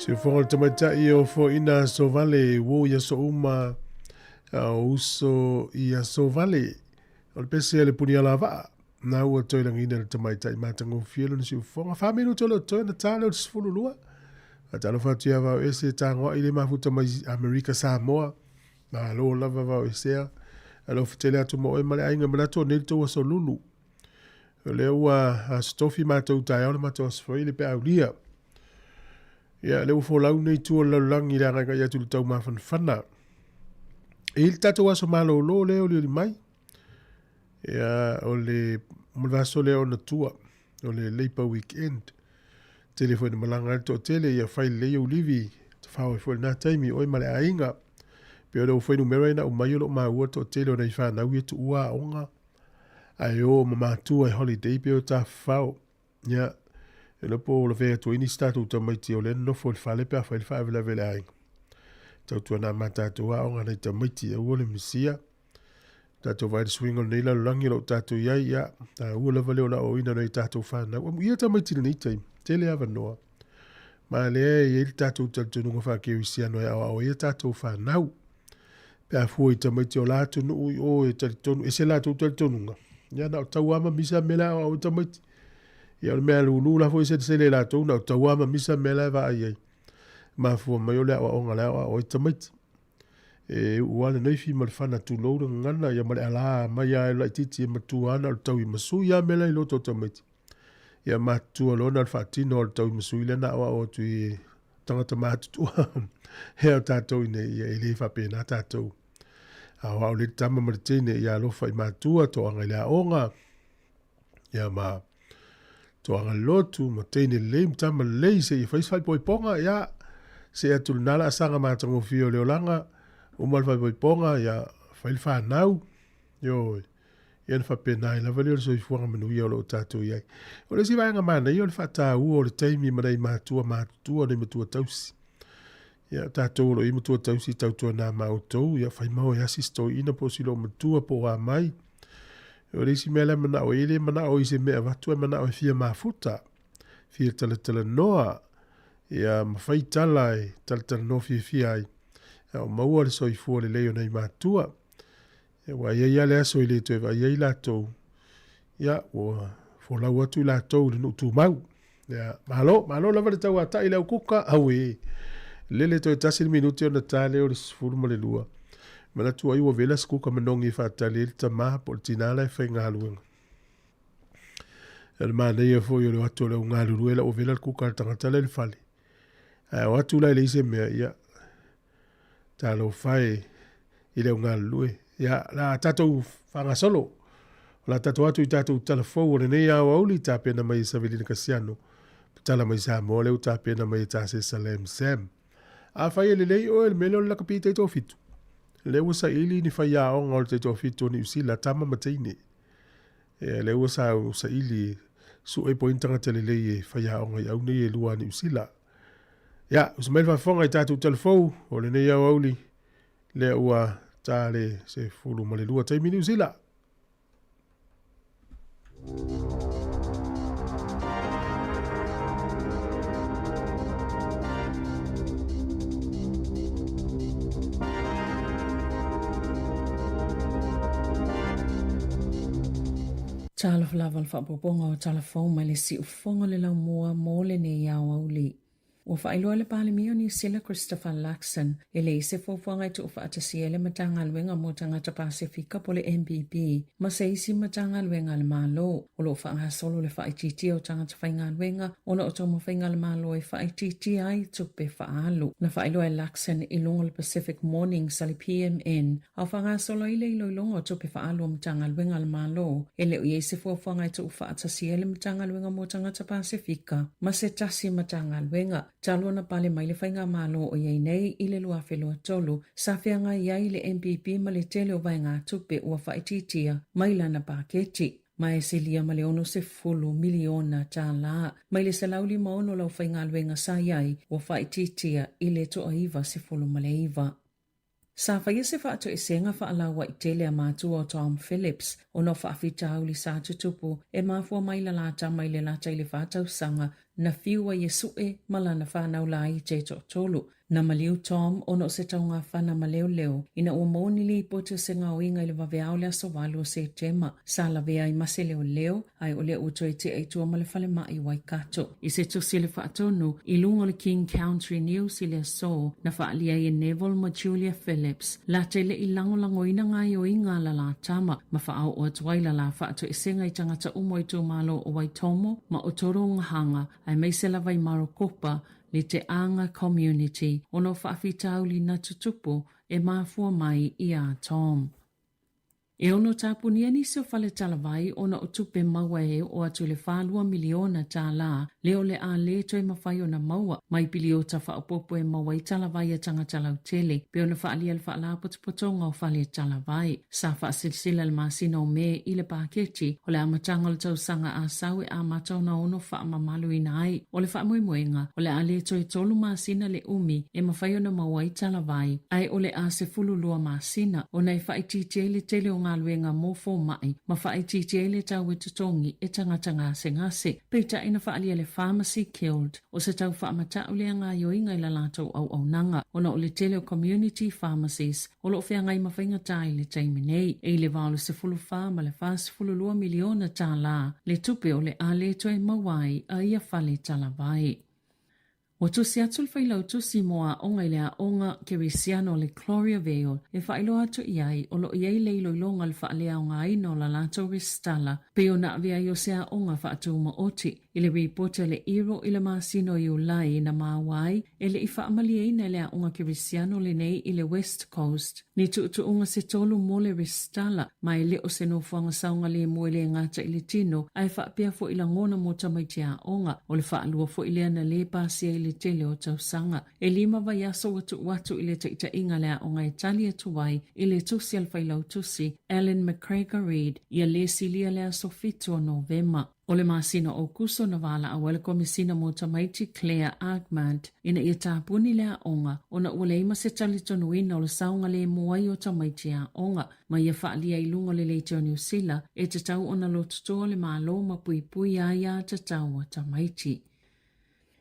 Siufoga o le tamaitai o foaiina aso vale, uo i aso uma, a o uso i aso vale. O le pese a le punialavaa, na ua toe lagiina le tamaitai matagofie lona siufofoga. Faamilu toe leo toe na tā leo le 12. Faatalofa atu ia vao ese tagoai le mafuta mai Amerika Samoa. Malo lava vao esea. Alofa tele atu mo oe ma le aiga manatu o nei le tou aso lulu. O lea ua aso tofi matou taeao le matou aso foi le peaulia. Ia, lea ua folau nei tua o le lalolagi i le agaigai atu i le taumafanafana. E i le tatou aso malolo lea o lioli mai. Ia, o le mo le vaiaso lea ona tua, o le Labour Weekend. Tele foi na malaga ai le toatele, ia fai lelei ou livi, tafao ai foi i lena taimi, oe ma le aiga. Pei o le fuainumera ina aumai o lo o maua le toatele o nai fanau ia tuua aoga, ae o ma matua i holiday pei o tafafao. Ia, e iloa po o lavea atu ai nisi tatou tamaiti o lea e nonofo i le fale pe a fai le faalavelave i le aiga. Tautuana ma tatou aoga nai tamaiti, aua le misia. Tatou vaai le suiga o lenei lalolagi o lo o tatou i ai, ia, taua lava le ola aoaoina o nai tatou fanau. Amuia tamaiti i lenei taimi, tele avanoa. Ma lea e i ai le tatou talitonuga faakerisiano e aoao ai a tatou fanau. Pe a fua i tamaiti o la atunuu i o e talitonu, ese latou talitonuga. Ia na o taua ma misa mea la e aoao ai tamaiti. Ia o le mea lulu la foi selesele e latou na o taua ma misa mea la e vaai ai. Mafua mai o le aoaoga la e aoao ai tamaiti. E uu lava le naifi ma le fana tulou le gagana ia ma le ala mai lava e laitiiti e matua lava na o le tauimasui lava mea la i loto o tamaiti. Ia matutua loa na o le faatino o le tauimasui lea na aoao atu i tagata matutua. Hea o tatou i nei, ia e le faapena tatou. Aoao le tama ma le teine ia alofa i matua, toaga i le aoga, ia ma toaga le lotu, ma teine lelei, ma tama lelei, se i fai se faaipoipoga, ia, se atu lena laasaga matagofie o le olaga, uma le faaipoipoga, ia, fai le fanau, ioe. Ia ona faapena ai lava lea o le soifuaga manuia o lo o tatou i ai. O le isi vaega manaia o le faataua o le taimi ma nai matua matutua, nai matua tausi. Ia, tatou o lo o i ai matua tausi tautuana ma outou, ia fai ma oe asi si toeaina po o si loomatua po o a mai. O le isi mea la e manao ai, e le manao i se mea avatu, ae manao e fia mafuta, fia talatalanoa, ia ma fai tala e talatalanoa fiafia ai. A o maua le soifua lelei o nai matua. Ia, ua i ai lava le aso e le toe vaai ai latou, ia, ua folau atu i latou i le nuu tumau. Ia, malo, malo lava le tauatai le au kuka, auē. Lele toe tasi le minute ona ta lea o le 12. Manatu ai ua vela se kuka manogi e faatali ai le tama po o le tinā la e faigaluega. O le manaia foi o le o atu o le au galulue la ua vela le kuka a le tagata la i le fale. Ae o atu la e leai se mea, ia, Talofa e i le au galulue. Ia, la tatou faagasolo. O la tatou atu i tatou tala fou o lenei aoauli tapena mai e Savelina Kasiano. Tala mai Samoa lea ua tapena mai e Tase Salem Sam. Afai e lelei oe le mea lea o le lakapi taitoafitu. Lea ua saili ni faiaoga o le taitoafitu o Niu Sila, tama ma teine. Ia, lea ua sa saili sue po o ai ni tagata lelei e faiaoga i au nei e lua a Niu Sila. Ia, usu mai le faafofoga i tatou tala fou o lenei aoauli, lea ua ta le 12 taimi Niu Sila. Talofa lava le faaopoopoga o tala fou mai le siufofoga o le laumua mo lenei aoauli. Ua faailoa le Palemia o Niu Sila Christopher Luxon e leai se fuafuaga e tuufaatasia ai le Matagaluega mo Tagata Pasefika po o le MPP ma se isi Matagaluega a le Malo. O lo o faagasolo le faaitiitia o tagata faigaluega ona o taumafaiga a le Malo e faaitiitia ai tupe faaalu. Na faailoa e Luxon i luga o le Pacific Mornings a le PMN A o faagasolo ai le iloiloga o tupe faaalu a Matagaluega a le Malo, e le o i ai se fuafuaga e tuufaatasia ai le Matagaluega mo Tagata Pasefika ma se tasi Matagaluega. Talu ona pale mai le Faigamalo o i ai nei i le 2023, sa feagai ai le MPP ma le tele o vaegatupe ua faaitiitia mai lana paketi, ma e silia ma le $60 miliona tala mai le 156 o le aufaigaluega sa i ai ua faaitiitia i le toa 99. Sa faia se faatoesega faalauaitele a matua o Tom Phillips ona o faafitauli sa tutupu e mafua mai la tama i le lata i le 4 tausaga na fiu ai e suʻe ma lana fanau laiti e toatolu. Na maliu Tom ona o se taugafana ma leoleo ina ua maua ni lipoti o se gaoiga i le vaveao o le aso 8 o Setema. Sa lavea ai ma se leoleo, ae o lea ua toe tea i tua ma le falemai i Waikato. I se tusi a le Faatonu i luga o le King Country News i le aso, na faaalia ai e Neville ma Julia Phillips latou le i lagolagoina gaoioiga a la la tama ma faaoo atu ai la la faatoesega i tagata uma o itumalo o Waitomo ma Otorohanga aemaise lava i Marokopa le Te Anga Community ona o faafitauli na tutupu e mafua mai iā Tom. E ono tapunia nisi o fale talavai ona o tupe maua e oo atu i le $4 miliona lea o le a le toe mafai ona maua mai piliota faaopoopo e maua ai talavai a tagata lautele pei ona faaalia e le Faalapotopotoga o Fale Talavai. Sa faasilasila i le masina o Me i le paketi o le amataga o le tausaga asau e amata ona ono faamamaluina ai. O le faamoemoega, o le a le toe 3 masina le umi e mafai ona maua ai talavai, ae o le a 12 masina ona e faaitiitia ai le tele o galuega mo fomai ma faaitiitia ai le tau e totogi e tagata gasegase. Peitai na faaalia le Pharmacy Guild o se tau faamata'u lea gaoioiga i la latou auaunaga ona o le tele o community pharmacies o lo o feagai ma faigata i le taimi nei. E i le va o le $14 ma le $42 miliona le tupe o le a le toe maua ai a ia fale talavai. Ua tusi atu le Failautusi mo Aoga i le Aoga Kerisiano o le Gloriavale e faailoa atu i ai o lo o i ai le iloiloga o le faaleaogaina o la latou resitala pei ona avea ai o se aoga faatumaoti. I le ripoti a le IRO i le masina o Iulai na maua ai e le i faamalieina e le Aoga Kerisiano lenei i le West Coast ni tuutuuga se tolu mo le resitala, ma e le o se nofoaga saogalemu e le gata i le tino ae faapea foi lagona mo tamaiti aoga. O le faalua foi lea na lē pasia i le tele o tausaga. E 5 vaiaso ua tuu atu i le taitaiga a le aoga e tali atu ai i le tusi a le Failautusi Alan McGregor Reid ia lē silia le aso 7 o Novema. O le masina o Aokuso na valaau ai le Komesina mo Tamaiti Claire Ahmad ina ia tapuni le aoga ona ua leai ma se talitonuina o le saogalemu ai o tamaiti aoga ma ia faaalia i luga o le leitio Niu Sila e tatau ona lototoa le Malo ma puipui ai aiatatau a tamaiti.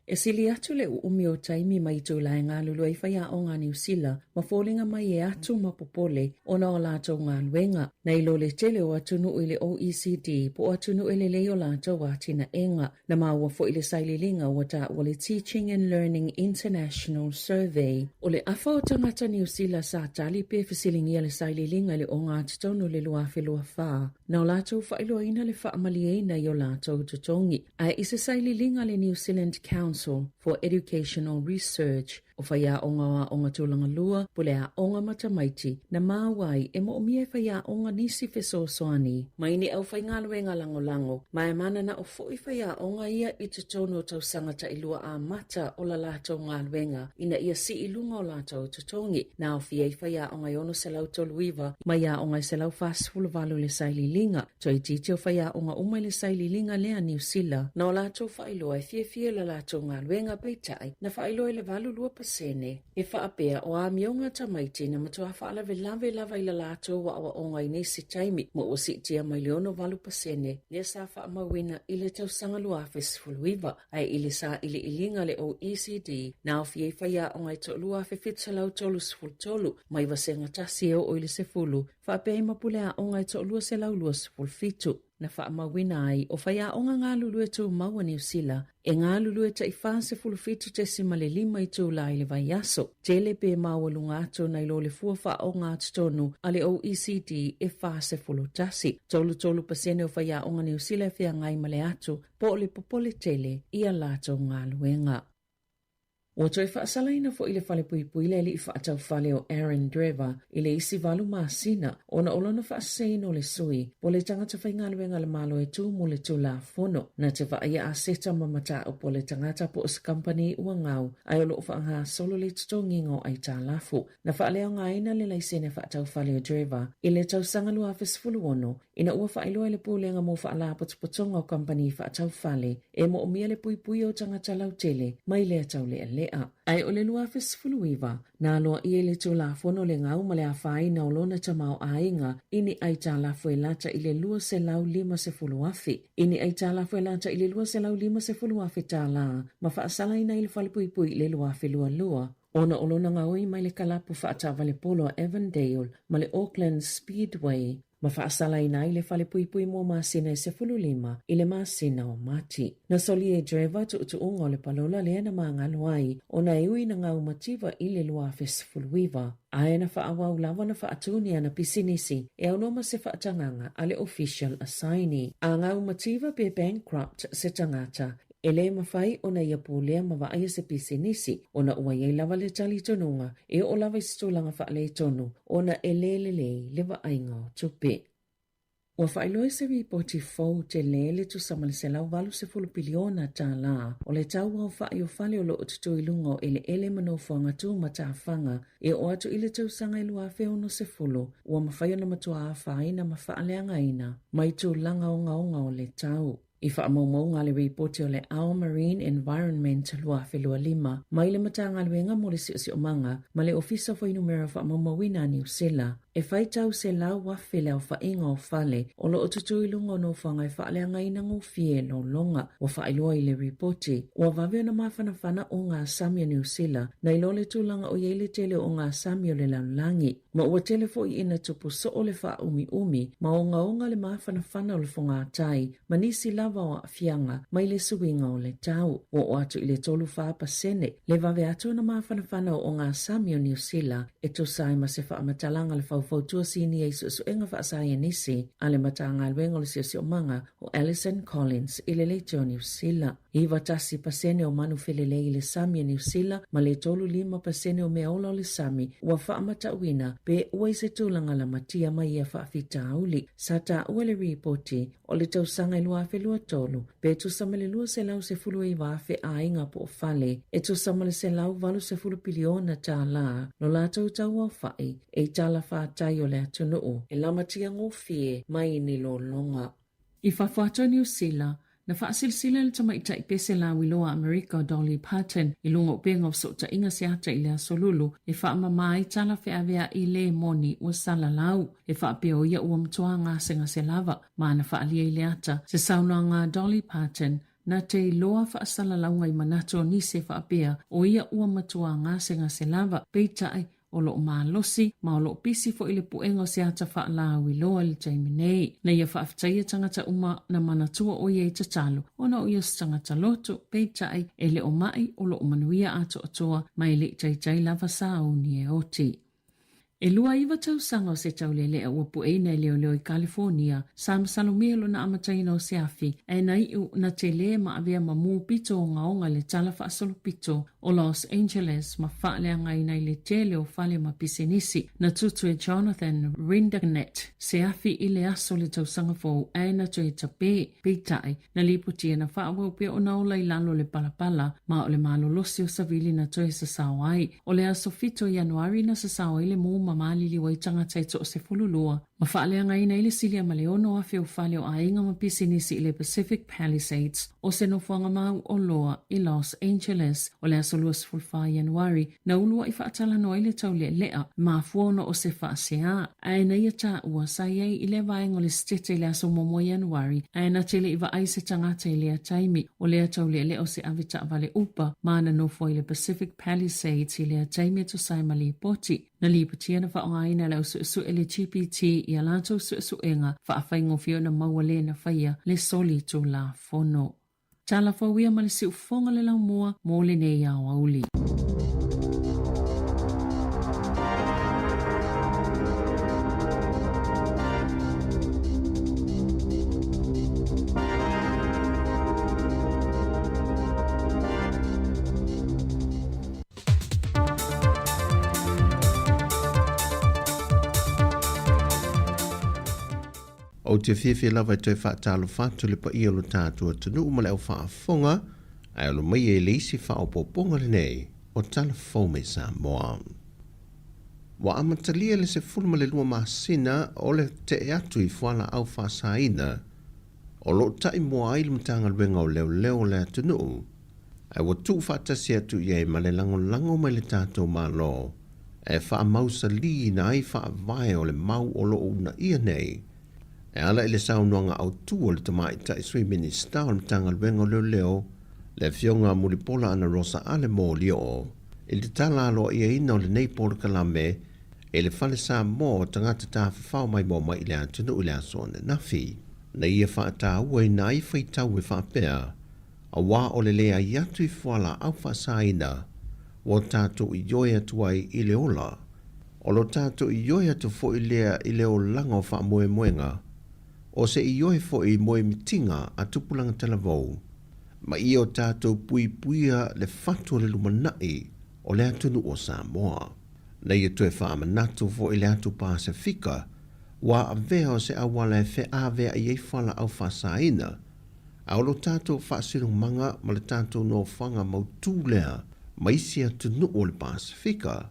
E sili atu le uumi o taimi mai itula e galulue ai faiaoga a Niu Sila ma foliga mai e atu ma popole ona o latou galuega, nai lo le tele o atunuu i le OECD po o atunuu e lelei o latou atinaega. Na maua foi i le sailiiliga ua taua le Teaching and Learning International Survey, o le afa o tagata Niu Sila sa tali pe fesiligia le sailiiliga i le ogatotonu i le 2024, na o latou faailoaina le faamalieina i o latou totogi. Ae i se sailiiliga a le New Zealand Council for Educational Research, o faiaoga o aoga tulaga lua, pule aoga ma tamaiti, na maua ai e moomia e faiaoga nisi fesoasoani mai ni aufaigaluega lagolago, ma e mananao foi faiaoga ia i totonu o tausaga tailua amata o la latou galuega ina ia sii i luga o latou totogi. Na aofia ai faiaoga e 639 mai aoga e 148 i le sailiiliga. Toeitiiti o faiaoga uma i le sailiiliga lea a Niu Sila, na o latou faailoa e fiafia i la latou galuega, peitai, na faailoa i le 82% e faapea o amioga a tamaiti na matua faalavelave lava i la latou aoaoga i nisi taimi, ma ua siitia mai le 68% lea sa faamauina i le tausaga 2019. Ae i le sailiiliga a le OECD, na aofia ai faiaoga e 2,733 mai vasega 1 e oo i le 10, faapea ai ma pule aoga e 227. Na faamauina ai o faiaoga galulue tumau a Niu Sila e galulue tai 47.5 itula i le vaiaso, tele pe maualuga atu nai lo le fua faaogatotonu a le OECD e 41. 33% o faiaoga Niu Sila e feagai ma le atu po o le popole tele i a latou galuega. Ua toe faasalaina foi le falepuipui le alii faataufale o Aaron Drever i le isi 8 masina ona o lona faaseseina o le sui po o le tagata faigaluega a le Malo e tu mo le Tulafono. Na te vaaia aseta ma mataupu a le tagata po o se kamupani ua gau ae o lo o faagasolo le totogiga o aitalafu. Na faaleaogaina le laisene faataufale o Drever i le tausaga 2016 ina ua faailoa e le Pulega mo Faalapotopotoga o Kamupani Faataufale e moomia le puipuia o tagata lautele mai lea taulealea. Taulealea. Ae o le 2019, na aloaia i le Tulafono le gau ma le afaina o lona tamaoaiga i ni aitalafu e lata i le $250,000, i ni aitalafu e lata i le $250,000 tala ma faasalaina i le falepuipui i le 2022 ona o lona gaoi mai le kalapu faataavale polo a Avondale ma le Auckland Speedway ma faasalaina ai le falepuipui mo masina e 15 i le masina o Mati. Na solia e Trevor tuutuuga o le palola lea na magalo ai ona e ui na gau mativa i le 2019, ae na faaauau lava na faatu ni ana pisinisi e aunoa ma se faatagaga a le Official Assignee. A gau mativa pe bankrupt se tagata, e le mafai ona ia pulea ma vaaia se pisinisi ona ua i ai lava le talitonuga e oo lava i se tulaga faaletonu ona e le lelei le vaaiga o tupe. Ua faailoa i se ripoti fou tele le tusa ma le $180 piliona tala o le tau aofai o fale o lo o tutū i luga o eleele ma nofoaga tumatafaga e oo atu i le tausaga e 2060 ua mafai ona matua afaina ma faaleagaina mai tulaga ogaoga o le tau. I faamaumauga a le Ripoti o le Our Marine Environment 2025 mai le Matagaluega mo le Siosiomaga ma le Ofisa o Fuainumera Faamaumauina a Niu Sila, e faitau 100,000 le aofaiga o fale o lo o tutū i luga o nofoaga e faaleagaina gofie lologa. Ua faailoa i le Ripoti, ua vave ona mafanafana ogasami a Niu Sila nai lo le tulaga o i ai le tele o ogasami o le lalolagi. Ma ua tele foi ina tupu soo le faaumiumi ma ogaoga le mafanafana o le fogatai ma nisi lava o aafiaga mai le suiga o le tau. Ua oo atu i le 34 pasene le vave atu ona mafanafana o ogasami o Niu Sila e tusa ai ma se faamatalaga le faufautua sinia i suesuega faasaienisi a le Matagaluega o le Siosiomaga o Alison Collins i le Leitio o Niu Sila. 91 pasene o manu felelei i le sami o Niu Sila ma le 35 pasene o meaola o le sami ua faamatauina pe ua i se tulaga lamatia mai ia faafitauli. Sa taua i le ripoti o le tausaga e 2023 pe tusa ma le 219,000 aiga po o fale e tusa ma le $180 piliona tala lo latou tauaofai e i talafatai o le atunuu e lamatia gofie mai ni lologa. I fafo atu o Niu Sila, na faasilasila e le tamaitai pese lauiloa a Amerika o Dolly Parton i luga o upega o fesootaiga se ata i le Aso Lulu e faamama ai tala feaveai le moni ua salalau. E faapea o ia ua matua gasegase lava ma na faaalia i le ata se saunoaga a Dolly Parton na te iloa faasalalauga i manatu o nisi e faapea o ia ua matua gasegase lava, peitai O lo o malosi ma o lo o pisi foi le puega o se ata faalauiloa i le taimi nei. Na ia faafetaia tagata uma na manatua o ia i tatalo ona o ia o se tagata loto, peitai e le o mai o lo o manuia atoatoa ma e le i taitai lava sauni e oti. E 29 tausaga o se taulelea ua pueina e leoleo i Kalifonia, sa masalomia lona amataina o se afi, ae na iu na tele ma avea ma mu pito ogaoga i le tala faasolopito o Los Angeles ma faaleagaina i le tele o fale ma pisinisi. Na tutu e Jonathan Rinderknecht se afi i le aso o le tausaga fou ae na toe tapē. Peitai, na lipotia na faaauau pea ona ola i lalo o le palapala ma o le malolosi o savili na toe sasao ai. O le aso 7 o Ianuari na sasao ai le mū ma maliliu ai tagata e toa-12 ma faaleagaina ai le silia ma le 6,000 o fale o aiga ma pisinisi i le Pacific Palisades o se nofoaga mau o loa i Los Angeles. O le aso 24 Ianuari, na uluaʻi faatalanoa ai le taulealea, mafua ona o se faasea, ae na ia taua sa i ai i lea vaega o le setete i le aso muamua Ianuari, ae na te le i vaai se tagata i lea taimi. O lea taulealea o se ave taavale Uber ma na nofo ai i le Pacific Palisades i lea taimi e tusa ai ma lipoti. Na lipotia na faaaogaina e le au suesue le GPT i a latou suesuega faafaigofie ona maua le na faia le soli Tulafono. Tala fou ia ma le siufofoga le laumua mo lenei aoauli. Ou te fiafia lava e toe faatalofa atu i le paia o lo tatou atunuu ma le au faafofoga, ae alo mai e le isi faaopoopoga lenei o Tala Fou mai Samoa. Ua amatalia le 12 masina o le tee atu i fualaau faasaina o lo o taimua ai le Matagaluega o Leoleo o le atunuu. Ae ua tuufaatasi atu i ai ma le lagolago mai le tatou Malo e faamausaliina ai faavae o le mau o lo o uunaia nei e ala i le saunoaga autu a le Tamaitai Sui Minisita o le Matagaluega o Leoleo, le Afioga a Mulipola Anarosa Ale Molioo, i le tatala aloaiaina o lenei polokalame i le Fale Samoa o Tagata Tafafao Maimoa Mai i le Atunuu i le aso ananafi. Na ia faatauaina ai faitau e faapea, Aua o le leai atu i fualaau faasaina ua tatou ioe atu ai i le ola, o lo tatou ioe atu foi lea i le olaga o faamoemoega, o se ioe foi i moemitiga a tupulaga talavou, ma ia o tatou puipuia le fatu o le lumanai o le atunuu o Samoa. Na ia toe faamanatu foi le atu Pasefika ua avea o se auala e feaveai ai fualaau faasaina, A o lo tatou faasinomaga ma le tatou nofoaga mautū lea ma isi atunuu o le Pasefika,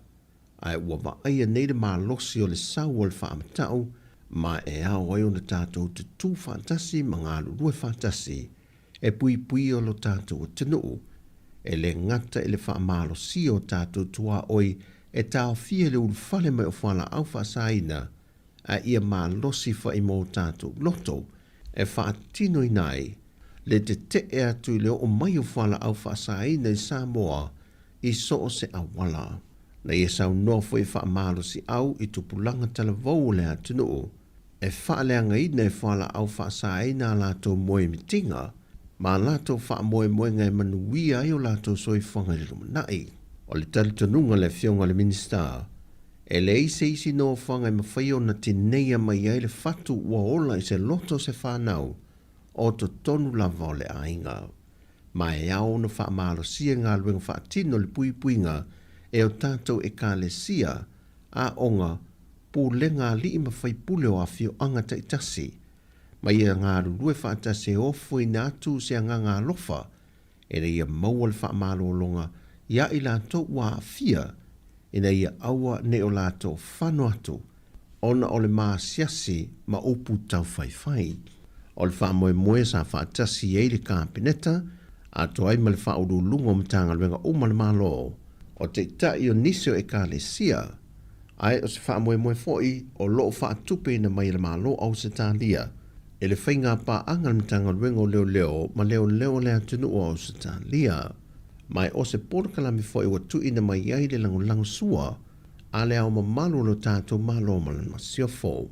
ae ua vaaia nei le malosi o le sau o le faamatau ma e ao ai ona tatou tutū faatasi ma galulue faatasi e puipuia lo tatou atunuu, e le gata i le faamalosia o tatou tuaoi e taofia i le ulufale mai o fualaau faasaina, a ia malosi fai mo tatou loto e faatinoina ai le tetee atu i le oo mai o fualaau faasaina i Samoa i so o se auala. Na ia saunoa foi e faamalosiau i tupulaga talavou o le atunuu e faaleagaina e fualaau faasaina a latou moemitiga ma a latou faamoemoega e manuia ai o latou soifuaga i le lumanai. O le talitonuga a le Afioga i le Minisita, E leai se isi nofoaga e mafai ona tineia mai ai le fatu ua ola i se loto o se fanau o totonu lava o le aiga. Ma e ao ona faamalosia i galuega faatino le puipuiga e o tatou Ekalesia, aoga, pulega alii ma faipule o afioaga taitasi, ma ia galulue faatasi e ofoina atu se agaga alofa ina ia maua le faamalologa iā i latou ua aafia, ina ia aua ne i o latou fano atu ona o le maasiasi ma upu taufaifai. O le faamoemoe sa faatasi ai le Kapeneta atoa ai ma le Faauluuluga o Matagaluega uma a le Malo, o Taitai o nisi o Ekalesia, ae o se faamoemoe foi o lo o faatupeina mai e le Malo o Ausetalia e le faiga paaga a le Matagaluega o Leoleo ma Leoleo a le Atunuu o Ausetalia. Ma e o se polokalame foi ua tuuina mai ai le lagolago sua a le Ao Mamalu o lo tatou Malo ma lana Masiofo.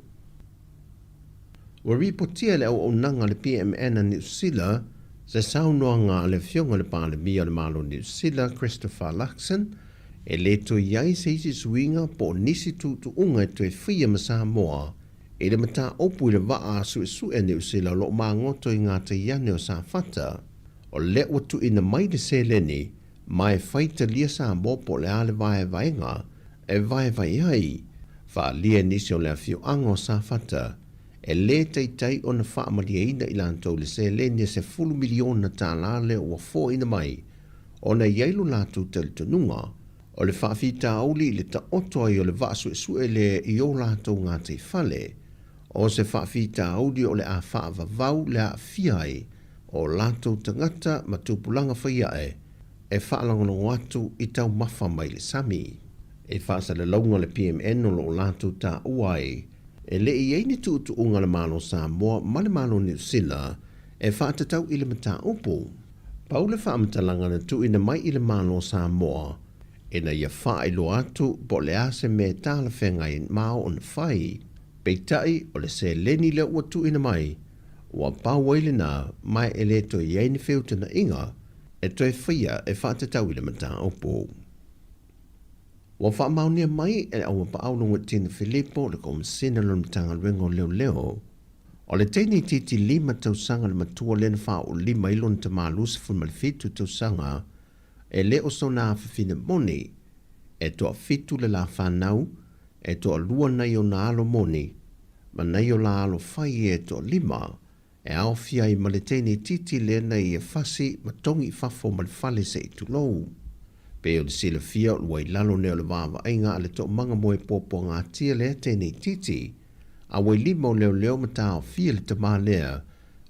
Ua ripotia e le auaunaga a le PMN a Niu Sila se saunoaga a le Afioga i le Palemia o le Malo o Niu Sila, Christopher Luxon, e le toe i ai se isi suiga po o nisi tuutuuga e toe faia ma Samoa i le mataupu i le vaa suesue a Niu Sila o lo o magoto i ngā taiane o Safata. O lea ua tuuina mai le seleni ma e faitalia Samoa po o le a le vaevaega e vaevae ai, faaalia nisi o le afioaga o Safata e lē taitai ona faamalieina i latou le seleni e $10 miliona tālā lea ua foaina mai ona e i ai lo latou talitonuga o le faafitauli i le taoto ai o le vaa suesue lea i o latou gataifale, o se faafitauli o le a faavavau le aafia ai o latou tagata ma tupulaga faiae e faalagolago atu i taumafa mai le sami. I faasalalauga le PMN o lo o latou taua ai, e le i ai ni tuutuuga a le Malo Samoa ma le Malo Niu Sila e faatatau i le mataupu. Pau le faamatalaga na tuuina mai i le Malo Samoa ina ia faailoa atu po o le a se mea e talafeagai ma ao ona fai. Peitai, o le seleni lea ua tuuina mai, ua pau ai lena ma e le toe i ai ni feutanaiga e toe faia e faatatau i le mataupu. Ua faamaonia mai e le Auapaau Logoitino Filipo le Komesina o le Matagaluega o Leoleo, o le teine itiiti lima tausaga le matua lea na faaoolima ai lona tama 27 tausaga e le o sona afafine moni, e toafitu le la fanau, e toalua nai ona alo moni, ma nai o la alo fai e toalima, e aofia ai ma le teine itiiti lea na ia fasi ma togi i fafo ma le fale se i tulou. Pei o le silafia o lua i lalo nei o le vaavaaiga a le toomaga moe puapuagatia lea teine itiiti, a ua i lima o leoleo ma taofia le tama lea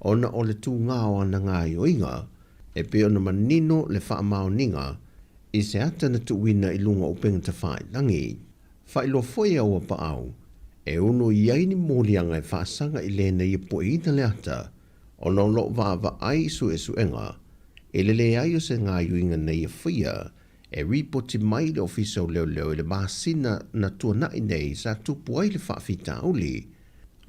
ona o le tūgā o ana gaoioiga. e pei ona manino le faamaoniga i se ata na tuuina i luga o upega tafailagi. Faailoa foi e Auapaau, e ono i ai ni moliaga e faasaga i le na ia pueina le ata, ona o lo o vaavaai i suesuega i le leai o se gaoioiga na ia faia e ripoti mai i le Ofisa o Leoleo i le masina na tuanai nei sa tupu ai le faafitauli,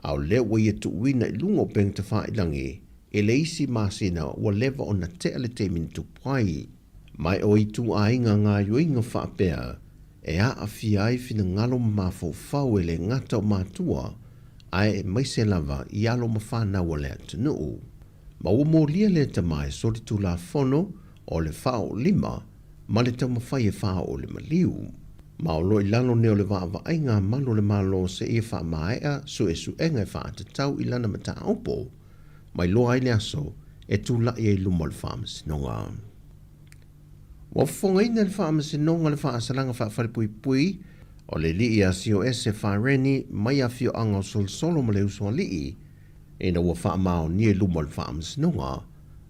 a o lea ua ia tuuina i luga o upega tafailagi i le isi masina ua leva ona tea le taimi na tupu ai. Ma o ituaiga gaoioiga faapea e aafia ai finagalo ma mafaufau e le gata o matua, ae aemaise lava i alo ma fanau a le atunuu. Ma ua molia lea tama e solitulafono o le faaoolima ma le taumafai e faaoo le maliu. Ma o lo o i lalo nei o le vaavaaiga a malu o le Malo seia faamaea suesuega e faatatau i lana mataupu, ma iloa ai le aso e tulai ai i luma o le Faamasinoga. Ua fofogaina e le Faamasinoga le faasalaga faafalepuipui o le alii ia Sioese Fareni mai afioaga o Solosolo ma le Usoalii ina ua faamaonia i luma o le Faamasinoga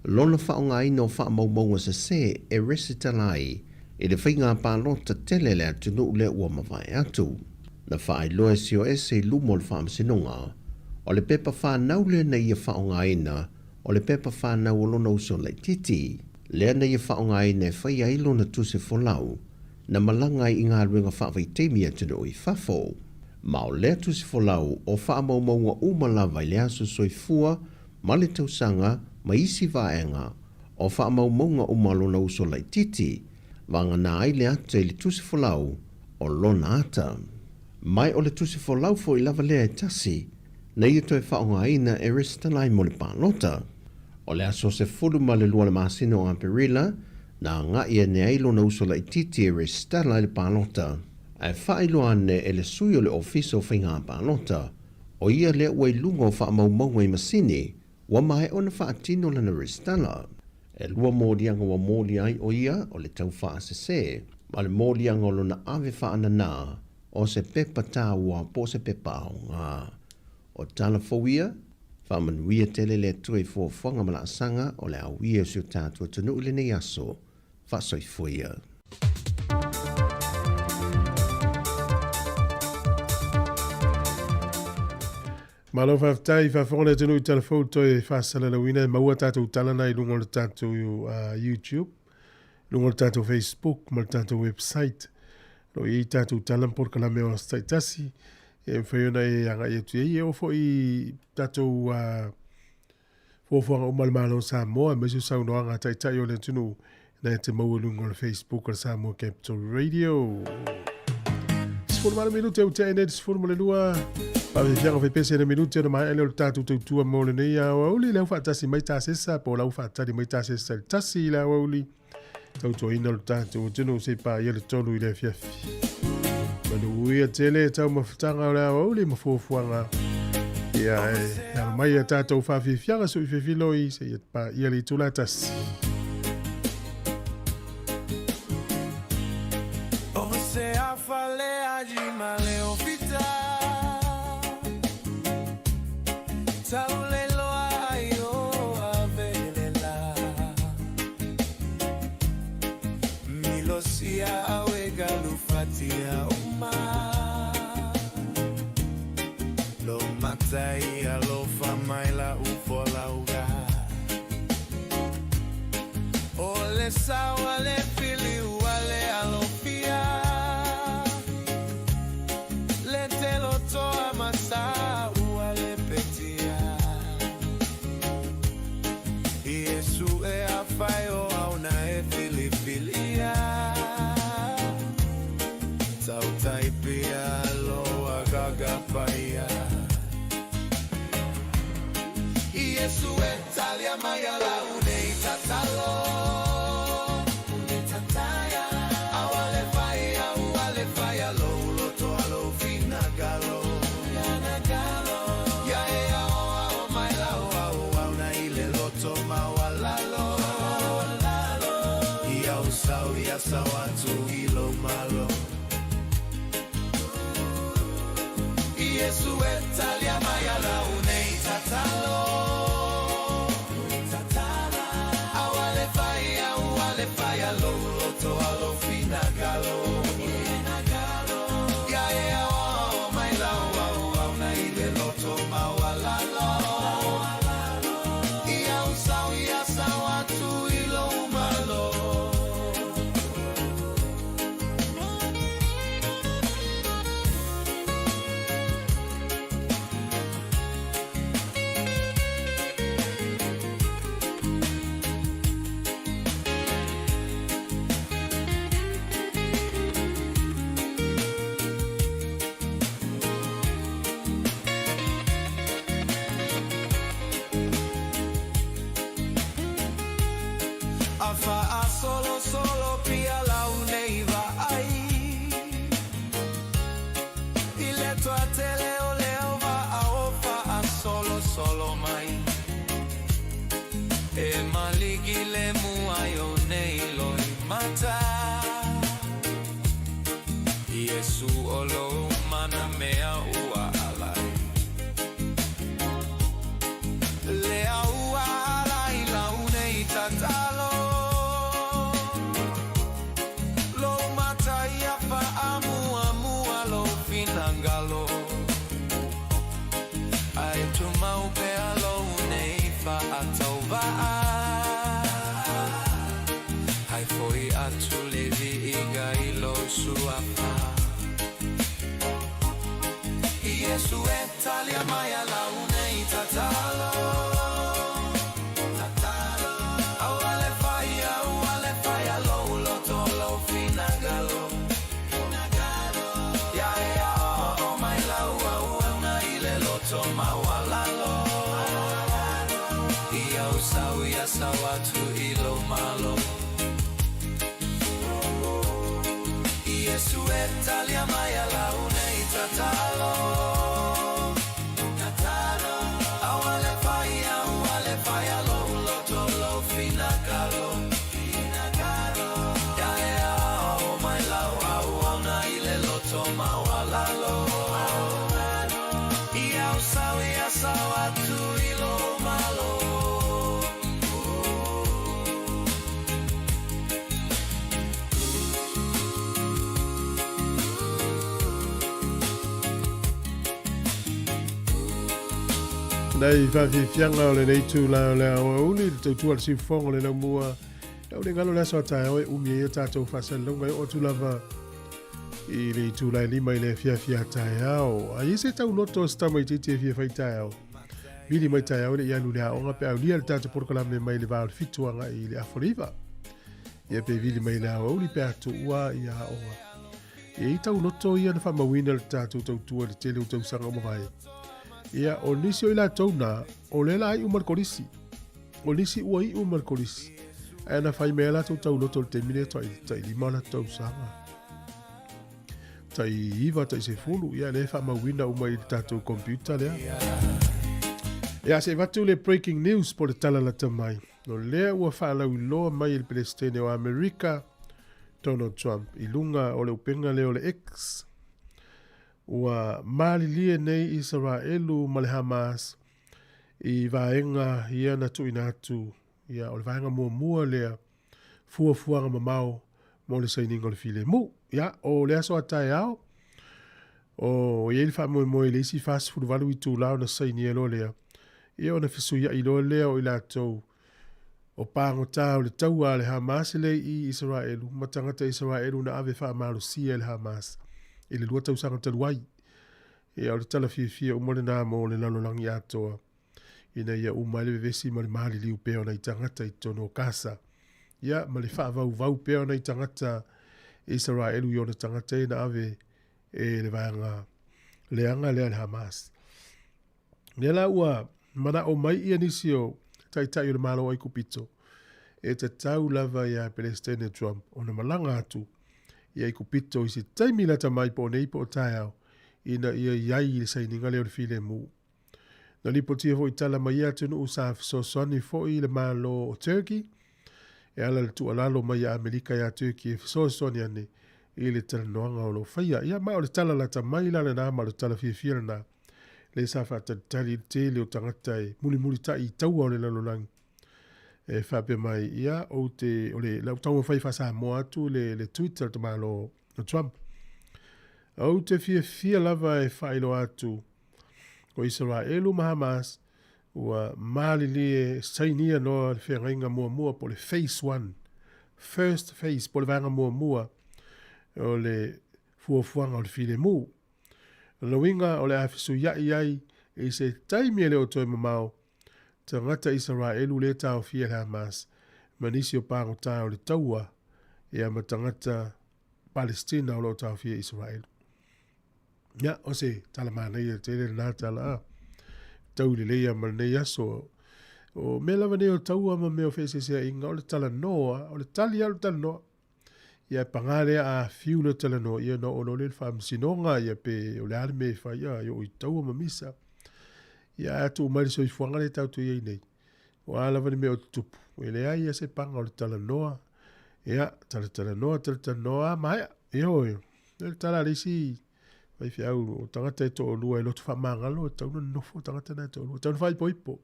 lona faaaogaina o faamaumauga sese e resitala ai i le faiga palota tele a le atunuu lea ua mavae atu. Na faailoa e Sioese i luma o le Faamasinoga o le pepa fanau lea na ia faaaogaina o le pepa fanau o lona uso laitiiti, lea na ia faaaogaina e fai ai lona tusi folau na malaga ai i galuega faavaitaimi i atunuu i fafo. Ma o lea tusi folau o faamaumauga uma lava i le aso soifua ma le tausaga ma isi vaega o faamaumauga uma a lona uso laitiiti, vagana ai le ata i le tusi folau o lona ata. Mai o le tusi folau foi lava lea e tasi na ia toe faaaogaina e resitala ai mo le palota. O le aso 12 o le masina o Aperila na agai ane ai lona uso laitiiti e resitala i le palota, ae faailoa ane e le sui o le Ofisa o Faiga Palota, o ia lea ua i luga o faamaumauga i masini ua maea ona faatino lana resitala. E lua moliaga ua molia ai o ia o le tau faasese ma le moliaga o lona ave faananā o se pepa taua po o se pepa aoga. O tala fou ia, faamanuia tele le Atua i fuafuaga ma laasaga o le auia o si o tatou atunuu i lenei aso. Faasoifua ia. Malo faafetai, faafofoga le atunuu i tala fou toe faasalalauina e maua tatou tala na i luga o le tatou YouTube, luga o le tatou Facebook ma le tatou website. O lo o i ai tatou tala ma polokalame o aso taitasi e mafai ona e agai atu i ai. E oo foi i tatou fuafuaga uma a le Malo o Samoa, aemaise o saunoaga a Taitai o le atunuu, na e te maua i luga o le Facebook o le Samoa Capital Radio. 18 minute ua tea nei le 12. Faafiafiaga faipese na minute ona maea lea o le tatou tautua mo lenei aoauli. Lea ua faatasi mai tasesa po o la ua faatali mai tasesa i le tasi i le aoauli. Tautuaina lo tatou atunuu se i paia le tolu i le afiafi. Manuia tele taumafataga o le aoauli ma fuafuaga. Ia e alo mai a tatou faafiafiaga sui fefiloi seia paia le itula tasi. O se afa le aji ma le ofita Tau le loa ai o avelela Milosia awe galufatia uma Lo matai alofa mai la ufolauga O le sawa le fili ua le alofia Le telo toa masa ua le petia Iesu e afai o au na e filifilia Tautai pia lo agaga paia Iesu e talia mai ala unei tatalo Aua le fai aua le fai alo loto alo finagalo Ia e ao ao mai lau au au na i le loto maualalo Ia u sau ia sau atu i lou malo Iesu e talia mai ala unei tatalo Aua le fai Iesu e talia mai a lau nei tatalo Tatalo Aua le faia, aua le faia lou loto lou finagalo Finagalo Ia e aoao mai lau auauna i le loto maualalo Ia ou sau ia sau atu i lou malo Iesu e talia mai a lau nei tatalo Tatalo Aua le faia, aua le faia lou loto lou finagalo Finagalo Ia e aoao mai lau auauna i le loto maualalo Ia ou sau ia sau atu i lou malo. Nei faafiafiaga o lenei itula o le aoauli, le tautua a le siufofoga o le laumua. Lau le galo le aso a taeao e umi ai a tatou faasalalauga e oo atu lava i le itula e 5 i le afiafi a taeao. A i ai se tauloto o se tamaitiiti e fia fai taeao, vili mai taeao e le i alu i le aoga pe aulia le tatou polokalame mai le va o le 7 agai i le afa o le 9. Ia pe vili mai le aoauli pe a tuua ia aoga. E i ai tauloto ia na faamauina le tatou tautua i le tele o tausaga ua mavae. Ia, o nisi o i latou na, o lea la iu ma le kolisi. O nisi ua iu ma le kolisi. Ae na fai mai a latou tauloto i le taimi lea tai, tai 5 o latou tausaga. Tai 9, tai 10, ia lea e faamauina uma i le tatou computer lea. Ia, se i avatu le breaking news po o le tala lata mai. O lea ua faalauiloa mai e le Peresetene o Amerika, Donald Trump, i luga o le upega lea o le X, ua malilie nei Isaraelu ma le Hamas i vaega ia na tuuina atu, ia, o le vaega muamua lea, fuafuaga mamao mo le sainiga o le filemu. Ia, o le aso a taeao, o i ai le faamoemoe i le isi 48 itula ona sainia loa lea, ia ona fesuiai loa lea o i latou o pagota o le taua a le Hamas lea i Isaraelu ma tagata Isaraelu na ave faamalosia e le Hamas i le 2 tausaga talu ai. Ia, o le tala fiafia uma lena mo le lalolagi atoa ina ia uma ai le vevesi ma le maliliu pea o nai tagata i totonu o Kasa. Ia, ma le faavauvau pea o nai tagata Isaraelu i ona tagata ia na ave e le vaega leaga lea a le Hamas. Lea la ua manao mai ia nisi o taitai o le Malo o Aikupito e tatau lava iā Peresetene Trump ona malaga atu i Aikupito i se taimi lata mai po o nei po o taeao ina ia i ai i le sainiga lea o le filemu. Na lipotia foi tala mai ia atunuu sa fesoasoani foi le Malo o Turkey e ala i le tuualalo mai a Amerika iā Turkey e fesoasoani ane i le talanoaga o lo o faia. Ia ma o le tala lata mai la lena ma o le tala fiafia lena lea sa faatalitali i le tele o tagata e mulimulitai i taua o le lalolagi e faapea mai, ia, ou te, o le, lau taumafai faa-Samoa atu le, le tweet a le tamalo o Trump. Ou te fiafia lava e faailoa atu o Isaraelu ma Hamas ua malilie sainia noa le feagaiga muamua po o le phase one, first phase po o le vaega muamua o le fuafuaga o le filemu. O lona uiga o le a fesuiai ai i se taimi e le o toe mamao tagata Isaraelu lē taofia e le Hamas ma nisi o pagota o le taua ia ma tagata Palestina o lo o taofia e Isaraelu. Ia, o se tala manaia tele lena tala a. Tau lelei lava ma lenei aso. O mea lava nei o taua ma mea o feeseeseaiga, o le talanoa, o le tali lava o le talanoa. Ia e pagā lea a fiu le talanoa, ia ona oo loa lea i le faamasinoga, ia pe o le a le mea e fai, a e oo i taua ma misa. Ia ae a tuu mai le soifuaga lea tatou te i ai nei, o a lava le mea o tutupu, e leai lava se paga o le talanoa, ia, talatalanoa, talatalanoa, a maea. Ioe, o le tala a le isi faifeau, o tagata e toalua e loto faamagalo, e tatau ona nonofo tagata na e toalua, e tatau ona faaipoipo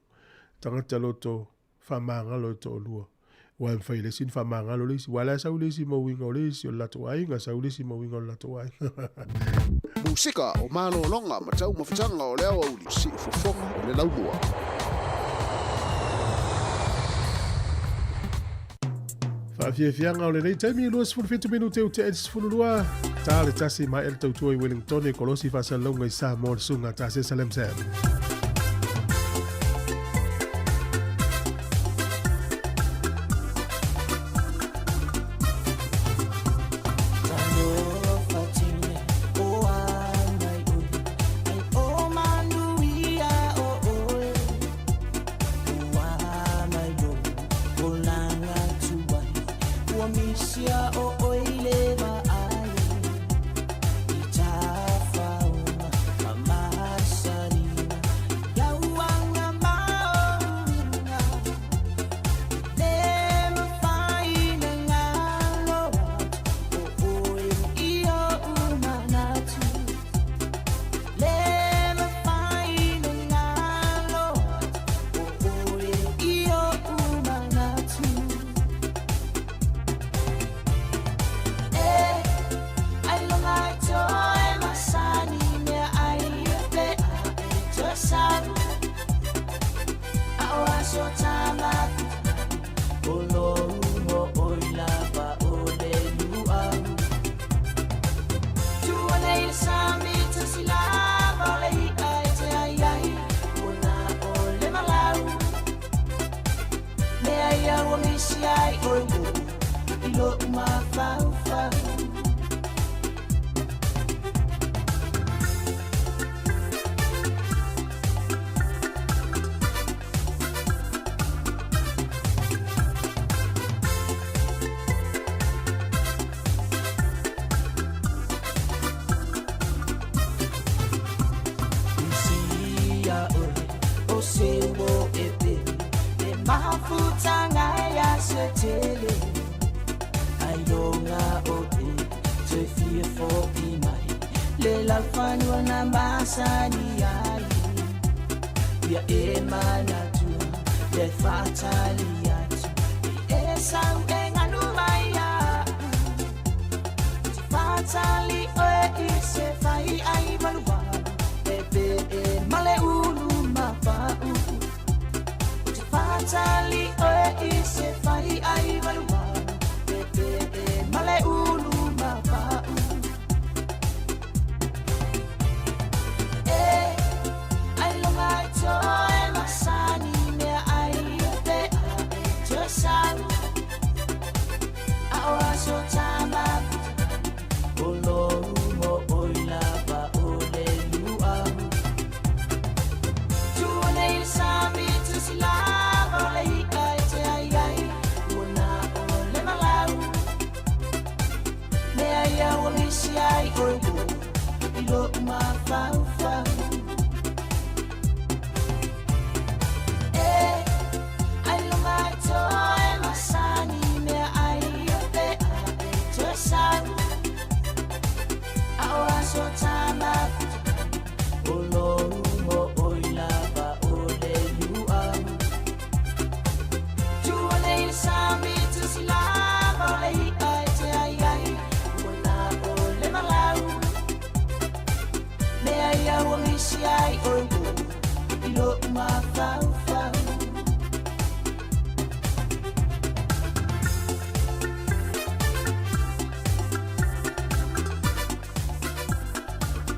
tagata loto faamagalo e toalua. Aua e mafai e le isi ona faamagalo le isi, aua o la e sau le isi ma uiga o le isi o le latou aiga, sau le isi ma uiga o le latou aiga. Musika o malologa ma taumafataga o le aoauli, siufofoga o le laumua. Faafiafiaga o lenei taimi, 27 minute ua tea i le 12, ta le tasi maea le tautua i Wellington e kolosi faasalalauga i Samoa le susuga a Tasesa Lamsam.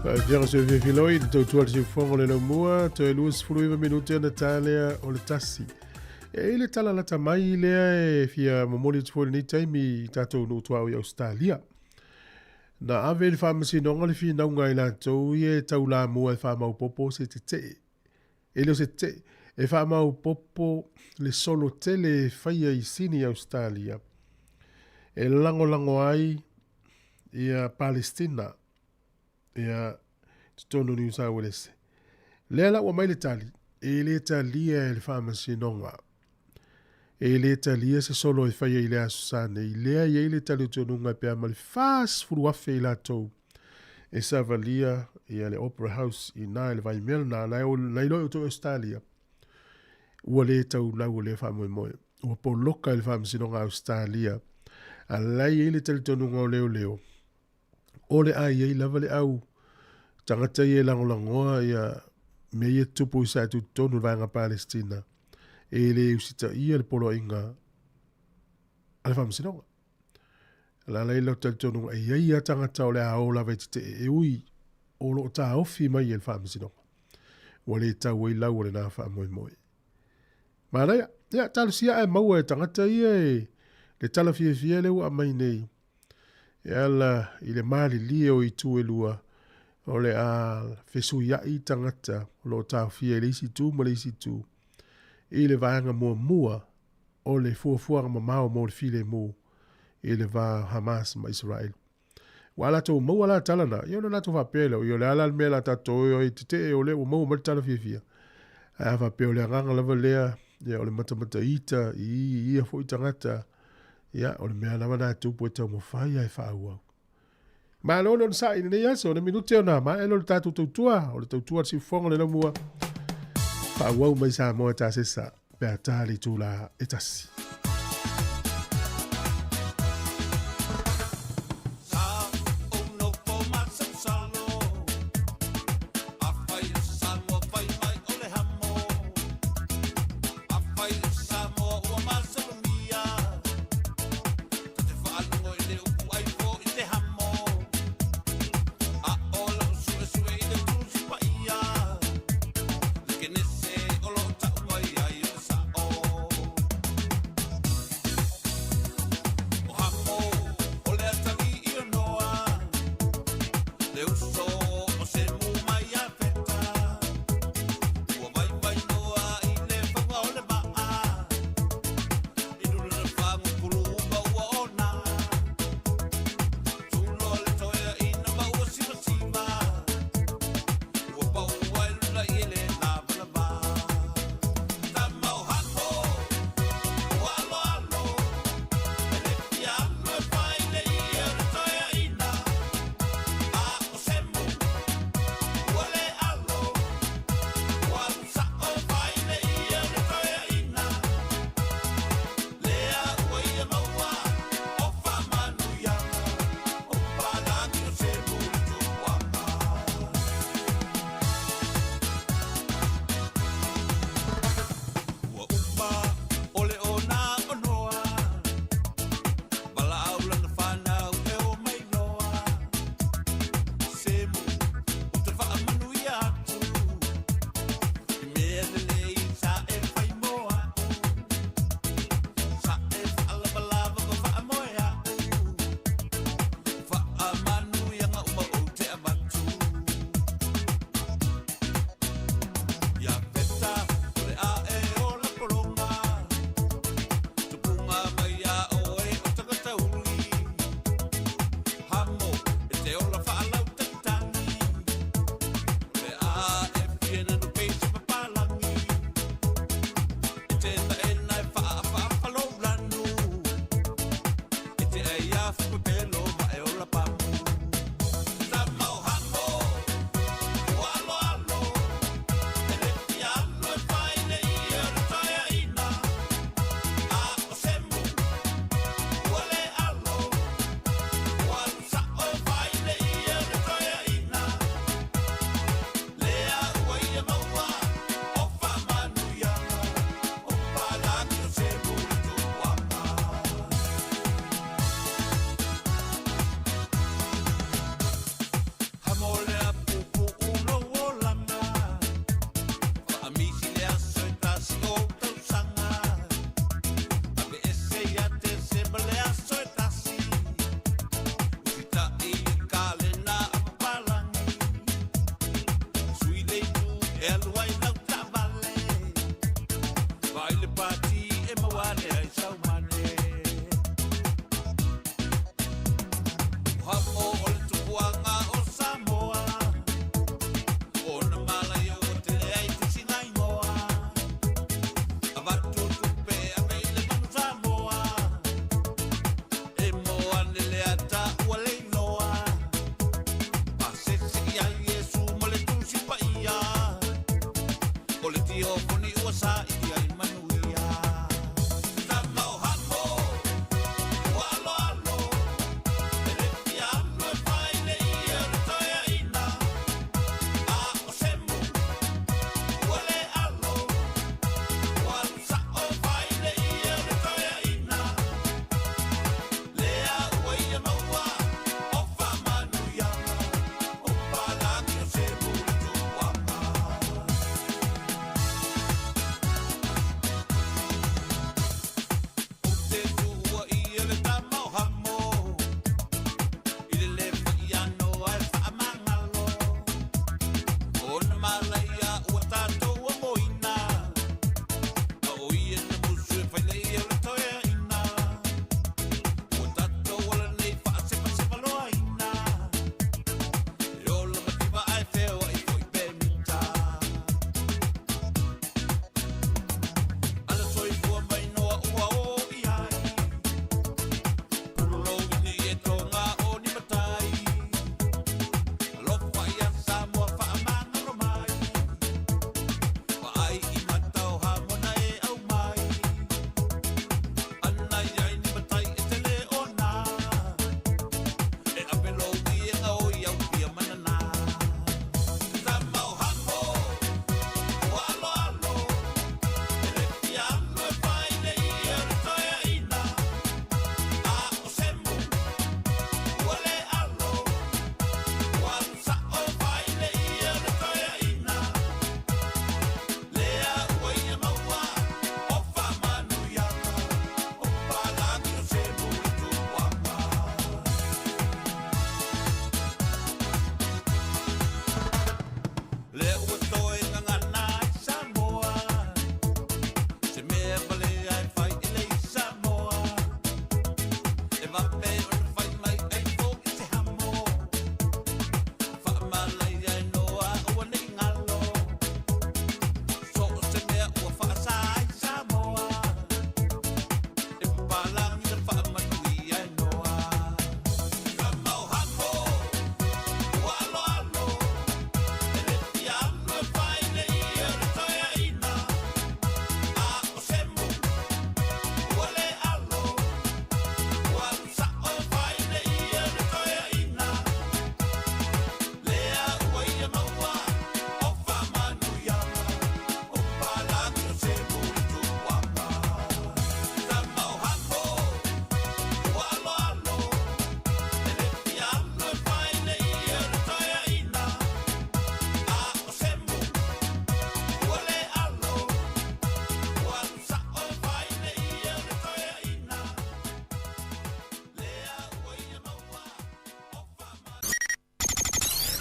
Faafiaga soifiafiloi le tautua le siufofoga o le laumua, toe 29 minute ona ta lea o le tasi. E i le tala lata mai lea e fia momoli atu foi i lenei taimi i tatou nuu tuaoi i Ausetalia. Na ave i le faamasinoga le finauga a i latou ia e taulamua e faamaopoopo se tetee. E le o se tetee, e faamaopoopo le solo tele e faia i Sini, Ausetalia, e lagolago ai ia Palestina ia totonu o Niu Sauelese. Lea la ua mai le tali, e le talia e le faamasinoga. E le talia se solo e faia i le Aso Sa nei. Lea e i ai le talitonuga pe a ma le 40,000 i latou e savalia ia le Opera House i na i le vaimea lena, na iloa e outou i Ausetalia, ua le taulau o lea faamoemoe. Ua poloka i le faamasinoga a Ausetalia, a la e i ai le talitonuga o leoleo, o le a i ai lava le au tagata ia e lagolagoa ia mea ia tupu i sa tutotonu le vaega Palestina e le usitaia le poloaiga. a le Faamasinoga. O le ala ai lea o le talitonuga e i ai lava tagata o le a o lava e tetee e ui o lo o taofi mai e le Faamasinoga. Ua le tau ai lau o lena faamoemoe. Manaia, ia talosia ae maua e tagata ia e le tala fiafia lea ua aumai nei e ala i le malilie o itu e lua o le a fesuiai tagata o lo o taofia i le isi itu ma le isi itu i le vaega muamua o le fuafuaga mamao mo le filemu i le va o Hamas ma Israel. Ua latou maua la tala na, ia ona latou faapea lea, ia o le a la le mea la tatou o ai tetee o lea ua maua mai le tala fiafia. Ae a faapea o le agaga lava lea, ia o le matamataita i ia foi tagata, ia o le mea lava na e tupu e taumafai lava e faaauau. Malo le onosai i lenei aso, o le minute ona maea lea o le tatou tautua, o le tautua a le siufofoga o le laumua, faaauau mai Samoa Tasesa pe a ta le itula e tasi.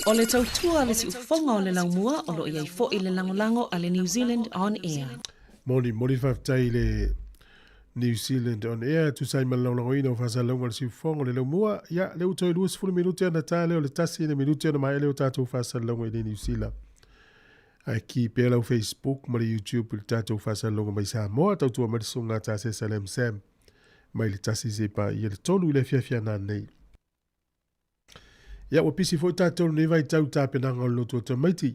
O le tautua a le siufofoga o le laumua o lo o i ai foi le lagolago a le New Zealand On Air. Moni, moni le faafetai i le New Zealand On Air e tusa ai ma le lagolagoina o faasalalauga a le siufofoga o le laumua. Ia, lea ua toe 20 minute ona ta lea o le tasi le minute ona maea lea o tatou faasalalauga i le Niu Sila. Ae ki pea lau Facebook ma le YouTube i le tatou faasalalauga mai Samoa, tautua mai le susuga a Tasesa Lam Sam mai le tasi seia paia le tolu i le afiafi a nanei. Ia, ua pisi foi tatou i lenei vaitau i tapenaga o le lotu o tamaiti.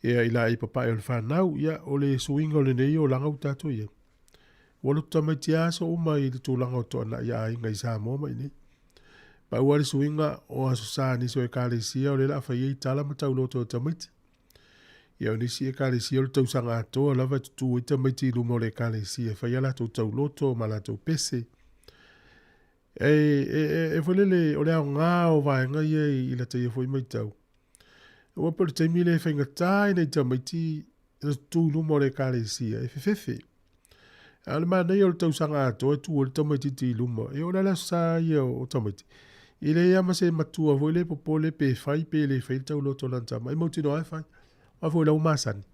Ia, i laei papae o le fanau, ia, o le suiga o lenei olaga ua tatou i ai. Ua lotu tamaiti lava aso uma i le tulaga o toanai a aiga i Samoa ma i inei. Pau lava le suiga o Aso Sa a nisi o Ekalesia o lea o le a fai ai tala ma tauloto o tamaiti. Ia, o nisi Ekalesia o le tausaga atoa lava e tutū ai tamaiti i luma o le Ekalesia e fai a latou tauloto ma latou pese. E, e, e, e foi lele, o le aoga o vaega ia i, i lata ia foi maitau. Aua pei o le taimi lea e faigata ai nai tamaiti na tutū i luma o le ekalesia, e fefefe. A o le manaia o le tausaga atoa e tu ai le tamaititi i luma, e oo la i le aso sa ia o tamaiti, e leai lava ma se matua foi lea e popole pe fai pe le fai le tauloto o lana tama, e mautinoa lava e fai. Aua foi o la ua masani.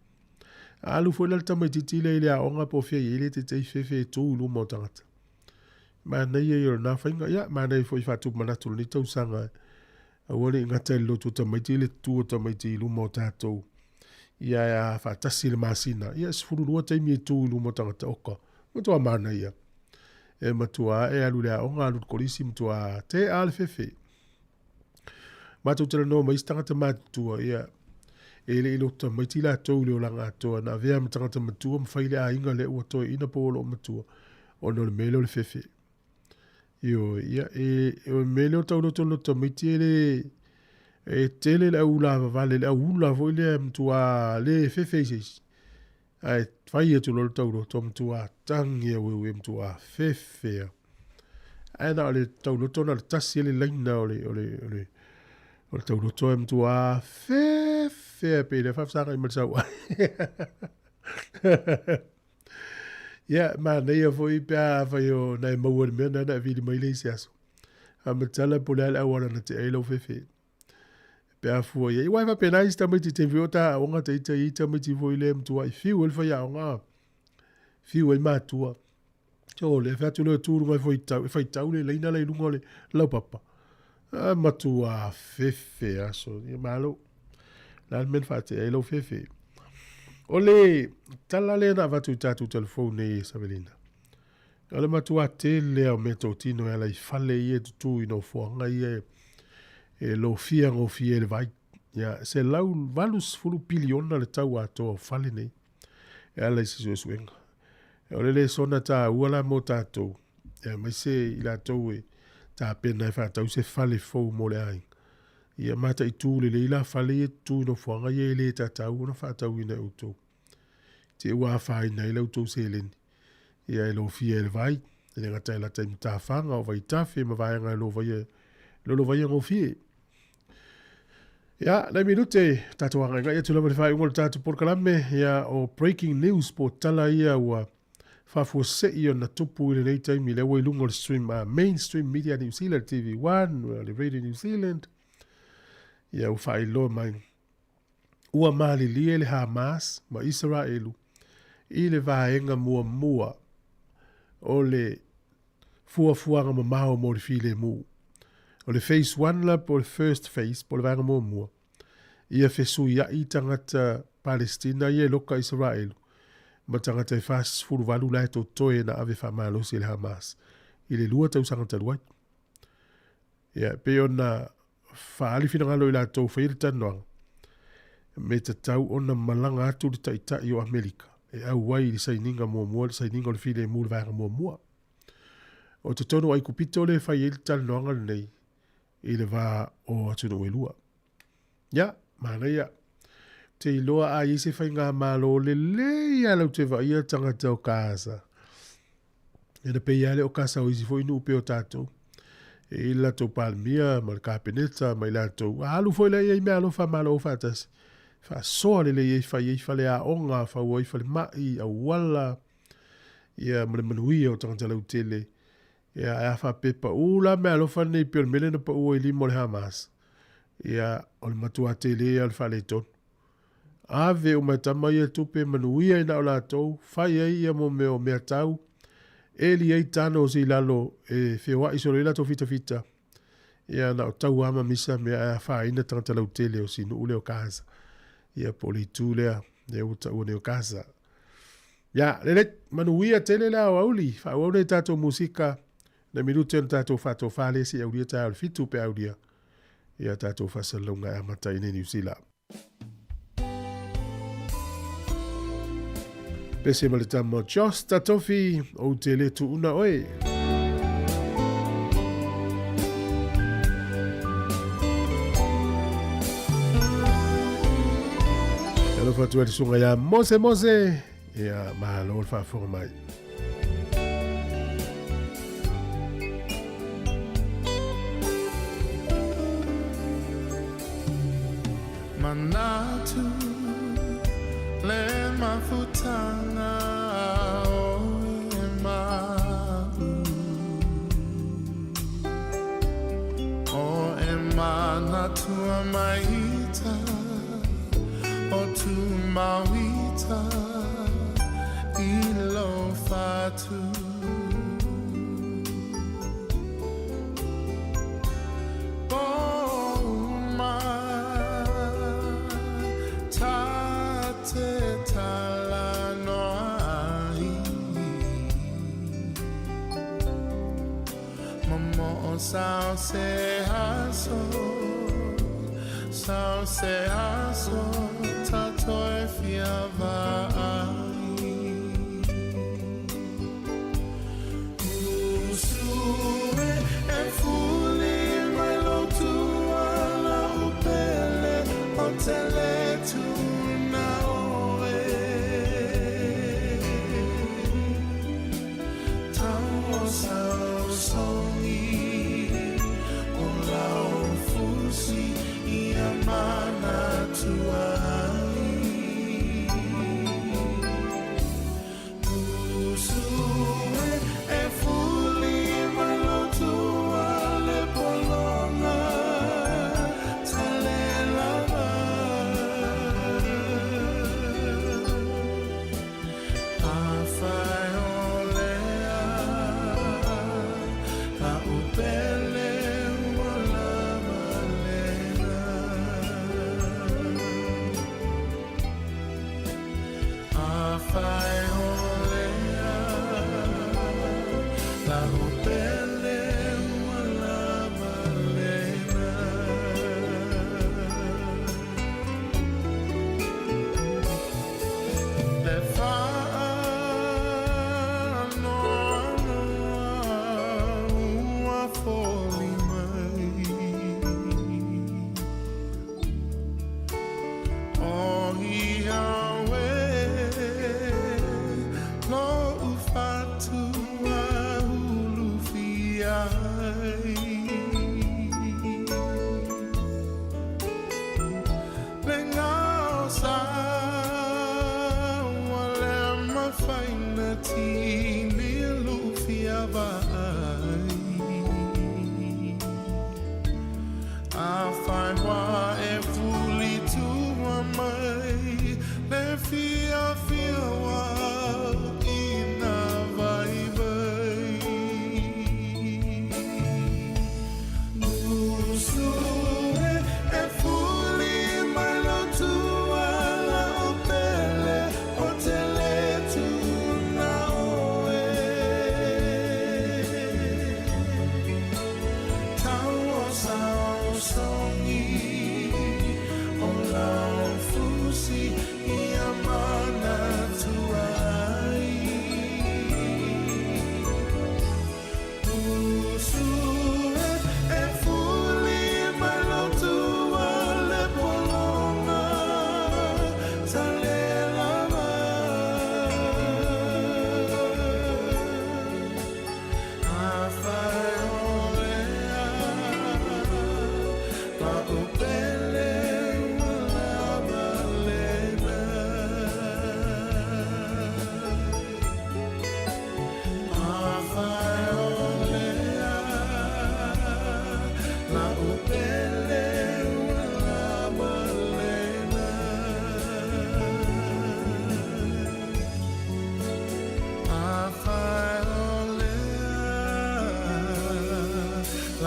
A alu foi la le tamaititi lea i le aoga po o fea i ai, e le taitai fefe e tu i luma o tagata. Manaia ia o lena faiga. Ia, manaia foi faatupu manatu o lenei tausaga. Aua ne i gata i le lotu o tamaiti le tutu o tamaiti i luma o tatou. Ia e a faatasi le masina. Ia, 12 taimi e tu i luma o tagata oka. Matua manaia. E matua e alu i le aoga, alu i le kolisi, matua te a le fefe. Matou talanoa ma isi tagata matutua, ia, e le i lotu tamaiti latou i le olaga atoa, na avea ma tagata matua ma fai le aiga lea ua toeaina po o loo matua, ona o le mea lea o le fefe. Ioe, ia, e, o le mea lea o tauloto lotu tamaiti e le, e tele le au lavavale, le au ula foi lea e matua le fefe i se isi. Ae fai atu loa le tauloto, matua tagi aueue, matua fefe lava. Ae na o le tauloto na o le tasi le laina o le, o le, o le, o le tauloto e matua fefe e pei le faafesagai ma le sauai. Ia, manaia foi pe a fai o na e maua le mea na na e vili mai le isi aso. Faamatala po o le a le auala na tea ai lau fefe. Pe a fua i ai. Aua e faapena isi tamaiti i taimi foi o ta aoga ita i ai tamaiti foi lea e matuai fiu ai le faiaoga, fiu ai matua. So, le fai atu lea e tu i luga e faitau, e faitau le laina la i luga o le laupapa. A matua fefe aso. Ia malo. Le a le mea na faatea ai lau fefe. O le tala lea na avatu i tatou telefoni nei e Savelina. O le matua tele lava o meatotino e ala i fale ia e tutū i nofoaga ia e lofia gofie e le vai. Ia, 180 piliona le tau atoa o fale nei e ala i se suesuega. O le lesona taua la mo tatou, aemaise i latou e tapena e faatau se fale fou mo le aiga. Ia mataitu lelei la fale ia e tutū i nofoaga ia e le tatau ona faatauina e outou. Te ua afaina ai la outou seleni. Ia e lofia e le vai, e le gata e lata i matafaga o vaitafe ma vaega e lovaia, lolovaia gofie. Ia, nai minute, tatou agaigai atu lava i le faaiuga o le tatou polokalame, ia, o breaking news po o tala ia ua faafuasei ona tupu i lenei taimi, lea ua i luga o le stream, mainstream media New Zealand, TV1, le Radio New Zealand, ia ua faailoa mai. Ua malilie le Hamas ma Isaraelu i le vaega muamua o le fuafuaga mamao mo le filemu. O le Phase One la po o le First Phase po o le vaega muamua, ia fesuiai tagata Palestina ia e loka Isaraelu ma tagata e 48 la e totoe na ave faamalosi e le Hamas i le lua tausaga talu ai. Ia, e pei ona faaali finagalo i latou faia le talanoaga, me tatau ona malaga atu le Taitai o Amerika e auai i le sainiga muamua, le sainiga o le filemu i le vaega muamua. O totonu o Aikupito lea e fai ai le talanoaga lenei i le va o atunuu e lua. Ia, manaia. Te iloa a i ai se faigamalo lelei lava lau te vaaia tagata o Gaza. Ina pei lava lea o Gaza o isi foi nuu pei o tatou. E i ai le latou Palemia ma le Kapeneta ma i latou. A alu foi la i ai meaalofa a Malo faatasi. Faasoa lelei ai, fai ai faleaoga, fau ai falemai, auala, ia ma le manuia o tagata lautele. Ia, ae a faapea e pau la meaalofa nei pei o le mea lea na pau ai i lima o le Hamas. Ia, o le matuā tele ia o le faaletonu. Ave uma e tama ia tupe, manuia ai na o latou, fai ai ia mo mea o meatau, eli ai tano o se i lalo e feoai solo ai latou fitafita. Ia na o tau lava ma misa mea ae afaina tagata lautele o si nuu lea o Gaza. Ia po o le itu lea, lea ua taua nei o Gaza. Ia, lelei, manuia tele le aoauli, faaauau nei tatou musika, nai minute ona tatou faatofa lea se i aulia taeao i le fitu pe a aulia ia tatou faasalalauga e amata ai nei Niu Sila. Pese ma le tama Josh Tatofi, ou te le tuuna oe. Alofa atu ai le susuga ia Mose Mose, ia malo le faafofoga mai. Manatu le mafutanga o e ma'u O e manatua maita o tu mauita i lo fatu.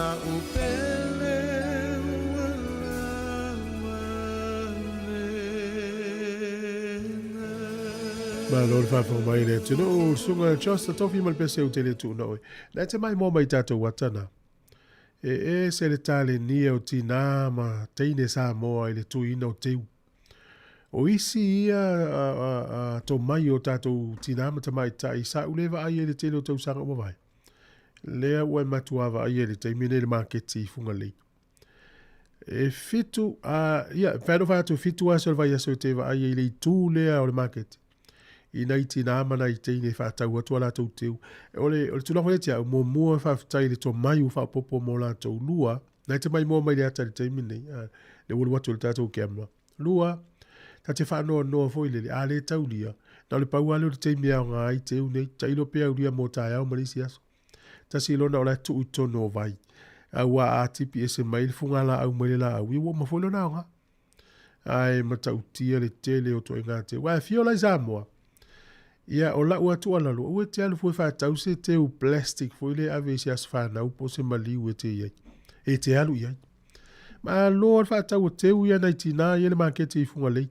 La'u pele ua lava lena. Malo le faafofoga mai le atunuu, susuga Josh Tofi ma le pese u te le tuuna oe. Na te mai moa mai tatou atana. E ese le talenia o tinā ma teine Samoa i le tuiina o teu. O isi ia tomai o tatou tinā ma tamaitai sa ou le vaai ai i le tele o tausaga ua mavae. Lea ua e matuā vaaia i le taimi nei i le maketi i Fugalei. E fitu, a, ia, e mafai ona fai atu e fitu aso o le vaiaso e te vaai ai i le itu lea o le maketi i nai tinā ma nai teine e faatau atu a latou teu. O le, o le tulaga foi ia te au, muamua faafetai i le tomai ua faaopoopo mo latou. Lua, Na te maimoa mai le ata i le taimi lenei, a, le ua alu atu o le tatou camera. Lua, ta te faanoanoa foi lele, a le taulia, na o le pau lava lea o le taimi e aoga ai teu nei, tailo pe aulia mo taeao ma le isi aso. Tasi lona o la e tuu i totonu o vai. Aua a tipi ese mai le fugalaau mai le laau, ia ua uma foi lona aoga. Ae matautia le tele o ituaiga teu. Ae afio la i Samoa, ia o lau lava tuualalo, aua e te alu fua e faatau se teu plastic foi lea e ave i se aso fanau po o se maliu e te i ai, e te alu i ai. Malo le faatau o teu ia nai tinā ia i le maketi i Fugalei.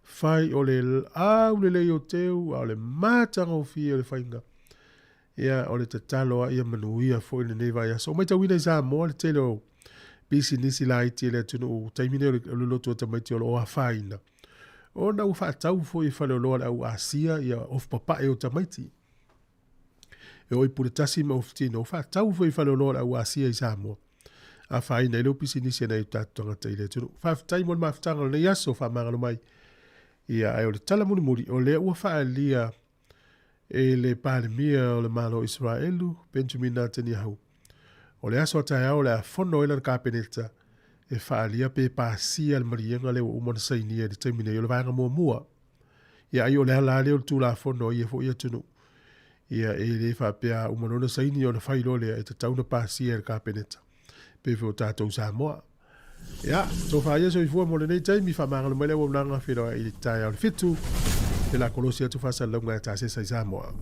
Fai o le aulelei o teu, a o le matagofie o le faiga. Ia, o le tatalo a ia manuia foi lenei vaiaso. Ua matauina i Samoa le tele o pisinisi laiti a le atunuu, taimi nei o le lotu o tamaiti o lo o afaina, ona ua faatau foi e faleoloa le au Asia ia ofu papae o tamaiti. E oo i Puletasi ma Ofutino, ua faatau foi e faleoloa le au Asia i Samoa. Afaina ai leo pisinisi a nai o tatou tagata i le atunuu. Faafetai mo le mafutaga o lenei aso, faamagalo mai. Ia, ae o le tala mulimuli, o lea ua faaalia e le Palemia o le Malo o Isaraelu, Benjamin Netanyahu. O le aso a taeao o le a fono ai lana Kapeneta e faaalia pe pasia le maliega lea ua uma ona sainia i le taimi nei o le vaega muamua. Ia ai o le ala lava lea o le Tulafono a ia foi atunuu. Ia e le faapea a uma loa ona saini ona fai loa lea e tatau ona pasia e le Kapeneta. Pei foi o tatou Samoa. Ia, tofa ia soifua mo lenei taimi, faamagalo mai le auaunaga feiloai i le taeao i le fitu, le la kolosi atu faasalalauga e tasesa i Samoa.